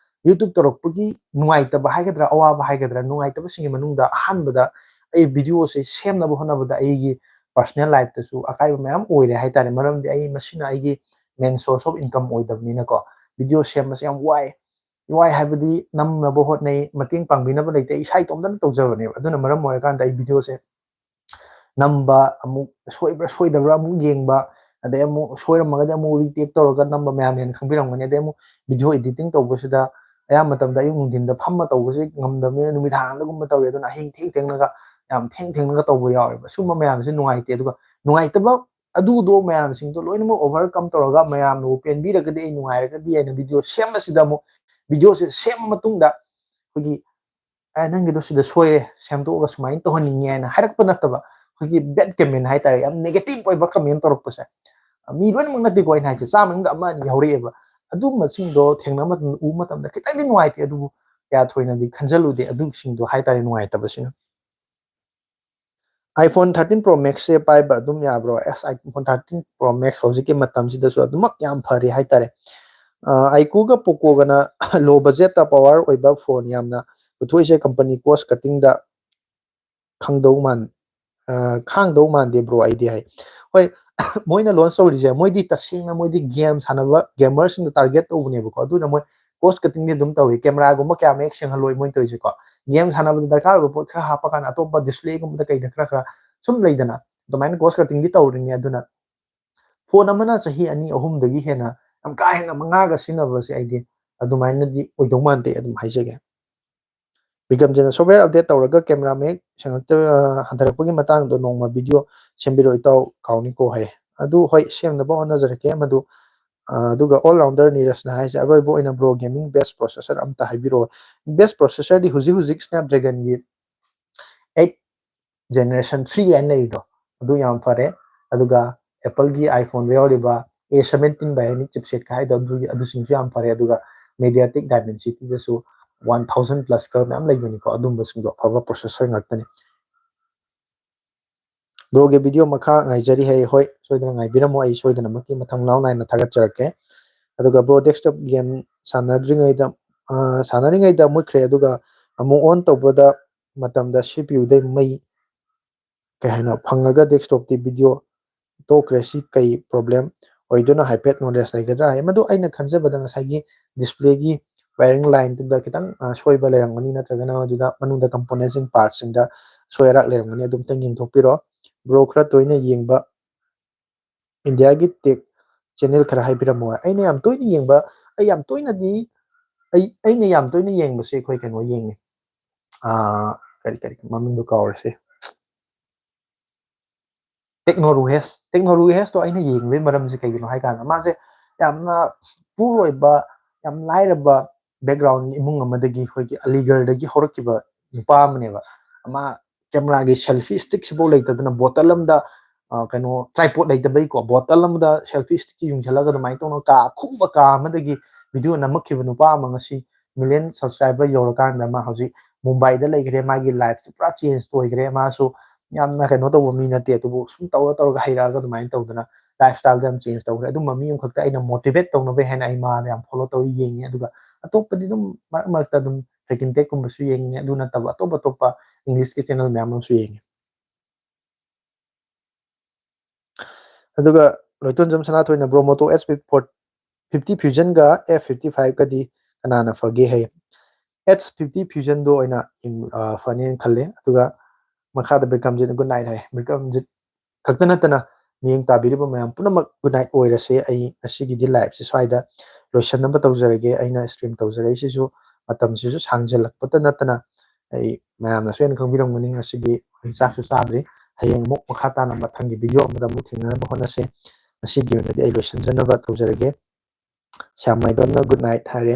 YouTube ꯇꯧꯔꯛꯄꯒꯤ ꯅꯨꯡꯉꯥꯏꯇꯕ ꯍꯥꯏꯒꯗ꯭ꯔꯥ, ꯑꯋꯥꯕ ꯍꯥꯏꯒꯗ꯭ꯔꯥ, ꯅꯨꯡꯉꯥꯏꯇꯕꯁꯤꯡꯒꯤ ꯃꯅꯨꯡꯗ ꯑꯍꯥꯟꯕꯗ ꯑꯩ video ꯁꯦ ꯁꯦꯝꯅꯕ ꯍꯣꯠꯅꯕꯗ ꯑꯩꯒꯤ personal lifeꯇꯁꯨ ꯑꯀꯥꯏꯕ ꯃꯌꯥꯝ ꯑꯣꯏꯔꯦ ꯍꯥꯏꯇꯥꯔꯦ꯫ ꯃꯔꯝꯗꯤ ꯑꯩ ꯃꯁꯤꯅ ꯑꯩꯒꯤ main source of income ꯑꯣꯏꯗꯕꯅꯤꯅꯀꯣ꯫ Video ꯁꯦꯝꯕꯁꯦ ꯌꯥꯝ ꯋꯥꯏ꯫ ꯋꯥꯏ ꯍꯥꯏꯕꯗꯤ ꯅꯝꯅꯕ ꯍꯣꯠꯅꯩ, ꯃꯇꯦꯡ ꯄꯥꯡꯕꯤꯅꯕ ꯂꯩꯇꯦ, ꯑꯩ ꯏꯁꯥ ꯏꯇꯣꯝꯇꯅ ꯇꯧꯖꯕꯅꯦꯕ꯫ ꯑꯗꯨꯅ ꯃꯔꯝ ꯑꯣꯏꯔꯀꯥꯟꯗ ꯑꯩ videoꯁꯦ ꯅꯝꯕ, ꯑꯃꯨꯛ ꯁꯣꯏꯕ꯭ꯔꯥ ꯁꯣꯏꯗꯕ꯭ꯔꯥ ꯑꯃꯨꯛ ꯌꯦꯡꯕ, ꯑꯗꯩ ꯑꯃꯨꯛ ꯁꯣꯏꯔꯝꯃꯒꯗꯤ ꯑꯃꯨꯛ retake ꯇꯧꯔꯒ ꯅꯝꯕ, ꯃꯌꯥꯝꯅ ꯍꯦꯟꯅ ꯈꯪꯕꯤꯔꯝꯒꯅꯤ꯫ ꯑꯗꯩ ꯑꯃꯨꯛ video editing ꯇꯧꯕꯁꯤꯗ ꯑꯌꯥꯝꯕ ꯃꯇꯝꯗ ꯑꯌꯨꯛ ꯅꯨꯡꯊꯤꯟꯗ ꯐꯝꯃ ꯇꯧꯕꯁꯦ ꯉꯝꯗꯕꯅꯤꯅ ꯅꯨꯃꯤꯗꯥꯡꯗꯒꯨꯝꯕ ꯇꯧꯋꯦ꯫ ꯑꯗꯨꯅ ꯑꯍꯤꯡ ꯊꯦꯡ ꯊꯦꯡꯅꯒ, ꯌꯥꯝ ꯊꯦꯡ ꯊꯦꯡꯅꯒ ꯇꯧꯕ ꯌꯥꯎꯋꯦꯕ꯫ ꯁꯨꯝꯕ ꯃꯌꯥꯝꯁꯦ ꯅꯨꯡꯉꯥꯏꯇꯦ꯫ ꯑꯗꯨꯒ ꯅꯨꯡꯉꯥꯏꯇꯕ ꯑꯗꯨꯗꯣ ꯃꯌꯥꯝꯁꯤꯡꯗꯣ ꯂꯣꯏꯅꯃꯛ overcome ꯇꯧꯔꯒ ꯃꯌꯥꯝꯅꯕꯨ ꯄꯦꯟꯕꯤꯔꯒꯗꯤ ꯑꯩ ꯅꯨꯡꯉꯥꯏꯔꯒꯗꯤ ꯍꯥꯏꯅ video ꯁꯦꯝꯕꯁꯤꯗ ꯑꯃꯨꯛ, videoꯁꯦ ꯁꯦꯝꯃ ꯃꯇꯨꯡꯗ ꯑꯩꯈꯣꯏꯒꯤ "ꯑꯦ, ꯅꯪꯒꯤꯗꯣ ꯁꯤꯗ ꯁꯣꯏꯔꯦ, ꯁꯦꯝꯗꯣꯛꯑꯒ ꯁꯨꯃꯥꯏꯅ ꯇꯧꯍꯟꯅꯤꯡꯉꯦ" ꯍꯥꯏꯅ ꯍꯥꯏꯔꯛꯄ ꯅꯠꯇꯕ, ꯑꯩꯈꯣꯏꯒꯤ bad comment ꯍꯥꯏꯇꯥꯔꯦ, ꯌꯥꯝ negative ꯑꯣꯏꯕ comment ꯇꯧꯔꯛꯄꯁꯦ꯫ ꯃꯤ ꯂꯣꯏꯅꯃꯛ ꯅꯠꯇꯦꯀꯣ ꯑꯩꯅ ꯍꯥꯏꯁꯦ, ꯆꯥꯝꯃ ꯃꯅꯨꯡꯗ ꯑꯃ ꯑꯅꯤ ꯌꯥꯎꯔꯛꯑꯦꯕ꯫ ꯑꯗꯨꯒꯨꯝꯕꯁꯤꯡꯗꯣ ꯊꯦꯡꯅꯕ ꯃꯇꯝꯗ, ꯎꯕ ꯃꯇꯝꯗ ꯈꯤꯇꯪꯗꯤ ꯅꯨꯡꯉꯥꯏꯇꯦ, ꯑꯗꯨꯕꯨ ꯀꯌꯥ ꯊꯣꯏꯅꯗꯤ ꯈꯟꯖꯜꯂꯨꯗꯦ ꯑꯗꯨꯁꯤꯡꯗꯣ ꯍꯥꯏꯇꯥꯔꯦ, ꯅꯨꯡꯉꯥꯏꯇꯕꯁꯤꯅ꯫ iPhone thirteen Pro Maxꯁꯦ ꯄꯥꯏꯕ ꯑꯗꯨꯝ ꯌꯥꯕ꯭ꯔꯣ? ꯑꯁ, iPhone thirteen Pro Max ꯍꯧꯖꯤꯛꯀꯤ ꯃꯇꯝꯁꯤꯗꯁꯨ ꯑꯗꯨꯃꯛ ꯌꯥꯝ ꯐꯔꯤ ꯍꯥꯏꯇꯥꯔꯦ꯫ ꯑ, iQOOꯒ POCOꯒꯅ low budgetꯇ power ꯑꯣꯏꯕ phone ꯌꯥꯝꯅ ꯄꯨꯊꯣꯛꯏꯁꯦ꯫ Company cost cuttingꯗ ꯈꯪꯗꯧ ꯃꯥꯟ-, ꯑ, ꯈꯥꯡꯗꯧ ꯃꯥꯟꯗꯦ bro ꯑꯩꯗꯤ ꯍꯥꯏ꯫ ꯍꯣꯏ, ꯃꯣꯏꯅ launch ꯇꯧꯔꯤꯁꯦ, ꯃꯣꯏꯗꯤ ꯇꯁꯦꯡꯅ ꯃꯣꯏꯗꯤ game ꯁꯥꯟꯅꯕ gamerꯁꯤꯡꯗ target ꯇꯧꯕꯅꯦꯕꯀꯣ꯫ ꯑꯗꯨꯅ ꯃꯣꯏ cost cuttingꯗꯤ ꯑꯗꯨꯝ ꯇꯧꯏ꯫ Cameraꯒꯨꯝꯕ ꯀꯌꯥ ꯃꯌꯦꯛ ꯁꯦꯡꯍꯜꯂꯣꯏ ꯃꯣꯏꯅ ꯇꯧꯔꯤꯁꯦꯀꯣ꯫ Game ꯁꯥꯟꯅꯕꯗ ꯗꯔꯀꯥꯔ ꯑꯣꯏꯕ ꯄꯣꯠ ꯈꯔ ꯍꯥꯞꯄꯀꯥꯟꯗ ꯑꯇꯣꯞꯄ displayꯒꯨꯝꯕꯗ ꯀꯩꯗ ꯈꯔ ꯈꯔ ꯁꯨꯝ ꯂꯩꯗꯅ, ꯑꯗꯨꯃꯥꯏꯅ cost cuttingꯗꯤ ꯇꯧꯔꯤꯅꯤ꯫ ꯑꯗꯨꯅ phone ꯑꯃꯅ ꯆꯍꯤ ꯑꯅꯤ ꯑꯍꯨꯝꯗꯒꯤ ꯍꯦꯟꯅ ꯌꯥꯝ ꯀꯥ ꯍꯦꯟꯅ ꯃꯉꯥꯒ ꯁꯤꯖꯤꯟꯅꯕꯁꯦ ꯑꯩꯗꯤ ꯑꯗꯨꯃꯥꯏꯅꯗꯤ ꯑꯣꯏꯗꯧ ꯃꯥꯟꯗꯦ, ꯑꯗꯨꯝ ꯍꯥꯏꯖꯒꯦ꯫ ꯕꯤꯀ꯭ꯔꯝꯖꯤꯠꯅ software update ꯇꯧꯔꯒ camera ꯃꯌꯦꯛ ꯁꯦꯡꯉꯛꯇ-, ꯑ, ꯍꯟꯊꯔꯛꯄꯒꯤ ꯃꯇꯥꯡꯗꯣ ꯅꯣꯡꯃ video ꯁꯦꯝꯕꯤꯔꯛꯑꯣ ꯏꯇꯥꯎ, ꯀꯥꯎꯅꯤꯀꯣ ꯍꯥꯏ꯫ ꯑꯗꯨ ꯍꯣꯏ, ꯁꯦꯝꯅꯕ ꯍꯣꯠꯅꯖꯔꯛꯀꯦ ꯃꯗꯨ꯫ ꯑ, ꯑꯗꯨꯒ all rounder ꯅꯤꯔꯖꯅ ꯍꯥꯏꯁꯦ, "ꯑꯔꯣꯏꯕ ꯑꯣꯏꯅ bro, gaming best processor ꯑꯝꯇ ꯍꯥꯏꯕꯤꯔꯛꯑꯣ?" Best processorꯗꯤ ꯍꯧꯖꯤꯛ ꯍꯧꯖꯤꯛ Snapdragonꯒꯤ eight generation three ꯍꯥꯏꯅ ꯂꯩꯔꯤꯗꯣ, ꯑꯗꯨ ꯌꯥꯝ ꯐꯔꯦ꯫ ꯑꯗꯨꯒ Appleꯒꯤ iPhoneꯗ ꯌꯥꯎꯔꯤꯕ A seventeen Bionic chipsetꯀ ꯍꯥꯏꯗꯣ, ꯑꯗꯨꯒꯤ, ꯑꯗꯨꯁꯤꯡꯁꯨ ꯌꯥꯝ ꯐꯔꯦ꯫ ꯑꯗꯨꯒ Mediatek Dimensityꯗꯁꯨ one thousand plusꯀ ꯃꯌꯥꯝ ꯂꯩꯕꯅꯤꯀꯣ, ꯑꯗꯨꯝꯕꯁꯤꯡꯗꯣ ꯑꯐꯕ processor ꯉꯥꯛꯇꯅꯤ꯫ Broꯒꯤ video ꯃꯈꯥ ꯉꯥꯏꯖꯔꯤ ꯍꯥꯏ꯫ ꯍꯣꯏ, ꯁꯣꯏꯗꯅ ꯉꯥꯏꯕꯤꯔꯝꯃꯣ, ꯑꯩ ꯁꯣꯏꯗꯅꯃꯛꯀꯤ ꯃꯊꯪ ꯃꯅꯥꯎ ꯅꯥꯏꯅ ꯊꯥꯒꯠꯆꯔꯛꯀꯦ꯫ ꯑꯗꯨꯒ bro, desktop game ꯁꯥꯟꯅꯗ꯭ꯔꯤꯉꯩꯗ, ꯑ, ꯁꯥꯟꯅꯔꯤꯉꯩꯗ ꯃꯨꯠꯈ꯭ꯔꯦ, ꯑꯗꯨꯒ ꯑꯃꯨꯛ on ꯇꯧꯕꯗ ꯃꯇꯝꯗ CPUꯗꯩ ꯃꯩ ꯀꯩ ꯍꯥꯏꯅꯣ, ꯐꯪꯉꯒ desktopꯇꯤ video ꯇꯣꯛꯈ꯭ꯔꯦ꯫ ꯁꯤ ꯀꯩ problem ꯑꯣꯏꯗꯣꯏꯅꯣ, ꯍꯥꯏꯐꯦꯠ knowledge ꯂꯩꯒꯗ꯭ꯔꯥ ꯍꯥꯏ꯫ ꯃꯗꯨ ꯑꯩꯅ ꯈꯟꯖꯕꯗ ꯉꯁꯥꯏꯒꯤ displayꯒꯤ wiring lineꯗꯨꯗ ꯈꯤꯇꯪ, ꯑ, ꯁꯣꯏꯕ ꯂꯩꯔꯝꯒꯅꯤ, ꯅꯠꯇ꯭ꯔꯒꯅ ꯃꯗꯨꯗ ꯃꯅꯨꯡꯗ componentꯁꯤꯡ, partꯁꯤꯡꯗ ꯁꯣꯏ ꯑꯔꯥꯛ ꯂꯩꯔꯝꯒꯅꯤ꯫ ꯑꯗꯨꯝꯇꯪ ꯌꯦꯡꯊꯣꯛꯄꯤꯔꯣ꯫ Bro ꯈꯔ ꯇꯣꯏꯅ ꯌꯦꯡꯕ Indiaꯒꯤ tech channel ꯈꯔ ꯍꯥꯏꯕꯤꯔꯝꯃꯣ꯫ ꯑꯩꯅ ꯌꯥꯝ ꯇꯣꯏꯅ ꯌꯦꯡꯕ, ꯑꯩ ꯌꯥꯝ ꯇꯣꯏꯅꯗꯤ, ꯑꯩ, ꯑꯩꯅ ꯌꯥꯝ ꯇꯣꯏꯅ ꯌꯦꯡꯕꯁꯦ ꯑꯩꯈꯣꯏ ꯀꯩꯅꯣ ꯌꯦꯡꯉꯦ꯫ ꯑ, ꯀꯔꯤ, ꯀꯔꯤ, ꯃꯃꯤꯡꯗꯣ ꯀꯥꯎꯔꯁꯦ꯫ Techno Ruhesh, Techno Ruheshꯇꯣ ꯑꯩꯅ ꯌꯦꯡꯕꯒꯤ ꯃꯔꯝꯁꯦ ꯀꯩꯒꯤꯅꯣ ꯍꯥꯏ ꯀꯥꯟꯗ, ꯃꯥꯁꯦ ꯌꯥꯝꯅ poor ꯑꯣꯏꯕ, ꯌꯥꯝ ꯂꯥꯏꯔꯕ background ꯏꯃꯨꯡ ꯑꯃꯗꯒꯤ, ꯑꯩꯈꯣꯏꯒꯤ ꯑꯂꯤꯒꯔꯗꯒꯤ ꯍꯧꯔꯛꯈꯤꯕ ꯅꯨꯄꯥ ꯑꯃꯅꯦꯕ꯫ ꯃꯥ cameraꯒꯤ selfie stickꯁꯤꯐꯥꯎ ꯂꯩꯇꯗꯅ, bottle ꯑꯃꯗ, ꯑ, ꯀꯩꯅꯣ, tripod ꯂꯩꯇꯕꯩꯀꯣ, bottle ꯑꯃꯗ selfie stick ꯌꯨꯡꯁꯤꯜꯂꯒ ꯑꯗꯨꯃꯥꯏꯅ ꯇꯧꯅ ꯀꯥ ꯑꯈꯨꯕ ꯀꯥ ꯑꯃꯗꯒꯤ video ꯅꯝꯃꯛꯈꯤꯕ ꯅꯨꯄꯥ ꯑꯃ ꯉꯁꯤ million subscriber ꯌꯧꯔꯀꯥꯟꯗ ꯃꯥ ꯍꯧꯖꯤꯛ ꯃꯨꯝꯕꯥꯏꯗ ꯂꯩꯈ꯭ꯔꯦ꯫ ꯃꯥꯒꯤ lifeꯇꯨ ꯄꯨꯔꯥ change ꯑꯣꯏꯈ꯭ꯔꯦ꯫ ꯃꯥꯁꯨ ꯌꯥꯝꯅ ꯀꯩꯅꯣ ꯇꯧꯕ ꯃꯤ ꯅꯠꯇꯦ, ꯑꯗꯨꯕꯨ ꯁꯨꯝ ꯇꯧꯔ ꯇꯧꯔꯒ ꯍꯩꯔꯛꯑꯒ ꯑꯗꯨꯃꯥꯏꯅ ꯇꯧꯗꯅ lifestyleꯗ ꯌꯥꯝ change ꯇꯧꯈ꯭ꯔꯦ꯫ ꯑꯗꯨꯝꯕ ꯃꯤ ꯑꯃꯈꯛꯇ ꯑꯩꯅ motivate ꯇꯧꯅꯕ ꯍꯥꯏꯅ ꯑꯩ ꯃꯥꯗ ꯌꯥꯝ follow ꯇꯧꯔ ꯌꯦꯡꯉꯦ꯫ ꯑꯗꯨꯒ ꯑꯇꯣꯞꯄꯗꯤ ꯑꯗꯨꯝ ꯃꯔꯛ ꯃꯔꯛꯇ ꯑꯗꯨꯝ Tech in Techꯀꯨꯝꯕꯁꯨ ꯌꯦꯡꯉꯦ꯫ ꯑꯗꯨ ꯅꯠꯇꯕ ꯑꯇꯣꯞ ꯑꯇꯣꯞꯄ Englishꯀꯤ channel ꯃꯌꯥꯝ ꯑꯃꯁꯨ ꯌꯦꯡꯉꯦ꯫ ꯑꯗꯨꯒ ꯂꯣꯏꯇꯣꯟꯖꯝ ꯁꯅꯥꯊꯣꯏꯅ, "Bro, Moto H fifty Fusionꯒ F fifty fiveꯀꯗꯤ ꯀꯅꯥꯅ ꯐꯒꯦ?" ꯍꯥꯏ꯫ H fifty Fusionꯗꯣ ꯑꯣꯏꯅ ꯌꯦꯡ-, ꯑ, ꯐꯅꯦꯅ ꯈꯜꯂꯦ꯫ ꯑꯗꯨꯒ ꯃꯈꯥꯗ ꯕꯤꯀ꯭ꯔꯝꯖꯤꯠꯅ good night ꯍꯥꯏ꯫ ꯕꯤꯀ꯭ꯔꯝꯖꯤꯠ ꯈꯛꯇ ꯅꯠꯇꯅ ꯃꯤꯠꯌꯦꯡ ꯇꯥꯕꯤꯔꯤꯕ ꯃꯌꯥꯝ ꯄꯨꯝꯅꯃꯛ good night ꯑꯣꯏꯔꯁꯦ꯫ ꯑꯩ ꯉꯁꯤꯒꯤꯗꯤ liveꯁꯦ ꯁ꯭ꯋꯥꯏꯗ ꯂꯣꯏꯁꯤꯟꯅꯕ ꯇꯧꯖꯔꯒꯦ꯫ ꯑꯩꯅ stream ꯇꯧꯖꯔꯛꯏꯁꯤꯁꯨ ꯃꯇꯝꯁꯤꯁꯨ ꯁꯥꯡꯖꯜꯂꯛꯄꯇ ꯅꯠꯇꯅ ꯑꯩ ꯃꯌꯥꯝꯅꯁꯨ ꯍꯦꯟꯅ ꯈꯪꯕꯤꯔꯝꯒꯅꯤ, ꯉꯁꯤꯗꯤ ꯑꯩ ꯆꯥꯛꯁꯨ ꯆꯥꯗ꯭ꯔꯤ꯫ ꯍꯌꯦꯡ ꯑꯃꯨꯛ ꯃꯈꯥ ꯇꯥꯅ ꯃꯊꯪꯒꯤ video ꯑꯃꯗ ꯑꯃꯨꯛ ꯊꯦꯡꯅꯅꯕ ꯍꯣꯠꯅꯁꯦ꯫ ꯉꯁꯤꯒꯤ ꯑꯣꯏꯅꯗꯤ ꯑꯩ ꯂꯣꯏꯁꯤꯟꯖꯅꯕ ꯇꯧꯖꯔꯒꯦ꯫ ꯁ꯭ꯌꯥꯝ ꯃꯥꯏꯕꯝꯅ good night ꯍꯥꯏꯔꯦ꯫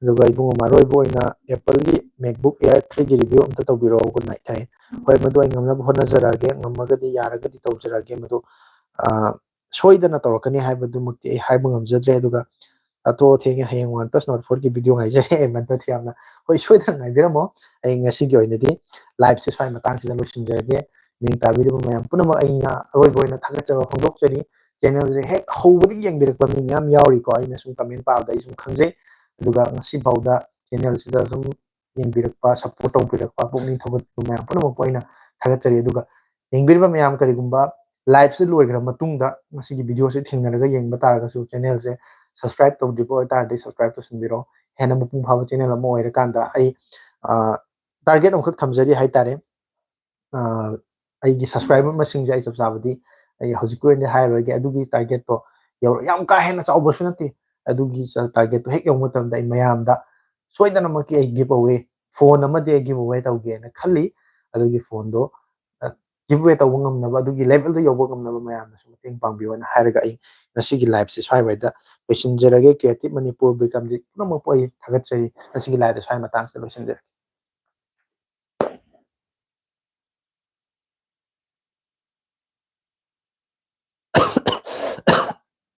ꯑꯗꯨꯒ ꯏꯕꯨꯡꯉꯣ ꯃꯔꯣꯏꯕ ꯑꯣꯏꯅ Appleꯒꯤ MacBook Air threeꯒꯤ review ꯑꯝꯇ ꯇꯧꯕꯤꯔꯛꯑꯣ, good night ꯍꯥꯏ꯫ ꯍꯣꯏ, ꯃꯗꯨ ꯑꯩ ꯉꯝꯅꯕ ꯍꯣꯠꯅꯖꯔꯛꯑꯒꯦ, ꯉꯝꯃꯒꯗꯤ, ꯌꯥꯔꯒꯗꯤ ꯇꯧꯖꯔꯛꯑꯒꯦ꯫ ꯃꯗꯨ, ꯑ, ꯁꯣꯏꯗꯅ ꯇꯧꯔꯛꯀꯅꯤ ꯍꯥꯏꯕꯗꯨꯃꯛꯇꯤ ꯑꯩ ꯍꯥꯏꯕ ꯉꯝꯖꯗ꯭ꯔꯦ꯫ ꯑꯗꯨꯒ ꯆꯥꯊꯣꯛꯑꯣ, ꯊꯦꯡꯉꯦ, ꯍꯌꯦꯡ OnePlus Nord fourꯒꯤ video ꯉꯥꯏꯖꯔꯦ꯫ ꯃꯗꯨꯗꯤ ꯌꯥꯝꯅ, ꯍꯣꯏ, ꯁꯣꯏꯗꯅ ꯉꯥꯏꯕꯤꯔꯝꯃꯣ꯫ ꯑꯩ ꯉꯁꯤꯒꯤ ꯑꯣꯏꯅꯗꯤ liveꯁꯦ ꯁ꯭ꯋꯥꯏ ꯃꯇꯥꯡꯁꯤꯗ ꯂꯣꯏꯁꯤꯟꯖꯔꯒꯦ꯫ ꯃꯤꯡ ꯇꯥꯕꯤꯔꯤꯕ ꯃꯌꯥꯝ ꯄꯨꯝꯅꯃꯛ ꯑꯩꯅ ꯑꯔꯣꯏꯕ ꯑꯣꯏꯅ ꯊꯥꯒꯠꯆꯕ ꯐꯣꯡꯗꯣꯛꯆꯔꯤ꯫ Channelꯁꯦ ꯍꯦꯛ ꯍꯧꯕꯗꯒꯤ ꯌꯦꯡꯕꯤꯔꯛꯄ ꯃꯤ ꯃꯌꯥꯝ ꯌꯥꯎꯔꯤꯀꯣ, ꯑꯩꯅ ꯁꯨꯝ comment ꯄꯥꯕꯗ ꯑꯩ ꯁꯨꯝ ꯈꯪꯖꯩ꯫ ꯑꯗꯨꯒ ꯉꯁꯤꯐꯥꯎꯗ channelꯁꯤꯗ ꯑꯗꯨꯝ ꯌꯦꯡꯕꯤꯔꯛꯄ, support ꯇꯧꯕꯤꯔꯛꯄ, ꯄꯨꯛꯅꯤꯡ ꯊꯧꯒꯠꯄꯤꯕ ꯃꯌꯥꯝ ꯄꯨꯝꯅꯃꯛꯄꯨ ꯑꯩꯅ ꯊꯥꯒꯠꯆꯔꯤ꯫ ꯑꯗꯨꯒ ꯌꯦꯡꯕꯤꯔꯤꯕ ꯃꯌꯥꯝ, ꯀꯔꯤꯒꯨꯝꯕ live ꯁꯤ ꯂꯣꯏꯈ꯭ꯔ ꯃꯇꯨꯡꯗ ꯃꯁꯤꯒꯤ video ꯁꯤ ꯊꯦꯡꯅꯔꯒ ꯌꯦꯡꯕ ꯇꯥꯔꯒꯁꯨ, channel ꯁꯦ subscribe ꯇꯧꯗ꯭ꯔꯤꯕ ꯑꯣꯏꯇꯥꯔꯗꯤ subscribe ꯇꯧꯁꯤꯟꯕꯤꯔꯣ꯫ ꯍꯦꯟꯅ ꯃꯄꯨꯡ ꯐꯥꯕ channel ꯑꯃ ꯑꯣꯏꯔꯀꯥꯟꯗ ꯑꯩ, ꯑ, target ꯑꯃꯈꯛ ꯊꯝꯖꯔꯤ ꯍꯥꯏꯇꯥꯔꯦ꯫ ꯑ, ꯑꯩꯒꯤ subscriber ꯃꯁꯤꯡꯁꯦ ꯑꯩ ꯆꯞ ꯆꯥꯕꯗꯤ ꯑꯩ ꯍꯧꯖꯤꯛꯀꯤ ꯑꯣꯏꯅꯗꯤ ꯍꯥꯏꯔꯔꯣꯏꯒꯦ꯫ ꯑꯗꯨꯒꯤ target ꯇꯣ ꯌꯧꯔ-, ꯌꯥꯝ ꯀꯥ ꯍꯦꯟꯅ ꯆꯥꯎꯕꯁꯨ ꯅꯠꯇꯦ꯫ ꯑꯗꯨꯒꯤ ꯆ-, target ꯇꯣ ꯍꯦꯛ ꯌꯧꯕ ꯃꯇꯝꯗ ꯑꯩ ꯃꯌꯥꯝꯗ ꯁꯣꯏꯗꯅꯃꯛꯀꯤ ꯑꯩ give away, phone ꯑꯃꯗꯤ ꯑꯩ give away ꯇꯧꯒꯦꯅ ꯈꯜꯂꯤ꯫ ꯑꯗꯨꯒꯤ phone ꯗꯣ, ꯑ, give away ꯇꯧꯕ ꯉꯝꯅꯕ, ꯑꯗꯨꯒꯤ level ꯗꯣ ꯌꯧꯕ ꯉꯝꯅꯕ ꯃꯌꯥꯝꯅꯁꯨ ꯃꯇꯦꯡ ꯄꯥꯡꯕꯤꯌꯣꯅ ꯍꯥꯏꯔꯒ ꯑꯩ ꯉꯁꯤꯒꯤ live ꯁꯦ ꯁ꯭ꯋꯥꯏꯋꯥꯏꯗ ꯂꯣꯏꯁꯤꯟꯖꯔꯒꯦ꯫ Creative Manipur ꯕꯤꯀ꯭ꯔꯝꯖꯤꯠ ꯄꯨꯝꯅꯃꯛꯄꯨ ꯑꯩ ꯊꯥꯒꯠꯆꯔꯤ꯫ ꯉꯁꯤꯒꯤ live ꯗ ꯁ꯭ꯋꯥꯏ ꯃꯇꯥꯡꯁꯤꯗ ꯂꯣꯏꯁꯤꯟꯖꯔꯒꯦ꯫